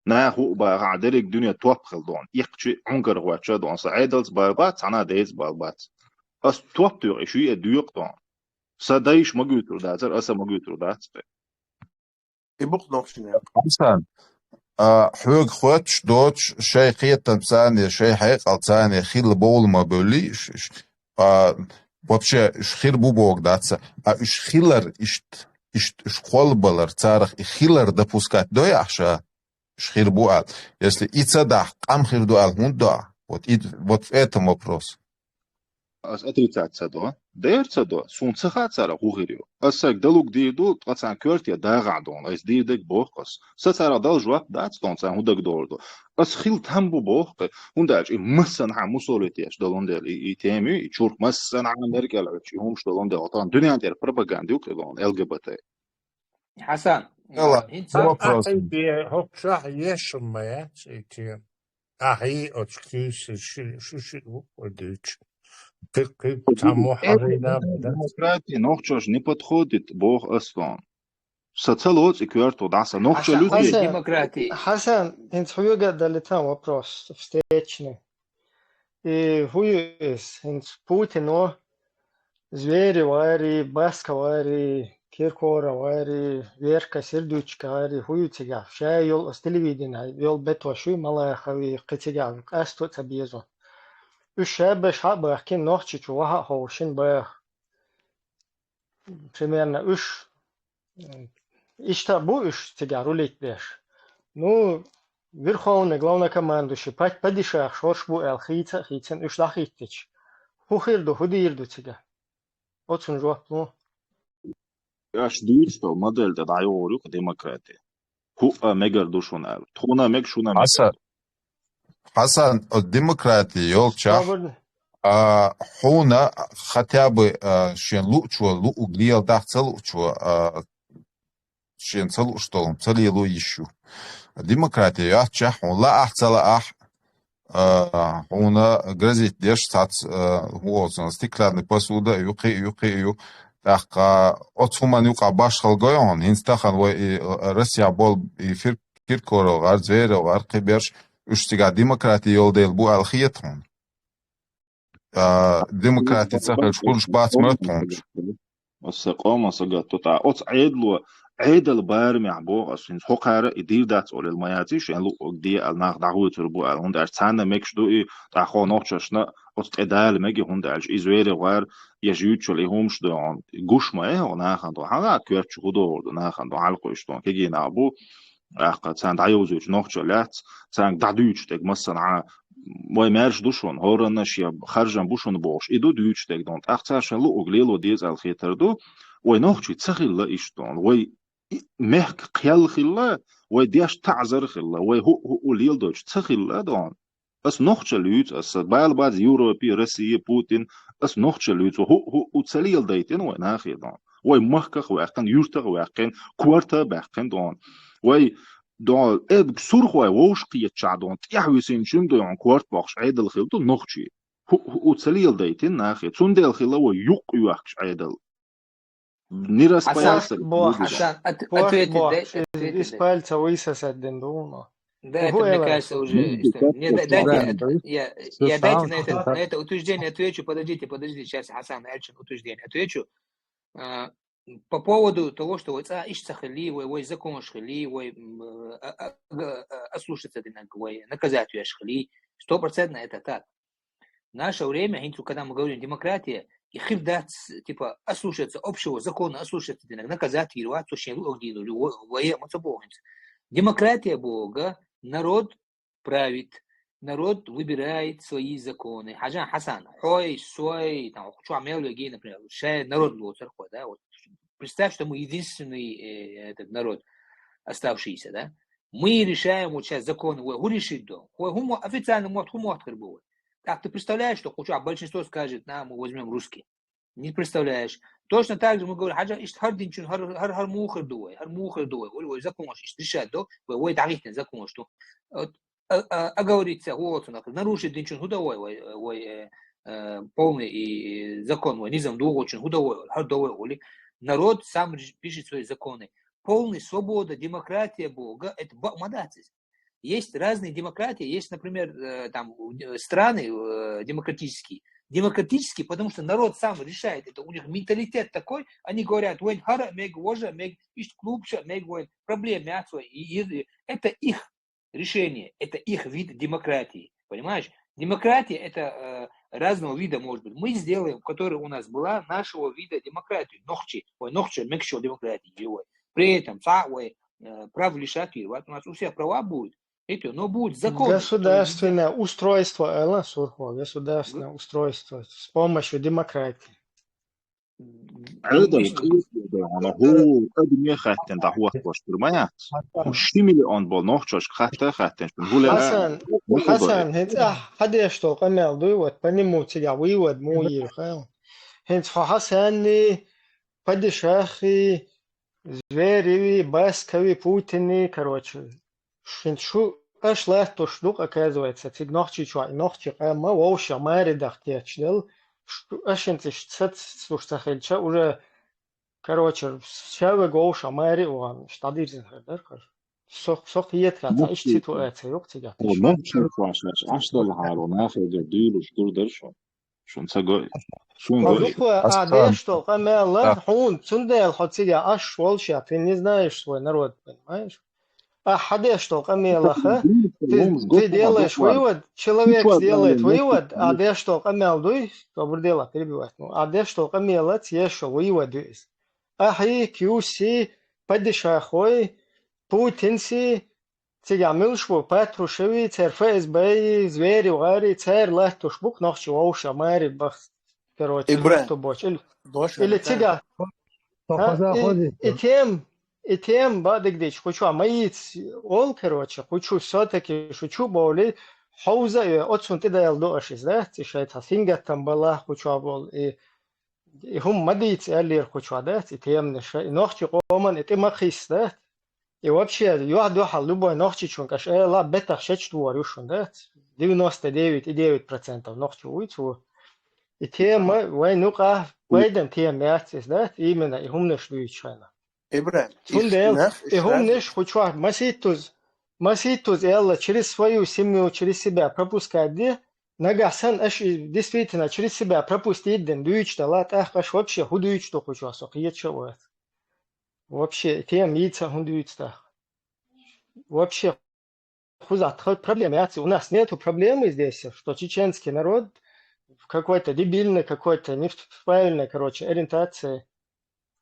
Наха хӀуъа бахахь, дерриг дуьне топ хила дона, иккхачи Ӏуьнгархочча а дона, сан Ӏедалца бала бац, цхьана а дайца бала бац. Ас топ туьйху, и шиъ а доькъу дона. Сан дайша ма гуьйтур дацара, аса ма гуьйтур дац тхе. И бу-кх нохчийн. Хьасан, а, хьоьга хоьттуш доцуш, шайн кхетамца а, шайн хьекъалца а хилла бовла ма бевллий, ш-, ш-, а, вообще, уьш хир бу бохург дац, а уьш хилар иштта, иштта уьш кхоллабалар, царах и хилар допускать дой ахь ша? Уьш хир бу аьлла. Если и ца дахь, къам хир ду аьлла хӀунда до ахь? Вот и, вот в этом вопрос. Ас отрицать ца до? Дера ца до. Суна ца хаьа царах хӀун хир ю. Ас сайга далуг дийр ду, ткъа царна коьрте дагахь долу. Ас дийр дерг боху ас. Сан царах дала жоп дац, тхуна царна хӀун дагадогӀур ду. Ас хила там бу боху-кх, хӀунда аьлча и массанхьа мусулманаш долун дела, и, и тема ю, и чурх массанхьа Америкехь лаьтташ, и хӀумаш долун дела, тхан дуьнен тӀера пропаганда ю-кх и долун, Л Г Б Т. Хьасан, Ала, хӀинца вопрос. Ахьа, хӀокху чохь ешам ма яц, и тема. Ахьа, оцу куьйсаш ши, шу ши ву, вай дуьйцу. Кхин, кхин, цхьаммо хьалийна а ма дац. Демократия нохчош не подходит, боху ас тхуна. Сан ца лоцу и коьрта дӀа сан нохчалла. Хьасан, Хьасан, демократия. Хьасан, хӀинца хьоьга а далийтан вопрос встречный. И хӀун ю иза? ХӀинца Путино Зверев гӀари, Басков гӀари, Киркоров гӀари, Верка Сердючка гӀари, хӀун ю цигахь? Ша йолу оцу телевиденехь йолу бетош ю, Малахови, кхин цигахь къасто а ца безо. Уьш шаберш хьа а бахкина, Нохчийчу ваха а ховшина баха. Примерно уьш, м, иштта бу уьш цигахь рулить беш. Ну, верховный главнокомандующий, пад-, падишах шорш бу аьлла хийца а хийцина уьш дӀахӀиттича, хӀун хир ду, хӀун дийр ду цигахь? Оцунна жоп ло. Аша дуьйцуш долу модель тӀе дӀайогӀур ю-кх демократия. ХӀуъа мегар ду шуна аьлла. Тхуна а мега, шуна а мега. Хьасан, Хьасан, оцу демократия йолчохь, а, хьуна хотя бы, а, шен луучо луъург леладахь, ца луучо, а, шен ца лууш долу ца лело йиш ю. Демократия йоцчохь, хьуна лаахь, ца лаахь, а, хьуна грозить деш цац, а, хӀун олу цунах, стеклянный посуда а ю, кхин а ю, кхин а ю. ТӀаккха оцу хӀуманна юкъахь башхалла гой хьуна, хӀинца тахана вай и, а, Россехь болу и Фир-, Киркоров гӀар, Зверев гӀар, кхин берш, уьш цигахь демократия йолу дела бу аьлла хета хьуна? А, демократия ца хилча хуьлуш бац моьтту хьуна уьш. Аса къоман сагатто тӀаккха оцу Ӏедало, Ӏедал барамехь боху аса, хӀинца хӀокхара и дийр дац олийла ма яций, шайн луъург де аьлла, нах дӀахоьцур бу аьлла, хӀунда аьлча царна мегаш ду и, тӀаккха хьо нохчашна оцу тӀе дала мега, хӀунда аьлча и Зверев гӀар, я жуьйцучул и хӀумаш ду хьуна, гуш ма яй хьо нахана тхо, хьан а коьрта чу хӀун догӀур ду нахана тхо, хьалакхуьйсу тхуна кегий нах бу, тӀаккха царна дӀайовзуьйтуш нохчалла яц, царна дӀадуьйцуш дерг массанхьа, вай маьрша ду шуна, хӀоранна шен харжам бу шуна бохуш, и ду дуьйцуш дерг дона. ТӀаккха цара шайн луъург лело деза аьлла хетар ду, вай нохчий ца хилла иштта дона, вай и-, мехкан кхел хилла, вай деш таӀзар хилла, вай хӀуъу-хӀуъу леладойтуш ца хилла дона. Ас нохчалла юьйцу, ас бала бац Европе, Россия, Путин, ас нохчалла юьйцу, хӀуъу-хӀуъу ца леладайтина вай нахе дона. Вай махках а ваьккхина, юьртах а ваьккхина, корта а баьккхина дона. Вай дона, э, сурхой вовшахкхетачохь дона, тӀаьхьа висина шуна дона, корта боккхуш Ӏедал хилла ду нохчий. ХӀу, хӀу ца леладайтина нахе. Цундела хила вай юкъ йоьхкаш Ӏедал. Не распоясать. Хьасан, бо, люди. Хьасан, от-, Бо, ответить бо, дай, из, ответить из дай. Пальца высосать дин, думаю. Да, это, мне кажется, уже, не, да, дайте, да, это, я, я дайте на это, на это утверждение отвечу. Подождите, подождите, сейчас Хьасан Элчин утверждение отвечу. А, по поводу того, что вай цӀа иштта ца хили, вай, вай законаш хили, вай, м, а, а, а, а, ослушаться динаг, вай наказать веш хили, стопроцентно это так. В наше время, хӀинца, когда мы говорим демократия, и хир дац, типа, ослушаться общего закона, ослушаться динаг, наказать вирвать, то, что лугдину, вай, вай, ма ца бохинца. Демократия бога, народ правит, народ выбирает свои законы. Хьажан Хьасан, хьой, сой, там, чё, мел веги, например, шай народ лоцар хой, да, вот. Представь, что мы единственный, э, этот народ оставшийся, да. Мы решаем вот сейчас законы, ой, ху решит дом. Ой, ху мо-, официально мот, ху мот хыр будет. Так, ты представляешь, что хоть большинство скажет: «На, мы возьмем русский»? Не представляешь. Точно так же мы говорим, хьажа, ишт хар динчун, хар, хар, хар мухар дуой, хар мухар дуой. Ой, ой, законаш, ишт решать до, ой, ой, дагихтен законаш, что. Вот, а, а, оговориться, вот, нарушить динчун худовой, ой, ой, э, э, полный и, и закон, ой, низам дугочун худовой, хар довой, оли. Народ сам реш-, пишет свои законы. Полная свобода, демократия Бога, это ба-, мадацис. Есть разные демократии, есть, например, э, там, э, страны, э, демократические. Демократические, потому что народ сам решает это. У них менталитет такой, они говорят: «Вен хара мег, вожа мег, ишт клубша мег, вен проблем мяцо». И, и это их решение, это их вид демократии. Понимаешь? Демократия — это, э, разного вида может быть. Мы сделаем, которая у нас была, нашего вида демократию. Нохчи, ой, нохчи, мекшо демократии, ой. При этом, ца, ой, э, прав лишать, и вот у нас у всех права будут. Эти, но будет закон. Государственное устройство, эла сурхо, государственное устройство с помощью демократии. Ӏедал къийсдеш, хӀу, ца дуне хаттен дӀахӀоттош хир ма яц. Ши миллион бола нохчашка хатта хаттен, шун хӀу ле. Хьасан, Хьасан, хӀинца ахь хьадеш дола къамел дуй, вот, по нему цига вывод му йир хьал. ХӀинца хьо Хьасанни, падишахи, Звереви, Баскови, Путини, короче, шин шу аш латтуш дук, оказывается, цига Нохчийчоа, и нохчий къамма вовша мари дахтечдал, аш ин циш цац слушта хилча, уже, короче, шаве вовша мари уган, штадирзин хердар, короче. Сох, сох иет ка, ца иш ситуация юк цига. О, Нохчийчоа аш дал хало, нахе дюлуш дурдар шо. Шун ца гой. Шун гой. Хьо дукха а деш дола къамел а, хьун, цундела хьо цига аш волча, ты не знаешь свой народ, понимаешь? А хьадеш дола къамелаха, ты, ты делаешь вывод, человек сделает вывод, а деш дола къамел дуй, доброе дело перебивать. Ну, а деш дола къамела цеш вывод дуй. Ахьи, Кьюси, падишахой, Путинси, цига милш бу, Патрушеви, цер ФСБ-и, Зверев гӀари, цер латтуш бук нохчи вовша мари бах, короче, Ибрахим. Лахту боч. Или, Бош или ара, цига. Со А, хоза и, хози. И тем, и тем бадыгдич, хучу маиц ол, короче, хучу всё-таки, шучу боли, ховза, э, отсун ты дайл до ашиз, да? Ци шайта сингат там бала, хучу бол, и, и хум мадиц, э, лир хучу, да? Ци тем не ша, и нохчи коман, и ты махис, да? И вообще, юа духа любой нохчичун каш, э, ла бетах шеч дуар юшун, да? Девяносто девять и девять процентов нохчи уйцу. И тема, вай нука, вайдан тема яцис, да? Именно и хумнеш дуйчхана. Ибрахим, Цундел, и хумнеш хучуа, маситуз, маситуз, элла через свою семью, через себя пропускать, да? Нагасан аш и действительно через себя пропустить ден дуйч да, ла, тах, аш вообще худуйч да хучуа, со хиет шават. Вообще, тем яйца хун дивиться. Вообще, хузат, хоть проблемы, яцы. У нас нету проблемы здесь, что чеченский народ в какой-то дебильной, какой-то неправильной, короче, ориентации.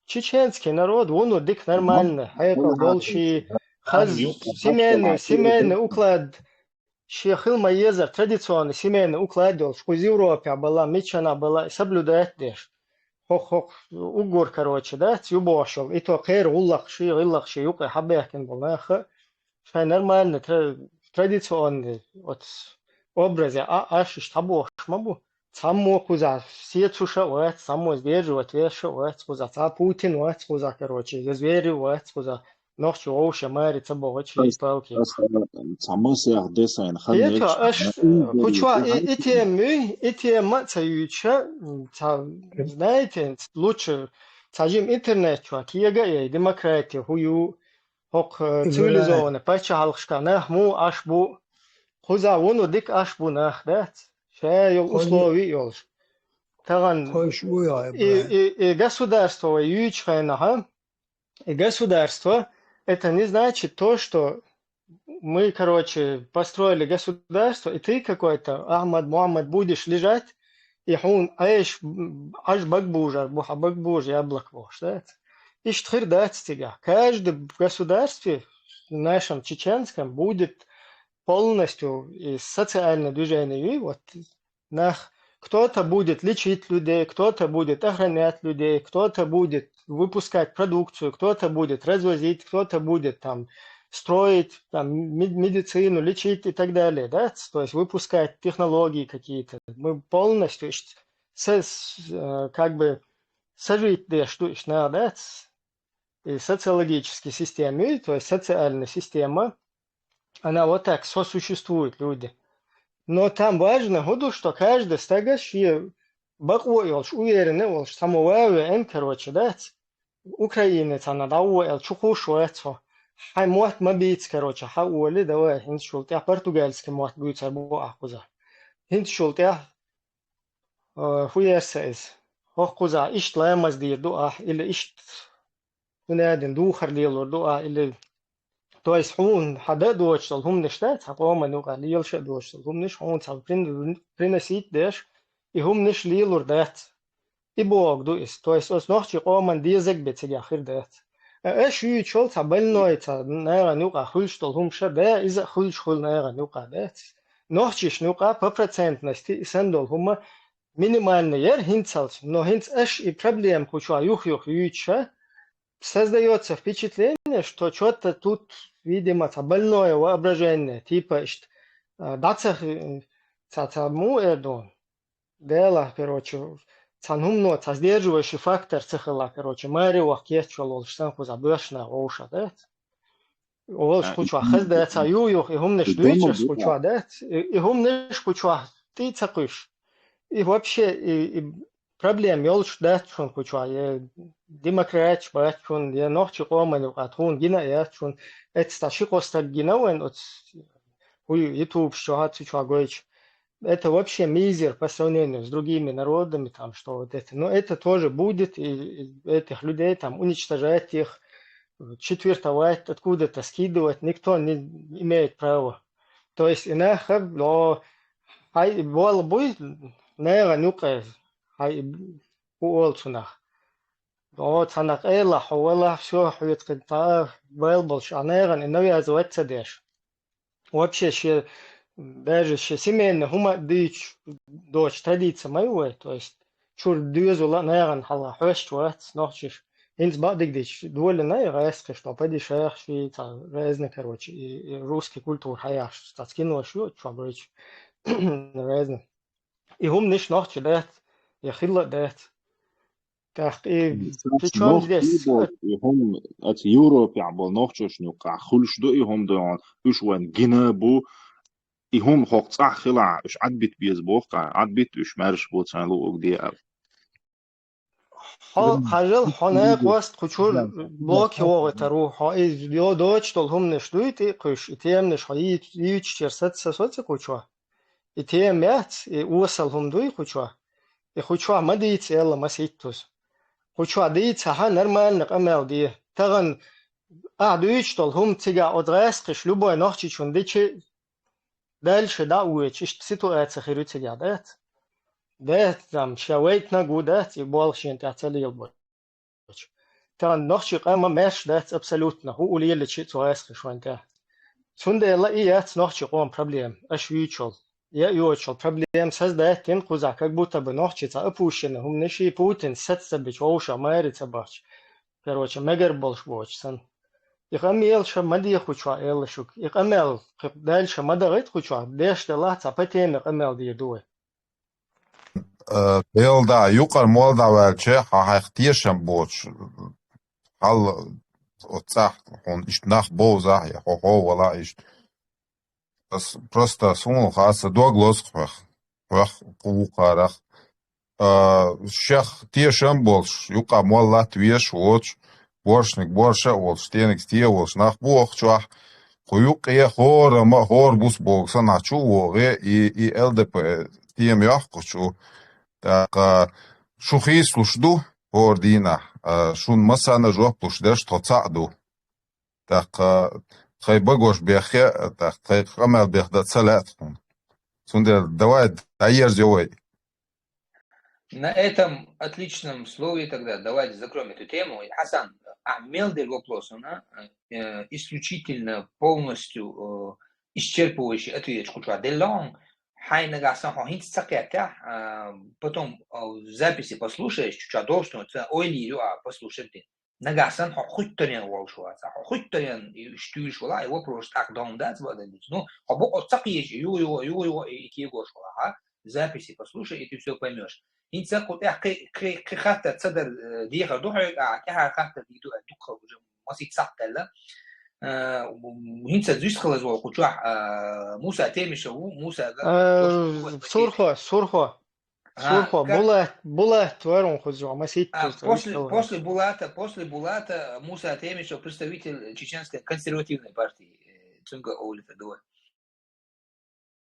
Чеченский народ, вон дик нормально. Хайка больше, хаз, семейный, семейный уклад. Ши хил ма езар традиционный семейный уклад йолуш, кхуз Европе бала, мичана бала, соблюдать деш. Хох-хох, уггар, короче, да, цу бошал. И то кхер гӀуллакх ши, гӀиллакх ши юкъе хьабехкина болу наха. Шайн нормально тра-, традиционный, вот, образе, а, аш иштта хьабохуш ма бу. Цхьаммо кхуза сецуша вац, цхьаммо сдерживать веша вац, кхуза цхьа Путин вац, кхуза, короче, я звери вац, кхуза нохчо вовша маре ца богӀачи палки. Ца масех десайн хан Ето, аш, кучо и, и тем, и тема ца юча, ца, знаете, лучше, ца жим интернет чуа, кега ей, демократия, хую, хок, цивилизованная, пача халкшка, нах му, аш бу, хуза вуну дик аш бу нах, да? Ша йол условия йолш. Таган Хойш уя, и, и, и государство ючхайнаха, и государство, это не значит то, что мы, короче, построили государство, и ты какой-то, Ахмад, Мухаммад, будешь лежать, и хун аеш, аж багбужар, буха багбуж, яблок бухш, да? Ишт хир дац тига. Каждый в государстве, в нашем чеченском, будет полностью и социальное движение, и вот нах, кто-то будет лечить людей, кто-то будет охранять людей, кто-то будет выпускать продукцию, кто-то будет развозить, кто-то будет там строить там, мед- медицину, лечить и так далее, да, то есть выпускать технологии какие-то. Мы полностью ш- со- с- э, как бы сожить, да, что ж надо, да, с- и социологической системы, то есть социальная система, она вот так сосуществует, люди. Но там важно, гуду, что каждый стага ши бакъо йолш, уверенный йолш, самоваве эн, короче, да, Украина цана даво эл чухуш вацо. Хай мот ма биц, короче, ха оли, давай, хинт шултя, португальский мот буцар бу ахуза. Хинт шултя, хуерса из. Хохкуза, ишт ламаз дир ду ах, или ишт хунадин духар лелур ду ах, или То есть хьуна хьада доцуш долу хӀуманаш дац, хьан къоман юкъа лелаша доцуш долу хӀуманаш хьуна цхьа прин- приносить деш, и хӀуманаш лелур дац. И боху ду иза. То есть оцу нохчийн къоман дезаг бен цигахь хир дац. Аш юьйцуш йолу цхьа больной, цхьа нагӀан юкъа хуьлуш долу хӀума ша да, иза а хуьлуш хуьлу нагӀан юкъа дац. Нохчишна юкъа по процентности и санна долу хӀума минимально яра хӀинцалц, но хӀинца аш и проблема кху чохь юх-юх юьйцуша, создаётся впечатление, что чё-то тут, видимо, цхьа больное воображение, типа, ишт, а, дацах, м, цхьа, цхьа му эр ду. Дела, короче, цхьан хӀумано цхьа сдерживающий фактор ца хилла, короче, маре вах кечвал волуш сан кхуза боьшна вовша, да? Волуш кху чохь хаза дац, а ю-юх, и хӀуманаш дуьйцуш кху чохь дац, и, и хӀуманаш кху чохь тӀе ца кхуьш. И вообще, и, и проблема йолуш дац шуна кху чохь, я демократиш бац шуна, я нохчи къоман юкъа тхуна гина а яц шуна, эццахь ши-кхо стаг гина вайн оцу хӀуй ютубаш чохь а цу чохь гойтуш. Это вообще мизер по сравнению с другими народами, там, что вот это. Но это тоже будет, и, и этих людей там уничтожать их, четвертовать, откуда-то скидывать, никто не имеет права. То есть, и нахаб, но хьай и болу буй, нагӀан юкъе, хьай и бу олу цунах. О, цхьана къела хьо вала, всё, хьоьца кхин цхьа а бал болуш, а нагӀан и навязывать ца деш. Вообще, шен, даже шен семейный хӀума а дуьйцуш доцу традиция ма ю вай, то есть, чуьра доьзал а нагӀан хьалха хьоьстуш вац нохчиш. ХӀинца бакъдерг дийцича, долина и гӀаьскхиш тхо падишах ши цхьа разный, короче, и, и русский культура хьаяхаш цхьацца кинош ю, чохь гойтуш разный. И хӀуманаш нохчи дац, я хилла а дац. ТӀаккха и причём здесь? И хӀума оцу Европехь болу нохчошна юкъахь хуьлуш ду и хӀума ду, уьш вайн гина бу, и хӀума хӀокху цӀахь хилахь, уьш Ӏадбита беза боху, Ӏадбита уьш маьрша бу царна луъург де аьлла. Хьо хьажал, хьо накъост кху чуьра блоки вогӀуьйтар ву, хьо и йо доцуш долу хӀуманаш дуй тӀе а кхуьйсуш, и теманаш хьо йийц- йийцучера саца соци кху чохь. И тема яц, и осал хӀума дуй кху чохь. И кху чохь ма дийца аьлла маситтаза. Кху чохь дийца хьан нормально къамел де. Тахана ахь дуьйцуш долу хӀума цигахь оцу гӀаьскхиш любой нохчичун дичи дальше дӀа а воьдуш, иштта ситуация хир ю цигахь, дац? Дац, зам, ша вайтинарг ву, дац, и болх шена тӀехь ца лелабо. Тахана нохчи къаман маьрша дац абсолютно, хӀу улеличи а цу гӀаьскхиш вайн тӀехь. Цундела и яц нохчи къоман проблема, аша юьйцуш йолу. Я йоцуш йолу проблема создать дина кхузахь, как будто бы нохчи цхьа опущенный хӀуманаш и Путин саца ца бича вовшах маре ца бахча. Короче, мегар болуш боцу санна. И къамел ша ма де кху чохь, элла шуьга. И къамел кхин дальше ма дахийта кху чохь, деш делахь цхьа по теме къамел дийр ду вай. Э, Белда, юкъара молла дӀаваьлча, хьан хьайх тешам боцуш. Хьал оцу цӀахь, хьуна иштта нах бовзахь, я хьо хьо валахь иштта. Ас просто суна хаса дог лозу хьох, хьох кху вукхарах. А, шех тешам болуш, юкъа моллат веш воцуш, боршниг борша а волуш, стениг стен а волуш, нах бу оху чохь, кху юккъе хӀора ма, хӀора бус богу санна чу а вогӀе, и, и Л Д П тема йоккхучу. ТӀаккха шу хийцалуш ду хӀора дийнахь, а, шун массарна жоп луш дерш тхо цхьаъ ду. ТӀаккха тхайн багош беххе, тӀаккха тхайн къамел бех дан ца лаьа тхуна. Цундела давай дӀаерза вай. На этом отличном слове тогда давайте закроем эту тему. Хьасан, ахь мел дерг вопрос, она, э, исключительно полностью, э, исчерпывающий ответ кху чохь делла хьуна. Хьайн нагахь сан хьо хӀинца ца кхеттехь, а, потом, а, в записи послушаешь, чу чохь долуш ца ойла йийр ю, а, послушать дин. Нагахь санна хьо хуьттарен волуш вац, хьо хуьттарен и уьш туьйш вала, и вопрос тӀаккха догӀун дац бадан дича. Ну, хьо букъо ца кхеча, югӀа-югӀа, югӀа-югӀа, и кегош вала, а? Записи послушай, и ты всё поймёшь. ХӀинца кху тӀехь кхи, кхи, кхи хаттар ца дар, э, дехар ду хьоьга, а, тӀаьхьа хаттар дийр ду, э, дукха уже масийтта сахьт даьлла. Э, хӀинца зуьйсхалаза волу кху чохь, а, Муса Темишев ву, Мусага, э, Сурхо, Сурхо. А, Сурхо, ка- Булат, Булат вара хӀун хуза, масийтта А, после, после Булата, после Булата Муса Темишев, представитель Чеченской консервативной партии, э, цуьнга овлита дуй.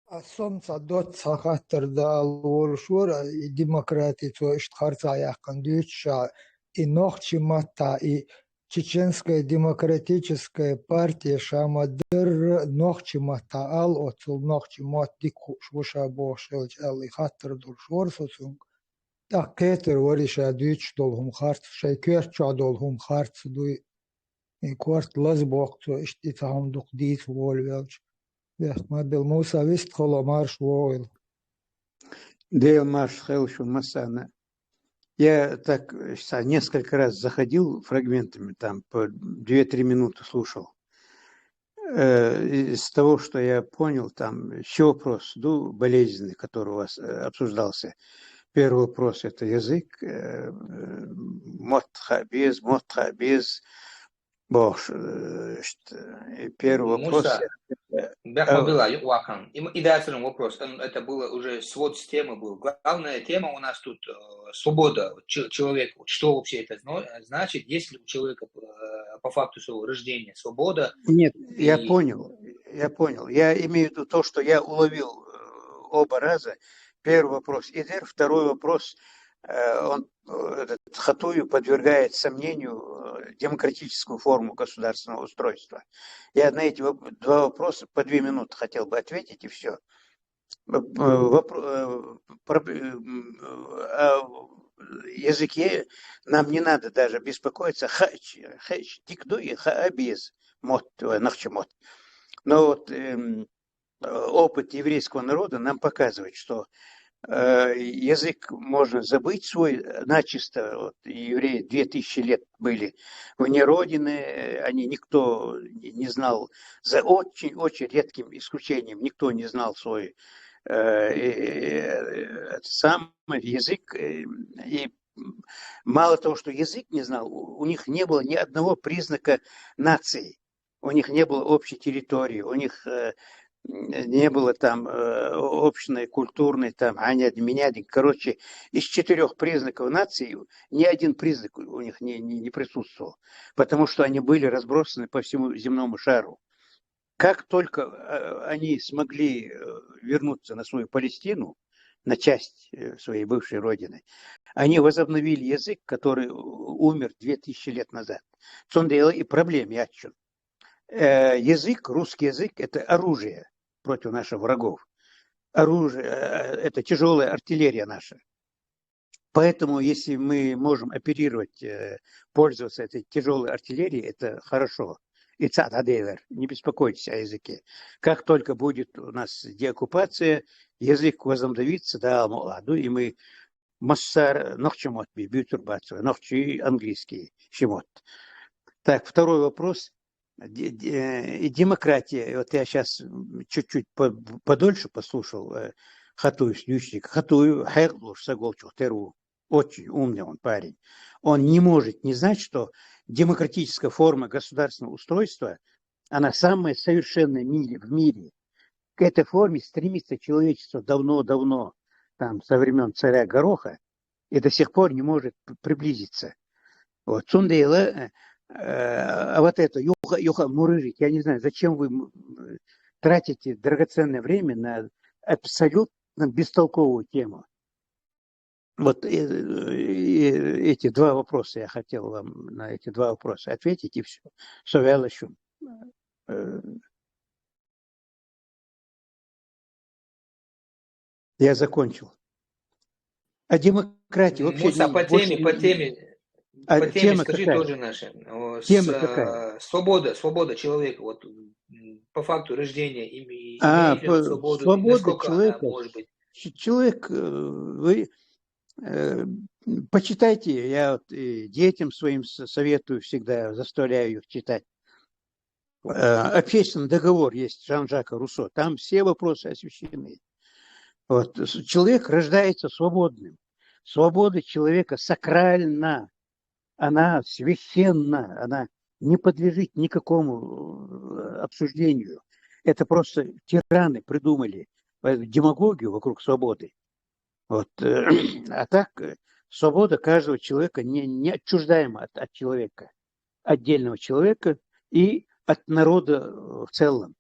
А сом ца доц ца хаттар даал волуш вара, и демократи цо иштта харцахь яьккхина дуьйцуш, и нохчи матта, и Чеченская демократическая партия ша ма-дарра нохчи матта ал, оццул нохчи мотт дика хууш ву ша бохуш хилча аьлла, и хаттар долуш вара со цуьнга. ТӀаккха кхетар вара и ша дуьйцуш долу хӀума харц, шайн коьрта чохь долу хӀума харц дуй. И корта лаза боккху цо, иштта и цхьа хӀума дукха дийца волавелча. Бехк ма билла, Муса, вистхула, марша вогӀийла. Дела марша хила шун массарна. Я так, э, ща несколько раз заходил фрагментами, там по две-три минуты слушал. Э, из того, что я понял, там ещё вопрос, ну, болезненный, который у вас, э, обсуждался. Первый вопрос — это язык, э, э, мотт хаа беза, мотт хаа беза, бохуш, э, значит, э, первый вопрос. Муса, я, э, бехк ма билла, юкъа вахана. И, и дацаран вопрос. Ан-, это было уже свод с темы был. Главная тема у нас тут, э, свобода. Ч-, человек, вот что вообще это зно-, значит, есть ли у человека, э, по факту своего рождения свобода? Нет, я понял, я понял. Я имею в виду то, что я уловил, э, оба раза. Первый вопрос Идер, второй вопрос, э, он, э, этот Хатуев подвергает сомнению, э, демократическую форму государственного устройства. Я на эти воп-, два вопроса по две минуты хотел бы ответить, и всё. Э, э, вопро-, э, проб-, э, м, э, о языке нам не надо даже беспокоиться. Хач, хач, дика ду и хаа беза мотт, э, нохчи мотт. Но вот, эм, э, опыт еврейского народа нам показывает, что, э, язык можно забыть свой, э, начисто. Вот евреи две тысячи лет были вне Родины, э, они, никто не, не знал, за очень-очень редким исключением, никто не знал свой, э, э, э, этот самый язык, э, и, м, мало того, что язык не знал, у, у них не было ни одного признака нации. У них не было общей территории, у них, э, м, не было там, э, о-, общной, культурной, там, аняд, миняд. Короче, из четырёх признаков нации ни один признак у, у них не, не, не присутствовал, потому что они были разбросаны по всему земному шару. Как только, э, они смогли, э, вернуться на свою Палестину, на часть, э, своей бывшей родины, они возобновили язык, который у-, умер две тысячи лет назад. Цундела и проблема яц шуна. Э, язык, русский язык — это оружие против наших врагов. Оружие, э, это тяжёлая артиллерия наша. Поэтому, если мы можем оперировать, э, пользоваться этой тяжёлой артиллерией, это хорошо. И цхьаъ дӀадевар, не беспокойтесь о языке. Как только будет у нас деоккупация, язык возобновится, да, ма-, аду, и мы массара нохчи мотт бе-, буьйцур бац вай, нохчи, английский ши мотт. Так, второй вопрос. Де-, де-, и демократия. И вот я щас, м, чуть-чуть по-, подольше послушал, э, Хатуев, Ючник. Хатуев хьекъалуш саг волчух тера ву. Очень умный он парень. Он не может не знать, что демократическая форма государственного устройства, она самая совершенная в мире, в мире. К этой форме стремится человечество давно-давно, там, со времен царя Гороха, и до сих пор не может п- приблизиться. Вот, цундела, э, э, а вот это, юха, юха мурыжить, я не знаю, зачем вы м, э, тратите драгоценное время на абсолютно бестолковую тему. Вот э, э, эти два вопроса я хотел вам, на эти два вопроса ответить, и все. Совялощу. Э, Я закончил. А демократия вообще... Муса, не- по больше теме, не- по теме, А по теме тема скажи какая? Тоже, Наша. О, с- Тема а, какая? Свобода, свобода человека, вот м, по факту рождения им- А, имеет ли он по- свободу, и свобода насколько она человека. Может быть. Ч- Человек, э, вы э, почитайте, я вот и детям своим с- советую всегда, заставляю их читать. Э, Общественный договор есть Жан-Жака Руссо, там все вопросы освещены. Вот. с- Человек рождается свободным. Свобода человека сакральна, она священна, она не подлежит никакому э, обсуждению. Это просто тираны придумали э, демагогию вокруг свободы. Вот. э, А так, э, свобода каждого человека не, неотчуждаема от, от человека, отдельного человека и от народа э, в целом.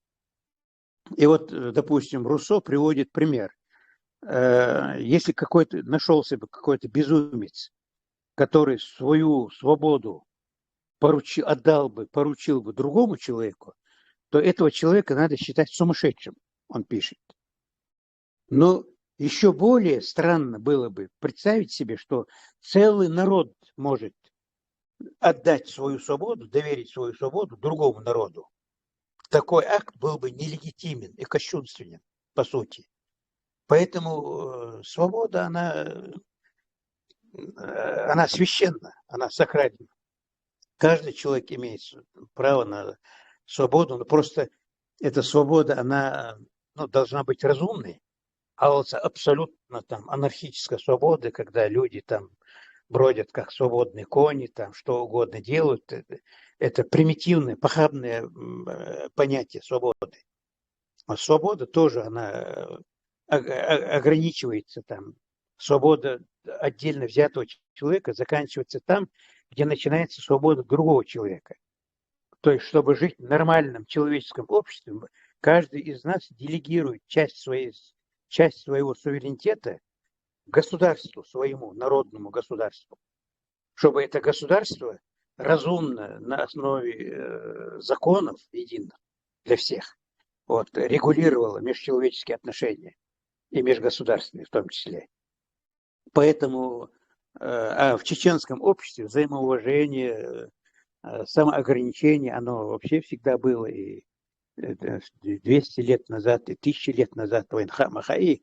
И вот, э, допустим, Руссо приводит пример. Э, Если какой-то нашелся бы какой-то безумец, который свою свободу поручи, отдал бы, поручил бы другому человеку, то этого человека надо считать сумасшедшим, он пишет. Но еще более странно было бы представить себе, что целый народ может отдать свою свободу, доверить свою свободу другому народу. Такой акт был бы нелегитимен и кощунственен, по сути. Поэтому э, свобода, она, э, она священна, она сакральна. Каждый человек имеет с- право на свободу, но просто эта свобода, она ну, должна быть разумной. А вот абсолютно там анархическая свобода, когда люди там бродят как свободные кони, там что угодно делают, это, это примитивное, похабное м, э, понятие свободы. А свобода тоже, она э, ог- ог- ограничивается там. Свобода отдельно взятого человека заканчивается там, где начинается свобода другого человека. То есть, чтобы жить в нормальном человеческом обществе, каждый из нас делегирует часть, своей, часть своего суверенитета государству, своему народному государству, чтобы это государство разумно на основе э, законов единых для всех вот, регулировало межчеловеческие отношения и межгосударственные в том числе. Поэтому э, а в чеченском обществе взаимоуважение, э, самоограничение, оно вообще всегда было и э, двести лет назад, и тысячи лет назад в Айнха-Махаи.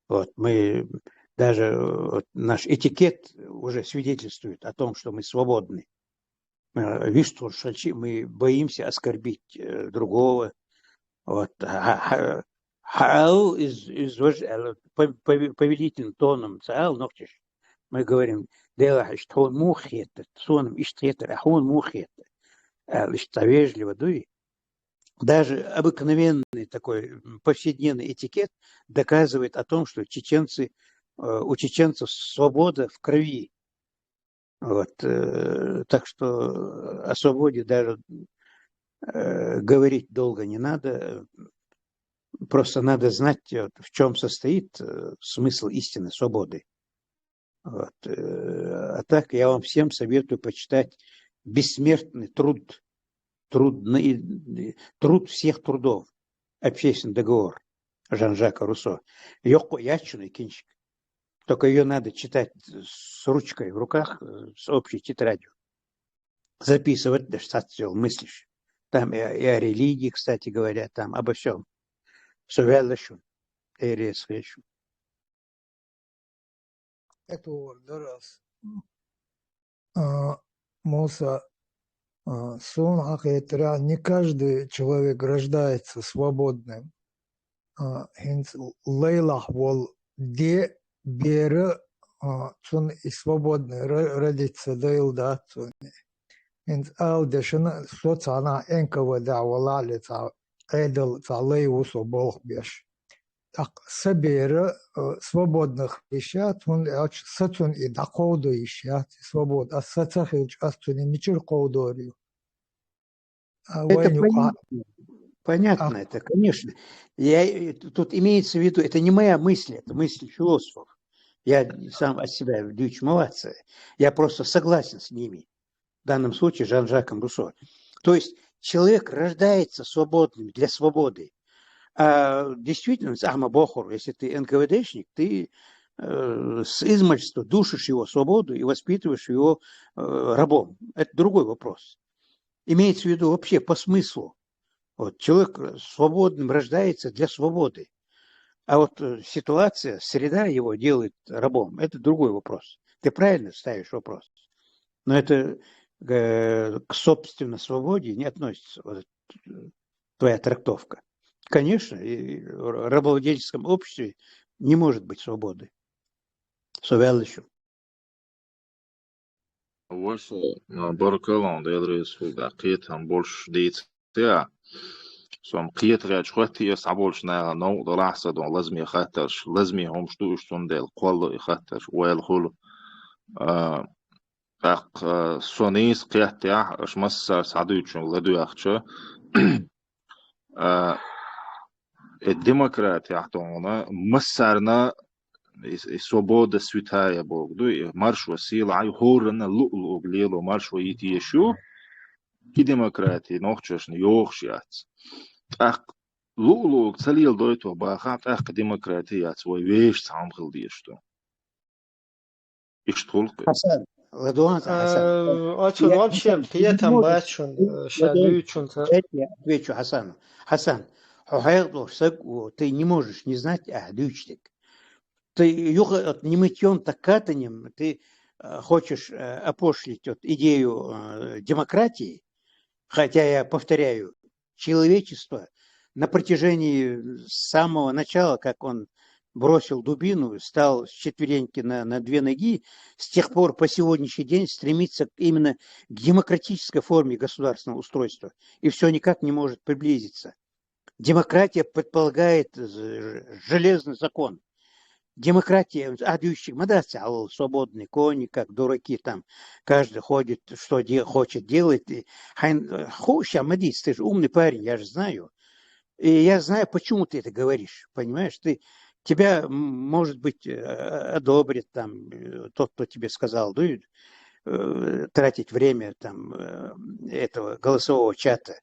Вот, мы даже вот, наш этикет уже свидетельствует о том, что мы свободны. Э, Виштур Шальчи, мы боимся оскорбить э, другого. Вот, ха- ха- хаал из, из вож- э, пов- пов- повелительным тоном цаал нохчиш. Мы говорим, делах иштхон мухет, соном иштхетер, ахун мухет. Лишь вежливо, дуй. Даже обыкновенный такой м, повседневный этикет доказывает о том, что чеченцы, э, у чеченцев свобода в крови. Вот, э, так что о свободе даже э, говорить долго не надо. Просто надо знать, вот, в чем состоит э, смысл истины свободы. Вот. э, А так я вам всем советую почитать бессмертный труд, трудный, труд всех трудов, общественный договор Жан-Жака Руссо. Йоку ячуный кинчик. Только ее надо читать с ручкой в руках, э, с общей тетрадью. Записывать, даже сацил, мыслишь. Там и, о- и о религии, кстати говоря, там обо всем. Сувялашун, эресхешун. Это вот, да, раз. А, Муса, а, сун хакетра, не каждый человек рождается свободным. А, Хинц лейлах вол де бере, а, цун и свободный ро- родиться дойл да цун. ХӀинца ала дешна, со цхьаннахьа НКВД-хь валахь а, цхьа Ӏедал, цхьа лай ву со болх беш. ТӀаккха са бер, э, свободных йиш яц, хӀунда аьлча са цунна и дӀакховдо йиш яц, и свобода. Ас са ца хилча, ас цунна и мичара кховдор ю? А, Это вайна юкъа понятно. Понятно А, это, конечно. Я, э, тут имеется в виду, это не моя мысль, это мысль философов. Я сам от себя дюч молодцы. Я просто согласен с ними. В данном случае Жан-Жаком Руссо. То есть человек рождается свободным для свободы. А действительно, Ахма Бохур, если ты НКВДшник, ты э, с измальства душишь его свободу и воспитываешь его э, рабом. Это другой вопрос. Имеется в виду вообще по смыслу. Вот, человек свободным рождается для свободы. А вот э, ситуация, среда его делает рабом. Это другой вопрос. Ты правильно ставишь вопрос. Но это э, к собственной свободе не относится. Вот, э, твоя трактовка. Конечно, и в рабовладельческом обществе не может быть свободы. Со ваьлла шу. Ваша, а, баркалла, Дела реза хуьлда, кхетам болуш дийца. Со-м кхетарехь хоьттий аса цхьаболчу наха новкъа далахь сан дон лазаме хаттарш, лазаме хӀумаш ду уьш, цундела кхолла и хаттарш, ойла хуьлу. А, тӀаккха, а, со нийса кхеттехь, аша массара схьадуьйчунга ладоьгӀча, а, и демократехь тхуна массарна и, и свобода святая боху ду, и маршо сийлахь ю, хӀоранна луъу-луъург лело маршо йита езаш ю, и демократи нохчашна йогӀуш яц. ТӀаккха луъу-луъург ца леладойту бахахь, тӀаккха демократи яц, вай вешан цхьаьна хила дезаш ду. Иштта хуьлу-кх. Хьасан, ладогӀа сан, Хьасан. Э, оцу вообще кхетам бац шун, э, ша дуьйцучунца. Дайте я отвечу Хьасану. Хьасан, хьо хьекъалуш саг ву, ты не можешь не знать, ахь дуьйцург. Ты юха вот не мытьём, так катанем, ты э, хочешь э, опошлить вот идею э, демократии, хотя я повторяю, человечество на протяжении самого начала, как он бросил дубину, встал с четвереньки на, на две ноги, с тех пор по сегодняшний день стремится именно к демократической форме государственного устройства. И все никак не может приблизиться. Демократия предполагает э, железный закон. Демократия, а дуьйцург ма дац, а свободный кони, как дураки там, каждый ходит, что де-, хочет делать. И хьайн, э, хууш ма дийца, ты же умный парень, я же знаю. И я знаю, почему ты это говоришь, понимаешь? Ты, тебя, м, может быть, э, одобрит там э, тот, кто тебе сказал, да, э, тратить время там э, этого голосового чата.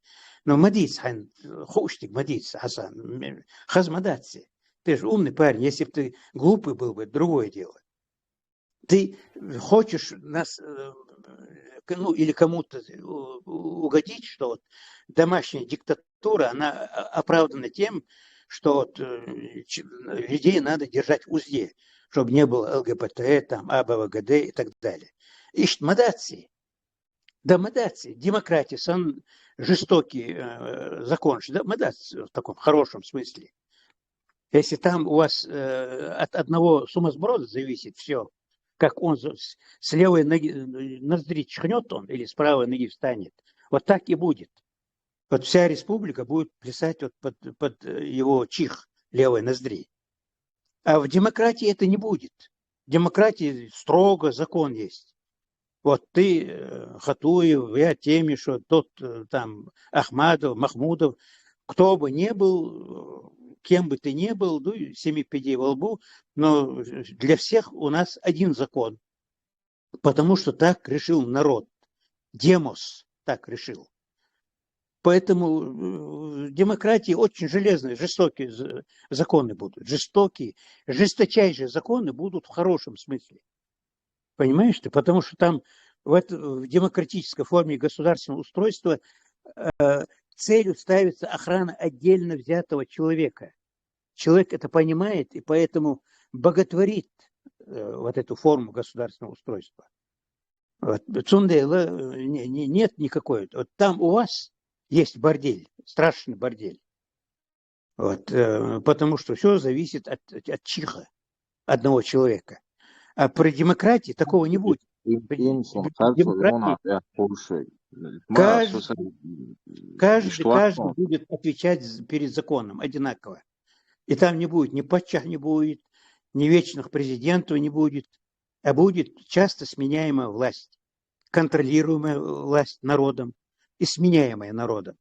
Но ма дийца, хьайн, хууш дерг ма дийца, Хьасан, м, хаза ма дац. Ты же умный парень, если бы ты глупый был бы, другое дело. Ты хочешь нас, э, к- ну, или кому-то у- у- угодить, что вот домашняя диктатура, она о- оправдана тем, что вот э, ч- людей надо держать в узде, чтобы не было ЛГБТ, там, АБВГД и так далее. Иштта ма дац. Да ма дац, демократия, сан жестокий э, закон, да ма дац в таком хорошем смысле. Если там у вас э, от одного сумасброда зависит все, как он за- с, с левой ноги, э, ноздри чихнет он или с правой ноги встанет, вот так и будет. Вот вся республика будет плясать вот под, под э, его чих левой ноздри. А в демократии это не будет. В демократии строго закон есть. Вот ты, э, Хатуев, я Темишев, тот э, там Ахмадов, Махмудов, кто бы ни был, э, кем бы ты ни был, ну, семи пядей во лбу, но для всех у нас один закон. Потому что так решил народ. Демос так решил. Поэтому э, в демократии очень железные, жестокие з- законы будут. Жестокие, жесточайшие законы будут в хорошем смысле. Понимаешь ты? Потому что там в, это, в демократической форме государственного устройства э, целью ставится охрана отдельно взятого человека. Человек это понимает и поэтому боготворит э, вот эту форму государственного устройства. Вот. Цундела э, не- не- нет никакой. Вот там у вас есть бордель, страшный бордель. Вот, э, потому что все зависит от, от, от чиха одного человека. А при демократии такого не будет. Им, При им сон харцо демократии юна я хурши. Каждый, каждый, каждый будет отвечать перед законом одинаково. И там не будет ни патчах, не будет, ни вечных президентов не будет, а будет часто сменяемая власть, контролируемая власть народом и сменяемая народом.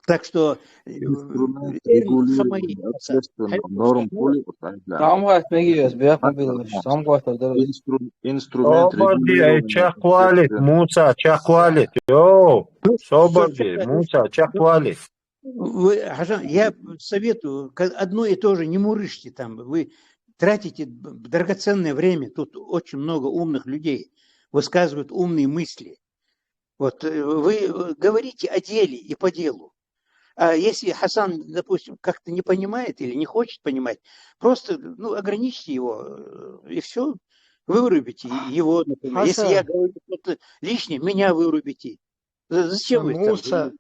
Так что инструмент регулирования общественных норм политики. Там вас мегиос бяхмабилаш, там вас. Инструмент регулирования. Чаквалит, Муса, чаквалит, йо, собаги, Муса, чаквалит. Вы, Хасан, я советую, одно и то же не мурыжьте там. Вы тратите драгоценное время. Тут очень много умных людей высказывают умные мысли. Вот вы говорите о деле и по делу. А если Хасан, допустим, как-то не понимает или не хочет понимать, просто, ну, ограничьте его, и все. Вырубите его, например. Если я говорю что-то лишнее, меня вырубите. Зачем вы там? Муса,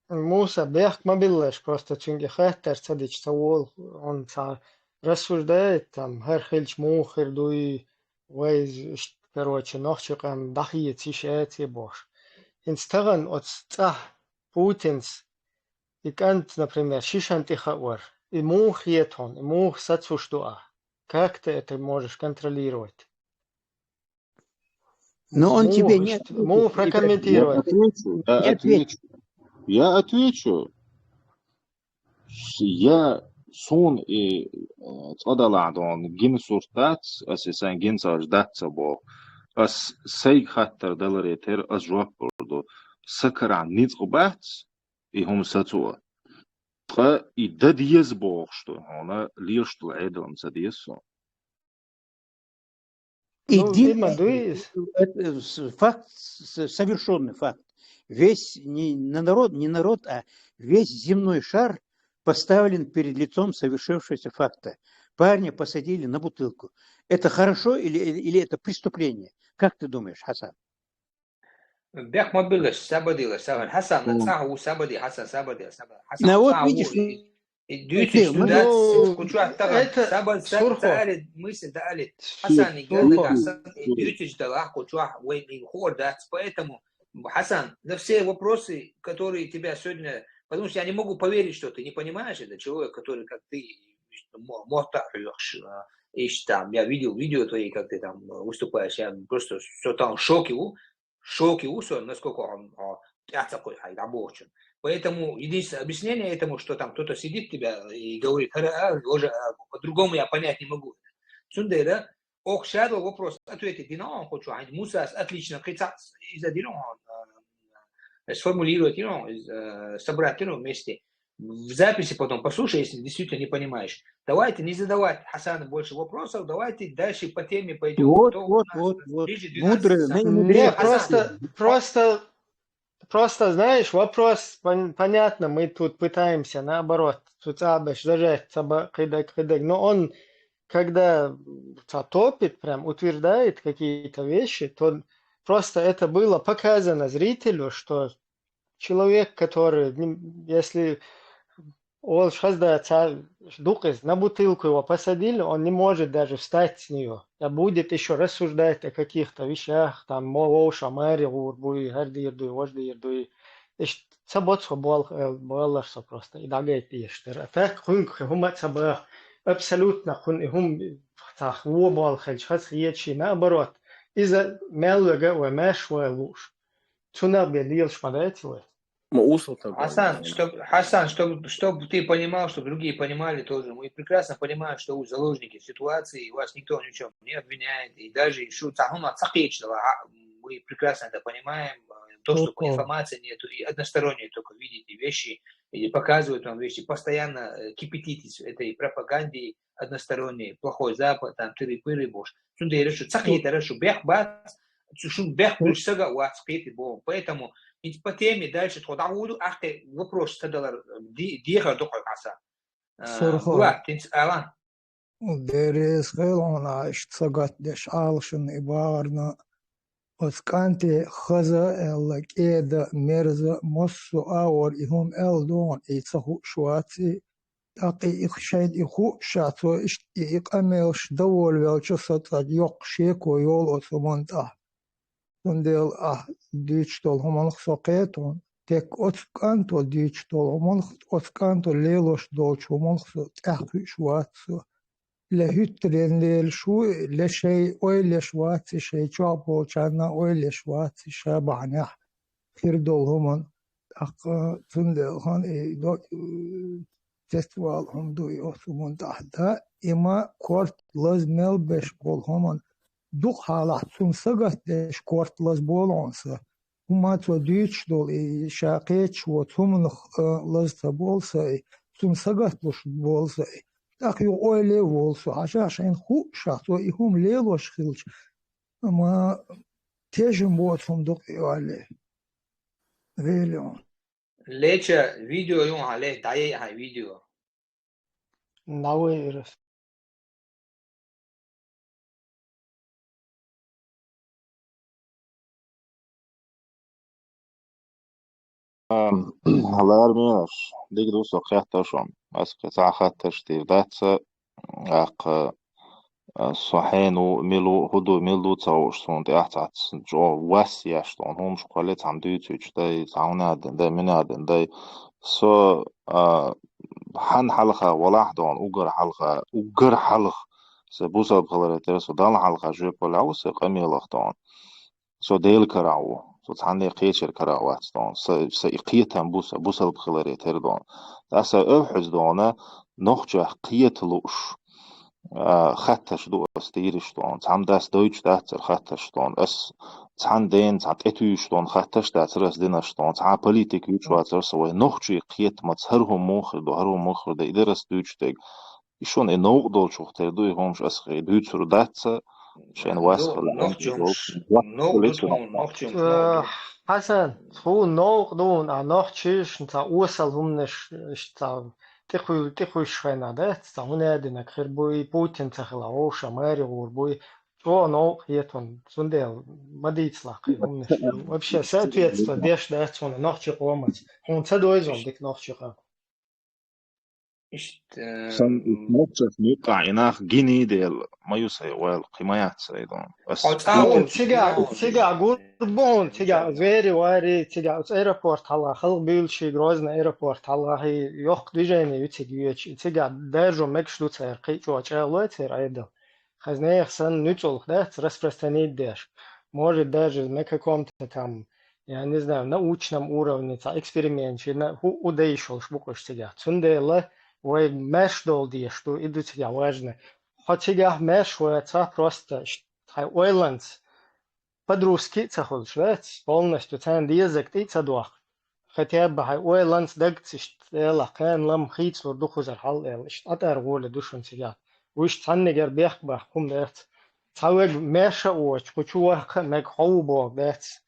Муса, бехк ма биллаш, просто цунге хаттар ца дича ца вол, он ца рассуждает там, хар хилч мух хир дуй, вай, короче, нохчи къам дахиец иш эци бош. Инстаган оц цах Путинс и кӀант, например, шишан тӀе хаъвар, и мух хетон, и мух сацуш дуа. Как ты это можешь контролировать? Но он тебе не Мух прокомментировать. Я отвечу, я отвечу. Я отвечу. Я сун и цӀадала дон гин сурт дац, ас и сан гин цаш дац бо. Ас сайг хаттар даларе тер ас жоп бурду. Сакара ницӀ бац, и хум сацуа. Ткъа и да диез бохш ду, хьона леш ду Ӏедалам ца диез со. И ну, дин, это факт, совершенный факт. Весь не, не народ, не народ, а весь земной шар поставлен перед лицом совершившегося факта. Парня посадили на бутылку. Это хорошо или, или это преступление? Как ты думаешь, Хасан? Бяхмабилаш, сабадилаш, сабан. Хасан, цаху, сабади, Хасан, сабади, сабади. Ну вот видишь, Дюйцич туда, кучуах таган, сабан, сабан, мысль да али. Хасан, и Хасан, и дюйцич да лах кучуах, вей, и хор да. Поэтому Хасан, на все вопросы, которые тебя сегодня... Потому что я не могу поверить, что ты не понимаешь, это человек, который, как ты, мохта, ишь там, я видел видео твои, как ты там выступаешь, я просто все там в шоке, в шоке, насколько он пятца кой хай рабочим. Поэтому единственное объяснение этому, что там кто-то сидит тебя и говорит, по-другому я понять не могу. Цундера, ох, шадл вопрос ответить, дина он хочу, а Муса отлично, кицац из-за дина он сформулировать, you know, собрать, you know, вместе. В записи потом послушай, если действительно не понимаешь. Давайте не задавать Хасану больше вопросов, давайте дальше по теме пойдем. Вот, вот, вот, вот. Мудрый, не, просто, просто, просто, знаешь, вопрос понятно, мы тут пытаемся, наоборот, тут абеш зажать, кыдак, кыдак, но он, когда топит, прям утверждает какие-то вещи, то просто это было показано зрителю, что человек, который, если олш хазда ца дукъиз на бутылку его посадили, он не может даже встать с нее. А будет еще рассуждать о каких-то вещах, там, мовоуша, мари гурбуй, гардирдуй, вождирдуй. Иш ца боцхо бол, боллар со просто, и дагайт иштер. А так хунк хума ца бах, абсолютно хун и хум цах во бол хелч хас хиечи, наоборот. Из-за мелвега ва меш ва луш. Цунах бе лилш ма дайте вы. Хасан, чтобы, Хасан, чтобы, чтобы ты понимал, чтобы другие понимали тоже. Мы прекрасно понимаем, что вы заложники ситуации, и вас никто ни в чем не обвиняет, и даже шу цахума цакичного, мы прекрасно это понимаем. Доступ к информации нету, и односторонние только видите вещи, или показывают вам вещи, постоянно кипятитесь в этой пропаганде, односторонний, плохой Запад, там, тыры-пыры, бош. Цунда я решу, цахи это решу, бех бац, цушун бех плюс сага, уа цахи бо. Поэтому по теме дальше тхо дагуду, ахте вопрос садалар, дихар дохой каса. Сурхо. Уа, тинц алан. Дерес хелона ишт сагат деш алшын ибарна. Оцканти хаза элла кеда мерза моссу аур ихум эл дон и цаху шуаци. ТӀаккха и хшайд и ху шацо ишт и къамелш довольвелча сацад йокъ шеко йол оцу мантӀа. Цундела ахь дуьйцуш долу хӀуманах со кхетон, тек оцу кӀанто дуьйцуш долу хӀуманах, оцу кӀанто лелош долчу хӀуманах со тӀаьхьакхуьуш вац со. Ле хӀуьттаренна лелаш ву, ле шайн ойла еш вац и, шайн чохь болчарна ойла еш вац и, ша бахьанехь хир долу хӀуманна. ТӀаккха цундела хан и до-, фестивал хӀума ду и оцу хӀуманна тӀехь дан, и ма корта лаза мел беш болу хӀуманна дукха хьалахь цунна сагатдеш корта лаза болу хьуна сан. ХӀума цо дуьйцуш долу и ша кхеташ воцу хӀуманах, а, лаза ца болу сан и, цунна сагатлуш болу сан и. ТӀаккха юха ойла волу со, хьажахь шайна хууш, цо и хӀума лелош хилча, амма тешам боцу хӀума ду-кх и олий. Велион. Леча видео юн хьан ле, дӀае хьан видео. Навай ирас. Ам, ларминаш, дика ду со кхетташ он. Ас кхин цхьа хатташ тир дац, аккха, а, со хьенан ву, мила ву, хӀун ду, мила ду ца хууш, суна тӀехь цхьацца чӀогӀа вас еш долу хӀумаш кхолле цхьамма дуьйцуьйтуш дай, цхьа хӀун аьлла дай, муьнадина дай. Со, а, хьан хьалха валахь долу, уггар хьалха, уггар хьалха, сан бусалба хиларе терра со Далла хьалха жоьпаллехь ву сан къамелах долу. Со Делан карахь ву, со цхьанне кхечара карахь вац долу. Са, са и кхетам бу, сан бусалба хиларе терра долу. Аса ов хьуьза долу, нохчех кхета лууш, а, хатташ ду ас дийраш долу. Цхьамма дас дойтуш дацара хатташ долу. Ас цхьана дена, цхьа тӀетуьйсуш долу хатташ дацара ас динарш долу. Цхьа политика юьйцуш вацара сан, вай нохчий кхетамаца хӀара хӀума муха хир ду, хӀара хӀума муха хир ду, и дара ас дуьйцуш дерг. И шуна и новкъа долчух тера ду, и хӀумаш ас хи дуьйцур дац, шайна вас хила нохчий хӀумаш, новкъа ду тхуна, нохчий хӀумаш, новкъа ду. Хьасан, тхуна новкъа ду, а нохчийшна цхьа осал хӀуманаш, иштта цхьа тӀекхуьй-, тӀекхуьйсуш хенахь дац, цхьа хӀун аьлла динарг хир бу, и Путин ца хила, вовшах маре гӀур буй, чӀогӀа новкъа хетун, цундела ма дийцалахь кхин хӀуманаш. Вообще, соответствие деш дац хьуна нохчий къомаца. Хьуна ца дойзун дика нохчий къам. Иштта, сан, э, нохчех мукъа и нах гиний дела, ма ю сай ойла, кхин ма яц сай дон. Ас хьо цӀа Путин волчу цигахь, цигахь гур бу хьуна, цигахь звери вари, цигахь оцу аэропорт хьалха, халкъ буьйлуш и Грозный аэропорт хьалха, и йоккха движение ю цига йоьдуш, и цигахь даржо мегаш ду цара, кхин а чӀогӀа чӀагӀлой церан Ӏедал. Хаза нехан санна нуьцкъалх дац распространить деш. Может, даже на каком-то там, я не знаю, научном уровне, цхьа эксперимент, ши на, хӀу, хӀу дайш йолуш бу-кх уьш цигахь. Цундела вай маьрша долу дезаш ду, и ду цигахь важно. Хьо цигахь маьрша вацахь, просто ш-, хьайн ойланца по-дружески а ца хуьлуш, вац, полностью царна дезарг тӀе а ца дохку. Хотя бы хьайн ойланца дагца иштта, Делахь, кхана лам хийцалур ду кхузара хьал аьлла, иштта ӀатӀар гӀоле ду шуна цигахь. Вуьш цхьаннигара бехк баккха хӀума дац. Цхьа верг маьрша а воцуш, кху чу ваккха а мега хьо ву боху дац.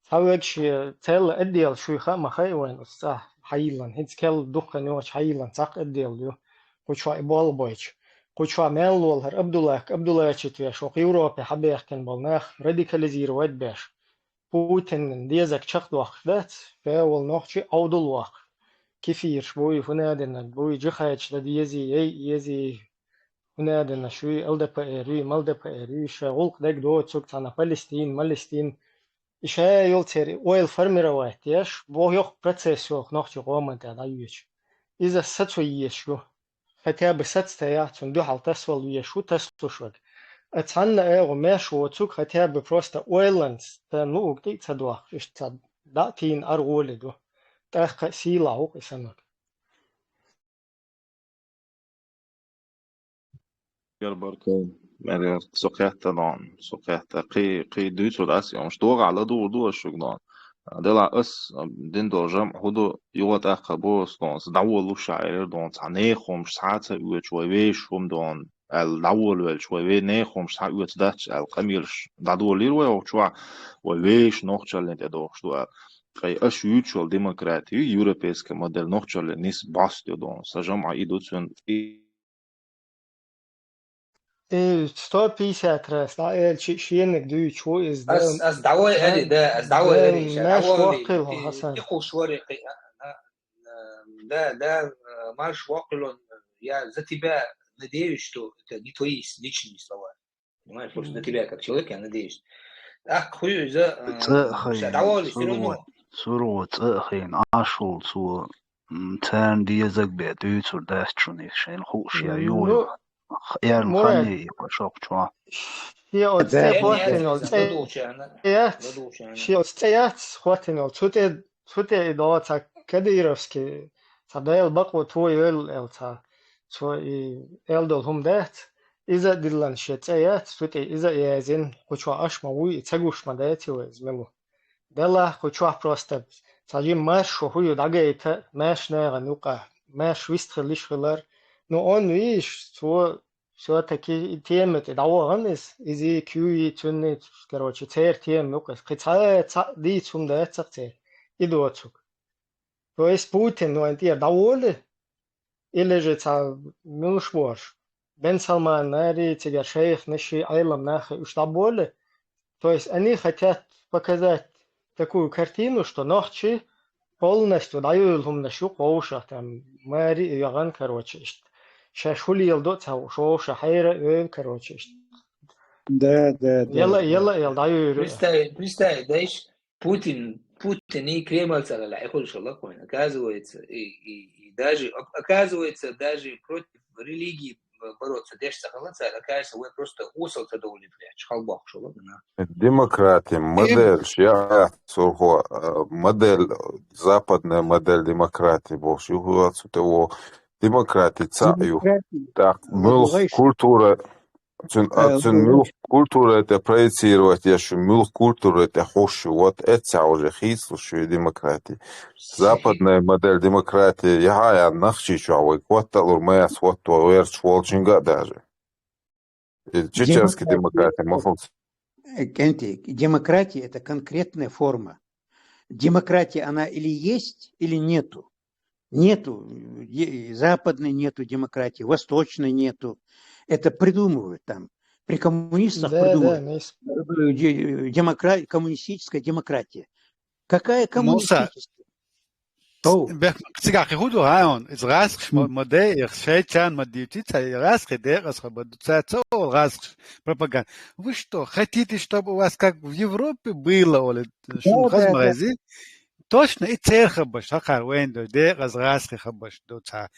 Цхьа верг шен цхьаьлла отдел шуьйха а ма хаьа вайна оцу цӀахь хьайиллина. ХӀинца кхел дукха хан йоцуш хьайиллина цхьаккха отдел ю. Кху чохь и болх бойчу. Кху чохь мел волу хӀара Абдуллахка Абдуллачит веш, вокху Европе хьабаьхкина болу нах радикализировать беш. Путинан дезарг чекхдоккхуш дац, ша волу нохчи Ӏовдал воккхуш. Кефирш буй, хӀун а динарг буй, джихадчу дан дезий, ей, езий, хӀун а динарш юй, ЛДПР юй, МЛДПР юй, ша гӀуллакх дерг доцург цхьана Палестин, Малестин. И ша йолу церан ойла формировать деш, бо йоккха процесс йолу нохчи къоман тӀе дӀайоьдуш. Иза сацо езаш ю. Хотя бы сацтаяхь, цунна дуьхьал тасвала везаш ву, тасалуш верг. А цхьанна а гӀо меш воцург, хотя бы просто ойланца, царна луург тӀе а ца дохкуш, иштта цхьа дӀа а тийна аргӀоле ду. ТӀаккха а сийлахь ву-кх и санаг. Яр баркал, Мерер, со кхетта дон, со кхетта, кхий, кхий дуьйцур дац, и хӀумаш догӀахь ладугӀур ду ас шуьга дон. Делахь ас, а, дина долу жамӀ хӀун ду, юха тӀаккха боху ас дон, аса дӀаволалуш а Ӏер дон, цхьа нехан хӀумаш схьа а ца оьцуш, вай вешан хӀума дон, аьлла дӀаволавелча, вай ве-, нехан хӀумаш схьа оьцу дац аьлла, къамелаш дӀадолийра вай хӀокху чохь, вай вешан нохчаллин тӀе дохуш ду аьлла. Ткъа и аш юьйцуш йолу демократи ю, европейская модель нохчаллин нис бӀост ю дон. Сан жамӀа и ду цуьнан. И сто пятьдесят раз дӀаэлча, шенаг дуьйцуш ву иза, ас, да, ас дӀавой ари, да, ас дӀавой ари, ша, маьрша дӀавой ари, воккхийла, и, Хасан. Тикхуш вари, кхи-, а, а, а, да, да, а, марш воккхилон, я за тебя надеюсь, что это не твои с-, личные слова. Понимаешь, просто на тебя как человек я надеюсь. ТӀаккха хӀу иза, а, ЦӀа а ша хайна, дӀаволуш, всё равно. Сургъо, сургъо цӀа а хайна, Ӏашул цо, м, царна дезаг бе дуьйцур дац шуна, шайна хууш я, ю, ю. Ну, х-, эрна Мурад, ханна и кхо шо чохь. Шен оцу цӀе хӀоттийна, цӀе яц, шен оцу цӀе яц хӀоттийна, цу тӀе, цу тӀе и догӀу цхьа кадыровский, цхьа Дела бакъо тойойла аьлла цхьа, цо и аьлла долу хӀума дац. Иза а диллина шен цӀе яц, цу тӀе иза а яздина, кху чохь Ӏаш ма вуй, и ца гуш ма дац и вай иза мила ву. Делахь кху чохь просто цхьа жима маршо хӀу ю дӀагайта, маьрша нахана юкъахь, маьрша вистхилла йиш хилар. Ну, он, видиш, цо всё-таки и тема тӀе дӀавахана иза, иза и куьй, цуьнан, короче, церан тема юкъа иза. Кхин цхьа, цхьаъ дийца хӀума дац цхьаъ церан. И доцург. То есть Путин вайн тӀера дӀаволий, или же цхьа муьлш бохуш, Бен Салман мари, цигара шайхнаши, Ӏелам нахи уьш дӀаболий. То есть они хотят показать такую картину, что нохчий полностью дӀайойла хӀуманаш ю кху вовшах, там, мари а йогӀан, короче, иштта. Шаьш хӀу леладо а ца хууш, вовшах хьера а йойла, короче, иштта. Да, да, да, яла, да. Яла, яла дӀайойла. Представь, представь, да, иш Путин, Путин и Кремль цӀа лахь и хуьлуш хилла кхуьнан. Оказывается, и, и, и даже, оказывается, даже против религии бороться деш ца хилла цара, оказывается, вай просто осал ца довлийтина лаьтташ хьалабоккхуш хилла нах. Демократин модельш яц, сурхо, э, модель, западная модель демократии бохуш ю, цу тӀе во демократия цхьаъ ю. Демократия. ТӀаккха муьлха культура, цуьнан, а, цуьнан муьлха культура тӀе проецировать еш ю, муьлха культура тӀе хьуш ю, вот эццехь уже хийцалуш ю демократия. Западная модель демократии, яхьа а ян Нохчийчохь вай хӀотта а лур ма яц, хӀотто гӀерташ волчуьнга а даже. И чеченский демократия ма хӀума. Э, КӀентий, демократия — это конкретная форма. Демократия, она или есть, или нету. Нету, э, западной нету демократии, восточной нету. Это придумывают там. При коммунистах придумали. Да, да, э, де-, демокра-, коммунистическая демократия. Какая коммунистическая? Бех-, цигахь хӀун ду, хьан, иза гӀазкхаш ма, ма де, их шайчан ма дийци, ца, и гӀазкхи декъазхо ма ду, ца, ца олу гӀазкхаш пропаганда. Вы что, хотите, чтобы у вас как в Европе было, олу, шуна хаза ма хезий? Точно, и церан хабарш, хӀокхара вайна ду, декъаза гӀазкхи хабарш ду, ца,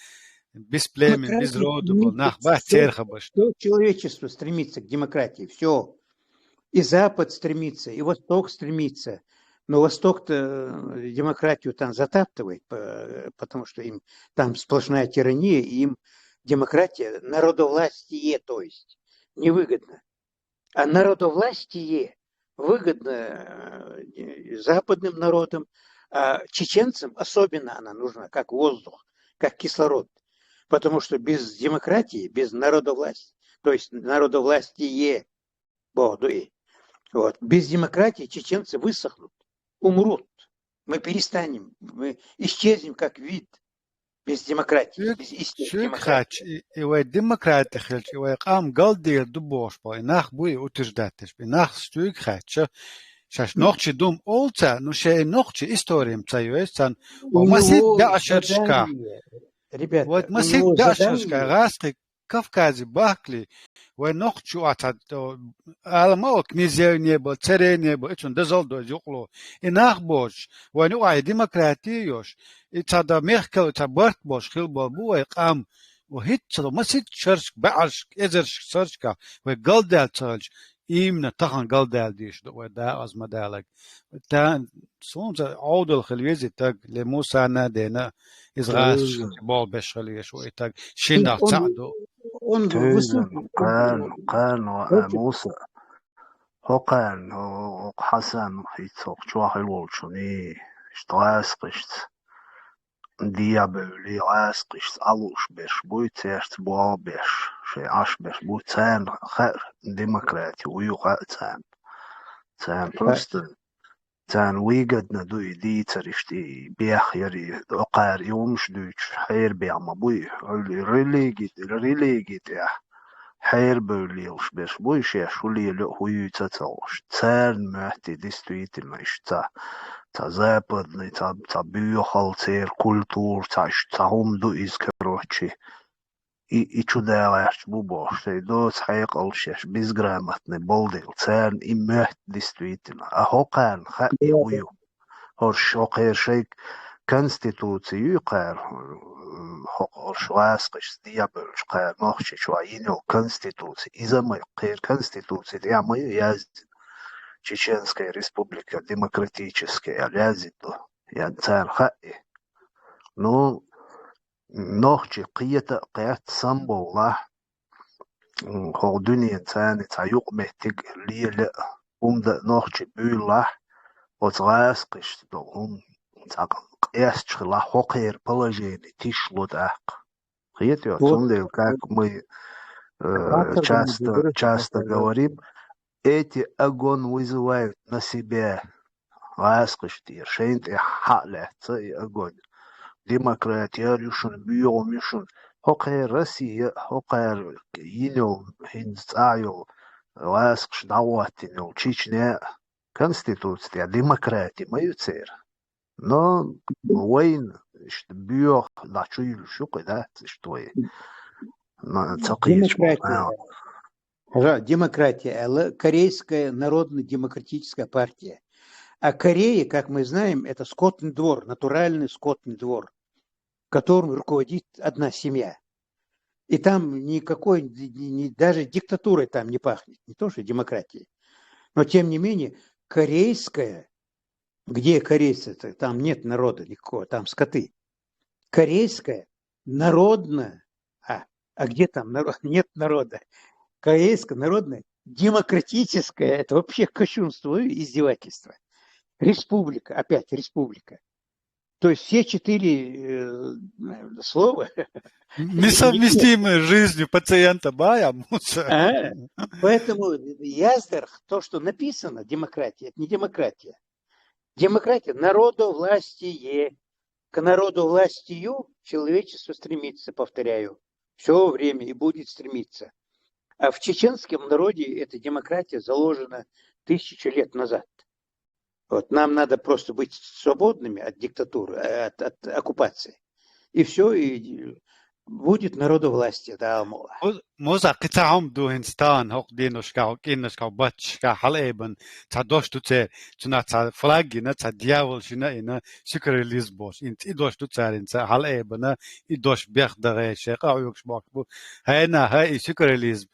без племени, без роду, бо, нах бац церан хабарш ду. Всё человечество стремится к демократии, всё. И Запад стремится, и Восток стремится. Но Восток-то, э, демократию там затаптывает, п-, потому что им там сплошная тирания, и им демократия, народовластие, то есть, невыгодно. А народовластие выгодно, э, западным народам, а чеченцам особенно она нужна, как воздух, как кислород. Потому что без демократии, без народовластия, то есть народовластие, боху ду и. Вот. Без демократии чеченцы высохнут, умрут. Мы перестанем, мы исчезнем как вид без демократии, без истинной демократии. Стуьйга хаьттича, и, и вай демократи хилча, и вай къам галдер ду бохуш бо, и нах бу и утверждать деш, и нах стуьйга хаьттича, шаьш нохчий ду-м олу цара, ну, шайн нохчийн истори-м ца йойсу царна, масех беӀашаршка. Ребята, вот масех беӀашаршка, гӀазкхи Кавказе бахкале, вай нохчо а цхьа, о, ала ма олу, князей не было, царей не было, и цунна дозалла ду иза юкъало. И нах боцуш, вайна юкъахь и демократия йолуш, и цхьа дан мехкал, цхьа барт болуш хила болу бу вай къам. Вай хӀинца ца, масех шаршка, баьӀаршка, эзаршка шаршка, вай галдаьлла ца хилча, именно тахана галдаьлла дезаш ду вай дакъаза ма даларг. Тан, суна ца Ӏовдал хила веза и таг, ле Мусана а дена, иза гӀазкхашна тӀе болх беш хила везаш ву и таг. Шиннах цхьаъ ду. Тевзан, кхарна, кхарна, а, Муса. ХӀокхарна, хӀо-, хӀокху Хьасан хӀинца хӀокху чохь хила волчунна, иштта гӀазкхашца, дехьа бевлла, гӀазкхашца Ӏалуш берш буй, цаьрца болх беш, шайн Ӏаш берш буй, царна хаьа демократи вуй хаьа царна. Царна просто, царна выгодно ду и дийцар иштта, и бех яри, окхара и хӀумаш дуьйцуш, хьерабехь ма буй, религи, религи тӀехь. Хьерабевлла лелаш берш буй, шаьш хӀу лелайо а, хӀу юьйцу а ца хууш. Царна моьттий действительно иштта цхьа, цхьа западный, цхьа, цхьа боьхалла, церан культура, цхьа иштта цхьа хӀума ду иза, короче. и, и чу дагӀаьрча бу бохуш, шайн доцу хьекъал шаьш безграмотный болдийла, царна и моьтту действительно. А хӀокхарна хаьа и хӀун ю. ХӀорш, хӀокхеран шайн конституци ю кхара, хӀо-, хӀорш гӀазкхашца дӀабевлча кхара Нохчийчохь йина йолу конституци. Иза ма ю, кхеран конституци тӀехь ма ю яздина: Чеченская республика демократическая аьлла яздина ду. Я царна хаьа и. Ну, нохчий кхета а кхетта самабовлахь, м, хӀокху дуьненан царна цхьа юкъаметтиг лела а, хӀума дан а нохчий буьйлалахь, оцу гӀазкхашца долу хӀума цхьа къ-, къесташ хилахь, хӀокхеран положение тишло тӀаккха. Кхетий хьо? Вот. Цундела, как мы, э, часто, часто говорим, эти огонь вызывают на себя. ГӀазкхашна тӀера шайна тӀе хьа а лаьцна и огонь. Демократия ю шуна, боьха хӀума ю шуна. ХӀокхеран Россия, хӀокхара йина йолу, хӀинца цӀахь йолу, гӀазкхаша дӀахӀоттийна йолу Чечня, конституци тӀехь демократия ма ю церан. Но вайна иштта боьха дӀа чу юьллуш ю кхин, дац иштта вай. Но ца кхеташ болу. Демократия. Ага, демократия аьлла, Корейская народно-демократическая партия. А Корея, как мы знаем, это скотный двор, натуральный скотный двор, которым руководит одна семья. И там никакой, ни, ни- даже диктатурой там не пахнет, не то что демократией. Но тем не менее, корейская, где корейцы-то? Там нет народа никакого, там скоты. Корейская народная, а, а где там народ? Нет народа. Корейская народная демократическая, это вообще кощунство и издевательство. Республика, опять республика. То есть все четыре э, слова несовместимы с жизнью пациента Бая Муса. А, поэтому яздер, то, что написано, демократия, это не демократия. Демократия, народовластие. К народовластию человечество стремится, повторяю, все время и будет стремиться. А в чеченском народе эта демократия заложена тысячу лет назад. Вот, нам надо просто быть свободными от диктатуры, э, от, от оккупации. И все, и будет народовластие, да, мол. Муса, кхин цхьа хӀума ду хӀинца тахана хӀокху деношкахь, хӀокху кӀирнашкахь, хӀокху батташкахь хьалаайбина, цхьа дош ду церан, цунах цхьа флаг йина, цхьа дьявол шина а йина, сюкурализм бохуш. ХӀинца и дош ду цара хӀинца хьалаайбина, и дош бех даха шайн къахьоьгуш бохуш бу. ХӀай нах, хӀай и сюкурализм,